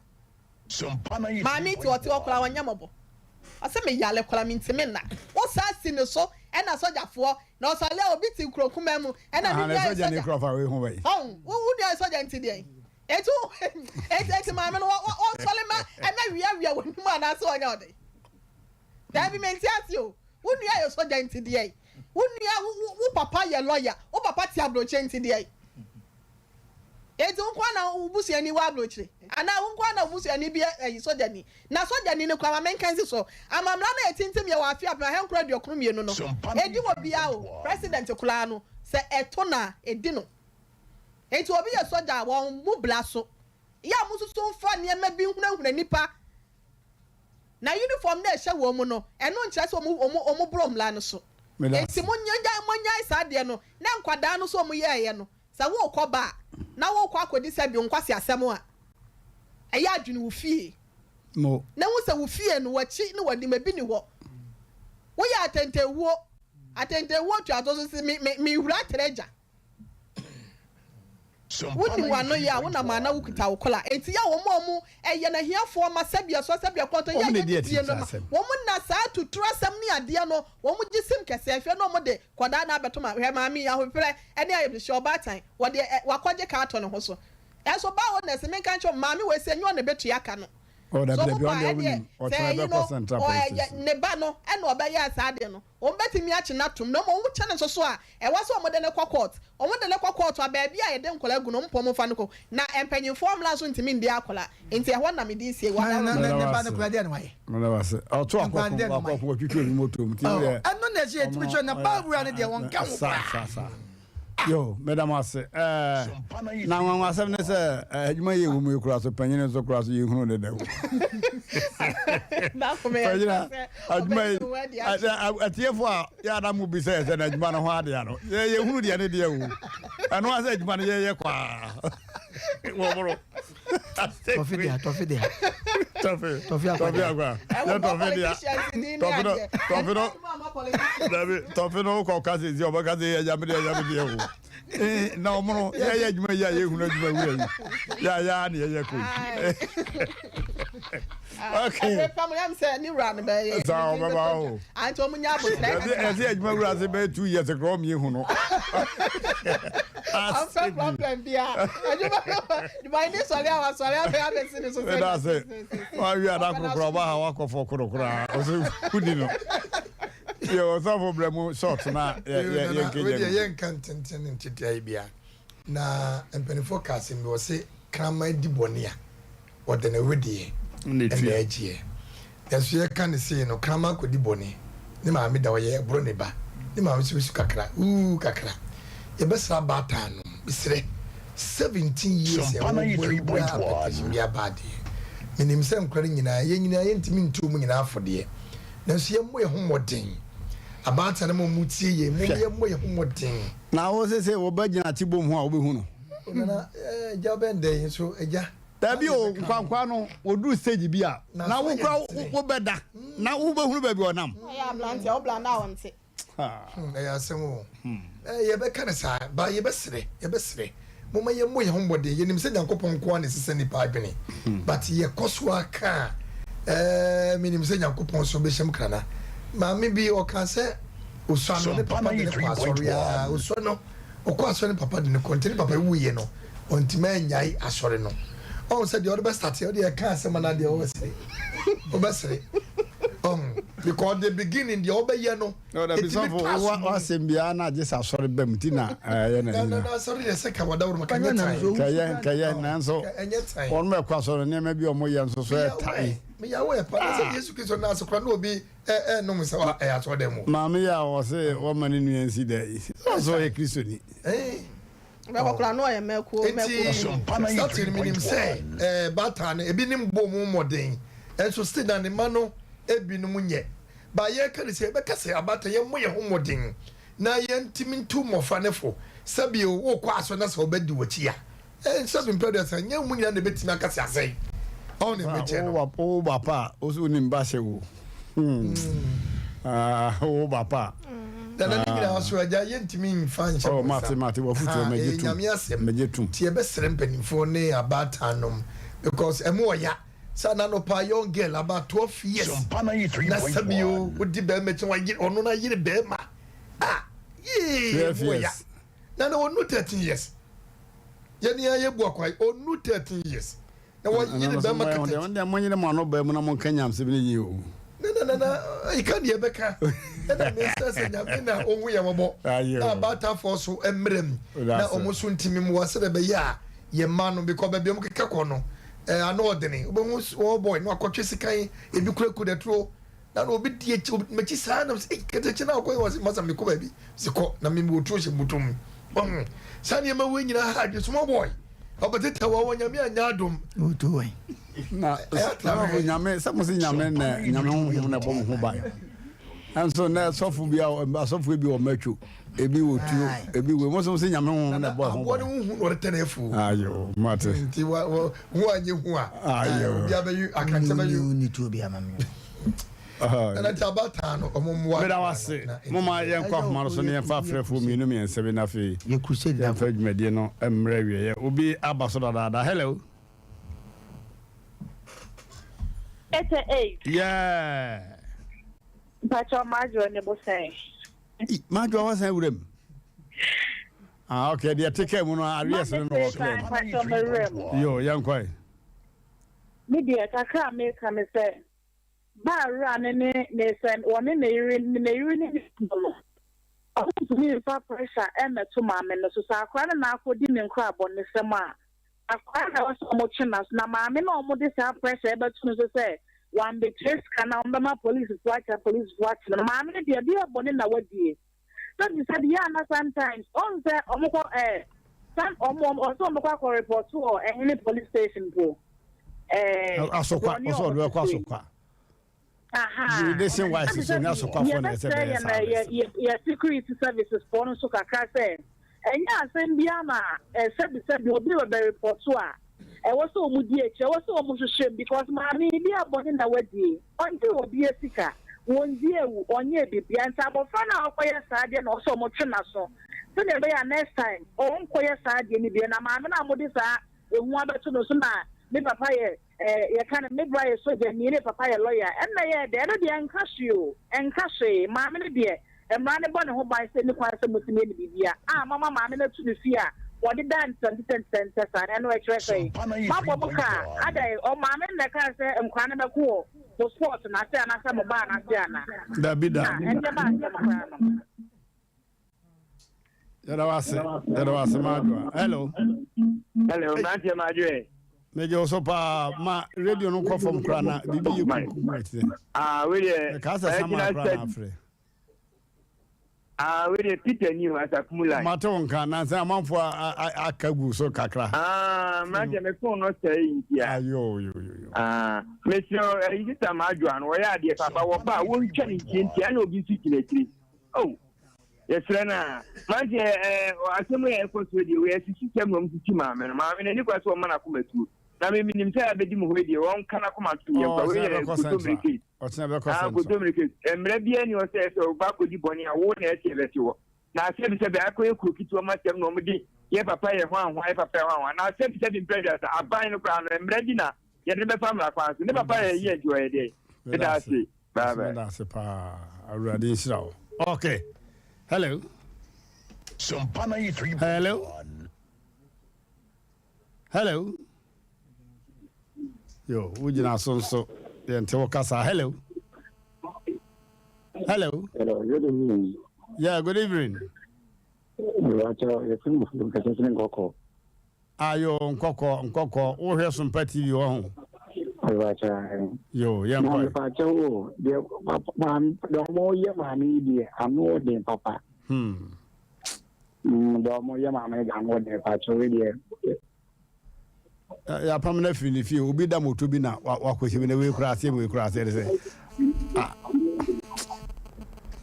[SPEAKER 5] maame ti ɔte hɔ koraa ɔnyɛ mɔbɔ ɔsɛ me yale koraa me ntumi nna wosan si ne so ɛna sɔgyafoɔ na ɔsɔle a obi te nkuro kumaa mu ɛna ne nua yɛ
[SPEAKER 1] sɔgya ne
[SPEAKER 5] sɔgya
[SPEAKER 1] kura fa wei ho bɛyi.
[SPEAKER 5] ɔn wo wo nua yɛ sɔgya nti deɛ eti wo eti eti maame no wɔ wɔ ɔsɔle ma ɛmɛ wiawia wɔ nimu anaasɛ ɔnyɛ ɔde daabi mɛ nti ase o wo nua yɛ sɔgya nti deɛ wo nua wo wo wo papa yɛ lɔya wo papa te aburokye nti deɛ eti wo nko na wo busuani wɔ aburokyire anaa wo nko na wo busuani bi ɛyi sɔgyani na sɔgyani no kora maame nkansi so amamla na etintim yɛ wɔ afi apem ahankoro 92 no edi wɔ bia o president koraa no sɛ ɛto na edi no eti obi yɛ sɔgya a wɔn mu bla so yɛ a mo nso nfa nneɛma bi hunahuna nipa na uniform na ɛhyɛ wɔn mu no ɛno nkyerɛ sɛ wɔn wɔn wɔn boro mmla no so eti mo nya mo nya saa adeɛ no na nkwadaa no so wɔn yɛɛyɛ no sɛ wɔrekɔ ba a na wɔrekɔ akɔdi sɛ bi nkwasi asɛm a ɛyɛ adwene wo fie
[SPEAKER 1] Mo.
[SPEAKER 5] na wo sɛ wo fie no wɔakyi ne wɔnim ebi ni hɔ woyɛ atɛntɛwuo atɛntɛwuo tuato so si mi mi mi wura atere gya wonim wano yɛ a wonam ana wokuta wo kola eti yɛ wɔn a wɔn ɛyɛ n'ahiafoɔ ma sɛbi ɛsɔ sɛbi ɛkɔntɔ yɛ
[SPEAKER 1] Wɔn na
[SPEAKER 5] yɛ
[SPEAKER 1] di
[SPEAKER 5] ne bie no ma
[SPEAKER 1] atitire asɛm.
[SPEAKER 5] wɔn na saa tuturu asɛm ne adeɛ no wɔn gye sim kɛseɛ hwɛ na wɔn de kɔdaa na abɛto ma hwɛ maame yi ahopeprɛ ɛne ayɛbɛhyɛ ɔbaatan wɔde ɛ wakɔgye kaa atɔ ne ho so. Ɛnso baa hɔ na ɛsɛ menka nkyerɛ wo maame wei sɛ nyɛ ɔna ɛbɛtua ka no.
[SPEAKER 1] Oh,
[SPEAKER 5] So
[SPEAKER 1] dabi
[SPEAKER 5] ɔmo
[SPEAKER 1] dabi
[SPEAKER 5] pa
[SPEAKER 1] ɔno deɛ
[SPEAKER 5] ɛdeɛ
[SPEAKER 1] wonim
[SPEAKER 5] sɛ
[SPEAKER 1] ɔkyena
[SPEAKER 5] ɛyi
[SPEAKER 1] ɛbɛkɔ
[SPEAKER 5] no
[SPEAKER 1] central police
[SPEAKER 5] ɔyɛ
[SPEAKER 1] station.
[SPEAKER 5] ne ba no ɛna ɔbɛyɛɛ saa adeɛ no wɔn bɛtumi akye no atom na mmom wɔn kyɛ no nso so a ɛwɔ sɛ wɔn de no kɔ court wɔn de no kɔ court a baabi a yɛde nkwadaa gu no wɔn pɔ wɔn fa no kɔ na mpanyinfoɔ mmra nso ntumi ndi akwadaa nti ɛhɔ na mede sie
[SPEAKER 4] Na
[SPEAKER 5] wada
[SPEAKER 4] na
[SPEAKER 1] Meda
[SPEAKER 4] ne
[SPEAKER 1] wo
[SPEAKER 4] ba no
[SPEAKER 1] ase.
[SPEAKER 4] kura deɛ na wayɛ.
[SPEAKER 1] Meda wo ase. Ɔto
[SPEAKER 4] Nkwa
[SPEAKER 1] akɔko
[SPEAKER 4] deɛ na wayɛ.
[SPEAKER 1] akɔko watwitwa obi moto mu nti
[SPEAKER 4] Oh,
[SPEAKER 1] deɛ
[SPEAKER 4] ɛno na ɛsɛ yɛtumi
[SPEAKER 1] ɔmo
[SPEAKER 4] kyerɛ na baa wura no deɛ wɔnka ho
[SPEAKER 1] saa
[SPEAKER 4] koraa.
[SPEAKER 1] saa saa. Yo, meda mo ase. Ɛɛ, na nwanwasɛm ne sɛ adwuma yɛ wɔ mu yi koraa so panyin nso koraa so yɛhunu deda o. Panyin a adwuma yi atiefo a yɛ ana mo bi sɛ sɛ na adwuma no ho adeɛ no yɛ yɛhunu deɛ ne deɛ o. Ɛno asɛ adwuma no yɛyɛ kwaa. Wɔ boro.
[SPEAKER 4] Tɔfe dea, tɔfe dea.
[SPEAKER 1] Tɔfe.
[SPEAKER 4] Tɔfe akwa.
[SPEAKER 1] Tɔfe akwa. Yɛ tɔfe dea. Tɔfe no, tɔfe no. Dabi, tɔfe no kɔ kase si ɔbɛ kase yɛ nyame deɛ nyame deɛ o. Eh, na ɔmo no yɛ yɛ adwuma yi a yɛ hunu adwuma wura yi. Yɛ a yɛ a na yɛ yɛ kɔ yi. Okay.
[SPEAKER 5] Ɛbɛ pam yam sɛ ne wura no bɛyɛ.
[SPEAKER 1] Saa ɔbɛba o.
[SPEAKER 5] Anti ɔmo nya abotire.
[SPEAKER 1] Ɛsɛ ɛsɛ adwuma wura se bɛyɛ 2 years korɔ ɔmo yɛ hu no.
[SPEAKER 5] Ɔmpɛ problem bia. Adwuma adwuma ni sɔre a wasɔre afei abɛsi ne so sɛ.
[SPEAKER 1] Ɛda ase. Wawi ada korokoro ɔba ha wakɔfɔ korokoro a ɔsɛ wudi no. Yɛ ɔsɔfo brɛ mu short na yɛ yɛ yɛ nkenya
[SPEAKER 3] Wei deɛ yɛnka ntenten ne ntetea yi bia. Na mpanimfoɔ ka asɛm bi wɔse kraman di bɔne a ɔde ne wedeɛ na ɛgyeɛ. Nanso yɛka no sei no, kraman kɔdi bɔne, ne maame da hɔ, yɛboro ne ba, ne maame nso bɛsu kakra, uu kakra. Yɛbɛsrɛ abaatan nom, mesrɛ, 17 years a wɔbɔ awura apɛtɛhye bi aba adeɛ. Menim sɛ nkora no nyinaa, yɛn nyinaa yɛntumi ntu wɔn nyinaa fo deɛ, nanso yɛmmɔ yɛn ho mmɔden. Abaatan no ma wɔtie yɛn, mom yɛmmɔ yɛn ho mmɔden.
[SPEAKER 1] Na wo sese wo ba gyina tibom ho a wobɛhu no.
[SPEAKER 3] Nana, agya wobɛn dɛn nso agya.
[SPEAKER 1] Dabi o, nkwankwa no wɔduru stage bi a na wo kora wobɛda na wobɛhunu baabi ɔnam.
[SPEAKER 5] Ɔyɛ aberanteɛ, wo bra na ɔnte.
[SPEAKER 3] Ɛyɛ asɛm o. Yɛbɛka no saa, ba yɛbɛsrɛ, yɛbɛsrɛ. Momma yɛmmɔ yɛn ho mmɔden. Yɛnim sɛ Nyankopɔn nko ara na ɛsesa nnipa adwene. But yɛkɔ so ara ka a, ɛɛ, menim sɛ Nyankopɔn nso bɛhyɛm krana. Maame bi, ɔkaa sɛ osua no, ne papa de no kɔ asɔre ara. Osua no. Ɔkɔ asɔre ne papa de no kɔ nti ne papa wuiɛ no ɔntumi annyae asɔre no. Ɔhu sɛ deɛ ɔde bɛ start ɔde ɛka asɛm anaa deɛ ɔbɛsere ɔbɛsere ɔhu because the beginning deɛ ɔbɛyɛ no ɛtumi to aso mu.
[SPEAKER 1] Wasɛm biara na agye sɛ asɔre ba mu ti na ɛyɛ na
[SPEAKER 3] ɛyɛ na asɔre deɛ sɛ ka wada wɔn ka nyɛ tan
[SPEAKER 1] kɛyɛ kɛyɛ nanso wɔn bɛ kɔ asɔre nneɛma bi a wɔn yɛ nso so ɛtae.
[SPEAKER 3] Meyawɛ pa na sɛ Yesu Kristo na ase kora na obi Ɛ ɛ nom nsa wɔ ɛ asɔrdan mu.
[SPEAKER 1] Maame yi a ɔse wɔma ne nua nsi da yi, sɛ ɔse ɔyɛ Kristoni.
[SPEAKER 5] Bɛkɔ koraa na ɔyɛ mɛkuo mɛkuo.
[SPEAKER 3] Nti starting no menim sɛ ɛɛ baatan no ebinom bɔ mu mmɔden nso still na ne mma no ebinom nyɛ. Ba yɛka ne sɛ yɛbɛka sɛ abaatan yɛmmɔ yɛn ho mmɔden na yɛntumi ntu mmɔfra no fo sɛ bio wokɔ asɔre na sɛ wɔbɛdi w'akyi a Ɛnsɛ me mpɛ dɛ sɛ nyɛ mu nyinaa na ebetumi aka sɛ asɛe. Ɔn ne mɛkyɛ no.
[SPEAKER 1] Wo ba pa a, wo so wonim ba hyɛ wo. Hmm. Ah, wo ba pa.
[SPEAKER 3] Dada ne nyinaa so agya yɛntumi mfa nhyɛ
[SPEAKER 1] mo nsa. Oh, mate mate wafutuo mɛgye tum.
[SPEAKER 3] Nyame asɛm.
[SPEAKER 1] Mɛgye tum.
[SPEAKER 3] Ti yɛbɛsrɛ mpanimfoɔ ne abaatan nom because ɛmu ɔya. Sɛ ananɔpa young girl about 12 years na sɛbi o wodi bɛrima akyi wayere ɔno na yere bɛrima. Ah, yee ɛmu ɔya. Na na ɔnu 13 years. Yɛn ni ayɛ bu akwa ɔnu 13 years. Na wɔyere bɛrima kɛtɛ.
[SPEAKER 1] Wɔn deɛ monyere mo ano baa mu na monka nyamsɛm no yie o.
[SPEAKER 3] Na na na na ɛka deɛ ɛbɛka ɛna mesrɛ sɛ nyame na ɔhu yɛn mmɔbɔ na abaatafoɔ so mmerɛ mu na wɔn so ntumi mmoa sɛdeɛ ɛbɛyɛ a yɛn mma no because baabi a wɔkeka kɔ no ano ɔdene wobɛhu wɔn boy na wakɔtwe sekan ebi kura kudaturo Na na obi di akyi obi m'akyi saa na sɛ kɛtɛkyi na akɔ yɛ wɔsi masa mekɔ baabi si kɔ na mi wɔ tuo hyɛ butu mu ɔho saa nneɛma wei nyinaa ha adwe small boy ɔbɛteta wɔ wɔ nyame anya adom.
[SPEAKER 4] Wotu wɛn.
[SPEAKER 1] Na sɔfo nyame sɛ mo se nyame na nyame honhom na ɛbɔ mo ho ban ɛnso na sɔfo bi a asɔfo bi wɔ mɛtwo ebi wɔ tuo ebi wɔ mo so se nyame honhom na ɛbɔ ho ban.
[SPEAKER 3] Aboɔ ne ho hu na ɔde tɛnɛ afuo.
[SPEAKER 1] Ayo mate.
[SPEAKER 3] Nti wa wa hu anyɛ hu a.
[SPEAKER 1] Ayo.
[SPEAKER 3] Obi abɛyi akankyɛ bɛyi.
[SPEAKER 4] Ni tuo bi ama mi.
[SPEAKER 3] Ɛna nti abaatan no ɔmo mmoa.
[SPEAKER 1] Meda wo ase. Momma yɛnkɔ ahoma no so na yɛmfa afrɛfoɔ mmienu mmiɛnsa bi na afei yɛmfa dwumadie no mmrɛ awieɛ. Obi aba so dadaada. Hello.
[SPEAKER 22] 88.
[SPEAKER 1] Yeah.
[SPEAKER 22] Mpakyɛw m'adwoa ne bo sɛn?
[SPEAKER 1] M'adwoa wasan awura mu. Ah, okay, deɛ ɛte kaa mu no arrears no na wɔ clear no. Yo, yɛnkɔe.
[SPEAKER 22] Me deɛ kakra a meka ne sɛ baa wura ne ne ne sɛ wɔne ne yere ne yere ne ne kunu no ɔmo ntumi nfa pressure ɛmmɛto maame no so sɛ akora no na akɔdi ne nkorabɔnesɛm a akora na ɛwɔ sɛ ɔmo twe n'aso na maame no a ɔmo de saa pressure ɛbɛto no so sɛ wambetua sika na ɔmo bɛma polisifoɔ akyɛ polisifoɔ akye no maame no deɛ deɛ bɔne na wadie. Sɛbi sɛbi yɛ ana sometimes ɔn sɛ ɔmo kɔ ɛɛ some ɔmo ɔmo ɔsɛ ɔmo kɔ akɔ report wɔ ɛhene police station po ɛɛ.
[SPEAKER 1] Asokwa ɔsɛ ɔdo ɛkɔ asokwa. Jurisdiction wise so ne asokwafoɔ na ɛsɛ bɛyɛ saa
[SPEAKER 22] yɛ yɛ yɛ security services foɔ no nso kakra sɛ. Ɛnyɛ asɛm biara na sɛbisɛbi obi bɛbɛ report a ɛwɔ sɛ wɔn di akyire, ɛwɔ sɛ wɔn hwehwɛ mu because maame yi deɛ bɔne na wadie, ɔngye obia sika, wɔndi awu, ɔnyɛɛ biribiara nti abɔfra no a ɔkɔyɛ saa adeɛ no ɛwɔ sɛ wɔn twe n'aso sɛdeɛ ɛbɛyɛ a next time ɔnkɔyɛ saa adeɛ no bio na maame no a mode saa ehu abɛto no so na me papa yɛ Eh yɛka no me bra yɛ sogyani ne papa yɛ lawyer ɛnna ɛyɛɛ dɛ ɛno deɛ ɛnka hwee o ɛnka hwee maame no deɛ mmara no bɔ ne ho ban sɛ ɛni kwan sɛ motumi yɛ no biribia a moama maame no atu no fie a wɔde da ntɛntɛntɛntɛ saa no ɛno ɛkyerɛ sɛn moabɔ mo kaa adɛn ɔ maame no na ɛkaa sɛ nkwadaa no bɛko wɔ mo sport no ase anaasɛ mo baa no ase anaa
[SPEAKER 1] Dabi da.
[SPEAKER 22] na ɛndeɛ ba asɛm koraa no.
[SPEAKER 1] Yɛda wo ase, yɛda wo ase Madwoa. Hello.
[SPEAKER 12] Hello, mmeranteɛ Madwoa ɛ.
[SPEAKER 1] Megye wo so paa ma radio no kɔ fam koraa na biribi yɛ kunkum wɔ akyire.
[SPEAKER 12] Ah, wei deɛ.
[SPEAKER 1] Ɛkaa sɛ sama koraa na afrɛ.
[SPEAKER 12] Ah, wei deɛ Peter ni o, Asakumu line.
[SPEAKER 1] Mate wo nka, nansa amanfoɔ aka gu so kakra.
[SPEAKER 12] Ah, mmeranteɛ me phone no sɛe nti a.
[SPEAKER 1] Ayo, yo, yo, yo.
[SPEAKER 12] Ah, mesrɛ ɛyi sista Madwoa no, wɔyɛ adeɛ papa, wɔba a wɔntwa ne ntiantia na obi nso gyina akyire. Oh. Yɛsrɛ no a, mante ɛ asɛm yi a ɛkɔ soɔ deɛ, wei asisi sɛm na wɔsisi maame no. Maame no ani kwa sɛ ɔma n'akoma tuo. Na me menim sɛ abɛdi mu hɔ yi deɛ, wɔnka n'akoma nto yɛn kwa. Wei yɛ nkotommire case. Ah, nkotommire case. Mmara biara ni hɔ sɛ sɛ ɔba akɔdi bɔne a, wo na ɛsɛ ɛbɛte hɔ. Na asɛbisɛbi akɔyɛ kuro ketewa mu asɛm na wɔde yɛ papa yɛ hwanhwa, yɛ papa yɛ hwanhwa. Na asɛbisɛbi mpɛ aduasa, aban no koraa no, mmara bi na yɛde no bɛfa mmara kwan so. Ne papa yɛ yie nti ɔyɛ dɛn? Meda ase.
[SPEAKER 1] Bye bye. Meda ase paa. Awurade nhyira wo. Okay. Hello. Hello. Hello. Yo, wogyina so nso. Yɛnte wo kasa. Hello. Hello.
[SPEAKER 13] Hello, good evening.
[SPEAKER 1] Yeah, good evening. Ayo nkɔkɔ nkɔkɔ wohwɛ Sompa TV wɔ ho. Yo yɛn kɔ.
[SPEAKER 13] Maame o deɛ maame deɛ ɔmo yɛ maame yi deɛ ano ɔden papa.
[SPEAKER 1] Hmm.
[SPEAKER 13] Mm, deɛ ɔmo yɛ maame yi deɛ ano ɔden papa wei deɛ.
[SPEAKER 1] Yɛapam no afiri ne fie obi da moto bi na wakɔhyɛ bi na wei kura aseɛ wei kura aseɛ de sɛ. Ah.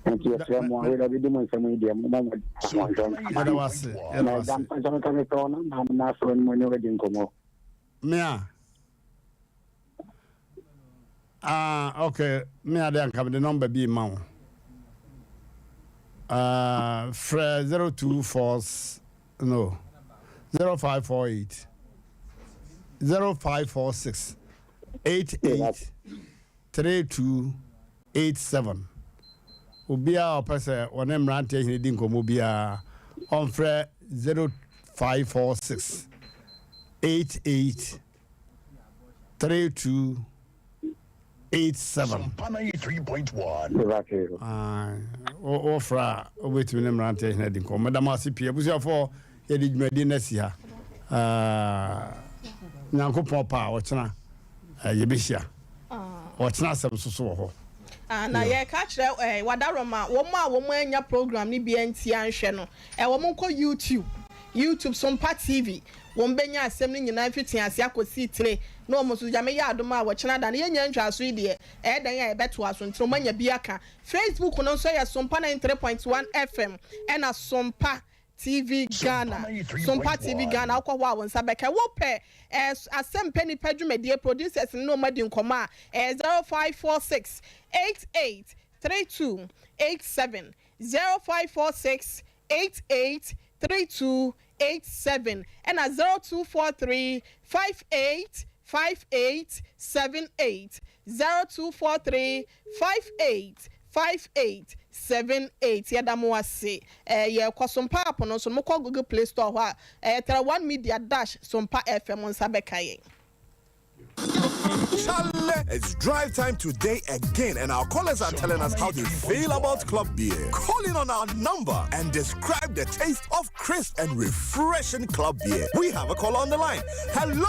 [SPEAKER 13] Nti yɛsrɛ mo a wei bɛdi mo nsɛm yi deɛ momma mo nhwɛ nkama.
[SPEAKER 1] Yɛda wo ase yɛda wo ase.
[SPEAKER 13] Na ɛda mpɛsɛ meka mepɛ wo namba no na afrɛ no mo ne wadi nkɔmmɔ.
[SPEAKER 1] Me a? Ah, okay. Me ade anka mede nɔmba bi ma wo. Uh, frɛ 024 no 0548 0546 88 32 87. Obiara a ɔpɛ sɛ ɔne mmeranteɛ hene di nkɔmmɔ biara, ɔmfrɛ 0546 88 32 87.
[SPEAKER 2] Sompa 93.1.
[SPEAKER 1] Ae, wofrɛ a wobɛtumi ne mmeranteɛ hene adi nkɔmmɔ. Meda mo ase pii. Abusuafoɔ, yɛde dwumadie no asi ha. Nyankopɔn pɛ a, ɔkyena yɛbɛhyia. Ɔkyena asɛm nso so wɔ hɔ.
[SPEAKER 5] Ah, na yɛka kyerɛ eh, Wadaroma, wɔn a wɔn annya program no bi antie anhwɛ no, eh, wɔn nkɔ YouTube, YouTube Sompa TV, wɔn bɛnya asɛm no nyinaa mfitiase akɔsi tire, na wɔn nso Nyame yɛ adom a wɔkyena da no yɛnnya ntwaaso yi deɛ, ɛyɛ dɛn a yɛbɛtoa so, nti wɔn anya bi aka. Facebook no nso yɛ Sompa 93.1 FM, ɛna Sompa TV Ghana, Sompa TV Ghana, wokɔ hɔ a wo nsa bɛka. Wopɛ eh, asɛm pɛ nipa dwumadie, producers no ne wɔn adi nkɔmmɔ a, ɛyɛ 0546 88 32 87, 0546 88 32 87, ɛna 0243 58 58 78, 0243 58 58. 78. Yɛda mo ase. Yɛkɔ Sompa app no nso no, mokɔ Google Play Store hɔ a, ɛyɛ Tara One Media dash Sompa FM, nsa bɛka yɛn.
[SPEAKER 16] Chale, it's drive time today again, and our callers are telling us how they feel about Club Beer. Calling on our number and describe the taste of crisp and refreshing Club Beer. We have a caller on the line. Hello.